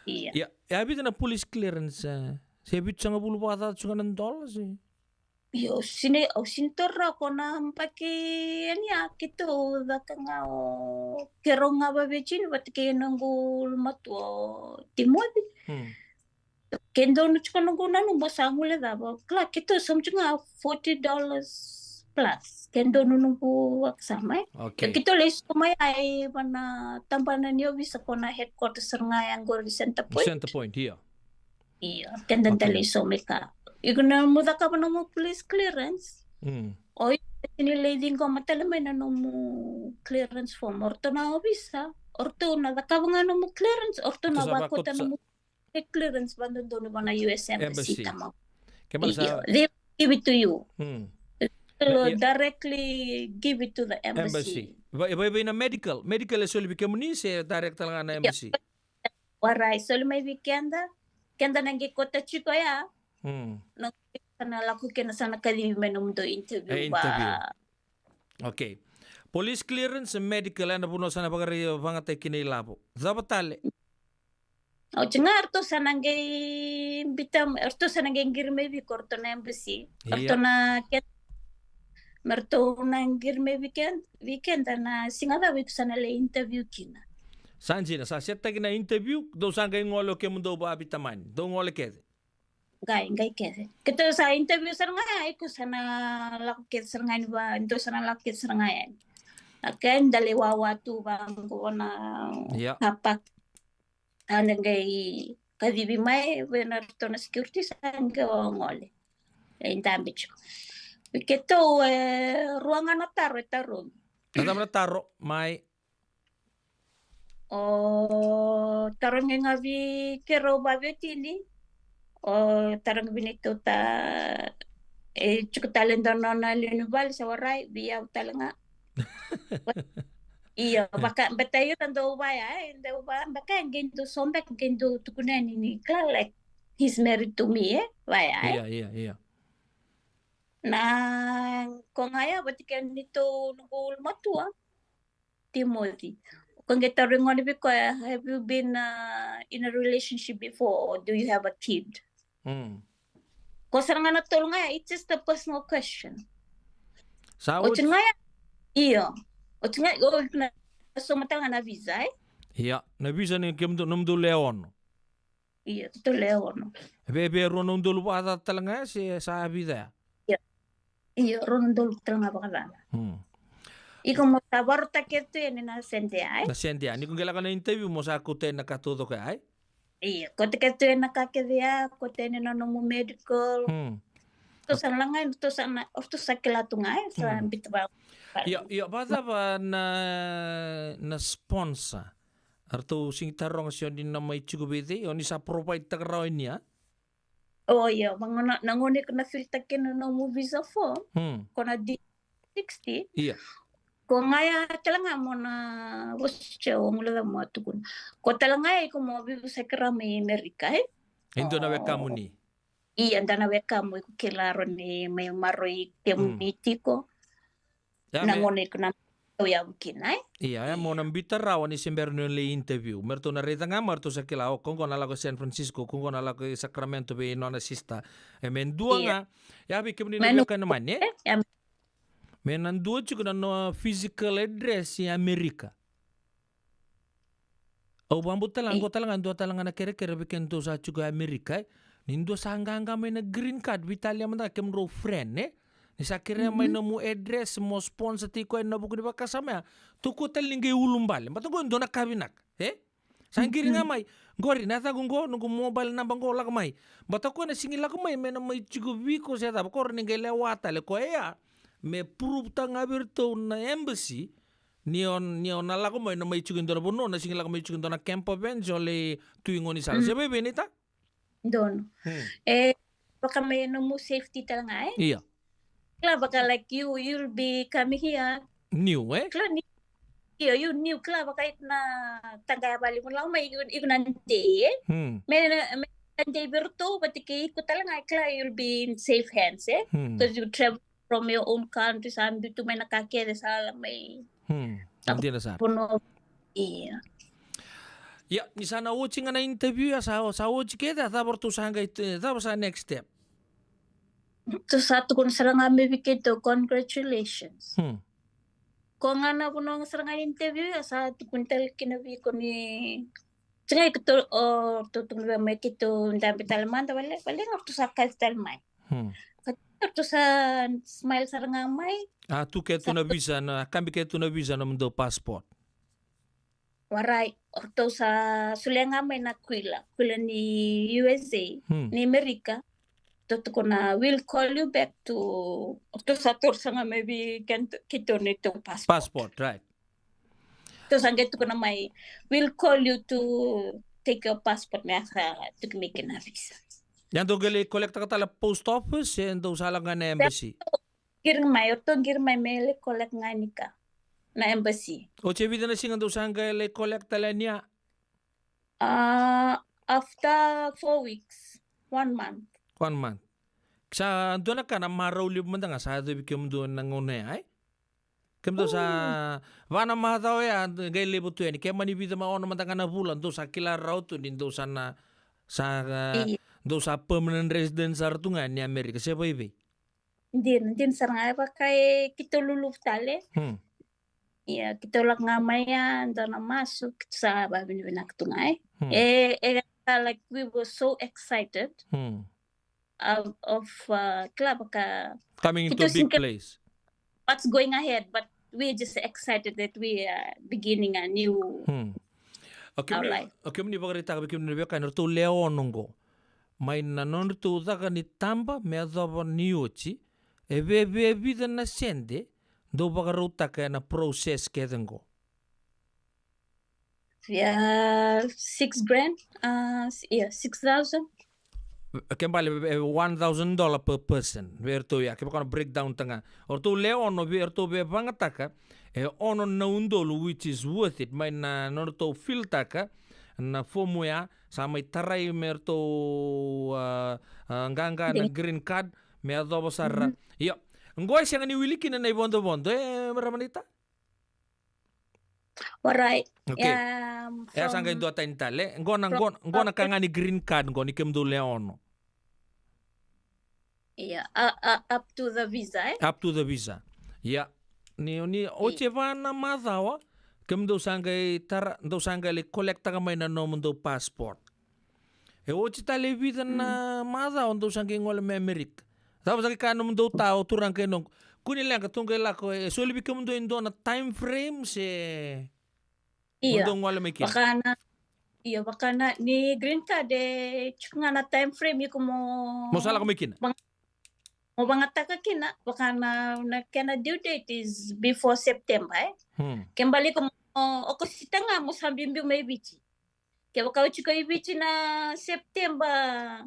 Io. Ia, e vica na police clearance, e? Se vitusagavulu vakacaca tu ga na dollars, e? Io, sini, au sini taura ko na baki yani a keitou caka ga o keirau ga vavejini vata kei noqu ulumatua o Timothy. Hmm. Ke donu tiko noqu nanuma sa gole cava. Kila keitou sauma tiko ga forty dollars plus. Ke donu noqu vakasama, e. Okay. Keitou lai sauma ya e va na tabana ni ovisa ko na headquarters sara ga ya qori Centre Point. Centre Point, io. Io, keda da lai sauma ka. Iko na nomu cakava nomu police clearance. Mm. O iko sini lai ciqoma tale mai na nomu clearance form. O ratou na ovisa, o ratou na cakava ga nomu clearance, o ratou na vakauta nomu clearance vakadodonu va na U S Embassy. Embassy. Tamau. Ke mala sa... Io, they give it to you. Mm. They'll directly give it to the embassy. Embassy. Vei, vei, vei na medical. Medical e soli vei kemuni se direct tale ga na embassy? Warai, soli mai vei keda. Keda na qai kauta tiko ya. Hmm. Na, sa na lako kina sa na kacivi mai nomudou interview. E, interview. Okay. Police clearance, medical, ena vanua sa na vakarai vakayagataki kina ilavo. Cava tale? Oti ga, eratou sa na qai bita, eratou sa na qai qiri mai vei iko, eratou na embassy. Ia. Eratou na ke-, me ratou na qiri mai vei keda, vei keda na siga cava iko sa na lai interview kina. Sa dina, sa setaki na interview, dou sa qai gole o kemudou vaveitamani, dou gole kece. Qai, qai kece. Keitou sa interview sara ga ya, iko sa na lako kece sara ga yani va, dou sa na lako kece sara ga yani. Okay, da lai wawa tu vaqo na car park. Ia. A na qai kacivi mai vei na ratou na security, sa qai gole. E dabe tiko. Keitou, e, rua ga na taro e tarogi. Na cava na taro, mai? O tarogi ga vei keirau vaveiwatini. O tarogi vei neitou ta, e tiko tale dua na nona lewe ni vale, sa warai, vei au tale ga. Io, vaka, baleta io na dau vaya, e, dau va, vaka e qai dau so beka, qai dau tukuna yani ni kila, like, he's married to me, e, vaya, e. Ia, ia, ia. Na, ko ga ya, vata kei neitou noqu ulumatua, Timothy. Ko qai tarogi gona vei koya, have you been, uh, in a relationship before, or do you have a kid? Mm. Ko sara ga na tolu ga ya, it's just a personal question. Sa oti ga ya, io. Oti ga ya, o na sauma tale ga na visa, e? Ia, na visa ni kemudou, nomudou lewe ono. Io, keitou lewe ono. Vei, vei rua na udolu vakacaca tale ga ya se sa vica ya? Io. Io, rua na udolu tale ga vakacaca. Hmm. Iko mo sa vakarautaka kece tu yani na sede ya, e? Na sede ya. Ni ko qai lako na interview mo sa kauta yani na ka taucoko ya, e? Io, kauta kece tu yani na ka kece ya, kauta yani na nomu medical. Hmm. Ratou sa na laga, ratou sa na, ratou sa kila tu ga, e, sa bita va. Io, io, vakacava na, na sponsor? Eratou sega ni taroga se o ni na mai tiko vei cei, o ni sa provide-taka rawa yani, a? O, io, vaqo na, na gauna iko na fill-taka kina na nomu visa form, hmm, ko na D sixty. Io. Ko ga ya tale ga mo na vosa, o gole cava mo a tukuna. Ko tale ga ya iko mo veivosaki rawa mai Amerika, e? E dua na wekamuni. Ia, dua na wekamu iko kila rawa ni mai maroroi kemuni tiko. Ia, na gauna iko na tauyavu kina, e? Ia, ia, mo na biuta rawa ni se bera ni o lai interview. Me ratou na raica ga mai, ratou sa kila, o, ko qo na lako i San Francisco, ko qo na lako i Sacramento vei nona sister. E, me dua ga. Ia, vei kemuni na weka na mani, e? Ia, me na dua tiko na nomu physical address i Amerika. Au vakabauta tale ga, qo tale ga, dua tale ga na kerekere vei kedatou sa tiko i Amerika, e. Ni dua sa qaqa mai na green card, veitalia mada ga kemudrau friend, e. Ni sa kerea mai nomu address, mo sponsor-taki koya ena vuku ni vakasama ya. Toka tale ni qai ulubale. Baleta qo e dua na ka vinaka, e? Sa qiri ga mai. Qori, na yacaqu qo, noqu mobile number qo, lako mai. Baleta koya na sega ni lako mai me na mai tiko vei iko se cava, ko rawa ni qai lewa tale koya ya. Me prove-taka ga vei iratou na embassy, ni o, ni o na lako mai, na mai tiko e dua na vanua, na sega ni lako mai tiko e dua na camper van, se o lai tu i gaunisala. Se vei, vei naita? Donu. Hmm. E, vaka me nomu safety tale ga, e? Ia. Kila vaka, like, you, you'll be coming here. New, e? Kila ni. Io, io, niu kila vaka iko na taqaya vale, iko na lako mai, iko, iko na dei, e? Hmm. Me, me na dei vei iratou, vata kei iko tale ga, kila, you'll be in safe hands, e? Hmm. Because you travel from your own country, sa biu tu mai na ka kece, sa la mai. Hmm. Dina sara. Pono. Io. Ia, ni sa na oti ga na interview, ia sa, sa oti kece, a cava ratou sa qai, cava sa next step? Ratou sa tukuna sara ga mai vei keitou, congratulations. Hmm. Ko ga na vanua ga sara ga ni interview, ia sa tukuni tale kina vei iko ni, sa qai keitou, o, ratou tukuna vei mai keitou dabe tale mada, vale, vale ga ratou sa kaci tale mai. Hmm. Ka ratou sa smile sara ga mai. A tu keitou na visa, na kabi keitou na visa, nomudou passport. Warai, o ratou sa solia ga mai na kuila, kuila ni U S A, Hmm. ni Amerika. Ratou tukuna, we'll call you back to, o ratou sa taura sara ga mai vei keitou, keitou neitou passport. Passport, right. Ratou sa qai tukuna mai, we'll call you to take your passport, me sa tuki mai kina visa. Ia dou qai lai collect-taka tale post office, e dou sa lako ga na embassy? Qiri mai, o ratou qiri mai me lai collect ga ni ka na embassy. Oti e vica na siga dou sa qai lai collect tale yani? Ah, after four weeks, one month. One month. Sa dua na ka na marau levu mada ga sa yacovi kemudou na gauna ya, e? Kemudou sa, Mm. va na macawa ya, qai levu tu yani, ke mani vica ma ono mada ga na vula, dou sa kila rawa tu ni dou sa na, sa, ah, Io. dou sa permanent resident sara tu ga ni Amerika, se vaivei? Dina, dina sara ga, e vaka e keitou luluvu tale. Hmm. Ia, keitou lako ga mai ya, dua na masu, keitou sa vavinavinaka tu ga, e. Hmm. E, e, like, we were so excited Hmm. of, of, uh, kila vaka Coming into a keitou big sink place. What's going ahead, but we're just excited that we are beginning a new Hmm. O kemuni, our life. O kemuni vakaraitaka vei kemuni na veiwekani, ratou lewe ono qo. Mai na nodratou caka ni taba me yacova ni oti, e via, via vica na sede dou vakarautaka ena process kece qo? Ia, six grand, ah, s-, ia, six thousand. Ke bale, e one thousand dollar per person vei iratou ya, kevaka o na breakdown-taka ga. O ratou lewe ono, vei iratou via vagataka e ono na udolu, which is worth it, mai na nodratou fill-taka na fomu ya, sa mai tarai me ratou, ah, ah, qaqa na Green. Green card, me yacova sara. Mhm. Io. Qo e sega ni wili kina na ivodovodo, e, Ramanita? Warai. Okay. Ia, e sa qai dua tani tale. Qo na, from, qo, qo na from ka ga ni green card qo ni kemudou lewe ono. Ia, a, a, up to the visa, e? Up to the visa. Ia. Ni, ni, oti e va na macawa, kemudou sa qai tara, dou sa qai lai collect-taka mai na nomudou passport. E oti tale e vica na macawa dou sa qai gole mai Amerika. Cava sa qai kaya nomudou ta, o turaga kei noqu? Kua ni leqa, tou qai lako, e soli vei kemudou e dua na time frame se Io. Mo dou gole mai kina. Vaka na, io, vaka na, ni green card e tiko ga na time frame iko mo, mo sa lako mai kina. Mo vagataka kina, vaka na, na kena due date is before September, e? Hmm. Ke bale iko mo, o, okosita ga mo sa biubiu mai Viti. Kevaka o tiko i Viti na September,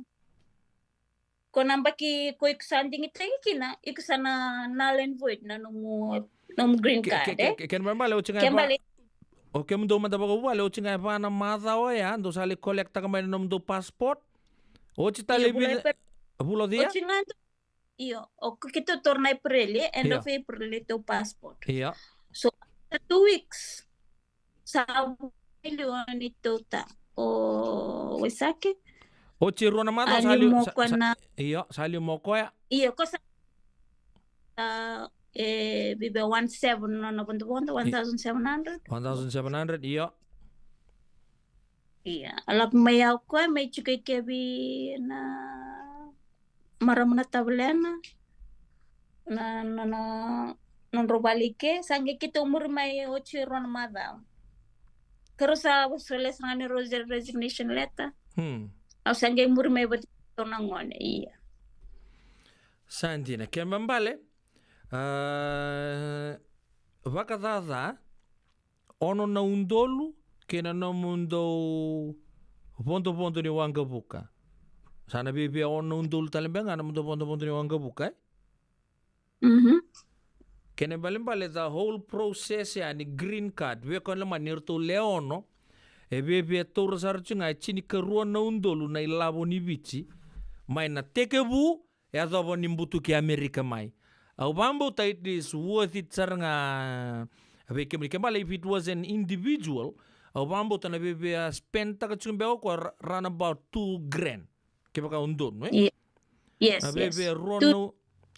ko na yabaki ko iko sa digitaki kina, iko sa na null and void na nomu, nomu green card, e? Ke, ke, ke, kena ibalebale, oti ga e va, o kemudou mada vakavuvale, oti ga e va na macawa oya dou sa lai collect-taka mai na nomudou passport. Oti tale e vica, vula o cei? Oti ga dou Io, o keitou taura na April, e, end of April e tou passport. Io. So, after two weeks, sa liu o neitou ta, o Waisake. Oti e rua na macawa sa liu, sa, sa, io, sa liu mai o koya. Io, ko sa, sa, e, vica one seven na nona vodovodo, one thousand seven hundred. One thousand seven hundred, io. Ia, a lako mai o koya, mai tiko i ke vei na marama na tavalena, na, na, na, nodrau vale i ke, sa qai keitou muri mai oti e rua na macawa. Keirau sa solia sara ga ni rose-, resignation letter. Hmm. Au sa qai muri mai vata kei ratou na gone, ia. Sa dina, kena ibalebale, a, vakacaca, ono na udolu kei na nomudou vodovodo ni waqavuka. Sa na viavia ono na udolu tale beka ga na nomudou vodovodo ni waqavuka, e? Mhm. Kena ibalebale the whole process ya ni green card, vei koya lomani eratou lewe ono, e viavia taura sara tiko ga e tinikarua na udolu na ilavo ni Viti mai na tekivu e yacova ni butuki Amerika mai. Au vakabauta it is worth it sara ga vei kemuni. Ke bale, if it was an individual, au vakabauta na viavia spend taka tiko beka o koya ra-, run about two grand. Kevaka au donu, e? Ye-, yes, na yes. Viavia rua na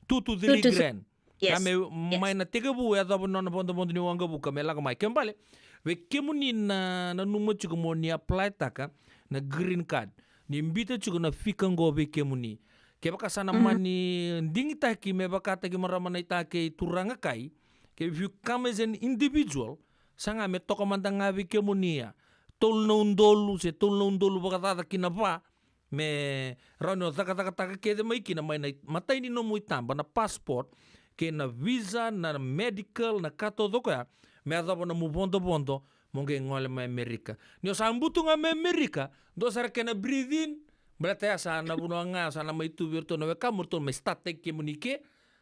two to three grand. Ka me mai na tekivu e yacova na nona vodovodo ni waqavuka me lako mai. Ke bale, vei kemuni na nanuma tiko mo ni apply taka na green card, ni bita tiko na fika oqo vei kemuni. Kevaka sa na mani digitaki me vakataki marama naita kei turaga kai, ke if you come as an individual, sa ga me toka mada ga vei kemuni ya tolu na udolu se tolu na udolu vakacaca ki na va, me rawa ni o cakacakataka kece mai kina mai na i-, matai ni nomu itaba na passport, kei na visa, na medical, na ka taucoko ya, me yacova na nomu vodovodo mo qai gole mai Amerika. Ni o sa butu ga mai Amerika, dua sara kena breathe in, baleta ya sa na vanua ga sa na mai tu vei iratou na wekamu, ratou mai start taki kemuni ke,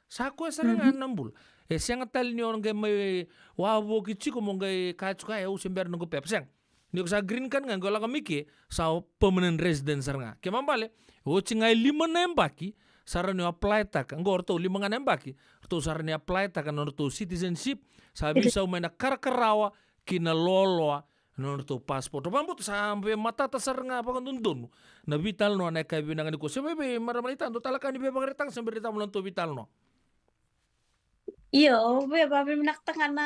sa koya sara ga na bula. E sega tale ni o qai mai wavoki tiko mo qai kaya tiko, "Ai, au se bera noqu pepa." Sega. Ni ko sa green card ga, qo lako mai ke, sa o permanent resident sara ga. Ke ma bale, oti ga e lima na yabaki, sa rawa ni o apply taka. Qo ratou lima ga na yabaki, ratou sa rawa ni apply taka na nodratou citizenship, sa veisau mai na karakarawa ki na loaloa na nodratou passport. Au vakabauta sa veimatata sara ga vakadodonu na veitalanoa na yakavi vinaka nikua. Se vei, vei marama naita, dua tale ka ni veivakaraitaka se bera ni cava na nodratou veitalanoa. Io, au via vakavinavinakataka na,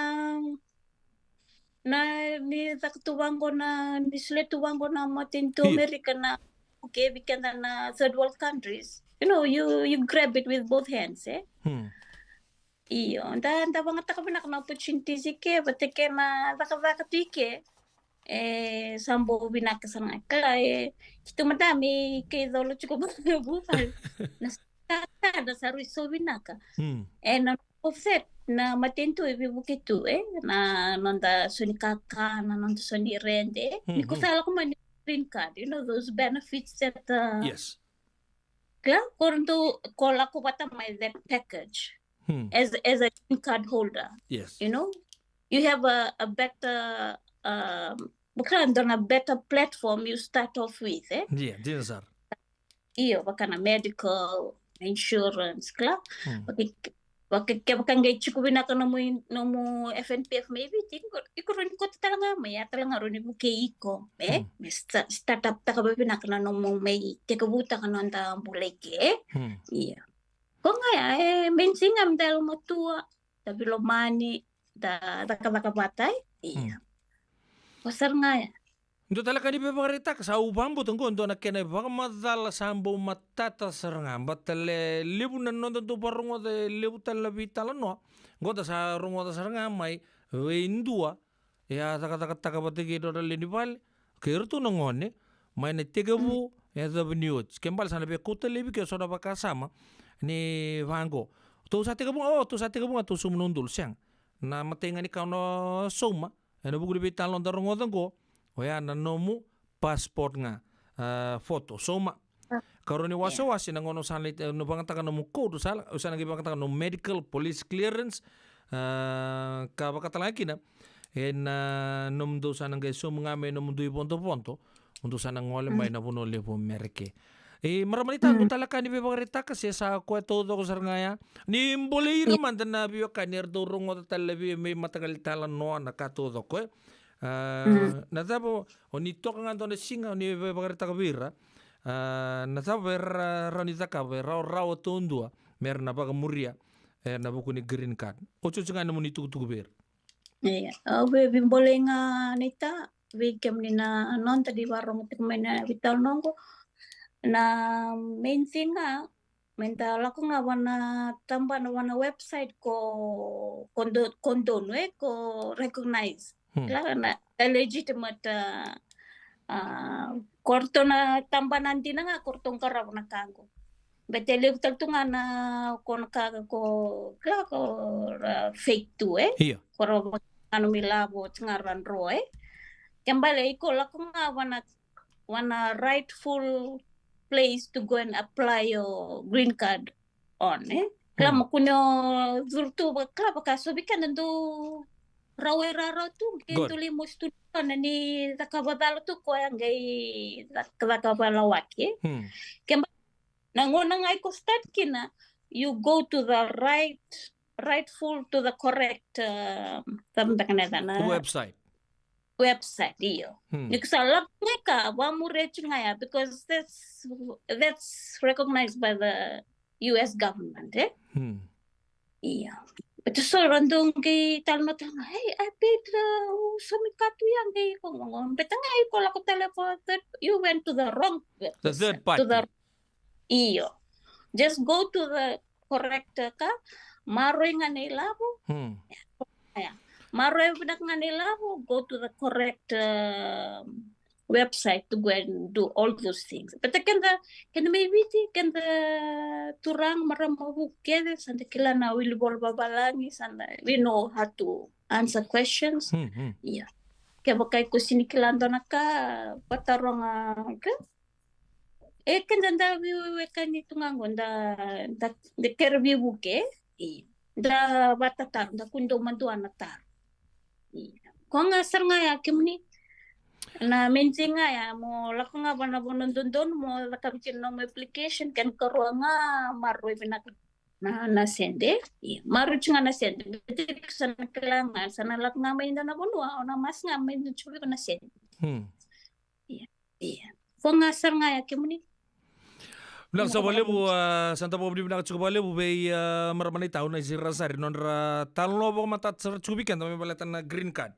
na ni caka tu vaqo na, ni solia tu vaqo na matanitu Amerika na, okay, vei keda na third world countries. You know, you, you grab it with both hands, e? Io, da, da vagataka vinaka na opportunities i ke, vata kei na cakacaka tu i ke. E sa bau vinaka sara ga. Ka e, keitou mada me kei colo tiko vale. Na sa, sa, da sa rui so vinaka. E na offset na matanitu e veivuke tu, e na noda so ni kaka, na noda so ni rent, e. Ni ko sa lako mai ni green card, you know, those benefits that, uh, yes. Kila, ko ratou, ko lako vata mai that package as, as a green card holder. Yes. You know, you have a, a better, um, vaka dua na better platform you start off with, e? Io, dina sara. Io, vaka na medical, insurance, kila. Vaka, vaka, kevaka qai tiko vinaka nomu, nomu F N P F mai Viti, iko, iko rawa ni kauta tale ga mai, ya tale ga rawa ni vukei iko, e? Me sta-, start up taka vakavinaka na nomu mai tekivutaka noda bula i ke, e? Io. Ko ga ya, e, main thing ga meda yalomatua, da veilomani, da cakacaka vata, e? Io. Ko sara ga ya. Dua tale ka ni veivakaraitaka, sa au vakabauta qo dua na kena ivakamacala sa bau matata sara ga, baleta levu na noda dau vakarogoca e levu tale na veitalanoa. Qo da sa rogoca sara ga mai vei dua e a cakacakataka vata kei ira na lewe ni vale kei iratou na gone mai na itekivu e yacovi ni oti. Ke bale sa na via kauta laivi ke so na vakasama ni vaqo. Tou sa tekivu ga, o, tou sa tekivu ga, tou sauma na udolu, sega. Na imatai ga ni ka o na sauma ena vuku ni veitalanoa da rogoca qo, oya na nomu passport ga, a, photo. Sauma. Ka rawa ni wasewase na gauna o sa na, e, na vakayagataka nomu code, sa, o sa na qai vakayagataka nomu medical, police clearance, a, ka vaka tale ga kina ena, a, nomudou sa na qai sauma ga mai nomudou ivodovodo, o dou sa na gole mai na vanua levu o Merika. E, marama naita, dua tale ka ni veivakaraitaka se sa koya taucoko sara ga ya? Ni bolei ira mada na veiwekani era dau rogoca tale vei, me mataqali talanoa na ka taucoko, e. A, na cava, o ni toka ga dua na siga, o ni veivakaraitaka vei ira, a, na cava era rawa ni cakava e rawarawa taudua me ra na vakamuria ena vuku ni green card? Otioti ga na nomuni tukutuku vei ira. Ia, au via veibolei ga naita vei kemuni na noda ni varogo tiko mai na veitalanoa qo. Na main thing ga, meda lako ga vua na tabana, vua na website ko, ko do-, ko donu, e, ko recognize. Kila na legitimate, a, a, ko ratou na tabana dina ga ko ratou qarava na ka qo. Baleta e levu tale tu ga na ko na ka ko, kila ko ra fake tu, e? Io. Ko ra vakayagataka nomu ilavo tiko ga ra dro, e? Ke bale iko lako ga vua na, vua na rightful place to go and apply your green card on, e? Kila, mm, mo kune o curu tu, kila, vaka so vei keda dau rawai rarawa tu, ke dau lai mosi tu na ni cakava cala tu koya, qai cakava lawaki. Hmm. Ke ba, na gauna ga iko start kina, you go to the right, rightful, to the correct, uh, cava beka na yacana? Website. Website, io. Hmm. Ni ko sa lako ga i ka, vamuria tiko ga ya, because that's, that's recognized by the U S government, eh? Hmm. Io. But so ra dau qai talanoa tale ga, "Hey, I paid, uh, so many ka tu ya, qai iko, qo, qo." But ga iko lako tale for that, you went to the wrong, the third party. To the, io. Just go to the correct, uh, ka, maroroi ga na ilavo. Hmm. Io. Maroroi vinaka ga na ilavo, go to the correct, uh, website to go and do all those things. But keda, keda mai Viti, keda turaga, marama vuku kece, sa da kila na wili vola vavalagi, sa da, we know how to answer questions. Hmm, hmm. Io. Kevaka iko sega ni kila dua na ka, vataroga, okay? E keda da veiwekani tu ga qo, da, da, da kere veivuke, e, da vatataro, da kua ni dau madua na taro. E, koya ga sara ga ya kemuni. Na main thing ga ya, mo lako ga vua na vanua dodonu, mo cakava kina nomu application, kena ikarua ga maroroi vinaka na, na sede. E, maroroi tiko ga na sede. Baleta sa na kila ga, sa na lako ga mai dua na vanua, o na masu ga mai dua tiko vei iko na sede. Hmm. Ia, ia. Koya ga sara ga ya kemuni. Vinaka sara vakalevu, a, sa da vakavinavinaka tiko vakalevu vei, a, marama naita, o Naisi Rasari, nodra talanoa vakamatata sara tiko vei keda me baleta na green card.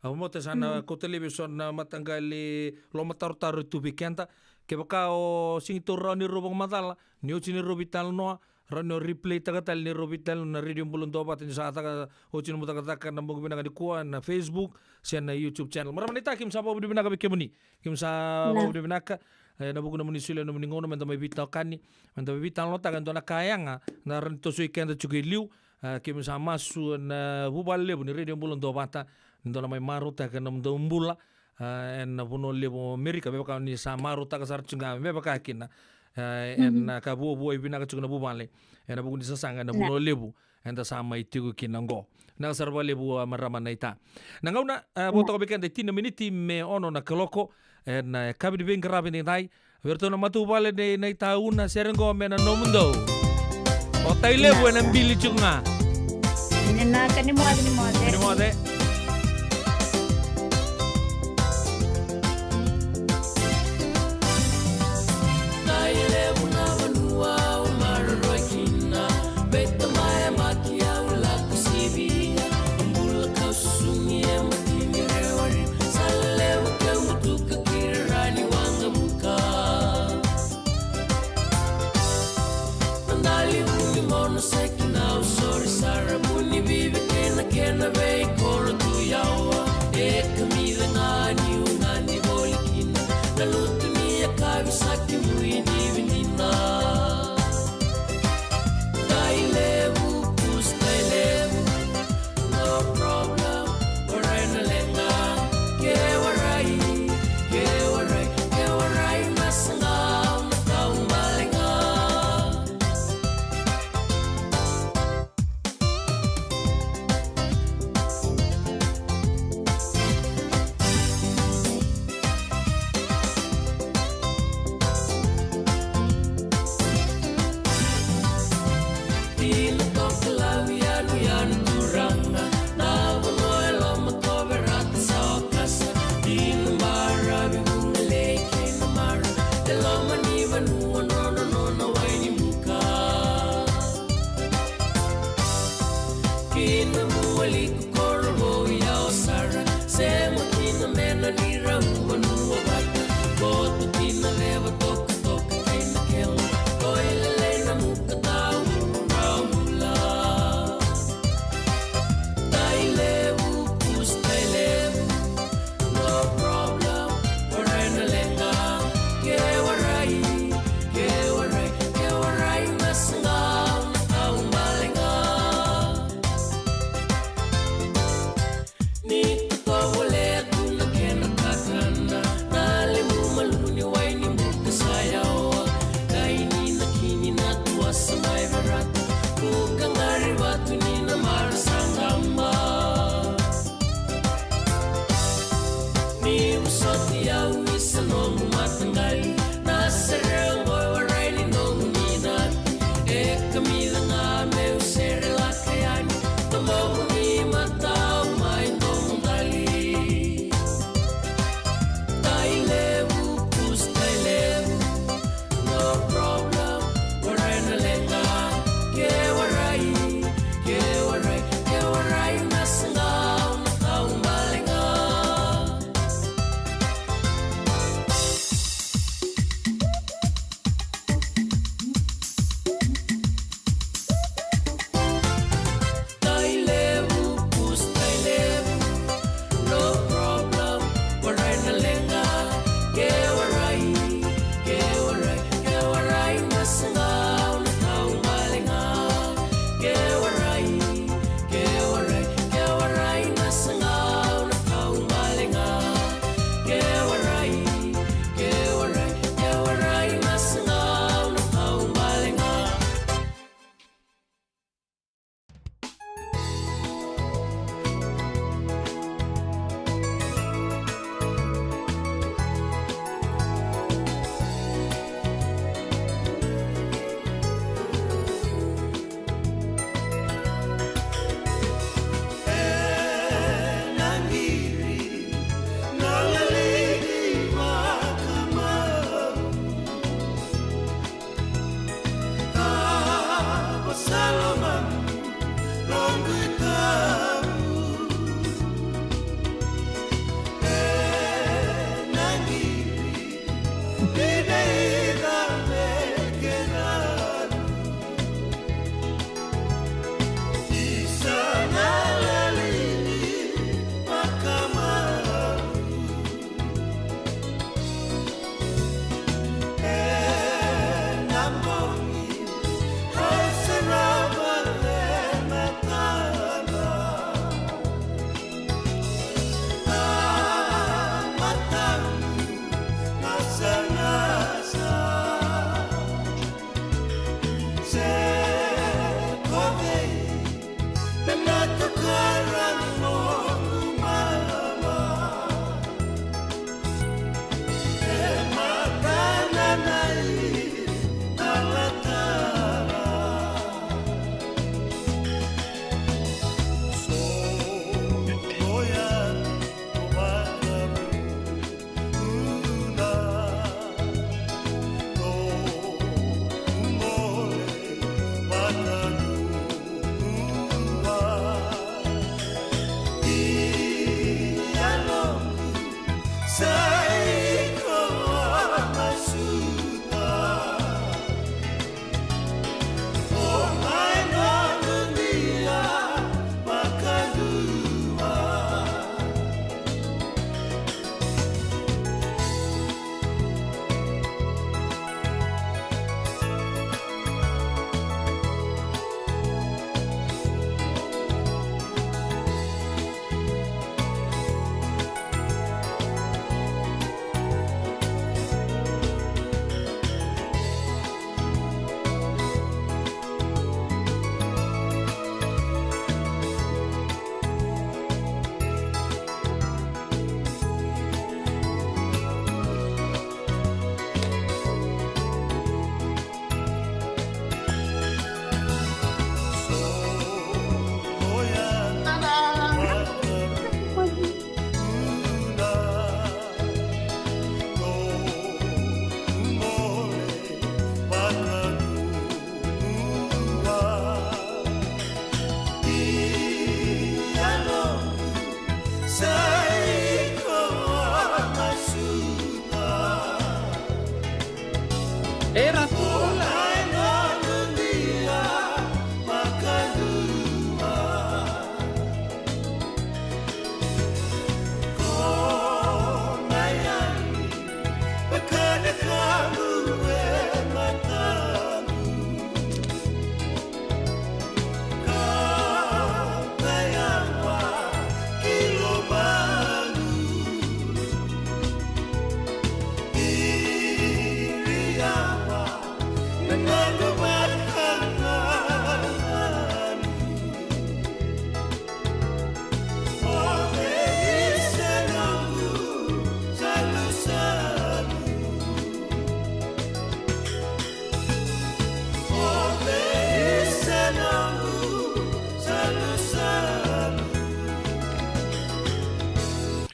Au vakabauta sa na, mm, kauta laivi eso na mataqali lomatarotaro tu vei keda. Kevaka o sega ni taura rawa ni rau vakamacala, ni oti ni rau veitalanoa, rawa ni o replay taka tale ni rau veitalanoa na Radio Bula Duavata ni sa caka, oti nomu cakacaka na bogi vinaka nikua na Facebook se na YouTube channel. Marama naita, keimami sa vakavinavinaka vei kemuni. Keimami sa vakavinavinaka, e, ena vuku ni nomuni solia na nomuni gauna me da mai veitokani, me da mai veitalanoataka e dua na ka yaga, na rawa ni tosoi keda tiko e liu. E, keimami sa masu ena vuvale levu ni Radio Bula Duavata, ni dou na mai marautaka na nomudou bula, a, ena vanua levu o Amerika, me vaka ni sa marautaka sara tiko ga, me vaka kina, a, ena ka vuavuai vinaka tiko na vuvale, ena vuku ni sasaga ena vanua levu eda sa mai tiko kina oqo. Vinaka sara vakalevu, a, marama naita. Na gauna, a, vo toka vei keda e tini na miniti me ono na kaloko, ena, e, yakavi ni veiqaravi edaidai, vei iratou na matavuvale nei, nei Tauna, sere qo me na nomudou. O Tailevu ena bili tiko ga. Vinaka, ni moce, ni moce. Ni moce. Tailevu na vanua au maroroi kina, vei tamai yabaki au lako sivia, bula kau susugi e matini rewari, sa levu keu mutuka kira rani waqamuka. Dali vuni mono seki na usori sara vuni vivi kena kena vei koro tu yawa. E kamica ga ni ugani voli kina na lutu ni yakavi saki mui ni vinina. Tailevu, kus Tailevu. No problem, warai na leqa. Ke warai, ke warai, ke warai na saqa, na kau baleqa. Dina toka lau yanuyanu turaga, na vanua e loma kovera sa okasa. Dina baravi vugalei kei na mara, e loma ni vanua nona nona wai ni buka. Kina mua liku koro vou yau sara, sema kina mena ni rau vanua vata. Koto kina leva toka toka kei na kela, koilele na muka tau rau bula. Tailevu, kus Tailevu. No problem, warai na leqa. Ke warai, ke warai, ke warai na saqa, na kau baleqa. Era tula.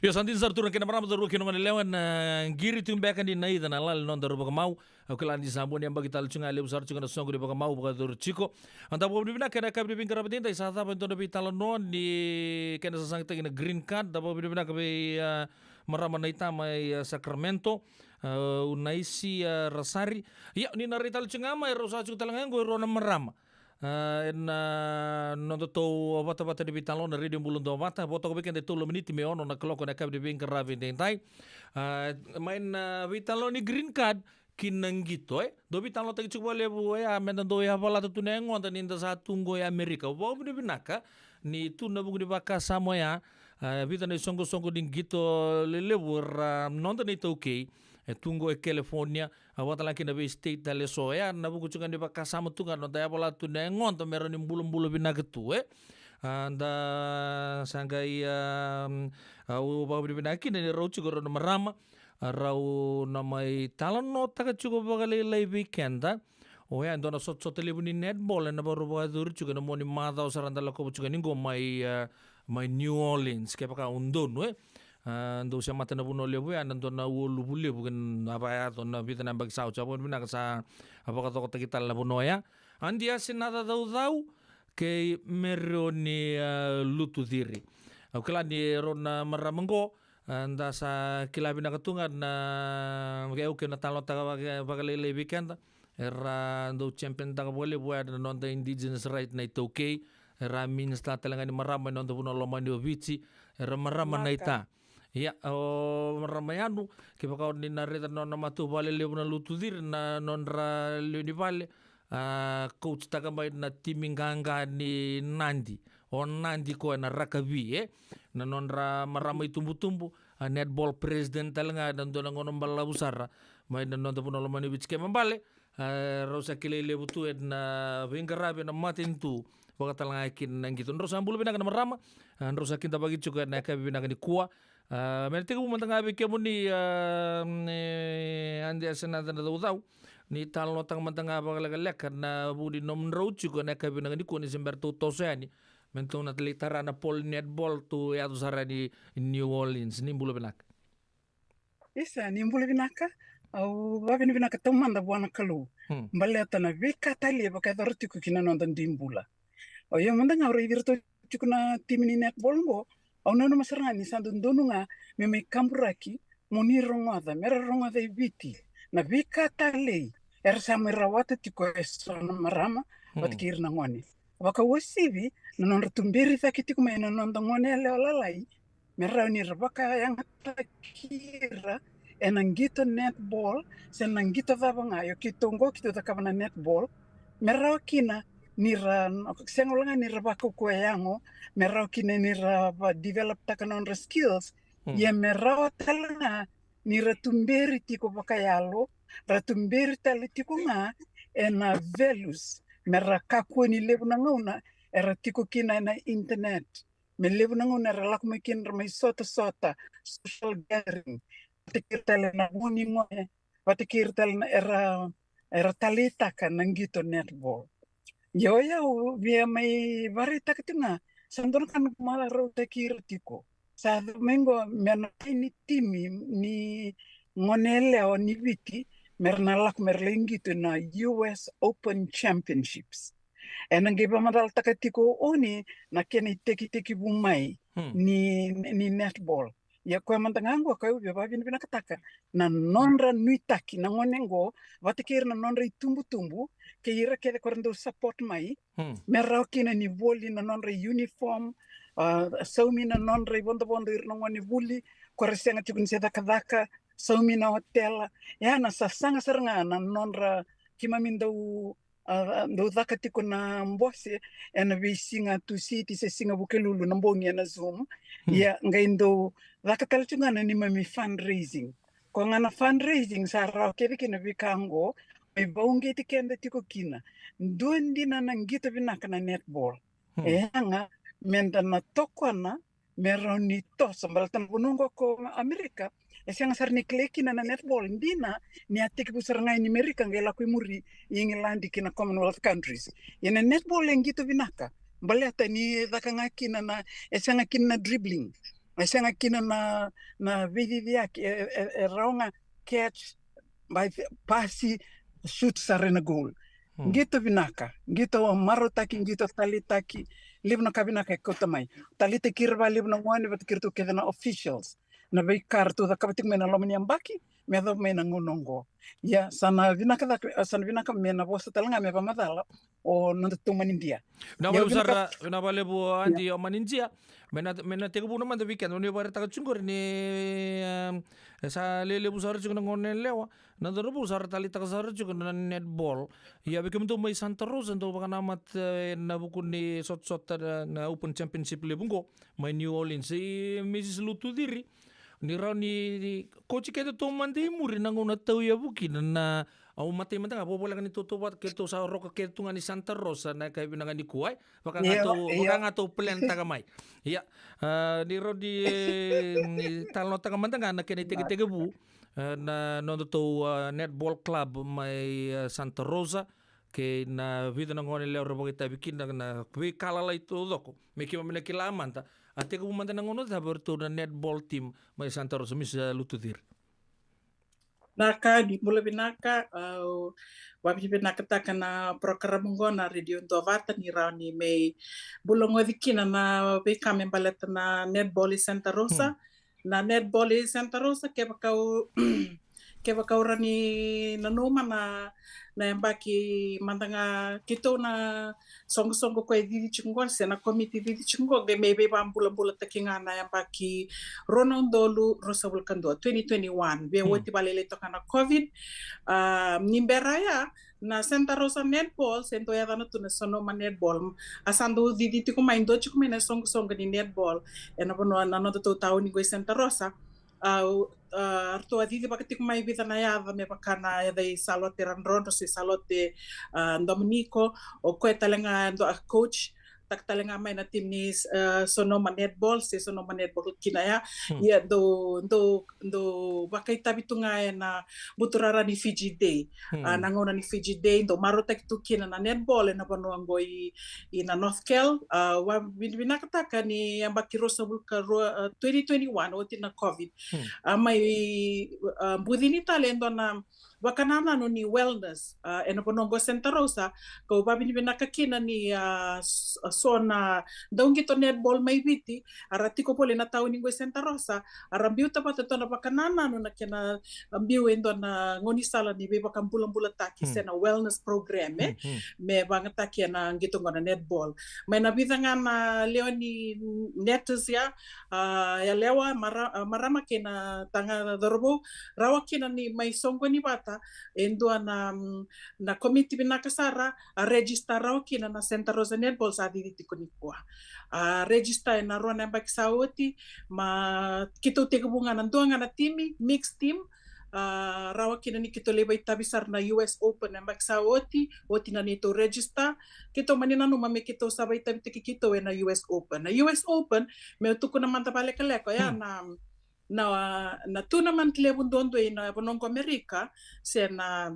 Io, sa dina sara turaga kei na marama, daru kei na gone yalewa, na qiri tu beka ni na ica na lala ni nodaru vakamau. Au kila ni sa bau ni yabaki tale tiko ga, levu sara tiko ga na soqo ni vakamau vakayacori tiko. Eda vakavinavinaka ena yakavi ni veiqaravi edaidai, sa cava e dua na veitalanoa ni kena sasagataki na green card. Da vakavinavinaka vei, a, marama na itama i, a, Sacramento, a, Unaisi, a, Rasari. Ia, ni na rai tale tiko ga mai, rau sa tiko tale ga qo e rua na marama. A, ena nodatou vatavata ni veitalanoa na Radio Bula Duavata, vo toka vei keda e tolu na miniti me ono na kaloko ena yakavi ni veiqaravi edaidai. A, mai na veitalanoa ni green card, ki na qito, e? Dau veitalanoataki tiko vakalevu oya, meda dau yavalata tu na yagoda ni da sa tu qo e Amerika. Au vakavinavinaka ni tu na vuku ni vakasama oya, a, vica na isoqosoqo ni qito lelevu era noda na iTaukei e tu qo e California, a, vakatalega kina vei state tale eso. Oya na vuku tiko ga ni vakasama tu ga, noda yavalata tu na yagoda me rawa ni bulabula vinaka tu, e? A, da sa qai, a, au vakavinavinaka kina ni rau tiko rau na marama, a, rau na mai talanoataka tiko vakalailai vei keda. Oya e dua na sotasota levu ni netball ena vakarau vakayacori tiko ena mua ni macawa sara da lakova tiko yani qo mai, a, mai New Orleans, kevaka au donu, e. A, dou semata na vanua levu ya, na dua na ualuvu levu kei na vakayaco na vica na yabaki sa oti. Au vakavinavinaka sa vakacokotaki tale na vanua ya. Adi Asenaca Caucau kei Merioni, a, Lutuciri. Au kila ni rau na marama qo, a, da sa kila vinaka tu ga na, kei au kei na talanoataka vaka, vakalailai vei keda. Era dau champion taka vakalevu ena noda indigenous right na iTaukei. Era minister tale ga ni marama ena noda vanua lomani o Viti. Era marama na ita. Ia, o marama Yanu, kevaka o ni na raica na nona matavuvale levu na Lutuciri, na nodra lewe ni vale, a, coach taka mai na timi qaqa ni Nadi. O Nadi ko ena rakavi, e? Na nodra marama itubutubu, a, netball president tale ga ena dua na gauna balavu sara mai na noda vanua lomani o Viti. Kena ibalebale, a, rau sa kilai levu tu ena veiqaravi ena matanitu, vakatale ga kina na qito. Drau sa bula vinaka na marama, a, drau sa kidavaki tiko ena yakavi vinaka nikua. A, me na tekivu mada ga vei kemuni, a, e, Adi Asenaca Caucau, ni talanoataka mada ga vakalekaleka na vu ni nomudrau tiko ena yakavi vinaka nikua ni se bera tou toso yani, me tou na lai tara na polo netball tou yaco sara yani New Orleans. Ni bula vinaka. Isa, ni bula vinaka. Au vakavinavinaka taumada vua na Kalou. Hmm. Baleta na veika talei e vakayacora tiko ki na noda dui bula. O yau mada ga au raici iratou tiko na timi ni netball qo. Au nanuma sara ga ni sa dodonu ga me mai kaburaki mo ni rogoca, me ra rogoca e Viti na veika talei era sa mai rawata tiko e so na marama, hmm, vata kei ira na gone. Vakauasivi na nodra tuberi cake tiko mai na noda gone yalewa lalai, me rawa ni ra vakayagataki ira ena qito netball, se na qito cava ga, io keitou qo keitou cakava na netball, me rawa kina ni ra, sega wale ga ni ra vakaukauwa yago, me rawa kina ni ra va develop taka na nodra skills, hmm, ia me rawa tale ga ni ra tuberi tiko vakayalo, ra tuberi tale tiko ga ena values, me ra kakua ni levu na gauna era tiko kina ena internet. Me levu na gauna era lako mai kina ra mai sotasota, social gathering. Vata kei ira tale na vu ni gone, vata kei ira tale na era, era taleitaka na qito netball. Io, io, au via mai vakaraitaka tiko ga, sa dua na ka na marautaki ira tiko. Sa yaco mai qo me na kai ni timi ni gone yalewa ni Viti, me ra na lako me ra lai qito na U S Open Championships. Ena qai vakamacalataka tiko oni na kena itekitekivu mai, hmm, ni, ni netball. Ia koya mada ga qo koya au via vakavinavinakataka na nodra nuitaki na gone qo, vata kei ira na nodra itubutubu, kei ira kece ko ra dau support mai, hmm, me rawa kina ni voli na nodra uniform, a, saumi na nodra ivodovodo ira na gone vuli, ko ra sega tiko ni se cakacaka, saumi na otela. Ia na sasaga sara ga na nodra, keimami dau a, dau caka tiko na bose ena veisiga Tusiti se siga Vukelulu na bogi ena Zoom. Hmm. Ia qai dau caka tale tiko ga na neimami fundraising. Ko ga na fundraising sa rawa kece kina veika qo, me vauqeti keda tiko kina. Dua dina na qito vinaka na netball. Hmm. E yaga me da na tokona me rawa ni toso, baleta na vanua qo ko Amerika, e sega sara ni kilai kina na netball, dina ni a tekivu sara ga i Amerika qai lako i muri i Igiladi kei na Commonwealth countries. Ia na netball e qito vinaka, baleta ni caka ga kina na, e sega kina na dribbling, e sega kina na, na veiciciyaki, e, e, e rawa ga catch, bai pasi, shoot sara ena goal. Hmm. Qito vinaka, qito marautaki, qito taleitaki, levu na ka vinaka e kauta mai. Taleitaki ira vakalevu na gone vata kei iratou kece na officials. Na veika ratou cakava tiko mai na loma ni yabaki, me yacova mai na gauna oqo. Ia, sa na vinaka cake, sa na vinaka me na vosa tale ga me vakamacala o noda tou manidia. Vinaka vakalevu sara, vinaka vakalevu Adi, o manidia. Me na, me na tekivu na mada weekend, o ni vakaraitaka tiko qori ni, em, e sa lelevu sara tiko na gone yalewa, na cauravou sa ra taleitaka sara tiko na netball. Ia vei kemudou mai Santa Rosa, dou vakanamata, e, na vuku ni sotasota na, na Open Championship levu qo mai New Orleans. I Missus Lutuciri, ni rawa ni, ni coach keda tou mada i muri na gauna tauyavu kina na, au matai mada ga, vakavoleka ni tou, tou vata, keitou sa roka kece tu ga ni Santa Rosa na yakavi vinaka nikua, e. Vaka ga tou, vaka ga tou plan taka mai. Ia, a, ni rawa ni, e, ni talanoataka mada ga na kena itekitekivu, e, na noda tou, a, netball club mai, e, Santa Rosa, kei na vica na gone yalewa ra vakaitavi kina na veika lalai taucoko. Me keimami na kila mada, a tekivu mada na gauna cava o iratou na netball team mai Santa Rosa, Missus Lutuciri? Vinaka, ni bula vinaka. Au vakavinavinakataka na program oqo na Radio Duavata ni rawa ni mai bula goci kina na veika me baleta na netball i Santa Rosa. Na netball i Santa Rosa, kevaka au kevaka au rawa ni nanuma na na yabaki mada ga keitou na soqosoqo koya e cici tiko qo se na komiti cici tiko qo, qai mai veivabulabulataki ga na yabaki rua na udolu ruasagavulu ka dua, twenty twenty-one, via oti vakalailai toka na COVID. A, ni bera ya na Santa Rosa Netball se dau yacana tu na Sonoma Netball. A sa dau cici tiko mai, dua tiko mai na soqosoqo ni netball ena vanua na nodatou tauni qo i Santa Rosa. A, a, ratou a cici vaka tiko mai vica na yaca, me vaka na yaca i Salote Radrodro se Salote, a, Dominiko, o koya tale ga e dua a coach taka tale ga mai na timi ni, a, Sonoma Netball se Sonoma Netball kina ya. Ia dou, dou, dou vakaitavi tu ga ena buturara ni Fiji Day. A, na gauna ni Fiji Day dou marautaki tu kina na netball ena vanua oqo i, i na North Cal. A, au vakavinavinakataka ni yabaki ruasagavulu ka rua, a, twenty twenty-one, oti na COVID. A, mai, a, bucini tale e dua na vakanananu ni wellness, a, ena vanua oqo Santa Rosa. Kau vakavinavinaka kina ni, a, s-, a, so na dauqito netball mai Viti a ra tiko voli na tauni oqo i Santa Rosa, a ra biuta vata e dua na vakanananu na kena, a, biu e dua na gaunisala ni veivakabulabulataki se na wellness program, e, me vagataki ena qito oqo na netball. Mai na vica ga na lewe ni Netters ya, a, yalewa, mara-, a, marama kei na taga cauravou, rawa kina ni mai soqoni vata e dua na, mm, na komiti vinaka sara, a register rawa kina na Santa Rosa Netball sa cici tiko nikua. A register ena rua na yabaki sa oti, ma keitou tekivu ga na dua ga na timi, mixed team. A, rawa kina ni keitou lai vakaitavi sara na U S Open na yabaki sa oti, oti na neitou register. Keitou mani nanuma me keitou sa vakaitavitaki keitou ena U S Open. Na U S Open, meu tukuna mada vakalekaleka, oya na, na, na tournament levu duadua ena vanua oqo Amerika, se na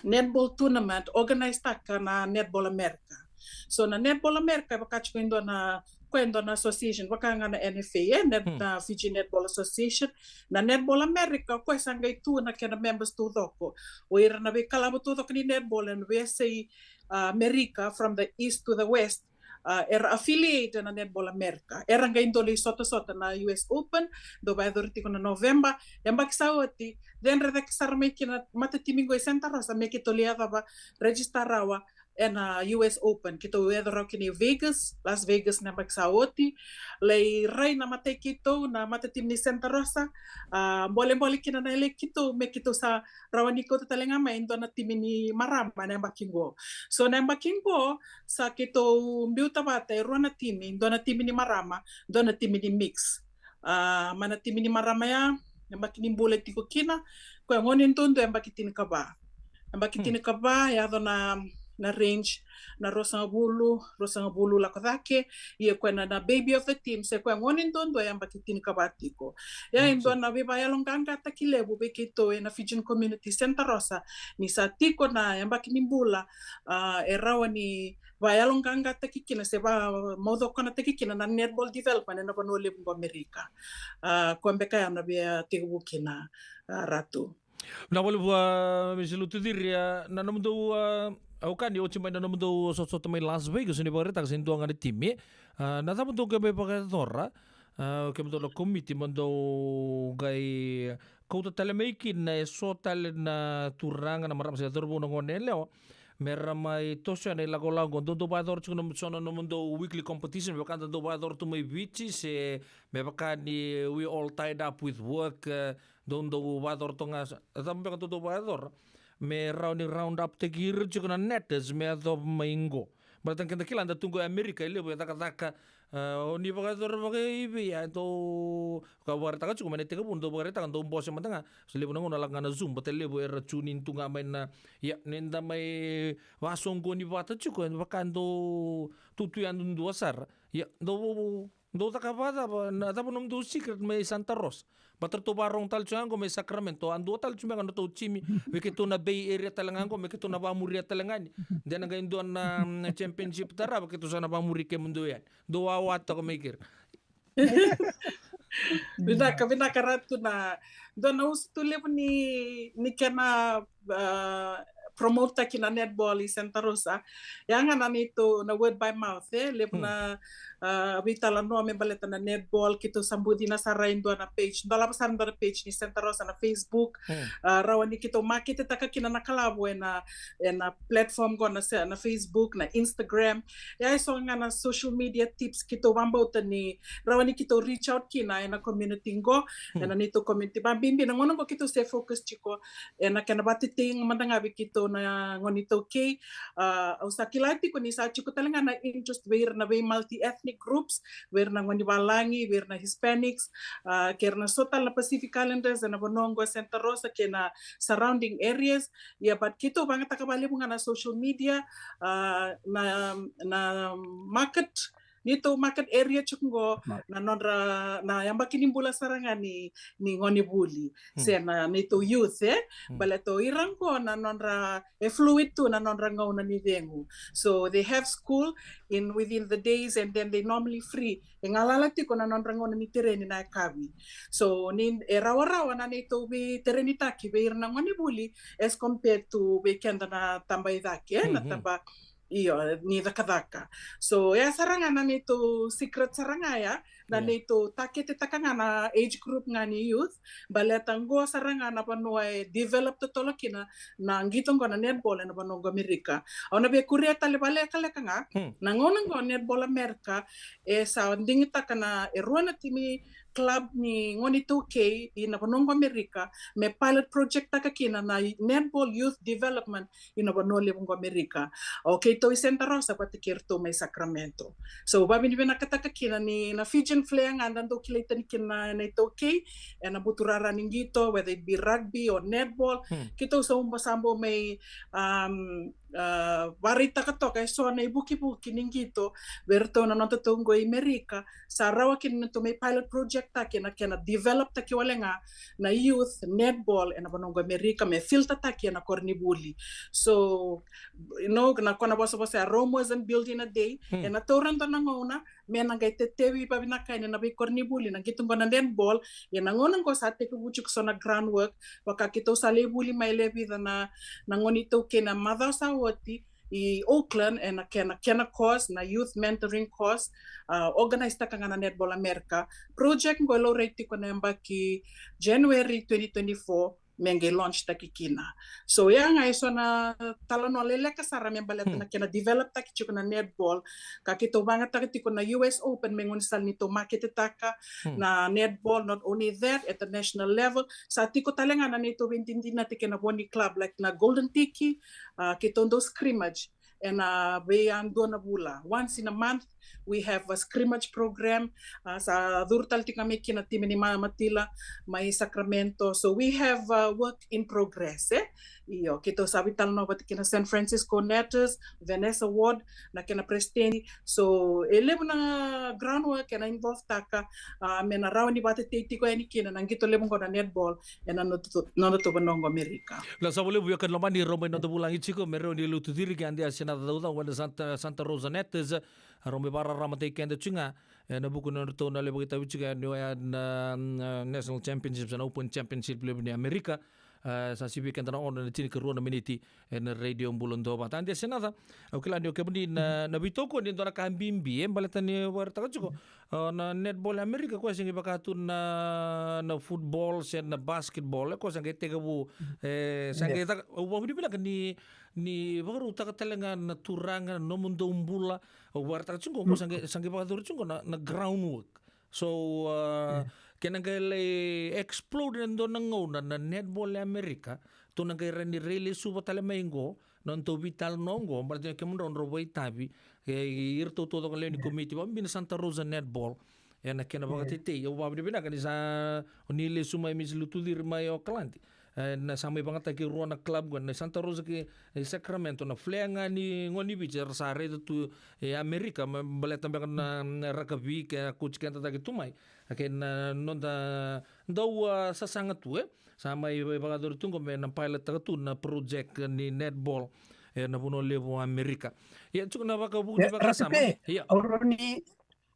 netball tournament organize taka na Netball America. So na Netball America e vaka tiko e dua na, koya e dua na association vaka ga na N F A, e, net-, na Fiji Netball Association. Na Netball America koya sa qai tu na kena members taucoko. O ira na veikalavo taucoko ni netball ena veiyasai, a, America, from the east to the west, a, era affiliate na Netball America. Era qai dau lai sotasota na U S Open, dau vakayacori tiko na November. Yabaki sa oti, cedre cake sara mai kina na matatimi qo i Santa Rosa me keitou lai yacova, register rawa ena U S Open. Keitou yaco rawa kina i Vegas, Las Vegas na yabaki sa oti. Lai rai na matai keitou, na matatimi ni Santa Rosa. A, bolebole kina na yaloi keitou me keitou sa rawa ni kauta tale ga mai e dua na timi ni marama na yabaki qo. So na yabaki qo sa keitou biuta vata e rua na timi, dua na timi ni marama, dua na timi ni mix. A, mai na timi ni marama ya, yabaki ni bula e tiko kina, koya gone duadua yabaki tinikava. Yabaki tinikava, yaco na, na range, na ruasagavulu, ruasagavulu lako cake, ia koya na, na baby of the team, se koya gone duadua yabaki tinikava tiko. Ia e dua na veivakayaloqaqataki levu vei keitou ena Fijian Community Santa Rosa, ni sa tiko na yabaki ni bula, a, e rawa ni vakayaloqaqataki kina se vakamaucokonataki kina na netball development ena vanua levu qo Amerika. A, koya beka ya na via tekivu kina, a, Ratu. Na vale vua Misi Lutuciri, a, na nomudou, a, au kani oti mai na nomudou sotasota mai Las Vegas, ni vakaraitaka se dua ga na timi. A, na cava dou qai mai vakayacora, a, kemudou na komiti mo dou qai kauta tale mai kina e so tale na turaga, na marama se cauravou, na gone yalewa, me ra mai toso ena ilakolako qo. Dou, dou vakayacora tiko na so na nomudou weekly competition, me vaka da dou vakayacora tu mai Viti, se me vaka ni we all tied up with work, e, dou, dou vakayacora toka ga, sa, e cava beka dou, dou vakayacora me rawa ni round up taki ira tiko na Netters me yacova mai qo. Baleta keda kila da tu qo e Amerika e levu e cakacaka, e, o ni vakayacora vakaivei, e dou, ka vakaraitaka tiko mai na itekivu, dou vakaraitaka, dou bose mada ga, se levu na gauna lako ga na Zoom, baleta levu era tune in tu ga mai na, ia, ni da mai vakasoqoni vata tiko, e vaka dou tu tu yadudua sara. Ia, dou, dou caka vakacava, na cava nomudou secret mai Santa Rosa? Baleta ratou vakarogo tale tiko ga qo mai Sacramento, a dua tale tiko beka nodatou timi vei keitou na Bay Area tale ga qo, me keitou na vakamuria tale ga ni. De na qai dua na, mm, championship tarava keitou sa na vakamuri kemudou yani. Dou wawa toka mai keri. Vinaka, vinaka Ratu. Na dua na usutu levu ni, ni kena, ah, promote taki na netball i Santa Rosa. Ya ga na neitou na word by mouth, e levu na, ah, veitalanoa me baleta na netball, keitou sa bucina sara e dua na page, dolava sara e dua na page ni Santa Rosa na Facebook. Ah, rawa ni keitou marketetaka kina na kalavo ena, ena platform qo na se-, na Facebook, na Instagram. Ya e so ga na social media tips keitou vabauta ni rawa ni keitou reach out kina ena community qo, ena neitou community. Vabibi na gauna qo keitou se focus tiko ena kena vatetei mada ga vei keitou na gone iTaukei. Ah, au sa kila tiko ni sa tiko tale ga na interest vei ira na vei multi-ethnic groups, vei ira na gone valagi, vei ira na Hispanics, ah, kei ira na so tale na Pacific Islanders ena vanua qo Santa Rosa kei na surrounding areas. Ia, but keitou vagataka valevu ga na social media, ah, na, na market, neitou market area tiko qo, na nodra, na yabaki ni bula sara ga ni, ni gone vuli. Se na neitou youth, e? Baleta o ira qo na nodra, e fluid tu na nodra gauna ni cegu. So they have school in within the days and then they normally free. E galala tiko na nodra gauna ni tereni na yakavi. So ni e rawarawa na neitou veiterenitaki vei ira na gone vuli as compared to vei keda na taba i cake, e? Na taba, io, ni cakacaka. So ya sara ga na neitou secret sara ga ya, na neitou targetetaka ga na age group ga ni youth, baleta qo sara ga na vanua e develop totolo kina na qito qo na netball ena vanua qo Amerika. Au na via kuria tale valekaleka ga, na gauna qo netball Amerika e sa digitaka na e rua na timi club ni gone iTaukei ina vanua qo Amerika me pilot project taka kina na netball youth development ina vanua levu qo Amerika. O keitou i Santa Rosa vata kei iratou mai Sacramento. So vavinavinakataka kina ni na Fijian Flair ga da dau kilai tani kina na iTaukei ena buturara ni qito, whether it be rugby or netball. Keitou sa uba sa bau mai, um, ah, varaitaka toka e so na ivukivuki ni qito vei iratou na nodatou qo i Amerika. Sa rawa kina na tou mai pilot project taki ena kena develop taki wale ga na youth netball ena vanua qo Amerika me filter taki ena koronivuli. So, you know, na kona vosavosa ya, Rome wasn't built in a day. Ena taura dua na gauna me na qai tetevi vavinaka yani na veikoronivuli na qito qo na netball. Ia na gauna qo sa tekivu tiko so na groundwork, vaka keitou sa lai vuli mai le vica na, na gone iTaukei na macawa sa oti i Oakland ena kena, kena course, na youth mentoring course, ah, organize taka ga na Netball America. Project qo e laurai tiko na yabaki January twenty twenty-four me qai launch taki kina. So ya ga e so na talanoa leleka sara me baleta na kena develop taki tiko na netball. Ka keitou vagataka tiko na U S Open me gaunisala ni tou marketetaka na netball. Not only that, at the national level, sa tiko tale ga na neitou veidinadinati kei na vo ni club, like na Golden Tiki, ah, keitou dau scrimmage ena veiyadua na vula. Once in a month, we have a scrimmage program. Ah, sa curu tale tiko ga mai kina timi ni Mama Matila mai Sacramento. So we have, uh, work in progress, e? Io, keitou sa veitalanoa vata kei na San Francisco Netters, Vanessa Ward, na kena president. So e levu na groundwork ena involve taka, ah, me na rawa ni vatetei tiko yani kina na qito levu qo na netball ena nodatou, nodatou vanua qo Amerika. Vinaka sara vakalevu Veiwekani Lomani, rau mai noda vulagi tiko me rau ni lotu ciri kei Adia Senata Caucau ena Santa, Santa Rosa Netters. Rau mai vakararamataki keda tiko ga ena vuku ni nodratou na lai vakaitavi tiko yani oya na, na National Championships, na Open Championship levu ni Amerika. Ah, sa sivi keda na ono na tinikarua na miniti ena Radio Bula Duavata. Adia Senata, au kila ni o kemuni na, na veitokoni e dua na ka bibi e baleta ni vakaraitaka tiko, ah, na netball Amerika koya se qai vaka tu na, na football se na basketball, e koya sa qai tekivu, e, sa qai caka, au vakavinavinaka ni, ni vakarautaka tale ga na turaga na nomudou bula. Au vakaraitaka tiko qo, sa qai, sa qai vakayacori tiko qo na, na groundwork. So, uh, kena qai lai explode ena dua na gauna na netball e Amerika, tou na qai rawa ni rai lesuva tale mai qo na nodatou veitalanoa qo, baleta ni kemudrau drau vakaitavi, e, iratou taucoko lewe ni komiti, vakabibi na Santa Rosa Netball, ena kena vakatetei. Au vakavinavinaka ni sa, ni lesu mai Misi Lutuciri mai Okaladi. E, na sa mai vagataki e rua na club qo, na Santa Rosa kei, e, Sacramento, na flair ga ni gone ni Viti era sa raica tu e Amerika, me baleta beka na, na rakavi kei na coach keda cake tu mai. A kei na noda dau, a, sasaga tu, e? Sa mai, mai vakayacori tu qo me na pilot taka tu na project ni netball ena vanua levu o Amerika. Ia, tiko na vakavuku ni vakasama. Ia. Au rawa ni,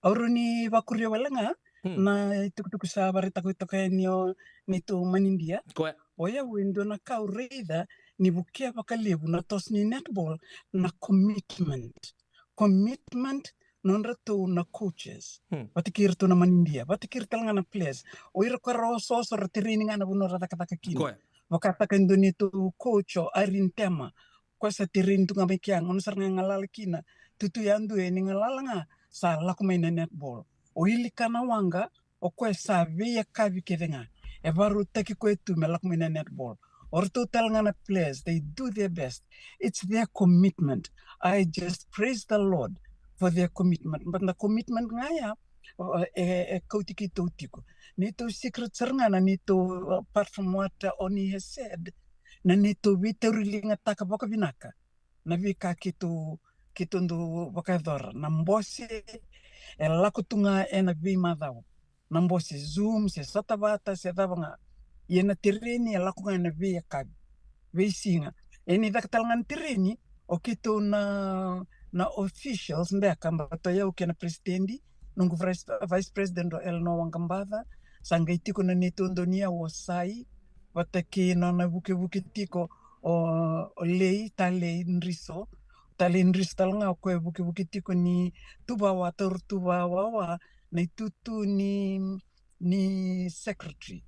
au rawa ni vakuria wale ga, Hmm. Na itukutuku sa vakaraitaka toka yani o neitou manidia. Koya. O yau e dua na ka au raica ni vukea vakalevu na toso ni netball na commitment. Commitment nodratou na coaches. Hmm. Vata kei iratou na manidia, vata kei ira tale ga na players. O ira ko ra osooso ra tereni ga na vanua ra cakacaka kina. Koya. Vakataka e dua neitou coach o Irene Tema. Koya sa tereni tu ga mai kea, gauna sara ga e galala kina. Tutu yadua e ni galala ga sa lako mai na netball. O Ili Kanawaqa, o koya sa veiyakavi kece ga. E vakarautaki koya tu me lako mai na netball. O ratou tale ga na players, they do their best. It's their commitment. I just praise the Lord for their commitment. But na commitment ga ya, o, e, e kauti keitou tiko. Neitou secret sara ga na neitou, uh, apart from what, uh, Oni has said, na neitou veitauriligataka vakavinaka na veika keitou, keitou dau vakayacora. Na bose e lako tu ga ena veimacawa. Na bose Zoom, se sota vata, se cava ga. Ia na tereni e lako ga ena veiyakavi, veisiga. E ni caka tale ga na tereni, o keitou na, na officials beka, baleta o yau kei na president, noqu vice, vice president o Eleanor Waqabaca, sa qai tiko na neitou dau ni yau o Sai, vata kei na nona vukevuke tiko o, o Lei, Talei Driso. Talei Driso tale ga o koya e vukevuke tiko ni tuvawa, taura tuvawa, na itutu ni, ni secretary.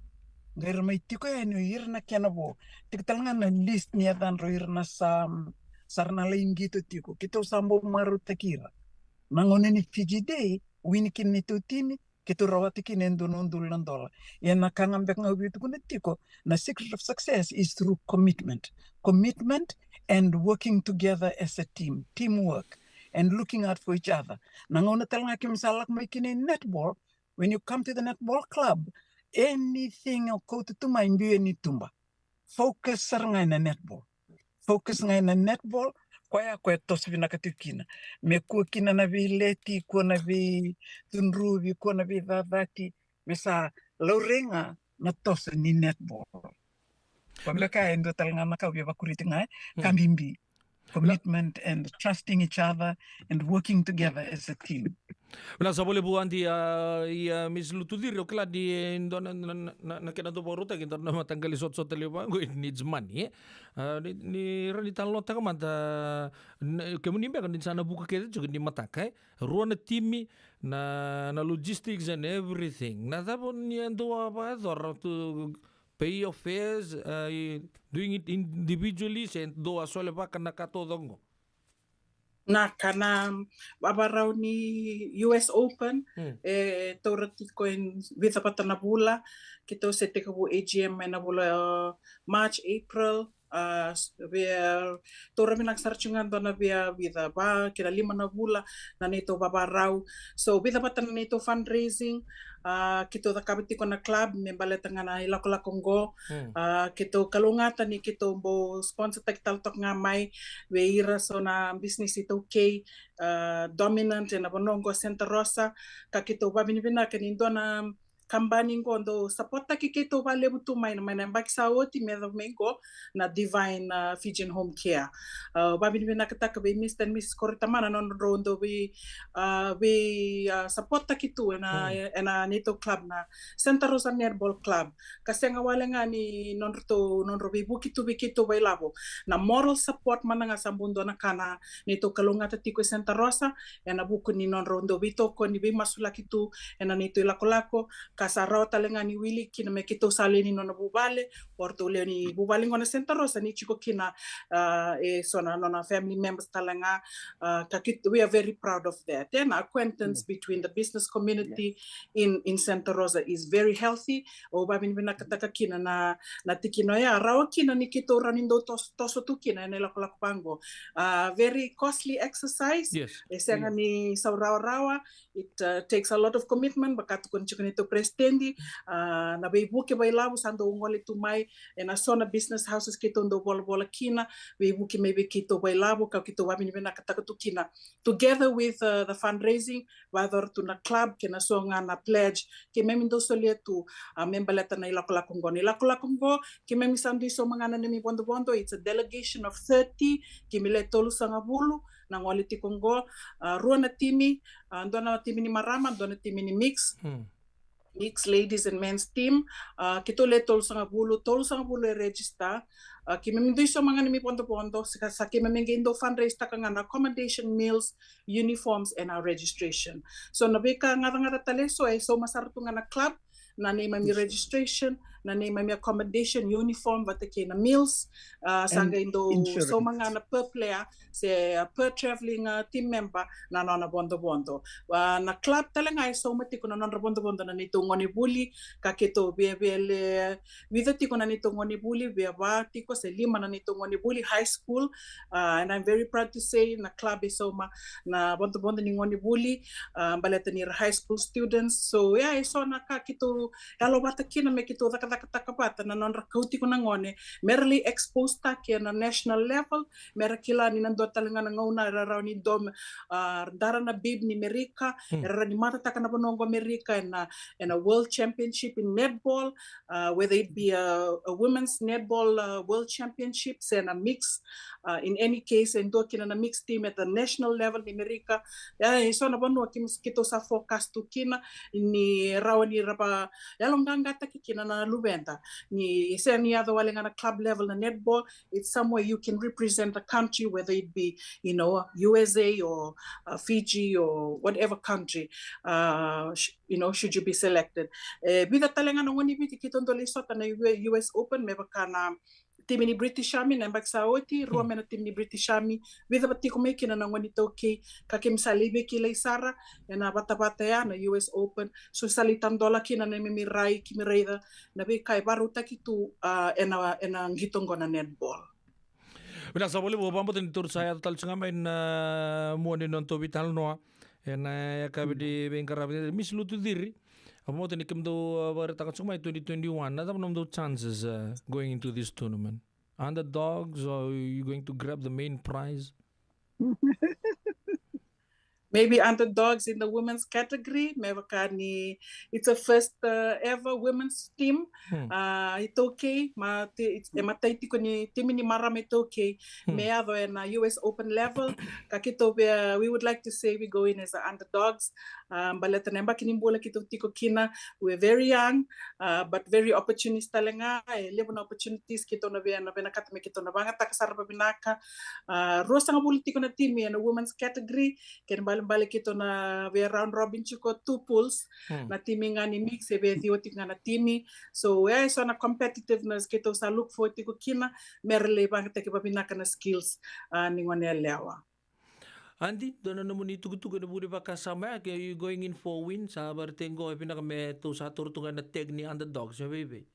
Qai ra mai tiko yani o ira na kena vo. Tiko tale ga na list ni yacadra o ira na sa, sa ra na lai qito tiko. Keitou sa bau marautaki ira. Na gauna ni Fiji Day, wini kina neitou timi, keitou rawata kina e dua na udolu na dola. Ia na ka ga beka ga au via tukuna tiko, na secret of success is through commitment. Commitment and working together as a team, teamwork, and looking out for each other. Na gauna tale ga keimami sa lako mai kina i netball, when you come to the netball club, anything o kauta tu mai, biu yani i tuba. Focus sara ga ena netball. Focus ga ena netball, koya, koya toso vinaka tiko kina. Me kua kina na veileti, kua na veicudruvi, kua na veicacati, me sa laurai ga na toso ni netball. Koya beka e dua tale ga na ka au via vakuriti ga, e, ka bibi. Commitment and trusting each other and working together as a team. Vinaka sa vakalevu Adi, a, ia Miss Lutuciri, o kila ni e dua na, na, na, na kena dau vakarautaki, e dua na mataqali sotasota levu vaqo, it needs money, e? A, ni, ni rawa ni talanoataka mada, na, kemuni beka ni sa na vuka kece tiko ni mataka, e? Rua na timi, na, na logistics and everything. Na cava ni a dau a vakayacora tu, pay your fares, uh, doing it individually, se dou a solevaka na ka taucoko qo? Na ka na vavarau ni U S Open, hmm, e taura tiko e vica vata na vula, keitou se tekivu A G M ena vula, uh, March, April, uh, s-, via, taura vinaka sara tiko ga dua na via vica va, kei na lima na vula, na neitou vavarau. So, vica vata na neitou fundraising, a, keitou cakava tiko na club, me baleta ga na ilakolako qo. Hmm. A, keitou kalougata ni keitou bau sponsor taki tale toka ga mai, vei ira so na business iTaukei, a, dominant ena vanua qo Santa Rosa, ka keitou vavinavinaka ni dua na kabani qo dau support taki keitou vakalevu tu mai na, mai na yabaki sa oti me yacova mai qo na Divine, a, Fijian Home Care. A, vavinavinakataka vei Mister and Missus Koritamana na nodrau dau vei, a, vei, a, support taki tu ena, hmm, ena neitou club na Santa Rosa Netball Club. Ka sega wale ga ni nodratou, nodrau veivuke tu vei keitou vakailavo. Na moral support mada ga sa bau dua na ka na neitou kalougata tiko e Santa Rosa, ena vuku ni nodrau dau veitokoni, veimasulaki tu ena neitou ilakolako, ka sa rawa tale ga ni wili kina me keitou sa lewe ni nona vuvale, o ratou lewe ni vuvale qo na Santa Rosa ni tiko kina, a, e so na nona family members tale ga, a, ka keitou, we are very proud of that. Ena acquaintance, mm, between the business community, yes, in, in Santa Rosa is very healthy. Au vavinavinakataka kina na, na tikina oya, rawa kina ni keitou rawa ni dau tos-, toso tu kina ena ilakolako vaqo. A, very costly exercise. Yes. E sega, mm, ni sau rawarawa. It, uh, takes a lot of commitment, vaka tukuna tiko neitou president, a, na veivuke vakailavo sa dau gole tu mai ena so na business houses keitou dau volavola kina, veivuke mai vei keitou vakailavo, ka keitou vavinavinakataka tu kina. Together with, uh, the fundraising, vakayacora tu na club kei na so ga na pledge keimami dau solia tu, a, me baleta na ilakolako qo. Na ilakolako qo keimami sa dui sauma ga na neimami vodovodo, it's a delegation of thirty, keimami le tolusagavulu na gole tiko qo, a, rua na timi, a, dua na timi ni marama, dua na timi ni mix. Hmm. mixed ladies and men's team. Uh, keitou le tolusagavulu, tolusagavulu e register. Uh, keimami dui sauma ga na neimami vodovodo, sa, sa keimami qai dau fundraise taka ga na accommodation, meals, uniforms and our registration. So na veika gacagaca tale eso e sauma sara tu ga na club, na neimami registration, na neimami accommodation, uniform vata kei na meals. Uh, sa qai dau sauma ga na per player se, uh, per traveling, uh, team member na nona vodovodo. Uh, na club tale ga e sauma tiko na nodra vodovodo na neitou gone vuli, ka keitou via, via le vica tiko na neitou gone vuli, via va tiko se lima na neitou gone vuli high school. Uh, and I'm very proud to say na club e sauma na vodovodo ni gone vuli, uh, baleta ni ra high school students. So yeah, e so na ka keitou yalo vata kina me keitou cakacakataka vata na nodra kau tiko na gone me ra lai expose taki ena national level, me ra kila ni na dua tale ga na gauna era rawa ni dua, uh, dara na bib ni Merika, era rawa ni matataka na vanua oqo Merika ena, ena world championship in netball, uh, whether it be a, a women's netball, uh, world championship se na mix, uh, in any case e dua kina na mixed team at the national level ni Merika. Ya e so na vanua keitou sa focus tu kina ni rawa ni ra va yaloqaqataki kina na luveda. Ni se ni yaco wale ga na club level na netball, it's somewhere you can represent the country, whether it be, you know, U S A or, uh, Fiji or whatever country, uh, sh-, you know, should you be selected. E vica tale ga na gone Viti keitou dau lai sota na U-, U S Open, me vaka na timi ni British Army na yabaki sa oti, rua mai na timi ni British Army, vica vata tiko mai kina na gone iTaukei, ka keimami sa lai veikilai sara ena vatavata ya na U S Open. So sa lai tadola kina na neimami rai, keimami raica na veika e varautaki tu, uh, ena, ena qito oqo na netball. Vinaka sara vakalevu. Au vakabauta ni datou sa yaco tale tiko ga mai na mua ni nodatou veitalanoa ena yakavi ni veiqaravi. Miss Lutuciri, au vakabauta ni kemudou, uh, vakaraitaka tiko mai twenty twenty-one, na cava nomudou chances, uh, going into this tournament? Underdogs, or you going to grab the main prize? Maybe underdogs in the women's category, me vaka ni it's a first, uh, ever women's team. Hmm. Uh, iTaukei, ma te, it's, e matai tiko ni timi ni marama iTaukei, hmm, me yaco ena U S Open level. Ka keitou via, we would like to say we go in as a underdogs. Um, baleta na yabaki ni bula keitou tiko kina, we're very young, uh, but very opportunist tale ga, e levu na opportunities keitou na via, na vinakata me keitou na vagataka sara vavinaka. Uh, ruasagavulu tiko na timi ena women's category, kena ibalebale keitou na via round robin tiko two pools, hmm, na timi ga ni mix e via ciwa tiko ga na timi. So e so na competitiveness keitou sa look forward tiko kina, me ra lai vagataki vavinaka na skills, uh, ni gone yalewa. Adi, dua na nomuni itukutuku ena vuku ni vakasama ya, ke you going in for a win, sa vakaraitaka qo e vinaka me tou sa taura tu ga na tag ni underdogs, se vei vei?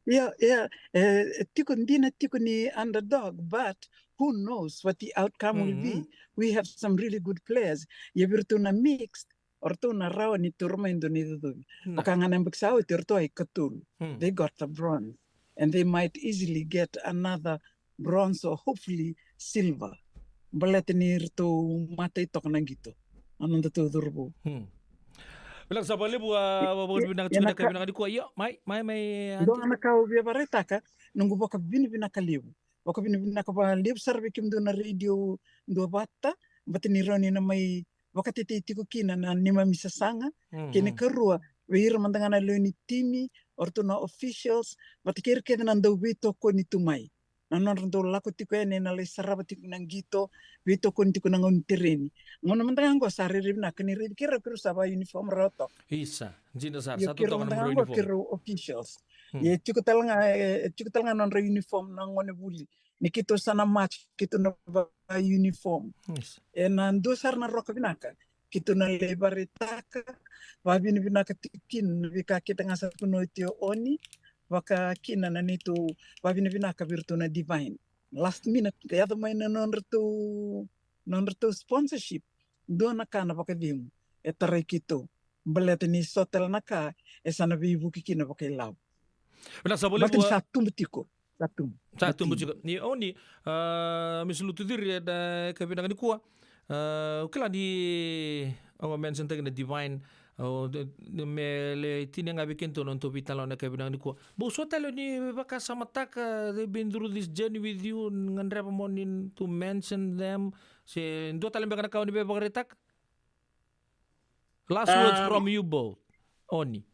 Ia, ia, e, e tiko dina tiko ni underdog, but who knows what the outcome will be. Mm-hmm. We have some really good players. Ia vei iratou na mixed, o ratou na rawa ni taura mai e dua na icucuvi. Na. Vaka ga na yabaki sa oti, o ratou a ikatolu. Hmm. They got the bronze. And they might easily get another bronze or hopefully silver. Baleta ni ratou matai toka na qito. A nodatou cauravou. Hmm. Vinaka sara vakalevu, a, vakavinavinaka tiko ena yakavi vinaka nikua. Io, mai, mai, mai, Adi. Dua na ka au via vakaraitaka, noqu vakavinavinaka levu. Vakavinavinaka vakalevu sara vei kemudou na Radio Duavata, baleta ni rawa ni na mai vakatetei tiko kina na neimami sasaga, hmm, kei na, hmm, ikarua, vei ira mada ga na lewe ni timi, o ratou na officials, vata kei ira kece na dau veitokoni tu mai. Na nodra dau lako tiko yani ena lai sarava tiko na qito, veitokoni tiko na gauna ni tereni. Gauna mada ga qo sa rairai vinaka ni raici keirau, keirau sa va uniform rawa toka. Isa, dina sara, io, sa keirau totoka na mada ga qo uniform. Keirau officials. Hmm. Ia e tiko tale ga, e, e tiko tale ga na nodra uniform na gone vuli. Ni keitou sa na match, keitou na va uniform. Yes. Ena dua sara na roka vinaka. Keitou na lai vakaraitaka, vakavinavinaka tiko kina na veika keitou ga sa tukuna oti o Oni, vaka kina na neitou vakavinavinaka vei iratou na Divine. Last minute, ka yaco mai na nodratou, nodratou sponsorship. Dua na ka na vakacegu e tarai keitou. Baleta ni so tale na ka e sa na veivuke kina vakailavo. Vinaka sara vakalevu. Baleta ni sa tubu tiko. Sa tubu. Sa tubu tiko. Ni Oni, a, Miss Lutuciri, ena yakavi vinaka nikua. A, au kila ni au mention taki na Divine, au, de, de, me lai tini ga vei kedatou na nodatou veitalanoa ena yakavi vinaka nikua. Bau so tale ni vakasamataka, they've been through this journey with you, gadreva mo ni to mention them, se dua tale beka na ka o ni via vakaraitaka? Last words, um, from you both. Oni.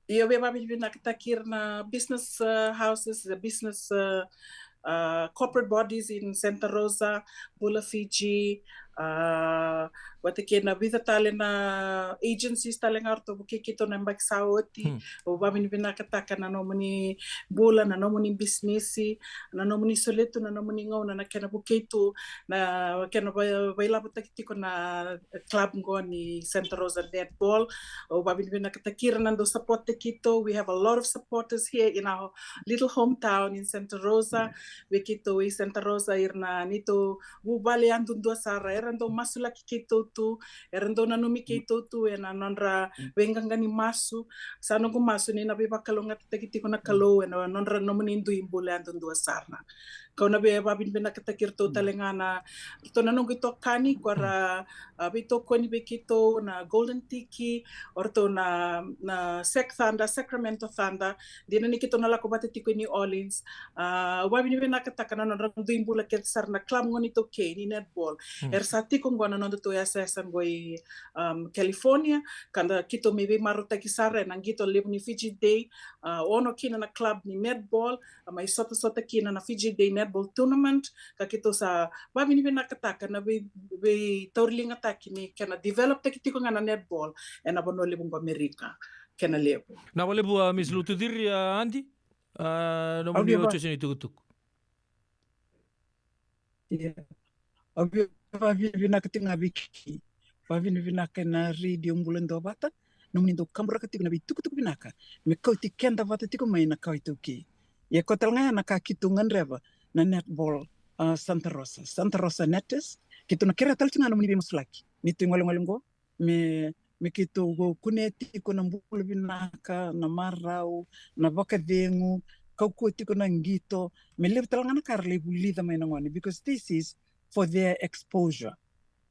Io, via vakavinavinakataki ira na business, uh, houses, the business, uh, uh, corporate bodies in Santa Rosa, Bula Fiji, uh, vata kei na vica tale na agencies tale ga ratou vukei keitou na yabaki sa oti. Hmm. Au vakavinavinakataka na nomuni bula, na nomuni bisinisi, na nomuni solia tu na nomuni gauna, na kena vukei tu, na kena vai-, vailavotaki tiko na club qo ni Santa Rosa Netball. Au vakavinavinakataki ira na dau support-taki keitou. We have a lot of supporters here in our little hometown in Santa Rosa. Vei keitou i Santa Rosa, ira na neitou vuvale yadudua sara, era dau masulaki keitou tu, era dau nanumi keitou tu ena nodra veiqaqa ni masu. Sa noqu masu ni na veivakalougatataki tiko na Kalou ena nodra nomuni dui bula yadudua sara. Kau na via vakavinavinakataki iratou tale ga na, ratou na noqu itokani, ko ra, a, veitokoni vei keitou na Golden Tiki, o ratou na, na Sac Thunder, Sacramento Thunder, dina ni keitou na lako vata tiko i New Orleans. A, au vakavinavinakataka na nodra dui bula kece sara na club qo ni iTaukei ni netball. Hmm. Era sa tiko qo na nodatou yasayasa qo i, um, California, ka da keitou mai veimarautaki sara ena qito levu ni Fiji Day, a, ono kina na club ni netball, a mai sotasota kina na Fiji Day Netball Tournament, ka keitou sa vakavinavinakataka na vei, veitauriligataki ni kena develop-taki tiko ga na netball ena vanua levu qo Amerika, kena levu. Na vakalevu, a, Miss Lutuciri, a, Adi, a, nomuni otioti ni tukutuku. Ia. Au via vakavinavinaka tiko ga vei kemuni. Vakavinavinaka ena Radio Bula Duavata, nomuni dau kaburaka tiko na veitukutuku vinaka me kauti keda vata tiko mai na kawa iTaukei. Ia ko tale ga ya na ka keitou gadreva na netball, a, Santa Rosa, Santa Rosa Netters. Keitou na kerea tale tiko ga nomuni veimasulaki ni tu i golegole qo, me, me keitou kunea tiko na bula vinaka, na marau, na vakacegu, kaukauwa tiko na qito, me levu tale ga na ka ra lai vulica mai na gone, because this is for their exposure.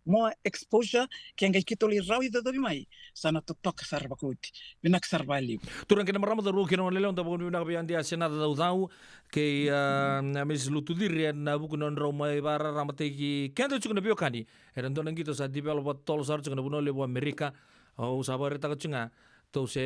More exposure, ke qai keitou lai rawa icocovi mai, sa na totoka sara vakaoti. Vinaka sara vakalevu. Turaga kei na marama, cauravou kei na goneyalewa, da vakavinavinaka vei Adi Asenada Caucau kei, a, na Miss Lutuciri ena vuku ni nodrau mai vakararamataki keda tiko na veiwekani ena dua na qito sa develop totolo sara tiko na vanua levu o Amerika. Au sa vakaraitaka tiko ga, tou se,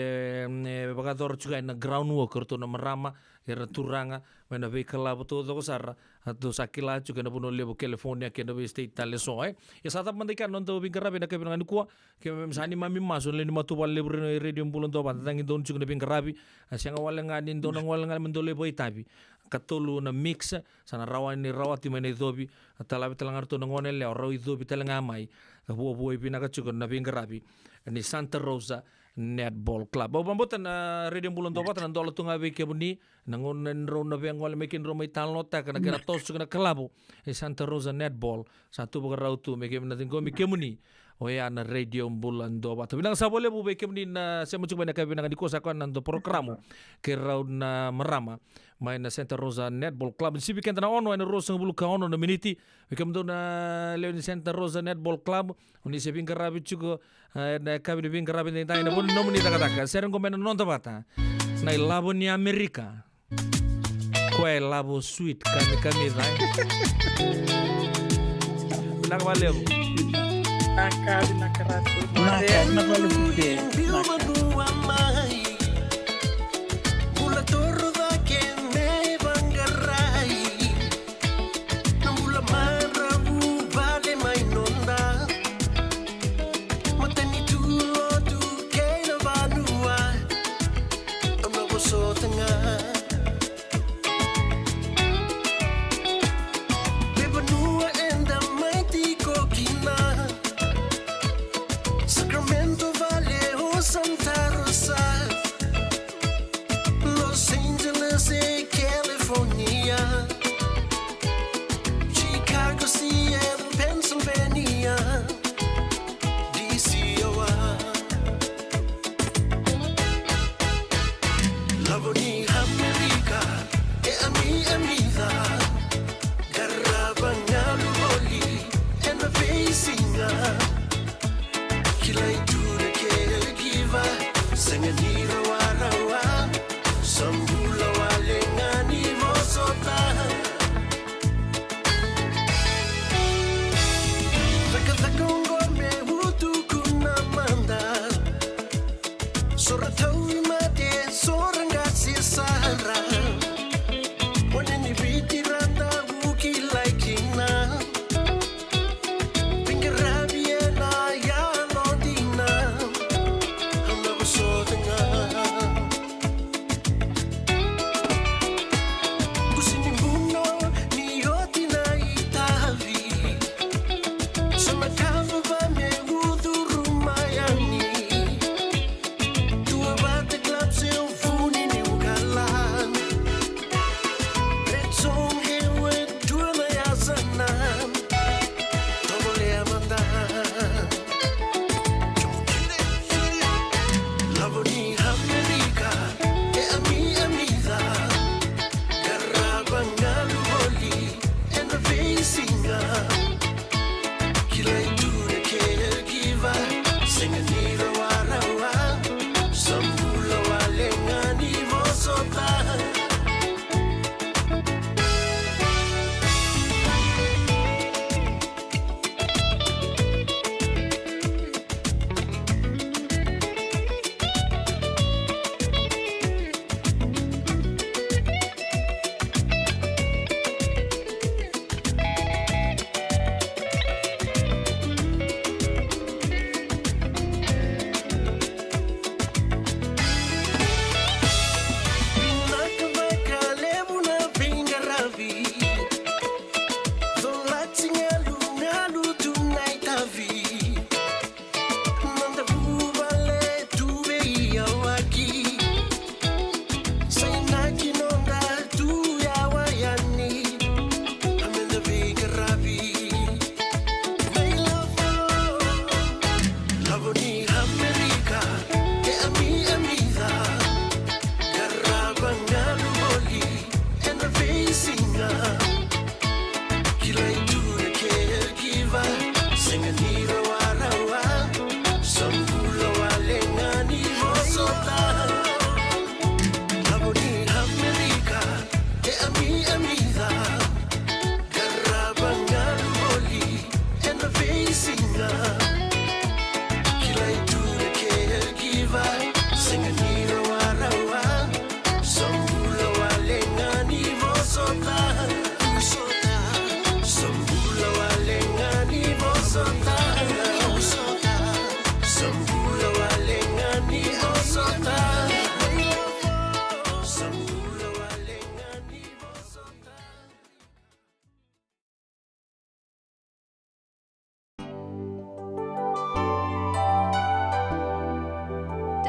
mm, e, vakayacora tiko ga ena ground work, o ratou na marama, era na turaga, mai na veikalavo taucoko sara, a, tou sa kila tiko ena vanua levu o California kei na vei state tale eso, e. Ia sa cava mada i kea na noda veiqaravi ena yakavi vinaka nikua, keimami sa neimami masu, na lewe ni matavuvale levu ni Radio Bula Duavata, cagi donu tiko na veiqaravi, a, sega wale ga ni dou na gole ga me dou lai vakaitavi. Katolu na mix, sa na rawa ni rawati mai na icovi, a, talavi tale ga ratou na goneyalewa, rau icovi tale ga mai. Vuavuai vinaka tiko na veiqaravi ni Santa Rosa Netball Club. Au vakabauta na Radio Bula Duavata na dola tu ga vei kemuni, na gauna ni drau na via gole mai kina, drau mai talanoataka na kena toso tiko na kalavo e Santa Rosa Netball. Sa tu vakarau tu me kemuni na ciqomi kemuni. Oya na Radio Bula Duavata. Vinaka sa vakalevu vei kemuni na sema tiko mai ena yakavi vinaka nikua, sa koya na noda porokaramu kei rau na marama mai na Santa Rosa Netball Club. Ni sivi keda na ono ena ruasagavulu ka ono na miniti. Vei kemudou na lewe ni Santa Rosa Netball Club, oni se veiqaravi tiko, e, ena yakavi ni veiqaravi edaidai, na vanua ni nomuni cakacaka. Sere qo mai na Noda Vata, na ilavo ni Amerika. Koya e lavo sweet, kamikamica, e. Vinaka vakalevu. Vinaka, vinaka Ratu. Vinaka, vinaka vakalevu. Vinaka. Veivanua eda mai tiko kina, Sacramento, Vale o Santa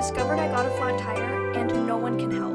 Discovered I got a flat tire and no one can help.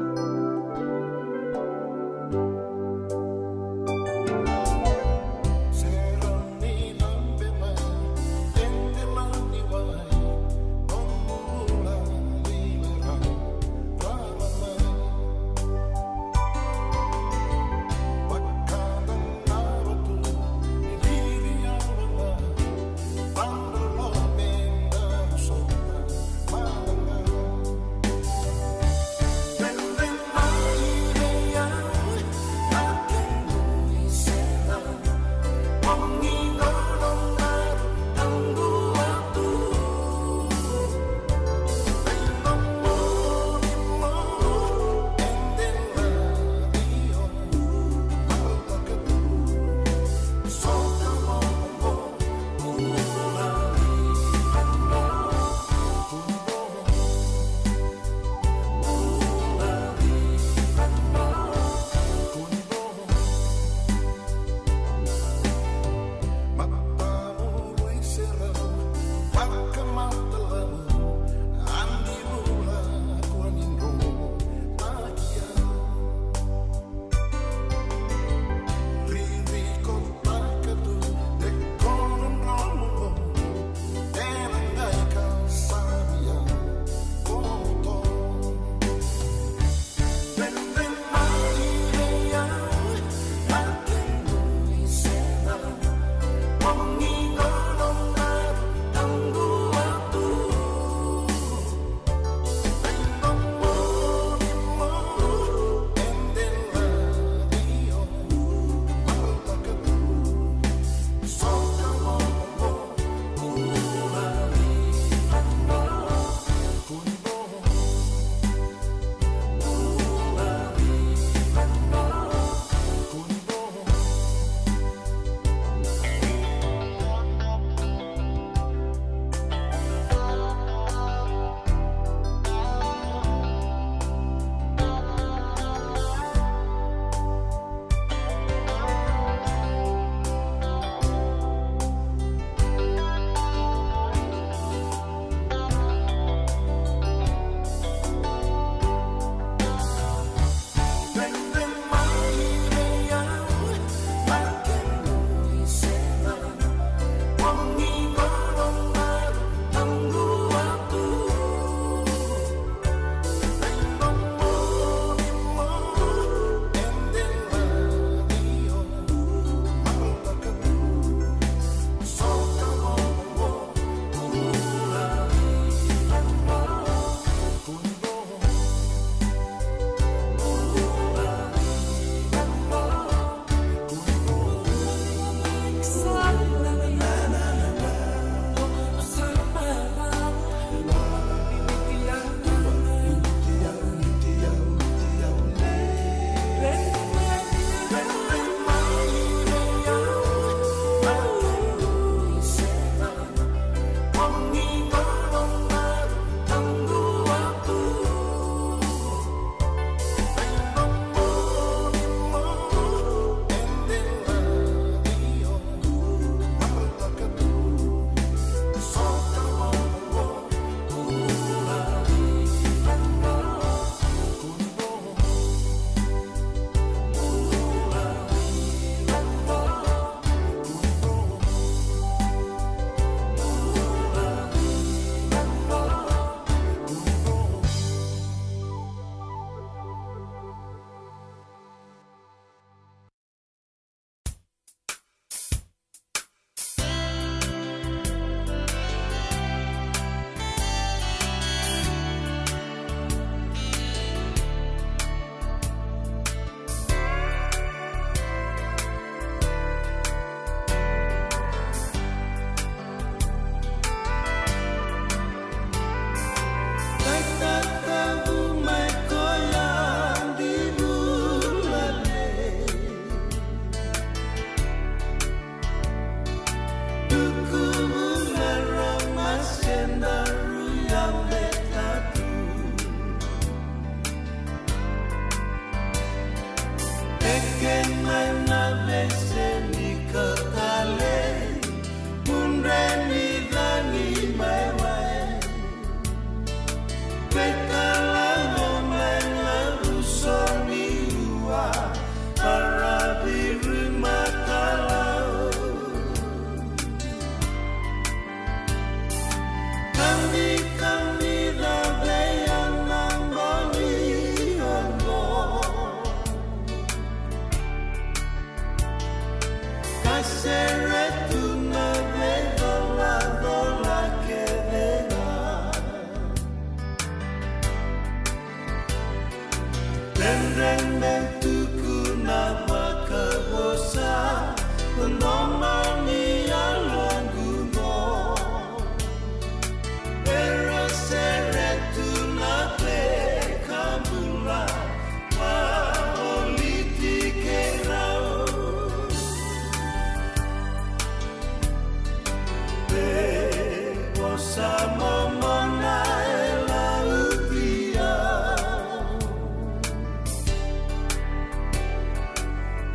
Sa momona e lautia.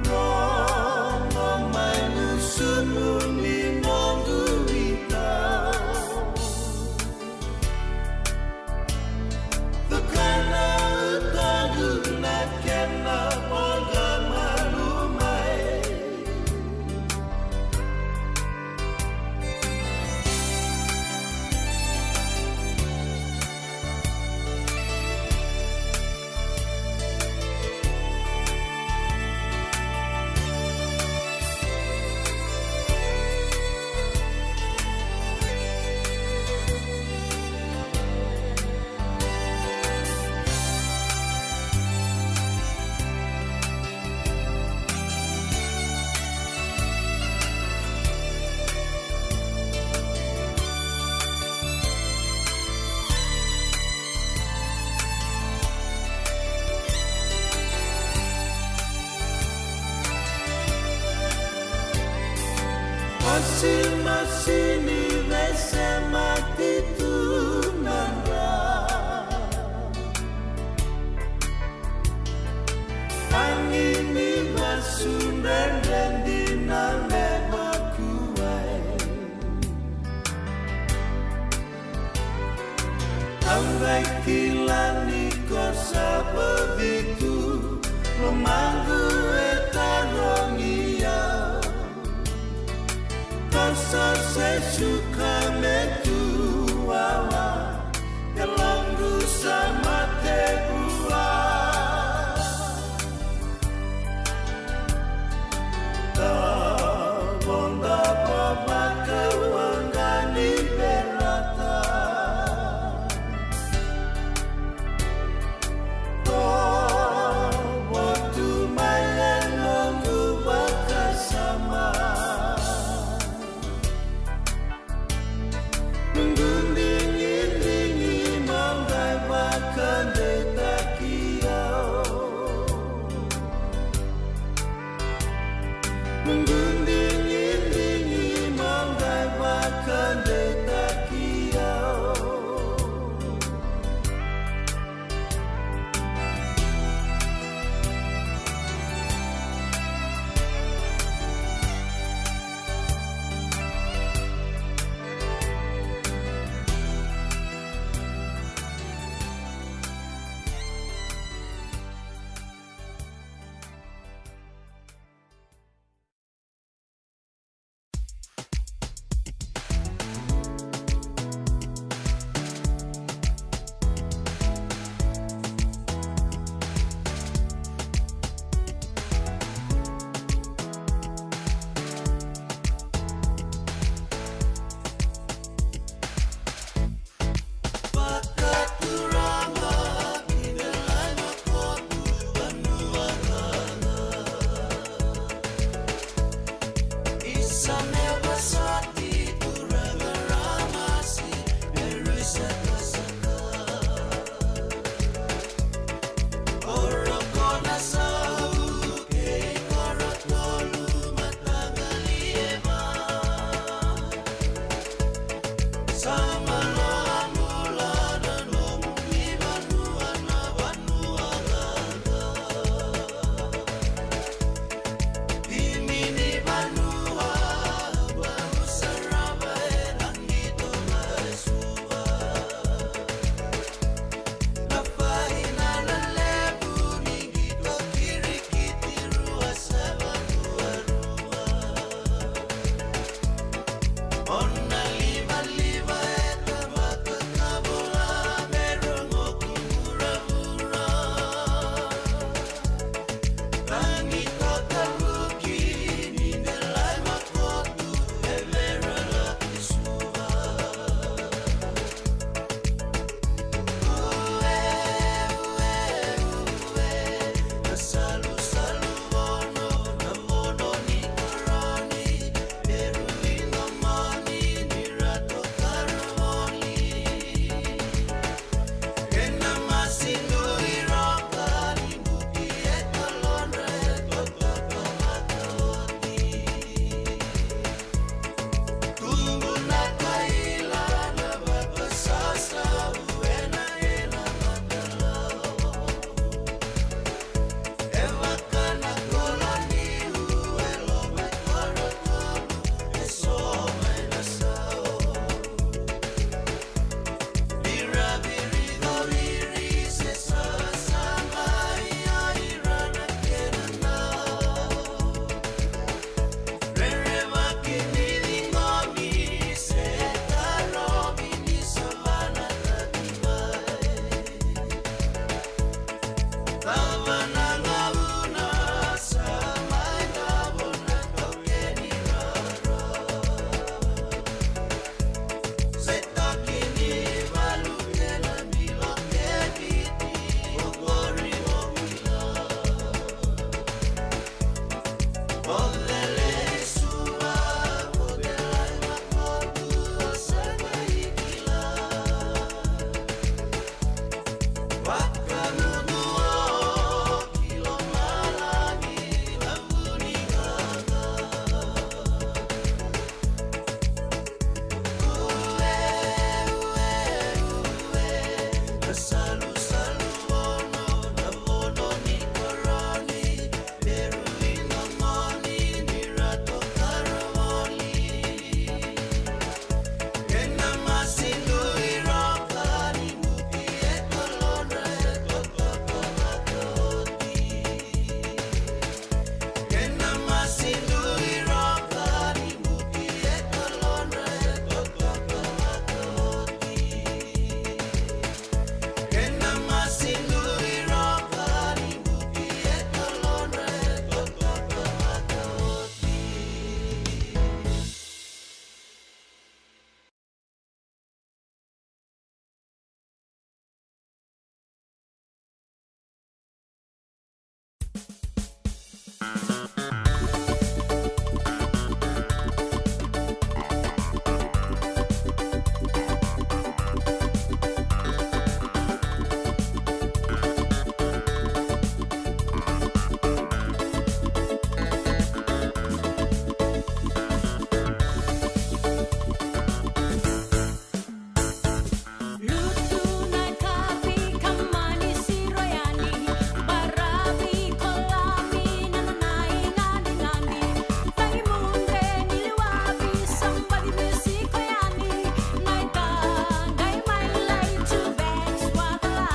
Rogo mai gusunu ni noqu ita. Tukana utoqu na kena voqa malu mai. Masi, masi ni vesemati tu na dra. Tagi ni vasu dredre dina me vakuai. Au qai kila ni ko sa bogi tu, lomaqu e tarogi au. Ko sa se suka me tu wawa, e laqu sa mate vua. Ka voda vavaka waqa ni berata. Ko votu mai Lutu na kavi ka mani siro yani, baravi ko lami na nona iganigani. Vaimude ni liwavi, somebody musiko yani, na ita qai mai lai tu bek swatala.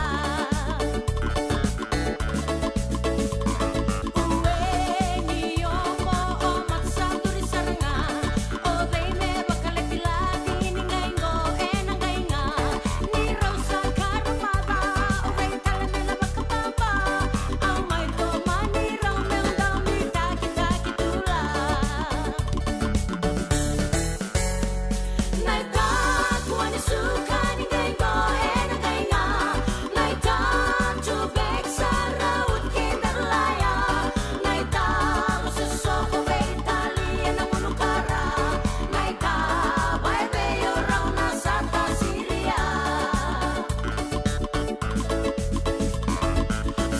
Ue ni omo o matasaturi sara ga, o cei me vakalakilakilaci ni qai qo ena qai ga. Ni rau sa karamaca, o cei tale me na vakababa? Au mai tomani rau meu dau ni takitaki tula. Na itakuwa ni suka ni qai qo ena qai ga. Na ita tu bek sara uti kei Darlaya. Na ita loso soko veitali ena gunu kara. Na ita vaevei o rau na sata Siria.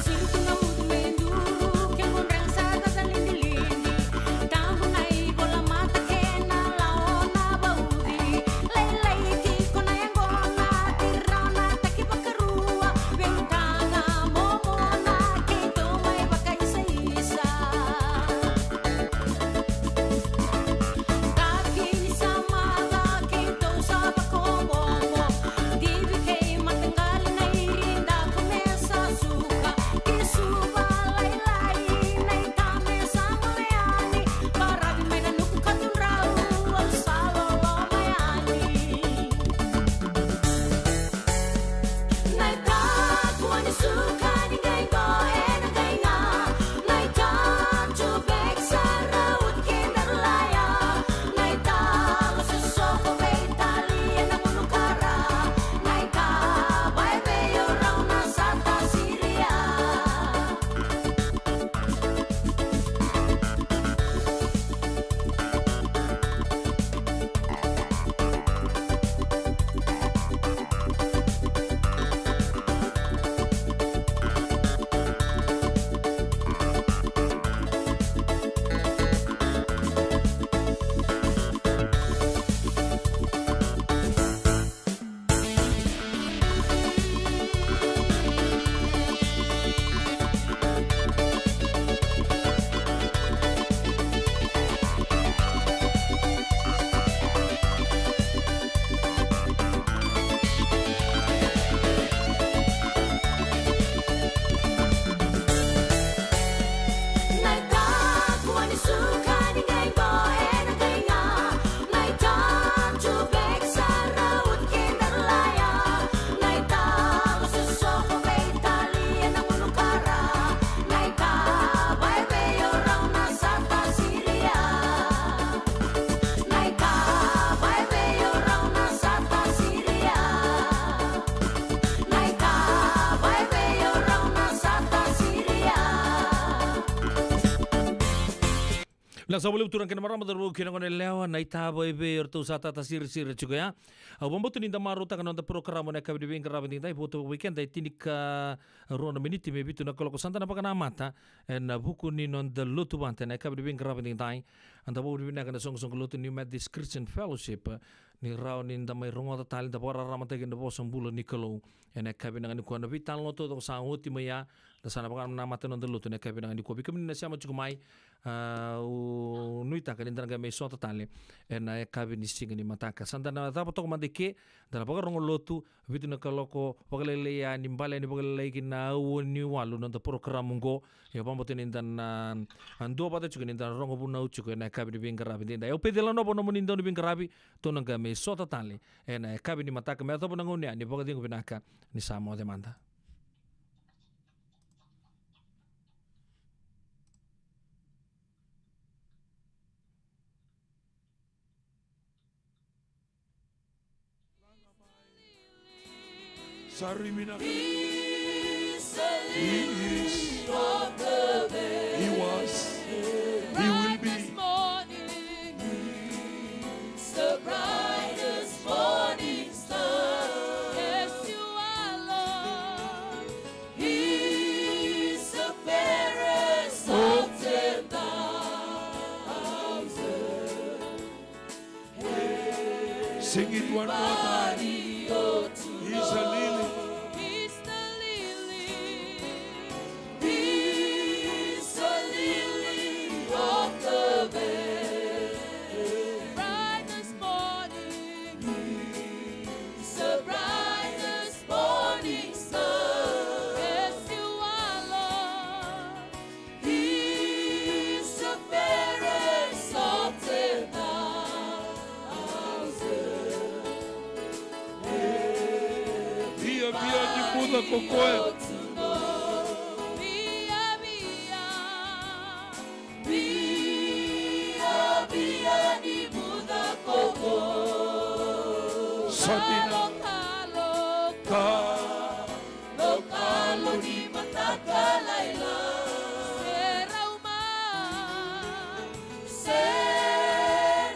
Siritu na mudu me duru, ke gudrega sa caca lidilidi. Tabu na ivola mata kei na lawa na vauci. Lailai tiko na yaqona, tira na taki vakarua. Veitaga momona, keitou mai vakaisaisa. Taki ni samaca, keitou sa vakaoqoqo. Divi kei mataqali na iri daku me sa suka. Ki Suva lailai na ita me sa gole yani. Baravi mai na nuku ka tudrau, au sa loloma yani. Na itakuwa ni suka ni qai qo ena qai ga. Na ita tu bek sara uti kei Darlaya. Na ita loso soko veitali ena gunu kara. Na ita vaevei o rau na sata Siria. Na itakuwa ni suka ni qai qo ena qai ga. Na ita tu bek sara uti kei Darlaya. Na ita loso soko veitali ena gunu kara. Na ita vaevei o rau na sata Siria. Na ita vaevei o rau na sata Siria. Na ita vaevei o rau na sata Siria. Vinaka saka vakalevu turaga kei na marama, cauravou kei na goneyalewa, na ita vaevei o ratou sa tata sirisiri tiko ya. Au vakabauta ni da marautaka na noda porokaramu ena yakavi ni veiqaravi edaidai, vo tu vei keda e tinikarua na miniti me vitu na kaloko, sa da na vakanamata ena vuku ni noda lotu vata ena yakavi ni veiqaravi edaidai. Eda vakavinavinaka na soqosoqo lotu New Methodist Christian Fellowship ni rawa ni da mai rogoca tale, da vakararamataki na vosa bula ni Kalou ena yakavi vinaka nikua. Na veitalanoa taucoko sa oti mai ya, da sa na vakanamata na noda lotu ena yakavi vinaka nikua. Vei kemuni na sema tiko mai, a, au nuitaka ni da na qai mai sota tale ena yakavi ni siga ni mataka. Sa da na cava toka mada i ke, da na vakarogo lotu, vitu na kaloko, vakalailai yani, bale yani vakalailai ki na aua ni walu na noda porokaramu oqo. Ia vakabauta ni da na, a, duavata tiko ni da na rogo vunau tiko ena yakavi ni veiqaravi edaidai. Au Peceli Lanova, nomuni dauniveiqaravi, tou na qai mai sota tale ena yakavi ni mataka me yacova na gauna ya. Ni vakacegu vinaka, ni sa moce mada. He is. He Sing it one more time. He's a lily. He's the lily. He's the lily of the valley. Brightest morning. He's the brightest morning star. Yes, you are, Lord. He's the fairest of ten thousand. Viavia ni muda ko koya. Viavia, viavia ni muda ko koya. Sa dina. Kalo, kalo, kalo, kalo ni mataka lailai. Se rau mai, se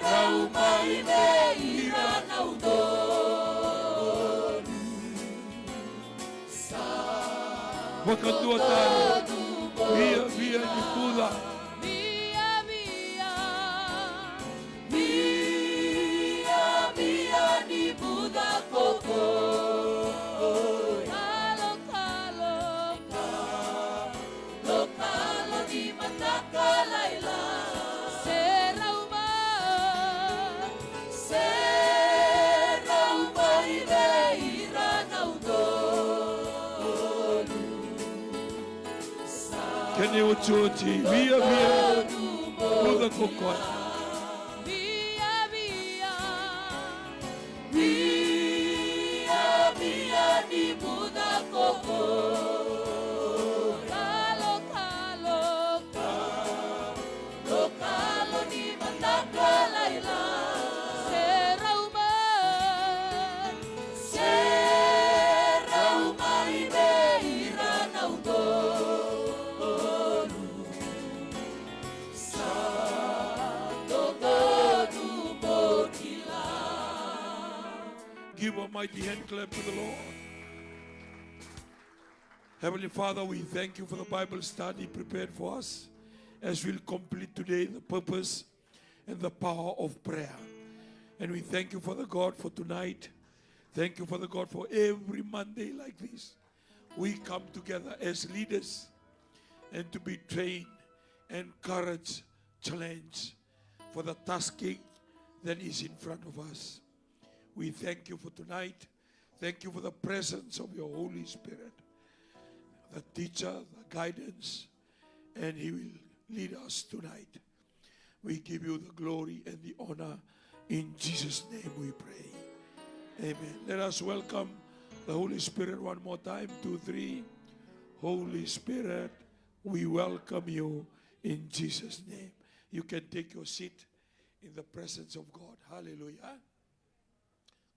rau mai vei ira na udolu. Sa vakadua tale. Viavia ni muda. Viavia. Viavia ni muda ko koya. Kalo, kalo, kalo, kalo ni mataka lailai. Se rau mai, se rau mai vei ira na udolu. Kena iotioti, viavia ni muda ko koya. Viavia, viavia ni muda ko koya. Kalo, kalo, kalo, kalo ni mataka lailai. Se rau mai, se rau mai vei ira na udolu. Sa dodonu mo kila. Give a mighty hand clap to the Lord. Heavenly Father, we thank you for the Bible study prepared for us as we'll complete today the purpose and the power of prayer. And we thank you, Father God, for tonight. Thank you, Father God, for every Monday like this. We come together as leaders and to be trained, encouraged, challenged for the tasking that is in front of us. We thank you for tonight. Thank you for the presence of your Holy Spirit, the teacher, the guidance, and he will lead us tonight. We give you the glory and the honor. In Jesus' name we pray. Amen. Let us welcome the Holy Spirit one more time. Two, three. Holy Spirit, we welcome you in Jesus' name. You can take your seat in the presence of God. Hallelujah.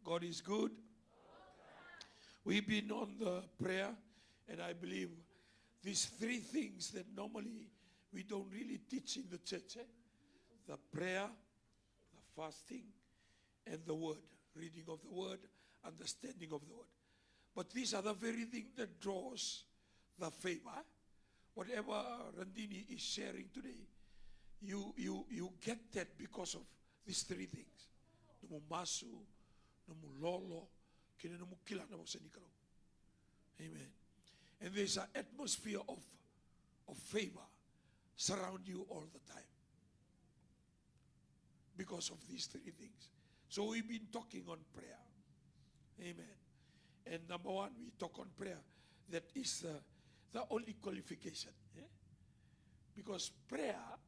God is good. We've been on the prayer, and I believe these three things that normally we don't really teach in the church, eh? The prayer, the fasting, and the word, reading of the word, understanding of the word. But these are the very thing that draws the favor. Whatever Randini is sharing today, you, you, you get that because of these three things. Nomu masu, nomu lolo, kei na nomu kila na vosa ni Kalou. Amen. And there's an atmosphere of, of favor surround you all the time because of these three things. So we've been talking on prayer. Amen. And number one, we talk on prayer. That is the, the only qualification. Eh? Because prayer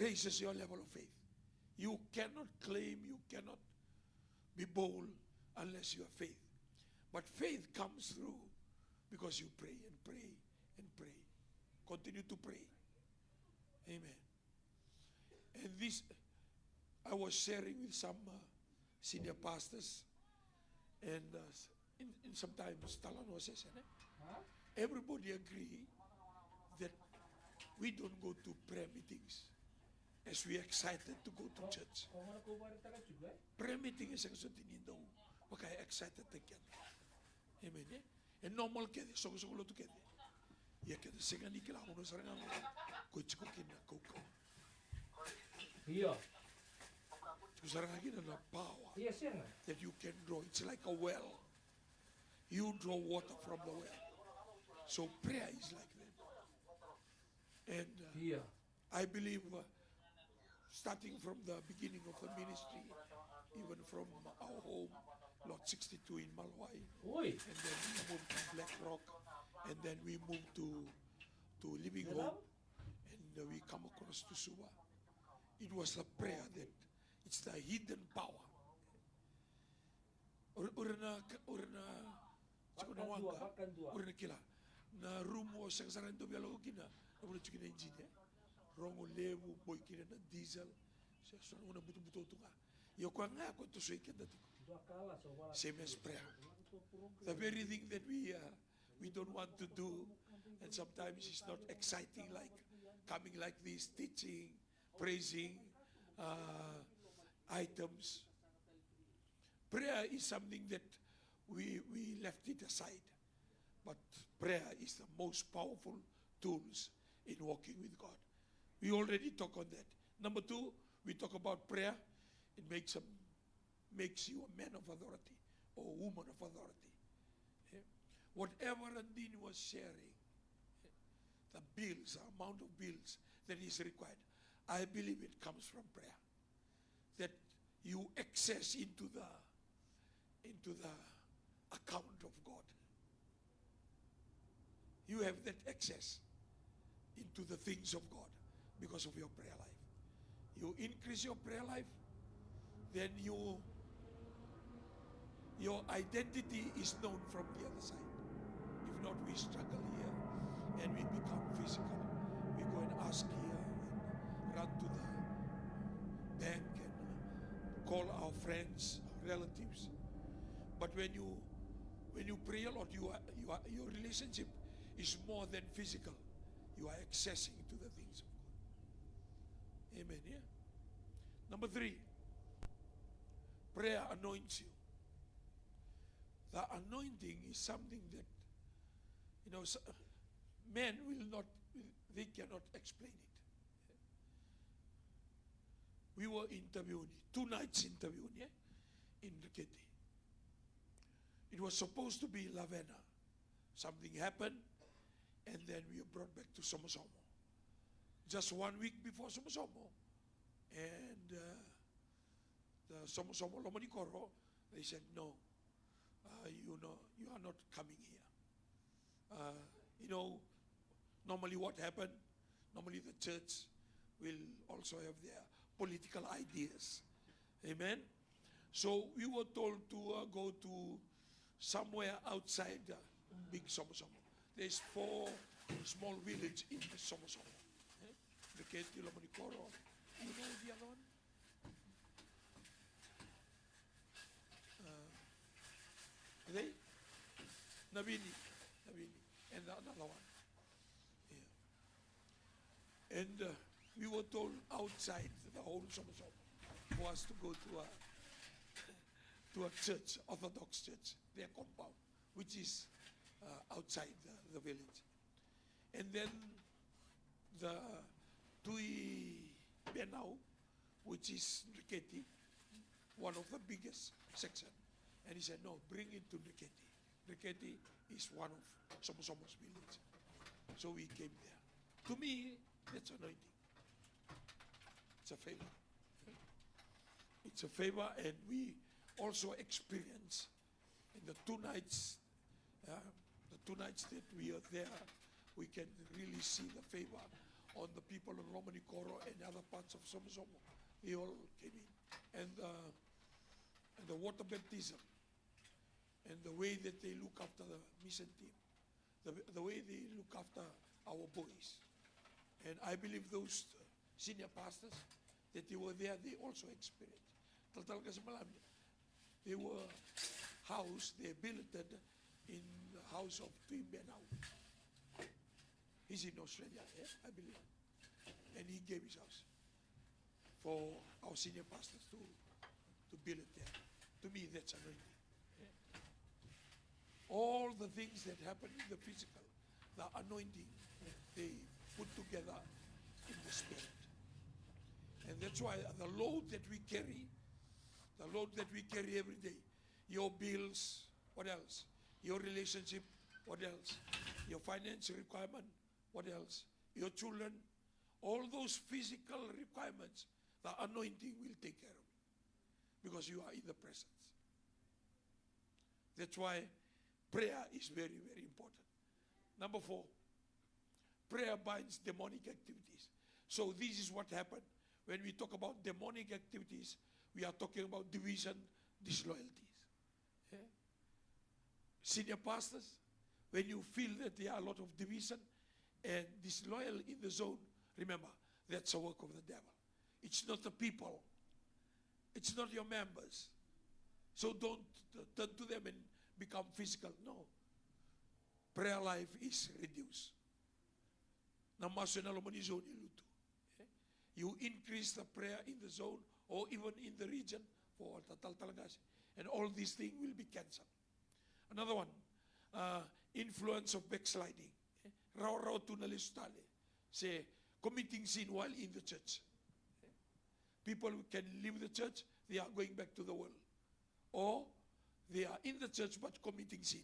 raises your level of faith. You cannot claim, you cannot be bold unless you have faith. But faith comes through because you pray and pray and pray. Continue to pray. Amen. And this, I was sharing with some, uh, senior pastors, and, uh, s-, in, in sometimes talanoa session, eh? Everybody agree that we don't go to prayer meetings as we excited to go to church. Prayer meeting e sega soti ni dau vaka excited taki keda. Amen, eh? E normal kece, soqosoqo lotu kece. Ia keda sega ni kila, vanua sara ga ko tiko kina na kaukauwa. Io. Tiko sara ga kina na power that you can draw. It's like a well. You draw water from the well. So prayer is like that. And uh, I believe, uh, starting from the beginning of the ministry, even from our home, Lot sixty-two in Malwai, and then we moved to Black Rock, and then we moved to, to Living Hope, and uh, we come across to Suva. It was the prayer that, it's the hidden power. O ira na, o ira na, tiko na waqa, o ira na kila. Na rumu o sega sara ni dau via lako kina, na vanua tiko kina ijini, e. Rogo levu, boi kina na diesel, se so na gauna butobuto tu ga. Ia o koya ga e koya e tosoi keda tiko. Same as prayer. The very thing that we, uh, we don't want to do, and sometimes it's not exciting like coming like this, teaching, praising, uh, items. Prayer is something that we, we left it aside. But prayer is the most powerful tools in walking with God. We already talk on that. Number two, we talk about prayer. It makes a, makes you a man of authority or woman of authority. Eh? Whatever Randini was sharing, eh, the bills, the amount of bills that is required, I believe it comes from prayer. That you access into the, into the account of God. You have that access into the things of God because of your prayer life. You increase your prayer life, then you, your identity is known from the other side. If not, we struggle here and we become physical. We go and ask here and run to the bank and call our friends, our relatives. But when you, when you pray a lot, you are, you are, your relationship is more than physical. You are accessing to the things of God. Amen, yeah? Number three, prayer anoints you. The anointing is something that, you know, s-, men will not, they cannot explain it. We were in Taveuni, two nights in Taveuni, eh, in Riketi. It was supposed to be Lavena. Something happened, and then we were brought back to Somosomo. Just one week before Somosomo, and, uh, the Somosomo Lomanikoro, they said, "No, uh, you know, you are not coming here." Uh, you know, normally what happened? Normally the church will also have their political ideas. Amen? So we were told to, uh, go to somewhere outside, uh, big Somosomo. There's four small village in Somosomo. Eh? Riketi, Lomanikoro. You know the other one? Uh, are they? Navini. Navini. And another one. Yeah. And, uh, we were told outside the whole Somosomo for us to go to a, to a church, Orthodox church, their compound, which is, uh, outside the, the village. And then the Tui Benau, which is Riketi, one of the biggest section. And he said, "No, bring it to Riketi. Riketi is one of Somosomo's village." So we came there. To me, that's anointing. It's a favor. It's a favor, and we also experience in the two nights, uh, the two nights that we are there, we can really see the favor on the people of Lomanikoro and other parts of Somosomo. They all came in. And, uh, and the water baptism and the way that they look after the mission team, the, the way they look after our boys. And I believe those senior pastors that they were there, they also experienced. Talatala Kasimalami, they were housed, they billeted in the house of Tui Benau. He's in Australia, eh, I believe. And he gave his house for our senior pastors to, to build it there. To me, that's anointing. All the things that happen in the physical, the anointing, they put together in the spirit. And that's why the load that we carry The load that we carry every day. Your bills, what else? Your relationship, what else? Your finance requirement, what else? Your children, all those physical requirements, the anointing will take care of it because you are in the presence. That's why prayer is very, very important. Number four, prayer binds demonic activities. So this is what happened. When we talk about demonic activities, we are talking about division, disloyalties. Eh? Senior pastors, when you feel that there are a lot of division and disloyal in the zone, remember, that's a work of the devil. It's not the people. It's not your members. So don't t-, turn to them and become physical. No. Prayer life is reduced. Na masu ena loma ni zone e lutu. Eh? You increase the prayer in the zone or even in the region for the talatala qase. And all these things will be cancelled. Another one, uh, influence of backsliding. Eh? Rawarawa tu na lesu tale. Se committing sin while in the church. Eh? People can leave the church, they are going back to the world. Or they are in the church but committing sin.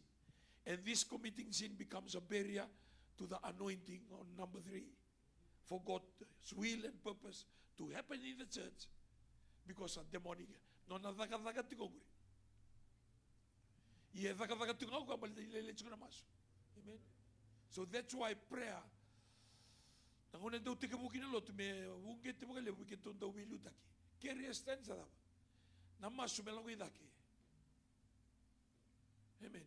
And this committing sin becomes a barrier to the anointing on number three. For God's will and purpose to happen in the church because of demonic. Nona cakacaka tiko qori. Ia e cakacaka tiko ga o koya baleta ni lailai tiko na masu. Amen. So that's why prayer. Na gauna e dau tekivu kina lotu me uqeti vakalevu me keitou dau veiliutaki. Carry a stand sa cava? Na masu me lako i cake. Amen.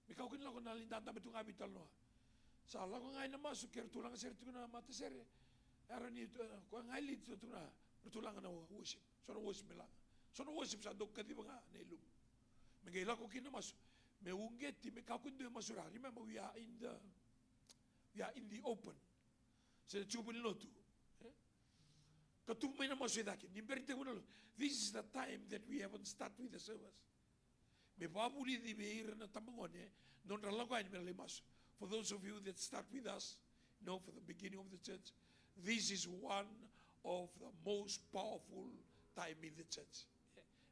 Me kakua ni lako na lai dadabe tu ga veitalanoa. Sa lako ga ina masu ke ratou laga sere tiko na matasere. Era ni, eh, koya ga e lead tu na, ratou laga na worship. So na worship me laga. So na worship sa dau kaciva ga na ilumu. Me qai lako kina masu. Me uqeti, me kakua ni dua e masu ra. Remember, we are in the, we are in the open. Se na tiko ni lotu. Eh? Ka tubu mai na masu e cake. Ni bera ni tekivu na lotu. This is the time that we haven't start with the service. Me vakavulici vei ira na tabagone, nodra lako yani me na lai masu. For those of you that start with us, you know, for the beginning of the church, this is one of the most powerful time in the church.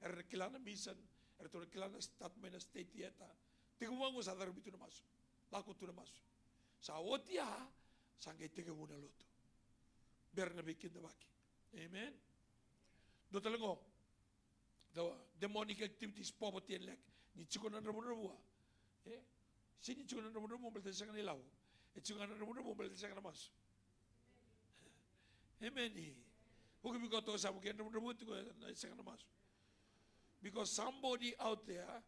Era na kila na mission, eratou na kila na start mai na state theater. Tekivu ga qo sa caravi tu na masu. Lako tu na masu. Sa oti ya, sa qai tekivu na lotu. Bera na veikidavaki. Amen. Dua tale qo. The demonic activities, poverty and lack. Ni tiko na dravudravua. E? Se ni tiko na dravudravua baleta sega na ilavo. E tiko na dravudravua baleta sega na masu. Amen. Vuki vei koya toka sa vuki na dravudravua tiko na sega na masu. Because somebody out there,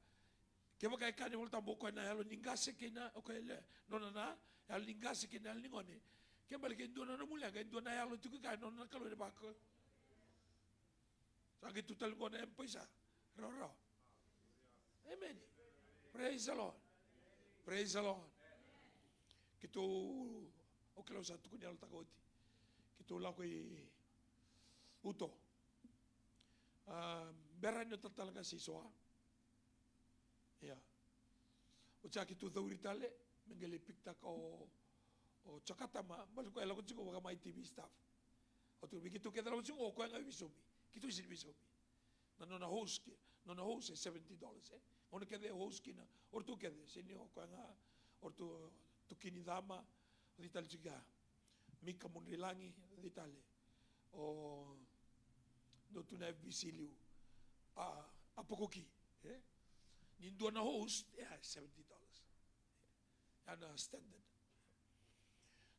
kevaka e kaya na iVolatabu o koya na yalo ni qase kei na, o koya e le, nona na yalo ni qase kei na yalo ni gone. Ke bale ke dua na nomu leqa, e dua na yalo tiko i kea, nona na Kalou e vaka. Sa qai tu tale qo na M-PAiSA. Rawarawa. Amen. Praise the Lord. Praise the Lord. Keitou, au kila au sa tukuni yalotaka oti. Keitou lako i Uto. A, bera ni o talatala qase i Soa. Ia. Oti sa keitou cauri tale, me qai lai pick-taka o, o Jakatama, baleta o koya e lako tiko vaka mai T V staff. Oti vei keitou kece lako tiko, o koya ga e veisaumi. Keitou sega ni veisaumi. Na nona host ki, nona host e seventy dollars, e. Gauna kece e host kina, o ratou kece, sega ni o koya ga, o ratou Tukini Cama, o cei tale tiko ya. Mika Mudrilagi, o cei tale. O dua tu na F B C liu. A, a Pokoki, e? Ni dua na host, e, seventy dollars. Ya na standard.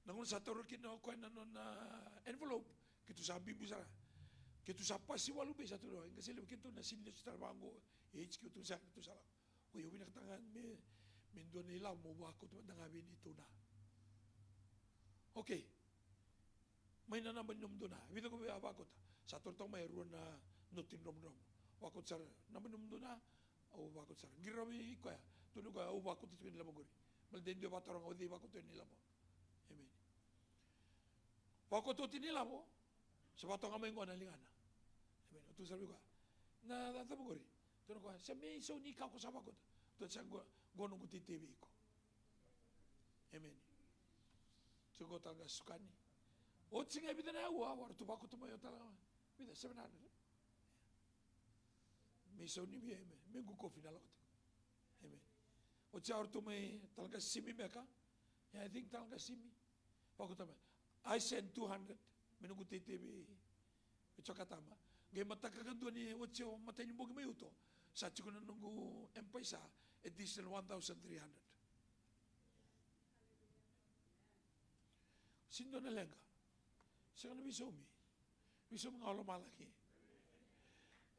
Na gauna sa taura kina o koya na nona envelope, keitou sa biubiu sara. Keitou sa pasi walu vei sa tu na, e qase levu keitou na senior lesu tale vaqo, e H Q tu sa, keitou sa lako. Oi, au vinakata ga me, me dua na ilavo mo vakauta mada ga vei neitou na. Okay. Mai na naba ni nomudou na. Vica ko vei a vakauta. Sa toro toka mai e rua na noti ni dromodromo. Vakauta sara, naba ni nomudou na. Au vakauta sara. Qiri rawa vei koya. Tukuna o koya, au vakauta tiko na ilavo qori. Baleta e dua e vakataroga o cei vakauta na ilavo. Amen. Vakauta oti na ilavo. Sa vakatoka mai qo na ligana. Amen. Au tukuna sara vei koya, na cava qori? Tukuna o koya, se me isau ni ka ko sa vakauta. Tukuna, sa qo, qo noqu teitei vei iko. Amen. Tukuna o tale ga Sukani. Oti ga e vica na aua, o ratou vakauta mai o tale ga. Vica, seven hundred. Me isau ni via, amen. Me qu kofi na lako tiko. Amen. Oti au ratou mai Talaqasimi meka. Yeah, I think Talaqasimi. Vakuta mai. I send two hundred. Me noqu teitei vei, vei Jokatama. Qai mataka kadua ni oti au matai ni bogi mai Uto. Sa tiko na noqu M-PAiSA, additional one thousand three hundred. Sini dua na leqa. Sega na veisaumi. Veisaumi ga o lomalagi.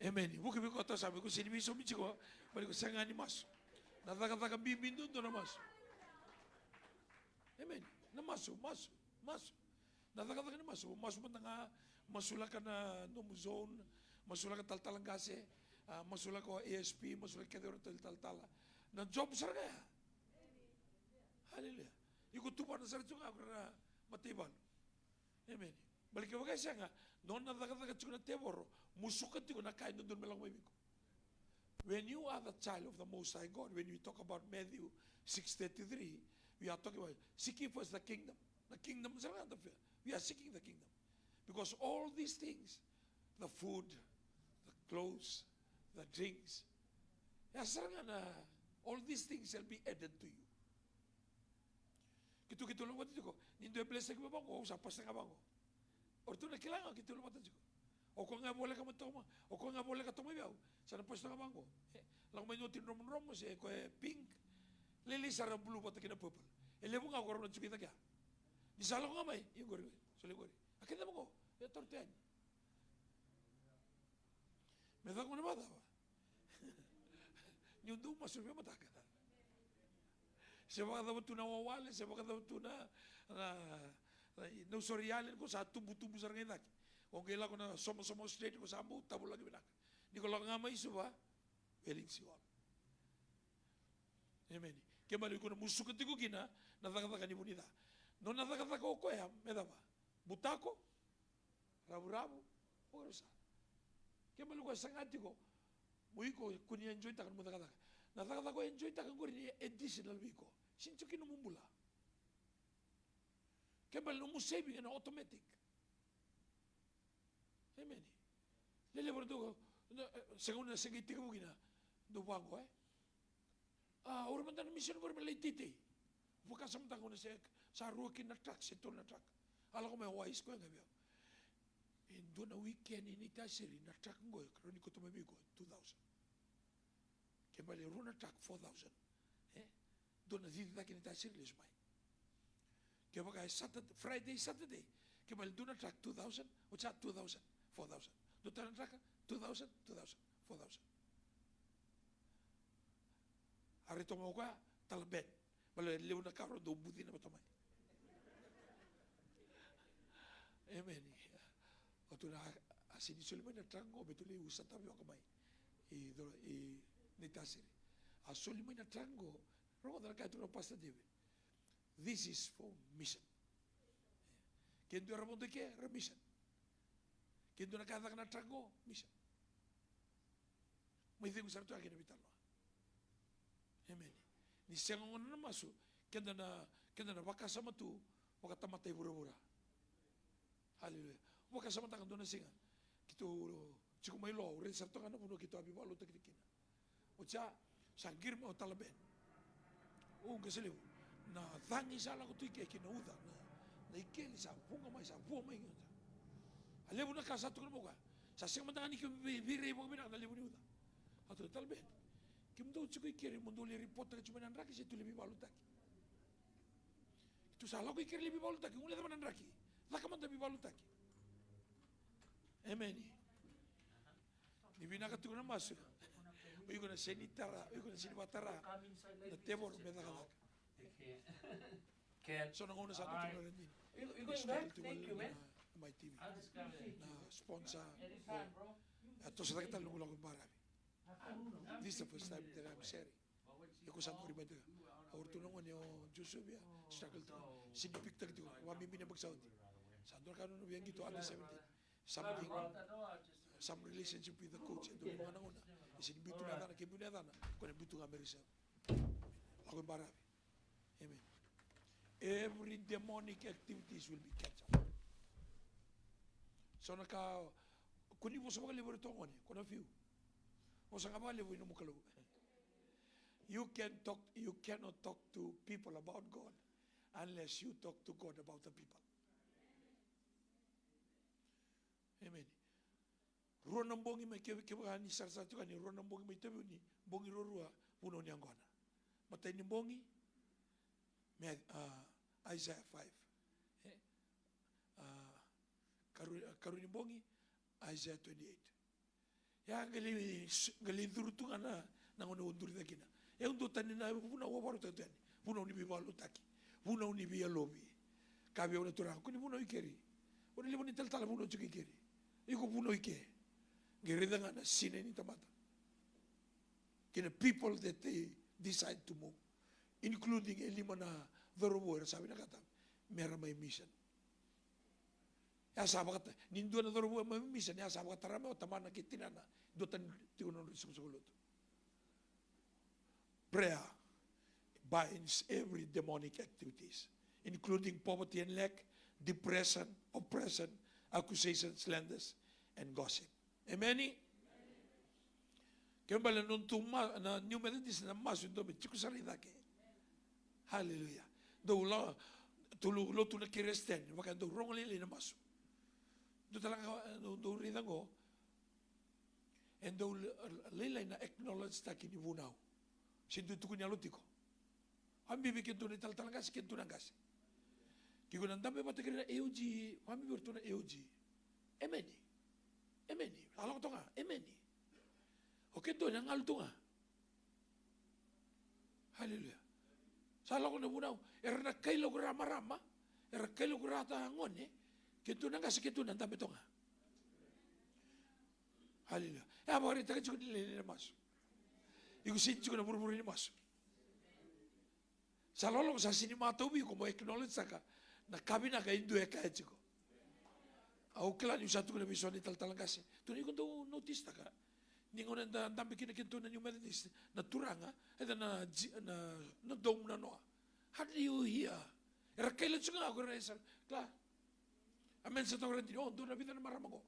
Emeni. Vuki vei koya tau sami, ko sini veisaumi tiko, bali ko sega ni masu. Na cakacaka bibi duadua na masu. Emeni. Na masu, masu, masu. Na cakacaka ni masu, masu mada ga, masulaka na nomu zone, masulaka talatala qase, a, masulaka o A S P, masulaka kece o ratou talatala. Na job sara ga ya. Haleluya. Iko tuvana sara tiko ga ko na mataivalu. Emeni. Bali kevaka e sega, nona cakacaka tiko na tevoro, musuka tiko na ka e dodonu me lako mai vei iko. When you are the child of the Most High God, when we talk about Matthew six thirty-three, we are talking about seeking first the kingdom. The kingdom sara ga da fea. We are seeking the kingdom. Because all these things, the food, the clothes, the drinks, ya sara ga na, all these things shall be added to you. Keitou, keitou lako vata tiko, ni dua e bless-taki mai vaqo, au sa pastor ga vaqo. O ratou na kila ga keitou lako vata tiko. O koya ga e voleka mai toka mai, o koya ga e voleka toka mai vei au, sa na pastor ga vaqo. E, lako mai ni oti dromodromo se koya e pink. Lailai sara blue vata kei na purple. E levu ga ko rau na tiko i cake ya. Ni sa lako ga mai, ia qori, soli qori. A kece vaqo, e toro tu yani. Me caka gona vakacava? Niu dau masu veimataka. Se vakacava tu na wawale, se vakacava tu na, na, na, no, sorry, yale, ko sa tubutubu sara ga i cake. Ko qai lako na somasoma straight, ko sa bau tavulaki vinaka. Ni ko lako ga mai Suva, welings you all. Emeni. Kena ibalebale iko na musuka tiko kina na cakacaka ni vu ni ca. Nona cakacaka o koya me cava? Butako, ravuravu, o koya sa. Kena ibalebale o koya saga tiko mo iko kua ni enjoy-taka nomu cakacaka. Na cakacaka o enjoy-taka qori ni additional vei iko. Sini tiko kina nomu bula. Kena ibalebale nomu saving ena automatic. Emeni. Lelevu na dau, na, e, sega ni na sega ni tekivu kina dau vaqo, e? A, o ira mada na missionary me lai teitei. Vakasamataka gona se sa rua kina na truck, se tolu na truck. A lako mai o Wise, koya ga vei au. E dua na weekend i Naitasiri na truck qo e rawa ni kauta mai vei iko two thousand. Kena ibalebale rua na truck, four thousand. E? Dua na cici cake i Naitasiri lesu mai. Kevaka e Saturday, Friday, Saturday, kena ibalebale dua na truck two thousand, oti sa two thousand, four thousand. Dua tale na truck, two thousand, two thousand, four thousand. A rai toka mai o koya, Talaben. Baleta levu na ka rau dau bucina vata mai. Emeni. O tu na, a sini soli mai na truck qo me tu lai usa tavioka mai. I, i Naitasiri. A soli mai na truck qo, rogoca na ka e tukuna o Pastor David. This is for mission. Ke dua era vodo i ke, era mission. Ke dua na ka e caka na truck qo, mission. Mai cegu sara tu ya kei na veitalanoa. Emeni. Ni sega gona na masu, keda na, keda na vakasama tu vakatamata i vuravura. Haleluya. Vakasamataka dua na siga keitou tiko mai Lo, au raica sara toka ga na vanua keitou a veivakalotutaki kina. Oti ya, sa qiri mai o Talaben. O qase levu. Na cagi sa lako tu i ke kei na uca, na, na ikeli sa vuqa mai, sa vua mai. A levu na ka sa tukuna mai o koya. Sa sega mada ga ni keimami vei, veirai vakavinaka na levu ni uca. A tukuna, Talaben, kemudou tiko i keri mo dou lai ripotaka tiko mai na draki se tu lai veivakalotutaki. Keitou sa lako i keri lai veivakalotutaki, gole cava na draki. Caka mada veivakalotutaki. Emeni. Ni vinaka tiko na masu. O iko na sega ni tara, o iko na sega ni vakatara na tevoro me cakacaka. So na gauna sa tu na radini. Start tu na mai T V. Na sponsor. A toso cake tale noqu lako i baravi. This is the first time that I'm sharing. Ia ko sa qori mai tiko. Au ratou na gone o Joseph ia, struggle tiko. Sega ni pick-taki tiko, vakabibi na yabaki sa oti. Sa dua na ka nona via qito under seventeen. Something, some relationship with the coach. E dua na gauna. E sega ni biu tu na yacana, ke biu na yacana, ko na biu tu ga me reserve. Lako i baravi. Amen. Every demonic activities will be cancelled. So na ka, ko ni vosa vakalevu iratou gone, ko na few. Vosa ga vakalevu i nomu Kalou. You can talk, you cannot talk to people about God unless you talk to God about the people. Amen. Rua na bogi mai, kevaka ni sarasara tiko yani, rua na bogi mai Taveuni, bogi ruarua, vunau ni yaqona. Matai ni bogi, me, a, Isaiah five. E? A, karu, karu ni bogi, Isaiah twenty-eight. Ia, qai lai, qai lai curu tu ga na, na gauna au duri cake kina. E, au duatani na vunau au vakarautaka tu yani. Vunau ni veivakalotutaki. Vunau ni veiyalovi. Kaya vei au na Turaga, ko ni vunau i keri. O na levu ni talatala vunau tiko i keri. Iko vunau i ke. Qai raica ga na sinai ni tamata. Kei na people that they decide to move. Including e lima na cauravou era sa vinakata me ra mai mission. E a sa vakata, ni dua na cauravou e mai mission, e a sa vakatara mai o tamana kei tinana, duatani tiko na nodra isoqosoqo lotu. Prayer binds every demonic activities, including poverty and lack, depression, oppression, accusations, slanders, and gossip. Emeni? Kena ibalebale na nodatou ma-, na New Methodist na masu e dua me tiko sara i cake. Haleluya. Dou la, dou lo-, lotu na Keresiteni, vaka e dau rogo lailai na masu. Dou tala ga, dou, dou raica qo. E dau la-, lailai na acknowledge taki ni vunau. Se dua tukuni yalo tiko. Vakabibi kei dua na italatala qase, kei dua na qase. Ke iko na dabe vata kei ira na A O G, vakabibi iratou na A O G. Emeni. Emeni. Sa lako toka ga. Emeni. O keitou na galu tu ga. Haleluya. Sa lako na vunau. Era na kaila ko ira marama. Era kaila ko ira ta gone. Keitou na qase, keitou na dabe toka ga. Haleluya. E a vakaraitaka tiko ni lailai na masu. Iko sega ni tiko na vuravura ni masu. Sa loloko, sa sega ni matau vei iko mo acknowledge taka na ka vinaka e dua e kaya tiko. Au kila niu sa tukuna vei so na italatala qase. Tukuna, iko dau notice taka ni gauna eda dabe kina keitou na New Methodist, na turaga, eda na ji-, na, na dome na noa. Hardly you hear. Era kaila tiko ga ko ira e sa, kila. Amen, sa toka ra dina, o, dua na vica na marama qo.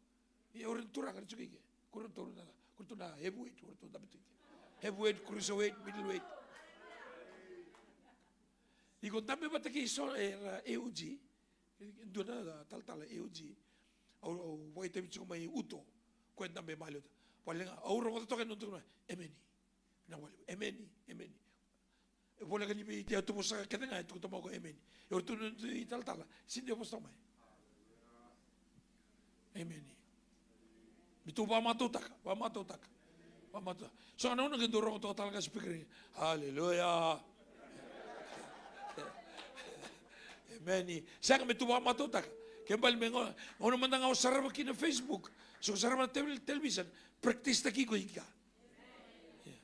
Ia, o ira na turaga ra tiko i ke. Ko iratou na, ko iratou na heavyweight, ko iratou dabe tu i ke. Heavyweight, cruiserweight, middleweight. Iko dabe vata kei so, e, ra A O G. Dua na talatala A O G. Au, au vakaitavi tiko mai Uto. Ko e dabe mai Uto. Vale ga, au rogoca toka e nona tukuna, emeni. Na wale, emeni, emeni. E voleka ni vei tia tu vosa kece ga e tukuna mai ko emeni. E ori tu na tu italatala, sega ni vosa mai. Emeni. Me tou vakamatautaka, vakamatautaka, vakamatautaka. So na gauna ke dou rogo toka tale ga speaker. Haleluya. Emeni. Sega, me tou vakamatautaka. Ke bale me gauna, gauna mada ga o sarava kina Facebook. So sarava na tel-, television. Practice taki iko i kea. Yeah.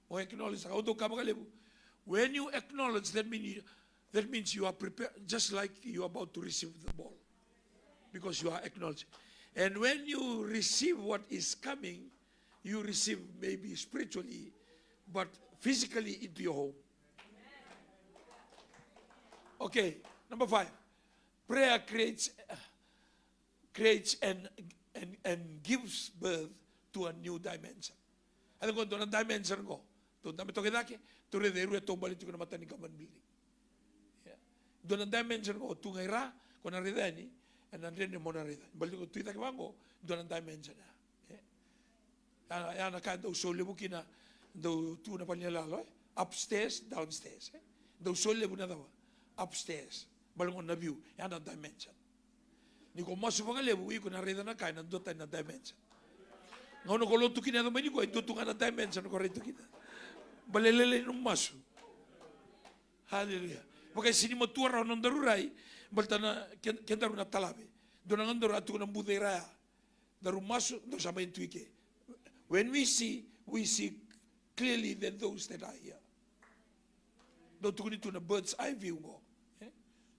O acknowledge, au dau kaya vakalevu. When you acknowledge, that mean you, that means you are prepared, just like you are about to receive the ball. Because you are acknowledging. And when you receive what is coming, you receive maybe spiritually, but physically into your home. Okay, number five. Prayer creates, creates and, and, and gives birth to a new dimension. A cava qo, dua na dimension qo. Tou dabe toka i cake, tou raica e rua e taubale tiko na mata ni government building. Yeah. Dua na dimension qo, tu ga i ra, ko na raica yani, ena dredre mo na raica. Baleta qo tu i cake vaqo, dua na dimension ya. Yeah. Ya, ya na ka dau soli levu kina, dau tu na vale ni yaloyalo, e? Upstairs, downstairs, e? Dau soli levu na cava? Upstairs. Baleta qo na view, ya na dimension. Ni ko masu vakalevu, iko na raica na ka ena dua tani na dimension. Gauna ko lotu kina yaco mai ni ko, e dua tu ga na dimension ko raica tu kina. Baleta e lailai nomu masu. Haleluya. Vaka e sega ni matua rawa na nodaru rai, baleta na ke-, kedaru na talave. Dua na gauna daru a tu na buca i ra ya. Daru masu, daru sa mai tu i ke. When we see, we see clearly than those that are here. Dau tukuni tu na bird's eye view qo. E?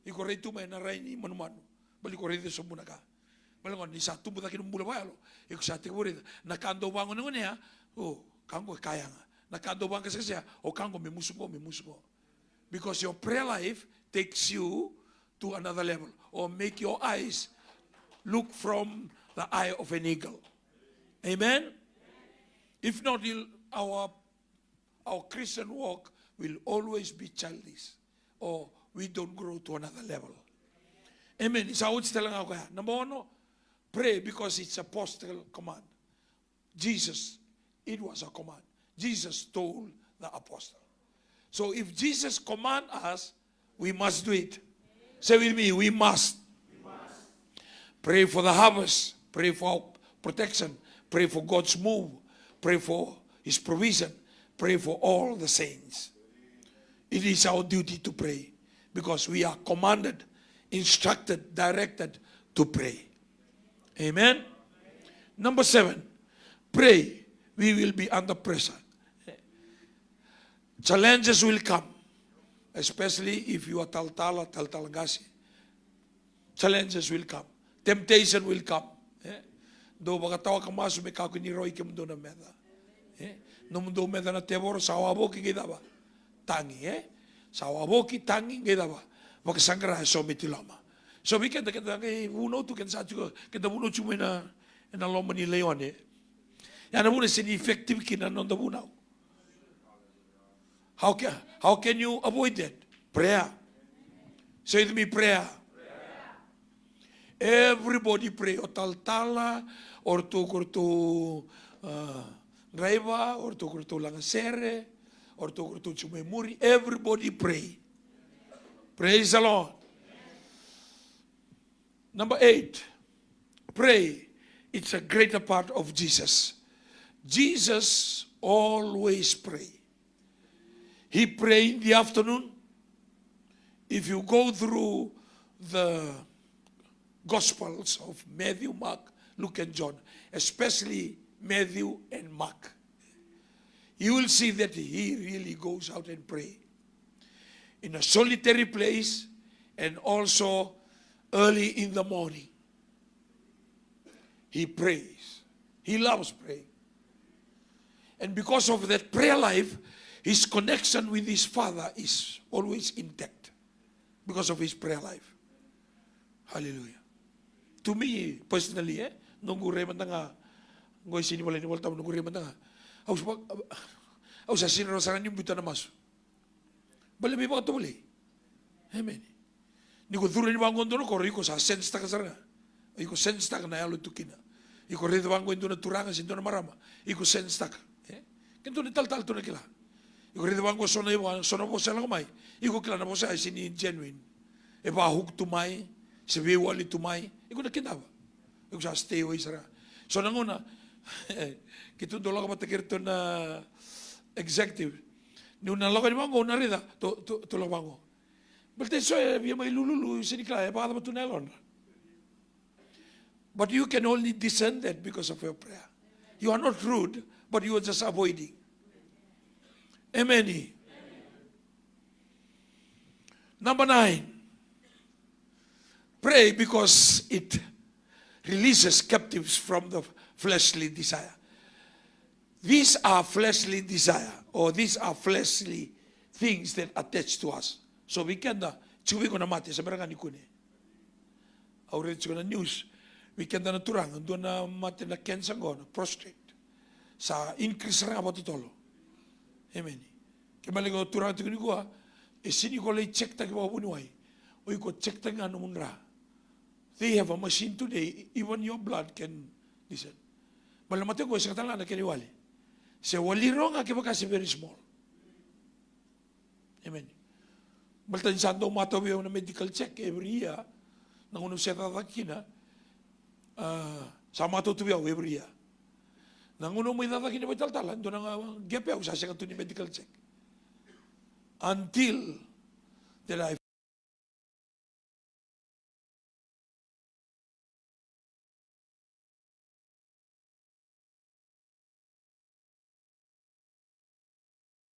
Iko rai tu mai na rai ni manumanu. Baleta iko raica sobu na ka. Baleta qo ni sa tubu cake nomu bula vakayalo. Iko sa tekivu raica. Na ka dau vagonegonea, o, ka qo e ka yaga. Na ka dau vaqaseqasea, o ka qo me musu qo, me musu qo. Because your prayer life takes you to another level. Or make your eyes look from the eye of an eagle. Amen? If not, you'll, our, our Christian walk will always be childish, or we don't grow to another level. Amen. Sa oti tale ga o koya. Number one, pray because it's apostle command. Jesus, it was a command. Jesus told the apostle. So if Jesus command us, we must do it. Say with me, we must. Pray for the harvest. Pray for our protection. Pray for God's move. Pray for his provision. Pray for all the saints. It is our duty to pray because we are commanded, instructed, directed to pray. Amen. Number seven, pray. We will be under pressure. Challenges will come, especially if you are talatala, talatala qase. Challenges will come. Temptation will come. Eh? Dou vakatawaka masu me kakua ni rawai kemudou na meca. Eh? Nomudou meca na tevoro sa wavoki qai cava? Tagi, eh? Sa wavoki, tagi, qai cava? Vakasaqara eso me tiloma. So vei keda, keda qai vunau tu, keda sa tiko, keda vunau tu mai na, ena loma ni laione. Ya na vuna sega ni effective kina na noda vunau. How can, how can you avoid that? Prayer. Say with me, prayer. Everybody pray. O talatala, o ratou, o ratou, ah, draiva, o ratou, o ratou lagasere, o ratou, o ratou tu mai muri. Everybody pray. Praise the Lord. Number eight, pray. It's a greater part of Jesus. Jesus always pray. He pray in the afternoon. If you go through the Gospels of Matthew, Mark, Luke, and John, especially Matthew and Mark, you will see that he really goes out and pray in a solitary place and also early in the morning. He prays. He loves praying. And because of that prayer life, his connection with his Father is always intact because of his prayer life. Hallelujah. To me, personally, eh, noqu rai mada ga, qo e sega ni volai ni Volatabu, noqu rai mada ga. Au sa, au sa sega ni rawa sara ga niu biuta na masu. Baleta me vakatovolei. Amen. Ni ko curu yani vaqo dua na koro, iko sa sense-taka sara ga. Iko sense-taka na yalo tu kina. Iko raica vaqo e dua na turaga se dua na marama, iko sense-taka. E? Ke dua na talatala tu na kila. Iko raica vaqo so na iva, so na vosa e lako mai, iko kila na vosa e sega ni genuine. E va-hook tu mai, se veiwali tu mai, iko na kidava. Iko sa stay away sara ga. So na gauna keitou dau lako vata kei iratou na executive. Niu na lako yani vaqo, au na raica, tou, tou, tou lako vaqo. Baleta e so e via mai lululu, sega ni kila e vakacava tu na yalodra. But you can only discern that because of your prayer. You are not rude, but you are just avoiding. Amen. Number nine, pray because it releases captives from the fleshly desire. These are fleshly desire, or these are fleshly things that attach to us. So vei keda, tiko vei iko na mate, sa bera ga ni kune. Au raica tiko na news, vei keda na turaga, dua na mate na cancer qo, na prostate. Sa increase sara ga vakatotolo. Amen. Ke baleta o turaga tiko nikua, e sega ni ko lai check-taki vakavuniwai. O iko check-taki ga nomu dra. They have a machine today, even your blood can listen. Baleta na mate qo e sega tale ga na kena iwali. Se wali rawa ga kevaka se very small. Amen. Baleta ni sa dau matau vei au na medical check every year. Na gauna au se cakacaka kina, ah, sa matau tu vei au every year. Na gauna au mai cakacaka kina vakaitalatala, dua na ga-, qepe au sa sega tu ni medical check. Until that I